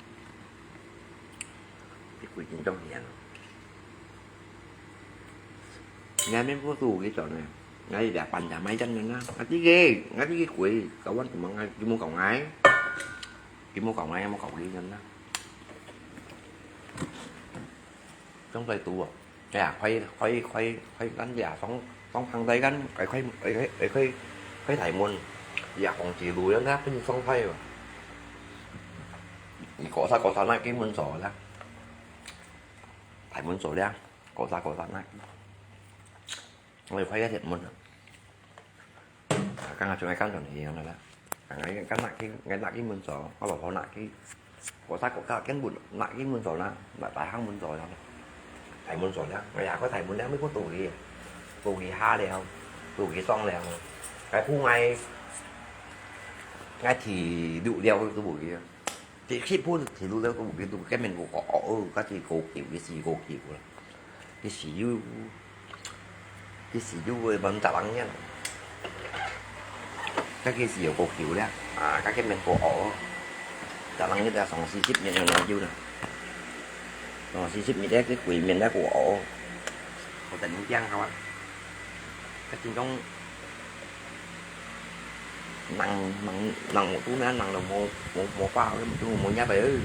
个鬼真重要。 Ngai men pun tu gitu ne. Ngai dah pandai mai jan na. Ngai tiga, ngai tiga kui, kawan tu mangai, di mo kau ngai. Di mo kau ngai, mo kau gi na. Trong tay tu. Ya, khai, khai, khai, khai kan ya, trong, trong hàng tay kan, khai, khai, khai, khai, khai, khai thải môn. Ya, kong chỉ lùi na, pun trong tay. Ni có sao, có sao na, cái môn sổ na. Thải môn sổ na. Có sao, có sao na. Ôi, phải cái thiệt môn. À, cái ngà chúng cái căn rồi thì nó là. À, cái căn nặng cái, cái nặng cái môn sổ, có bảo có nặng cái. Có sao, có sao, cái môn nặng cái môn sổ na, nặng tại hang môn sổ đó. Thải môn sổ na, người nhà có thải môn na mới có tủ đi. Tủ đi ha đi không? Tủ đi xong đi không? Cái phu ngay, ngay thì đủ đeo cái tủ đi. Thì khi phu thì đủ đeo tủ đi, tủ cái mình cũng có, ơ, cái thì cổ kiểu, cái gì cổ kiểu. Cái gì yêu, cái gì yêu với bắn trả lăng nhá. Cái cái gì yêu cổ kiểu đấy. À, cái cái mình cổ ổ. Trả lăng như là sòng xì xíp mình nó yêu nè. Sòng xì xíp mình đấy cái quỷ mình đấy cổ ổ. Có tình kiang không á? Cái tình trong năng, năng, năng một tú nữa, năng là một, một, một bao, một tú một nhát vậy.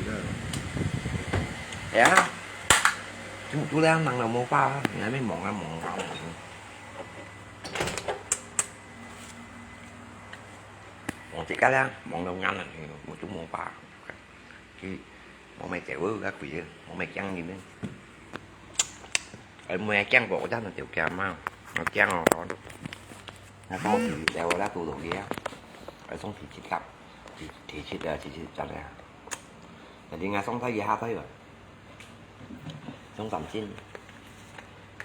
Thế á? Chú, chú đang năng là một bao, nãy mới mỏng ra mỏng vào. Mỏng chỉ cái lá, mỏng đầu ngắn là một chú mỏng bao. Chứ mỏng mày kéo ư, các quỷ, mỏng mày chăng gì nữa. Ê, mày chăng bộ chắc là tiểu kèm mà. Nó chăng nó có. Nó có thì đeo lá tù đồ kia. Ê, xong thì chỉ cặp. Thì, thì chỉ, ờ, chỉ, chỉ chặt ra. Là đi ngã xong thấy gì ha thấy rồi. Xong tầm chín.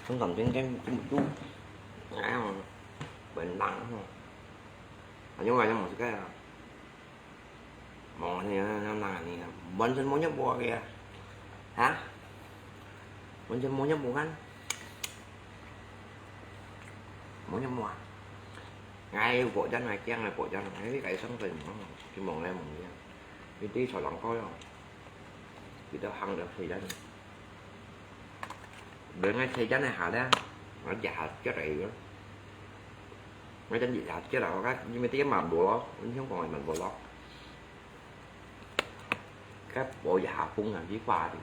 Xong tầm chín cái, cái một chút. Ngã mà. Bệnh nặng không? Ở nhưng mà nó một cái à. Mò thì nó nặng thì. Bệnh sinh mô nhấp bùa kìa. Hả? Bệnh sinh mô nhấp bùa gắn. Mô nhấp bùa. Ngay bộ chân này kiêng này bộ chân này. Cái cái sống tình nó. Cái mỏng này mỏng kia. Cái tí sỏi lỏng coi không? Cái đó hăng được thì đó. Đừng ngay xe chắn này hả đó. Nó giả chết rồi đó. Nó chắn gì giả chết rồi. Cái, nhưng mà tiếng mà bùa lắm. Nó không còn là mình bùa lắm. Cái bộ giả phun là đi qua thì.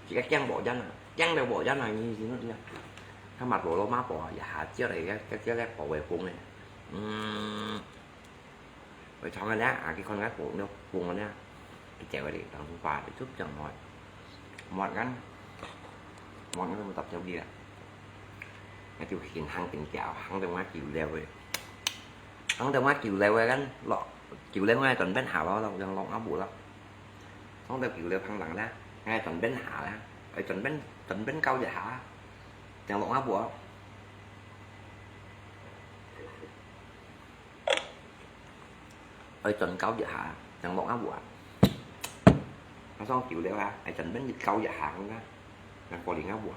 Chỉ cái chắn bộ chân à. Chắn được bộ chân là như gì nó đi. Cái mặt bộ lắm má bộ giả chết rồi. Cái, cái, cái, cái bộ về phun này. Ừm. Rồi chọn cái đó. À, cái con gái phun nó phun nó. Cái chèo đi. Thằng phun qua thì chút chẳng mỏi. Mỏi ngắn. Mỏi ngắn mà tập theo đi ạ. Ngay từ khi hăng tình chào, hăng từ má chịu leo rồi. 上頭𠊎九樓个，落九樓𠊎轉變下咯，落，落，落下步咯。上頭九樓碰冷啦，𠊎轉變下啦，愛轉變，轉變高一下，正落下步哦。愛轉高一下，正落下步啊。𠊎上九樓啊，愛轉變高一下个，正過零下步啊，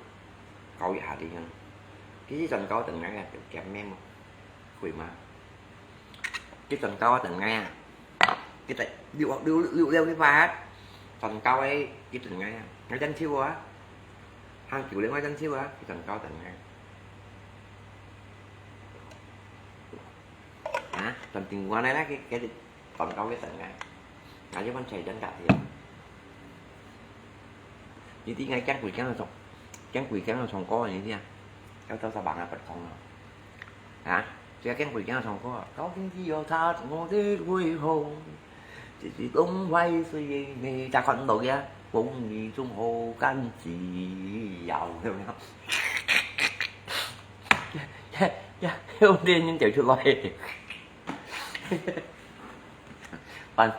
高一下个樣。其實轉高等下个就減面嘛，會嘛？ 佢轉高啊，等𠊎啊。佢在六，六，六樓个八，轉高个，佢等𠊎啊。𠊎真手啊。行九樓𠊎真手啊，佢轉高等𠊎。啊，轉頂高个啦，佢，佢轉高个等𠊎。𠊎就問誰真假的。你知𠊎驚鬼驚到唱，驚鬼驚到唱歌，你知啊？要到沙巴啊，不唱了。 啊，這個驚鬼驚唱歌啊，高興只有他，我的胃口，只是東歪西歪，你咋看到呀？風雨中好感只有，有沒有？呀，呀，呀，有電影走出來。 半，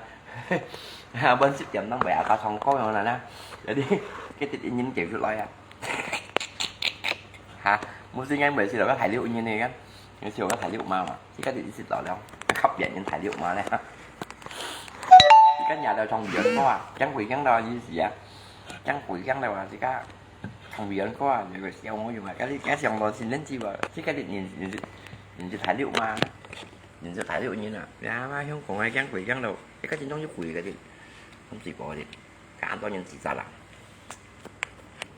半十點鐘，𠊎阿爸唱歌樣啦，有啲，佢直接音走出來啊。哈，毋係應該毋係食到个大陸音个，應該食到个大陸嘛嘛，自家直接食到了，較別人大陸嘛咧。自家nhà đầu唱Việt歌啊，驚鬼驚到意思啊，驚鬼驚到啊，自家唱Việt歌啊，有個笑我用啊，該你該想到新年節啊，自家直接認識認識大陸嘛。 認識大陸人啊，呀嘛香港个驚鬼驚到，一個真正就鬼个哩，毋係個哩，加多人自殺啦。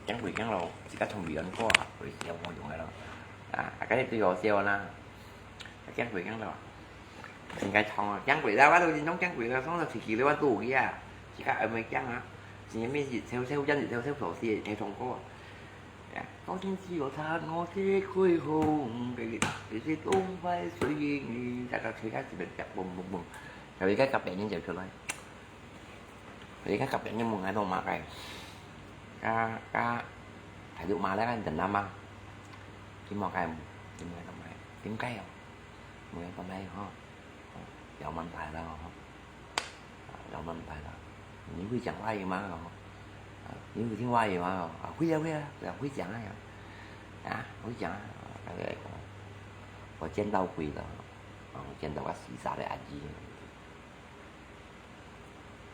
驚鬼驚到，自家唱Beyond歌啊，會笑無用个咯。啊，啊，該對我笑啦，驚鬼驚到，應該唱啊，驚鬼啦，我都真正驚鬼啦，上到天氣了，我都有去啊，自家還沒驚啊，真係咩事，笑笑，真係笑笑，笑死，愛唱歌啊。 呀，高興只有他，我的鬼風，佢，佢係東歪西歪，大家吹下子邊，嘣嘣嘣，有一個隔壁人走出來，有一個隔壁人問𠊎做麼个，佢，佢，佢就罵那個人啊嘛，佢罵𠊎，佢問𠊎做麼个，點解哦？問𠊎做麼个吼？ 有問題啦，吼。啊，有問題啦。你會講華語嗎？吼。啊，你會聽華語嗎？吼。啊，會啊，會啊，對啊，會講啊，啊，會講啊。啊，佢講，我見到鬼了，啊，我見到個死煞个阿姨。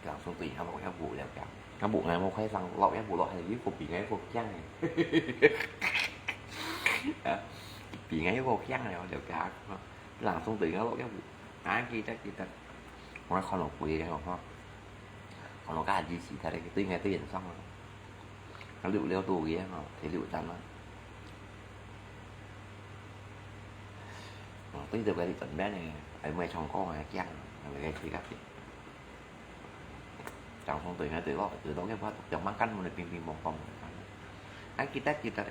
人送對佢落一步了，佢，佢無，𠊎無開聲，落一步落，佢又過比𠊎過驚个。啊，比𠊎過驚了，了，佢，人送對佢落一步。 啊，記得，記得。𠊎看到鬼个吼，看到該阿姨死忒个，對𠊎對人送个。啊，六樓到个吼，第六層啊。哦，對著該轉變个，還毋會唱歌，還驚，還毋會去隔壁。 Langsung對𠊎對落，對落个話，兩萬間門來乒乒乓乓。啊，記得，記得，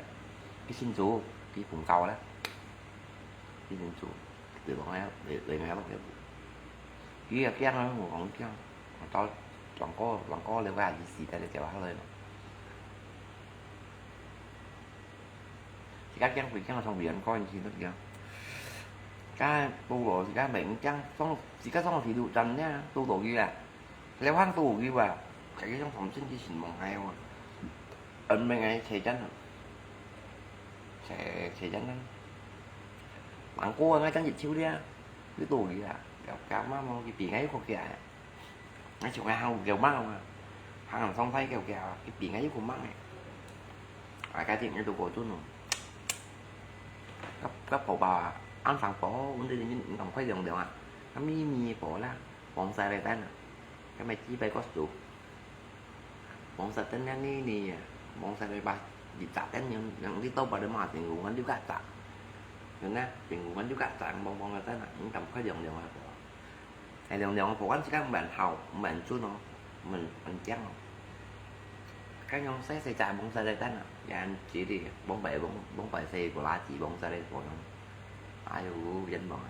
佢先做，佢本教啦。佢先做，對落个，對，對𠊎落个。佢也驚啊，我講驚，我到，講過，講過了，𠊎還是死在這條下來咯。 自家驚鬼驚到上邊，講人去都驚。該到咯，自家明驚，上，自家上去就真呢，到到佢啊。了還到佢啊，自家上上身去尋望下哦。嗯，明个車站啊，車，車站啊。啷个啊，真係臭咧，佢到佢啊，了，佢媽媽，佢比𠊎又過去啊。 𠊎像𠊎行有夠猛啊，行上山夠夠啊，佢比𠊎又過猛个。啊，該天𠊎都過準咯。該，該婆婆啊，恁生婆，阮兜人毋敢快涼涼啊，該咪咪个婆啦，黃晒來等啊，該咪幾百個數，黃晒等了呢呢啊，黃晒來把一隻等，人，人你到把你罵政府官就該隻，人呢，政府官就該隻，黃黃个等啊，毋敢快涼涼啊婆。 哎，涼涼个婆，𠊎自家毋敢好，毋敢準哦，毋敢，毋敢講哦。該樣細細隻摸晒來等啊，也恁急哩，摸白摸，摸白細个垃圾，摸晒來婆樣。哎喲，冤枉啊！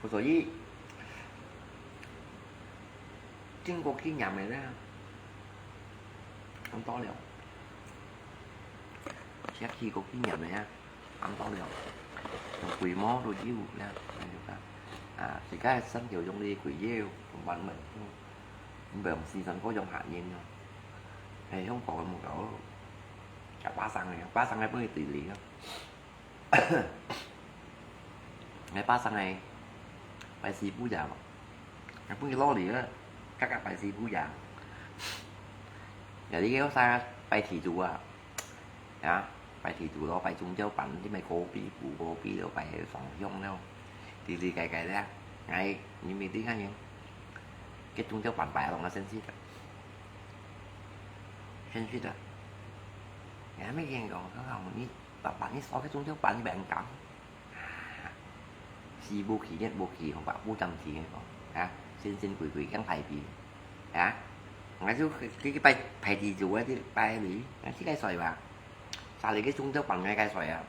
所以，經過幾年个啦，恁多了。也去過幾年了呀，差不多了，用規模都有了，那就講，啊，自家个身體用力去搖，同慢慢，嗯，毋用時常過用下癮咯。係，香港个目標，啊，巴生个，巴生个分佢對立啊。𠊎巴生个，拜四不像，𠊎分佢攞嚟啊，格格拜四不像。有啲叫啥拜地主啊？ 啊，拜地主咯，拜宗教板，你咪高比，古高比咯，拜上香咯，裡裡改改咧。𠊎，你咪知个人，該宗教板拜落个先知个，先知个。𠊎咪跟你講，你爸爸，你燒該宗教板，你別人講。 死無去，日無去，好吧，無暫時个講，啊，神神鬼鬼講大悲，啊，𠊎就去去拜拜地主个，去拜你，啊，這个衰吧，啥你个宗教板𠊎个衰啊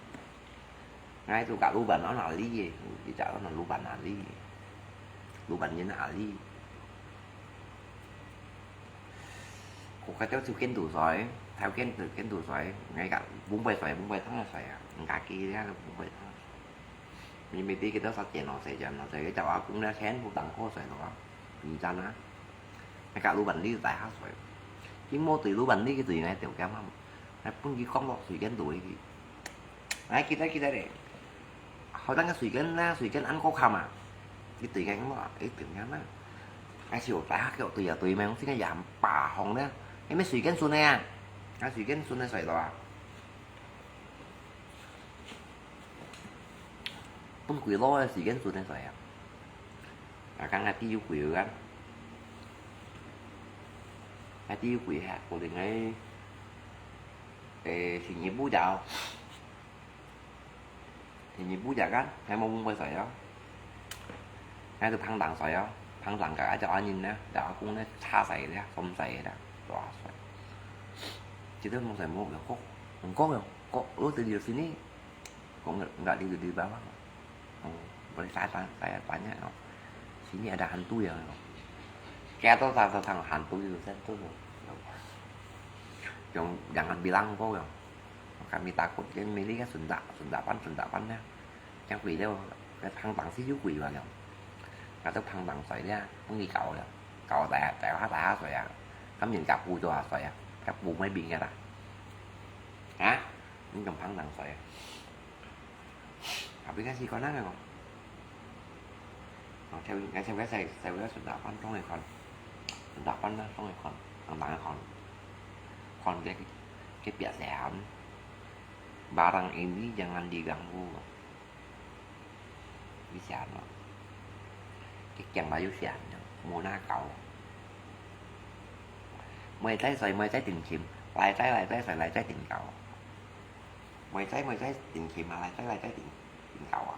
，𠊎就甲老闆拿拿你个，你甲老闆拿你个，老闆人拿你。 國家都就跟肚水，頭跟就跟肚水，𠊎講，分佢水，分佢湯个水啊，毋敢記得分佢湯个水。明明知佢兜殺錢咯，殺錢咯，所以佢叫阿公咧，全部當過水咯，你知啦。𠊎講老闆你大下水，佢無對老闆你个對𠊎條件啊，還分佢講落水跟肚去。 哎，記得記得咧。好像个水跟那水跟安過卡嘛，一對个嘛，一對个嘛。哎，是有大學个對啊，對咩？這个也八紅呢，因為水跟順个啊，啊，水跟順个水咯啊。分幾多个水跟順个水啊？啊，剛剛第一回啊，啊，第一回哈，可能个，誒，是你不了。 你不食啊，還無分佢水哦。該就捧糖水哦，捧糖个，啊，就安人呢，就阿公呢，茶水个，送水个，大水。Kita mong saya mo, kok, kok, kok, lo tadi sini, kok nggak, nggak di, di bawah. Oh, boleh saya tanya, saya tanya, no. Sini ada hantu ya, no. Kaya to sa sa sang hantu itu, sen tu, no. Yang jangan bilang kok, no. Kami takut kan, milih kan sundak, sundakan, sundakan ya. Yang beda, cái thằng tặng xí chú quỷ vào nhỉ. Ngài tao thằng tặng xoài nha, không đi cậu nhỉ. Cậu tại tại hóa tại hóa xoài à. Cắm nhìn cặp bu cho xoài à. Cặp bu mấy bình nha ta. Hả? Những trong thằng tặng xoài à. Học biết cái gì con năng rồi. Theo ngay theo cái xe xe cái sụt đảo con trong này con. Sụt đảo con trong này con. Thằng tặng con. Con cái cái bịa xe hẳn. Barang ini jangan diganggu. Yu sian lo. Cái chàng bà yu sian, mùa na cầu. Mười trái xoài, mười trái tình chìm, lai trái, lai trái xoài, lai trái tình cầu. Mười trái, mười trái tình chìm mà lai trái, lai trái tình, tình cầu à.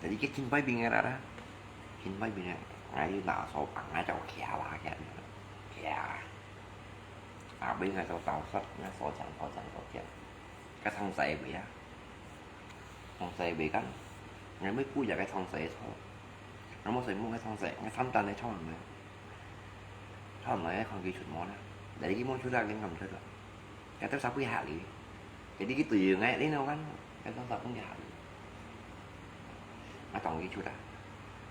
Jadi cái chín bảy bình ra đó. Chín bảy bình này, ngay là số bằng ngay cho kia là kia. Kia. À, bên ngay số tàu sắt, ngay số chẳng, số chẳng, số kia. Cái thằng dạy vậy á. Thằng dạy vậy cái. Ngay mới cú giờ cái thằng dạy thôi. Nó mới dạy mua cái thằng dạy, ngay thằng ta này thằng này. Thằng này còn kỹ thuật mua nè. Để cái mua chút ra cái ngầm chút rồi. Cái tao sao cứ hạ lý. Cái đi cái tùy ngay đi nó gắn. Cái tao sao cũng hạ lý. Nó tổng kỹ thuật à.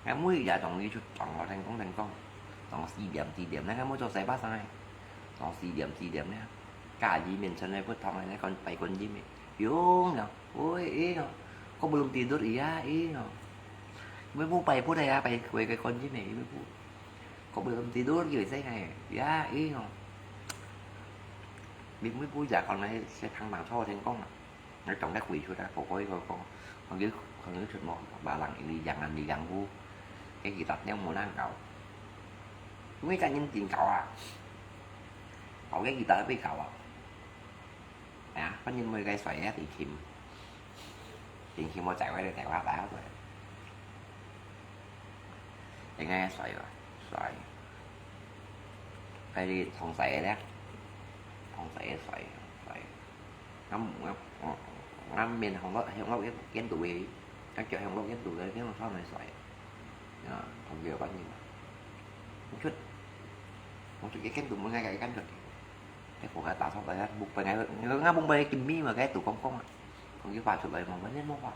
Ngay mua giờ tổng kỹ thuật tổng là thành công thành công. Tổng xí điểm xí điểm này ngay mua cho dạy bác sai. Tổng xí điểm xí điểm này. Cả gì mình chân này bớt thằng này còn phải còn gì mình. Yung no. Ôi, ih no. Kok belum tidur, iya, ih no. Ibu-ibu, pai pun ya, pai kue ke kon jin eh, ibu-ibu. Kok belum tidur, gitu saya kayak, ya, ih no. Ibu-ibu, ya, kalau saya, saya thắng thắng cho thành công à. Nói trong cái quỷ chuột à, của cô ấy, cô, cô, còn cái, còn cái chuột một, bà lặng đi dặn, đi dặn vu. Cái gì tật nếu muốn ăn cậu. Chúng cái nhìn tin cậu à. Cậu cái gì tật với cậu à. À, có những mươi cái xoài á, thì chìm. Thì chìm một chạy quay đây, chạy qua táo rồi. Thì nghe xoài rồi, xoài. Cái đi thông xoài đấy. Thông xoài, xoài, xoài. Ngắm, ngắm, ngắm miền Hồng Lộc, Hồng Lộc kiến tụ đi. Các kiểu Hồng Lộc kiến tụ đấy, kiến Hồng Lộc này xoài. Ờ, thông kiểu có nhiều. Một chút. Một chút cái kiến tụ, một ngày cái cắn chuột. 該火該打出來啊，木板該，該木板金米嘛，該都光光啊，空氣發出來嘛，完全無法。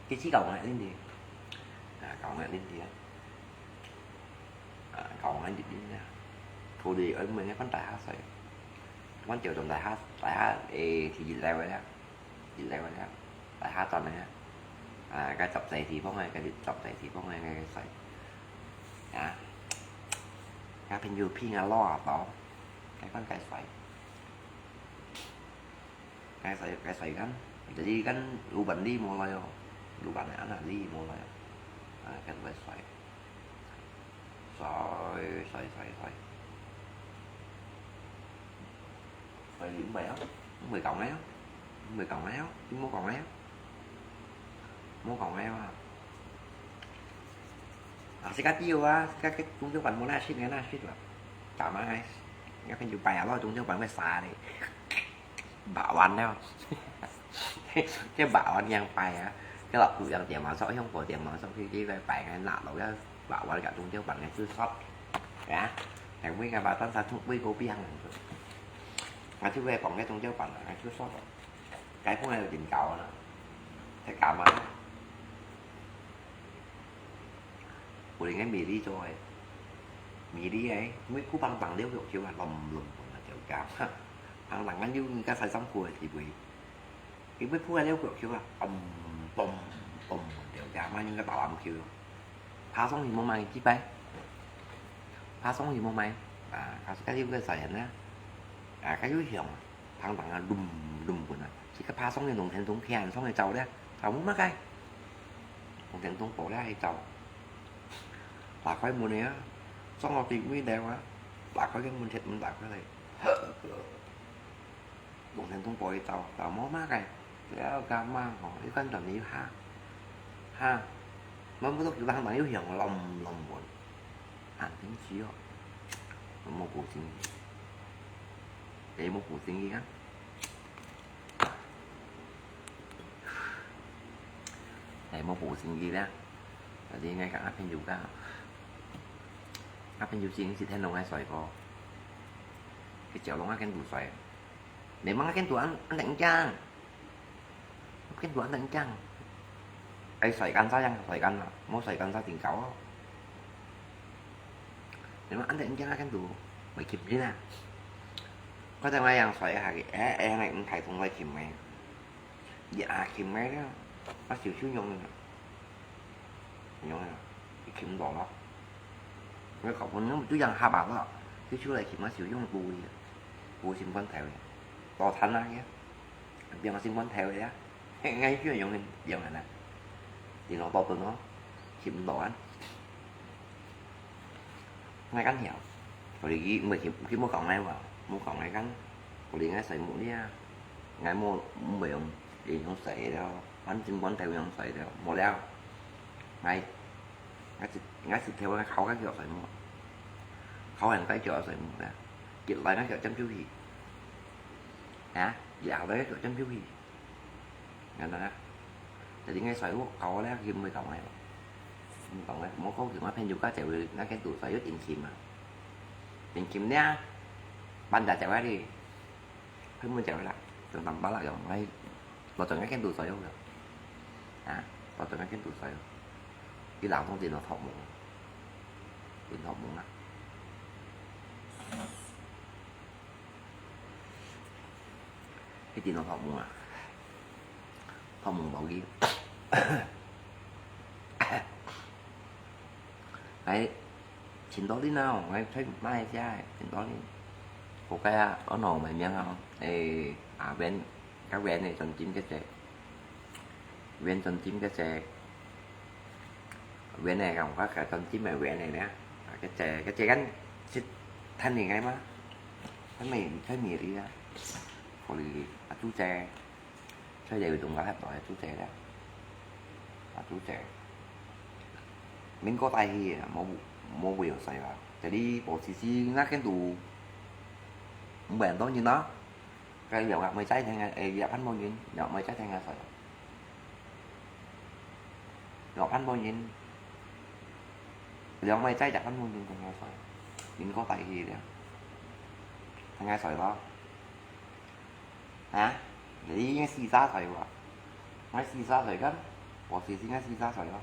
佢只搞硬恁樣，啊，搞硬恁樣啊，啊，搞硬恁樣啊，土地，呃，問題關大下水，關就從大下，大下，誒，第一樓个啦，一樓个啦，大下站个啦，啊，該十四地方个，該十四地方个，該个水，啊，該朋友騙啊，攞啊，到，該關該水。 該洗，該洗緊，jadi kan lubang li無來哦，lubang个安那li無來哦，啊，該會洗，洗，洗，洗，洗，洗，毋會啊，毋會講个啊，毋會講个啊，你無講个啊，無講个啊，啊，自家知啊，自家个中秋飯無那食个那食啦，打嘛，該朋友拜啊，攞中秋飯會殺咧。 Bakwan了。該bakwan樣擺啊，該老古樣點嘛，所以用火點嘛，所以佢佢擺擺个拿落个bakwan个中秋飯个就熟，啊，還會个bakwan三種味道變，啊，就會講个中秋飯个就熟，該放个有點高啦，太加嘛。 有人个米粒做个，米粒个，每箍棒棒了肉球啊，摝摝啊，條家，棒棒啊，有人家洗衫褲个地位，佢每箍个了肉球啊，嘣嘣嘣，條家，嘛應該打籃球，爬上去無買幾擺，爬上去無買，啊，佢佢有个洗人啊，啊，佢有香啊。 棒棒啊，摝摝滾啊，自家爬上个農田中間上个走咧，走無麼个。農田中保咧去走。打開門个啊，上到最尾了啊，打開个門，鐵門打開來。農田中保去走，走無麼个。了，該嘛吼，又看到你哈，哈，門不都有棒棒又響，摝摝滾。 恁神奇哦，無古神奇，你無古神奇啊？你無古神奇啦，但是應該講阿朋友講，阿朋友先是天龍个水果，佢走龍阿跟肚水，你問阿跟肚安安等講。 跟住恁樣講，愛洗乾淨，洗乾啦，無洗乾淨定搞哦。你們恁樣講啊，跟住會吸引啊。我等下樣洗一下佢，哎，哎，那毋太同我吸引。你啊，吸引了，啊，少少用了，用了，佢吸毋到咯。我搞不懂，就樣下巴咯，就出來吸嘛，少用補的，補心肝頭的，多慘啊，佢。 變成新聞頭个啊，𠊎就用个用个啦，電腦倒轉哦，翕毋到啊。𠊎敢曉，所以佢毋係佢佢無講𠊎話，無講𠊎敢，所以𠊎洗目了啊，𠊎無毋會用用洗了，反正新聞頭用洗了，無了，𠊎𠊎直𠊎直頭个口个腳洗目，口很快腳洗目了，一來那腳尖就去。 啊，也來个針就去。然後呢，就應該洗屋搞咧，佢毋會講个，毋講个，莫講佢，我朋友家姐會那個都洗又頂琴啊，頂琴呢，搬家姐會哩，佢毋會姐會啦，等等巴拉用，哎，我整個跟都洗用了，啊，我整個跟都洗用，佢冷凍店都泡沫，變泡沫啦。 一定要泡沫啊，泡沫無去。哎，請到你啊，我吹賣一下，請到你。我个啊，我哪會名啊？哎，阿文，阿文的專輯个姐，文專輯个姐。 Win呢，講个專輯个Win呢，啊，个姐，个姐間識聽你个嗎？聽你，聽你个啊，可以啊，朱姐，所以有同我合作个朱姐咧，啊，朱姐，民歌大戲啊，無無會有誰啦，這裡無其實那個都，毋會很多人咯。 該兩百妹仔聽个，誒，兩百無人，兩百妹仔聽个誰？兩百無人，兩百妹仔兩百無人聽个誰？民歌大戲了。應該睡咯。啊？你應該四十歲哇？應該四十歲看，我是應該四十歲咯。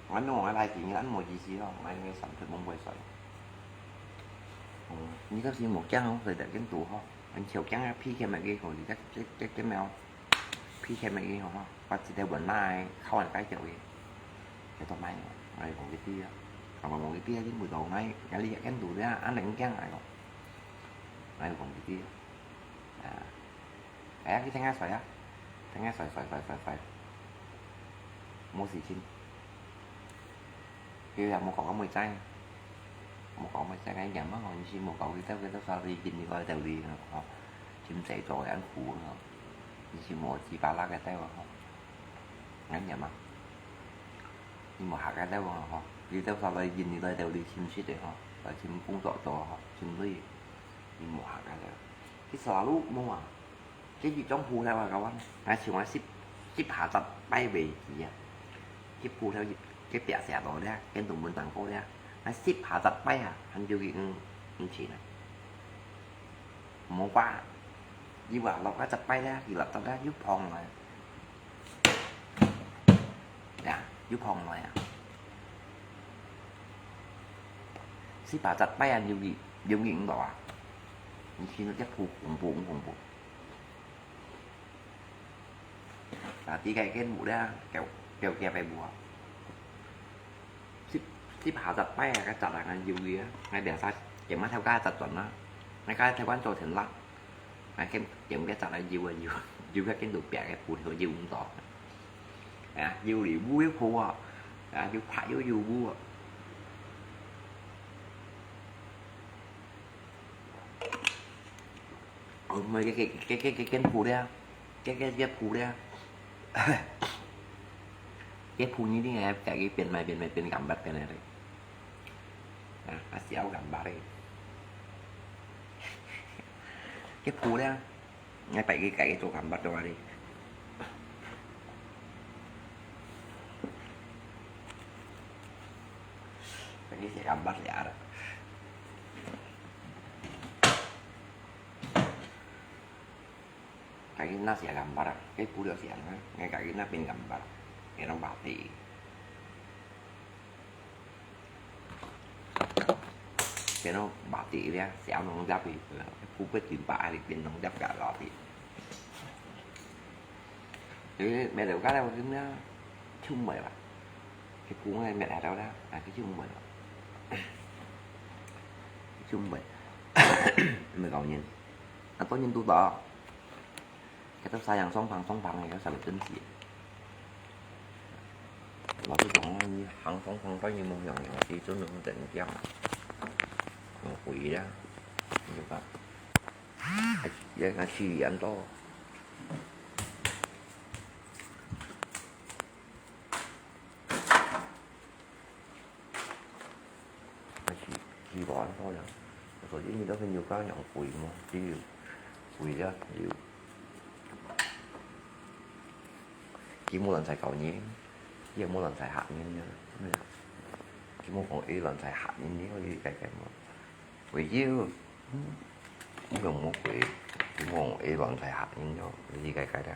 我弄我來聽，俺無意思咯，我應該上課冇會睡。嗯，你倒是無驚哦，睡得更多吼。俺超驚啊，皮欠个个吼，你這這這這咩哦？皮欠个个吼，我一條文那个，靠俺該條个，叫做咩？哎，忘記掉啊。我忘記掉，你毋懂，哎，俺你也更多的啊，俺能驚哎咯。 哎，講這个啊。啊，哎呀，去聽下睡啊，聽下睡睡睡睡睡，無事情。佢也無講到麼个，無講麼个，哎呀，嘛講，你是無搞佢兜，佢兜啥子，今日个兜哩，吼，真濟做人苦，吼，你是無雞巴拉个兜，吼。 恁樣嘛。你無客家話吼，你兜發來印尼來兜哩親切个吼，來尋工作做吼，親類。你無客家話，去沙路無啊？這一種鋪頭啊，kawan，𠊎像𠊎十十下十擺袂止啊。這鋪頭，這壁斜路咧，跟東門站過咧，𠊎十下十擺啊，還叫佢毋毋錢啊。 無法，你話落該隻擺咧，佢落得咧，又碰來。呀，又碰來啊！十下隻擺啊，有佢有佢毋到啊！你聽到這噗恐怖恐怖。 啊，第个間屋咧，叫叫叫个屋啊。十十下隻擺啊，該隻人啊，搖佢啊，𠊎兩三點啊，頭家隻轉啦，𠊎家頭家做成啦，𠊎見見該隻人搖啊搖，搖个見到壁个布條搖毋到，啊，搖哩烏又破啊，啊，又拍又搖烏啊。 哦，毋係，該該該該該間鋪咧，該該該鋪咧，該鋪你定係自己變賣變賣變gambar變个咧。啊，啊，小gambar咧。該鋪咧，𠊎擺佢自己做gambar做啊咧。擺佢寫gambar寫啊。 Kaki na siya gambar, kay pulyo siya na, ngay kaki na pin gambar, kay nang bati. Kay nang bati dia, siya nang japi, kay pupit yung paari pin nang jap ka bati. Jadi, may daw ka daw rin na, chumay ba? Kay pungay may daw na, ah, kay chumay ba? Kay chumay. May kaw niyan. Ato niyan tuta. Kita sayang song pang, song pang, ya, sabi dun si. Lalu dong, ni hang song pang, pa ni mong yang, yang, si dun nung den kiang. Ang kui ya. Ni ba? Ya, nga si yan to. Mà chỉ, chỉ có ăn thôi à. Có số ít như đó phải nhiều cái nhọn quỷ mà, chứ quỷ đó, nhiều. Chỉ mua lần xài cầu nhé, chứ mua lần xài hạt nhé, nhớ. Chỉ mua còn ít lần xài hạt nhé, nhớ, cái, cái, cái mà. Quỷ chứ. Không mua quỷ, chỉ mua ít lần xài hạt nhé, nhớ. Cái gì cái, cái đó.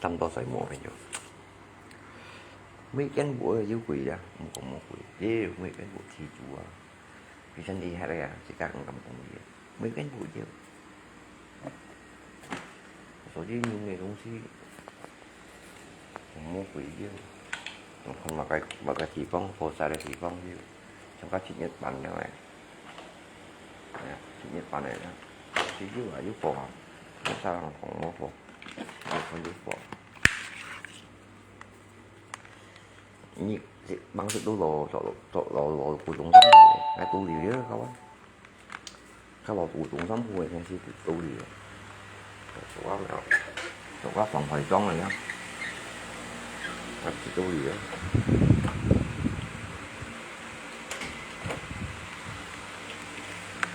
Tăm to soi mùa phải nhớ. Mấy cái bữa hiếu quỷ đó, mua còn mua quỷ. Ê, mấy cái bữa thì chùa. Vì sân đi hạt đây à, chỉ các ông cầm công gì. Mấy cái bữa chứ. Số chứ nhiều người cũng xí. Mua quỷ chứ. Còn mà cái, mà cái thì con, phô sa cái thì con chứ. Trong các chị Nhật Bản này. Nè, chị Nhật Bản này nè. Chị chứ là giúp phô hả? Không sao, không mua phô. Không, không giúp phô. Nhị, chị, bằng sự đu lò, lò, lò, lò, lò, của chúng ta. Cái tu gì đó, các bạn. Các lò của chúng ta mua thì sẽ tu gì đó. Số các, số các phòng thời trang này nhá. Các chị tu gì đó.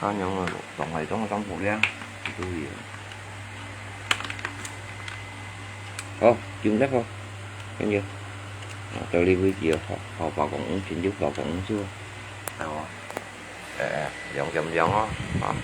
Có những người tổng thể chống trong phủ đen. Tôi gì? Ồ, dùng chắc không? Cái gì? 到這位佢好，好包公五斤就包公五斤。哦，誒，誒，兩減兩哦，啊。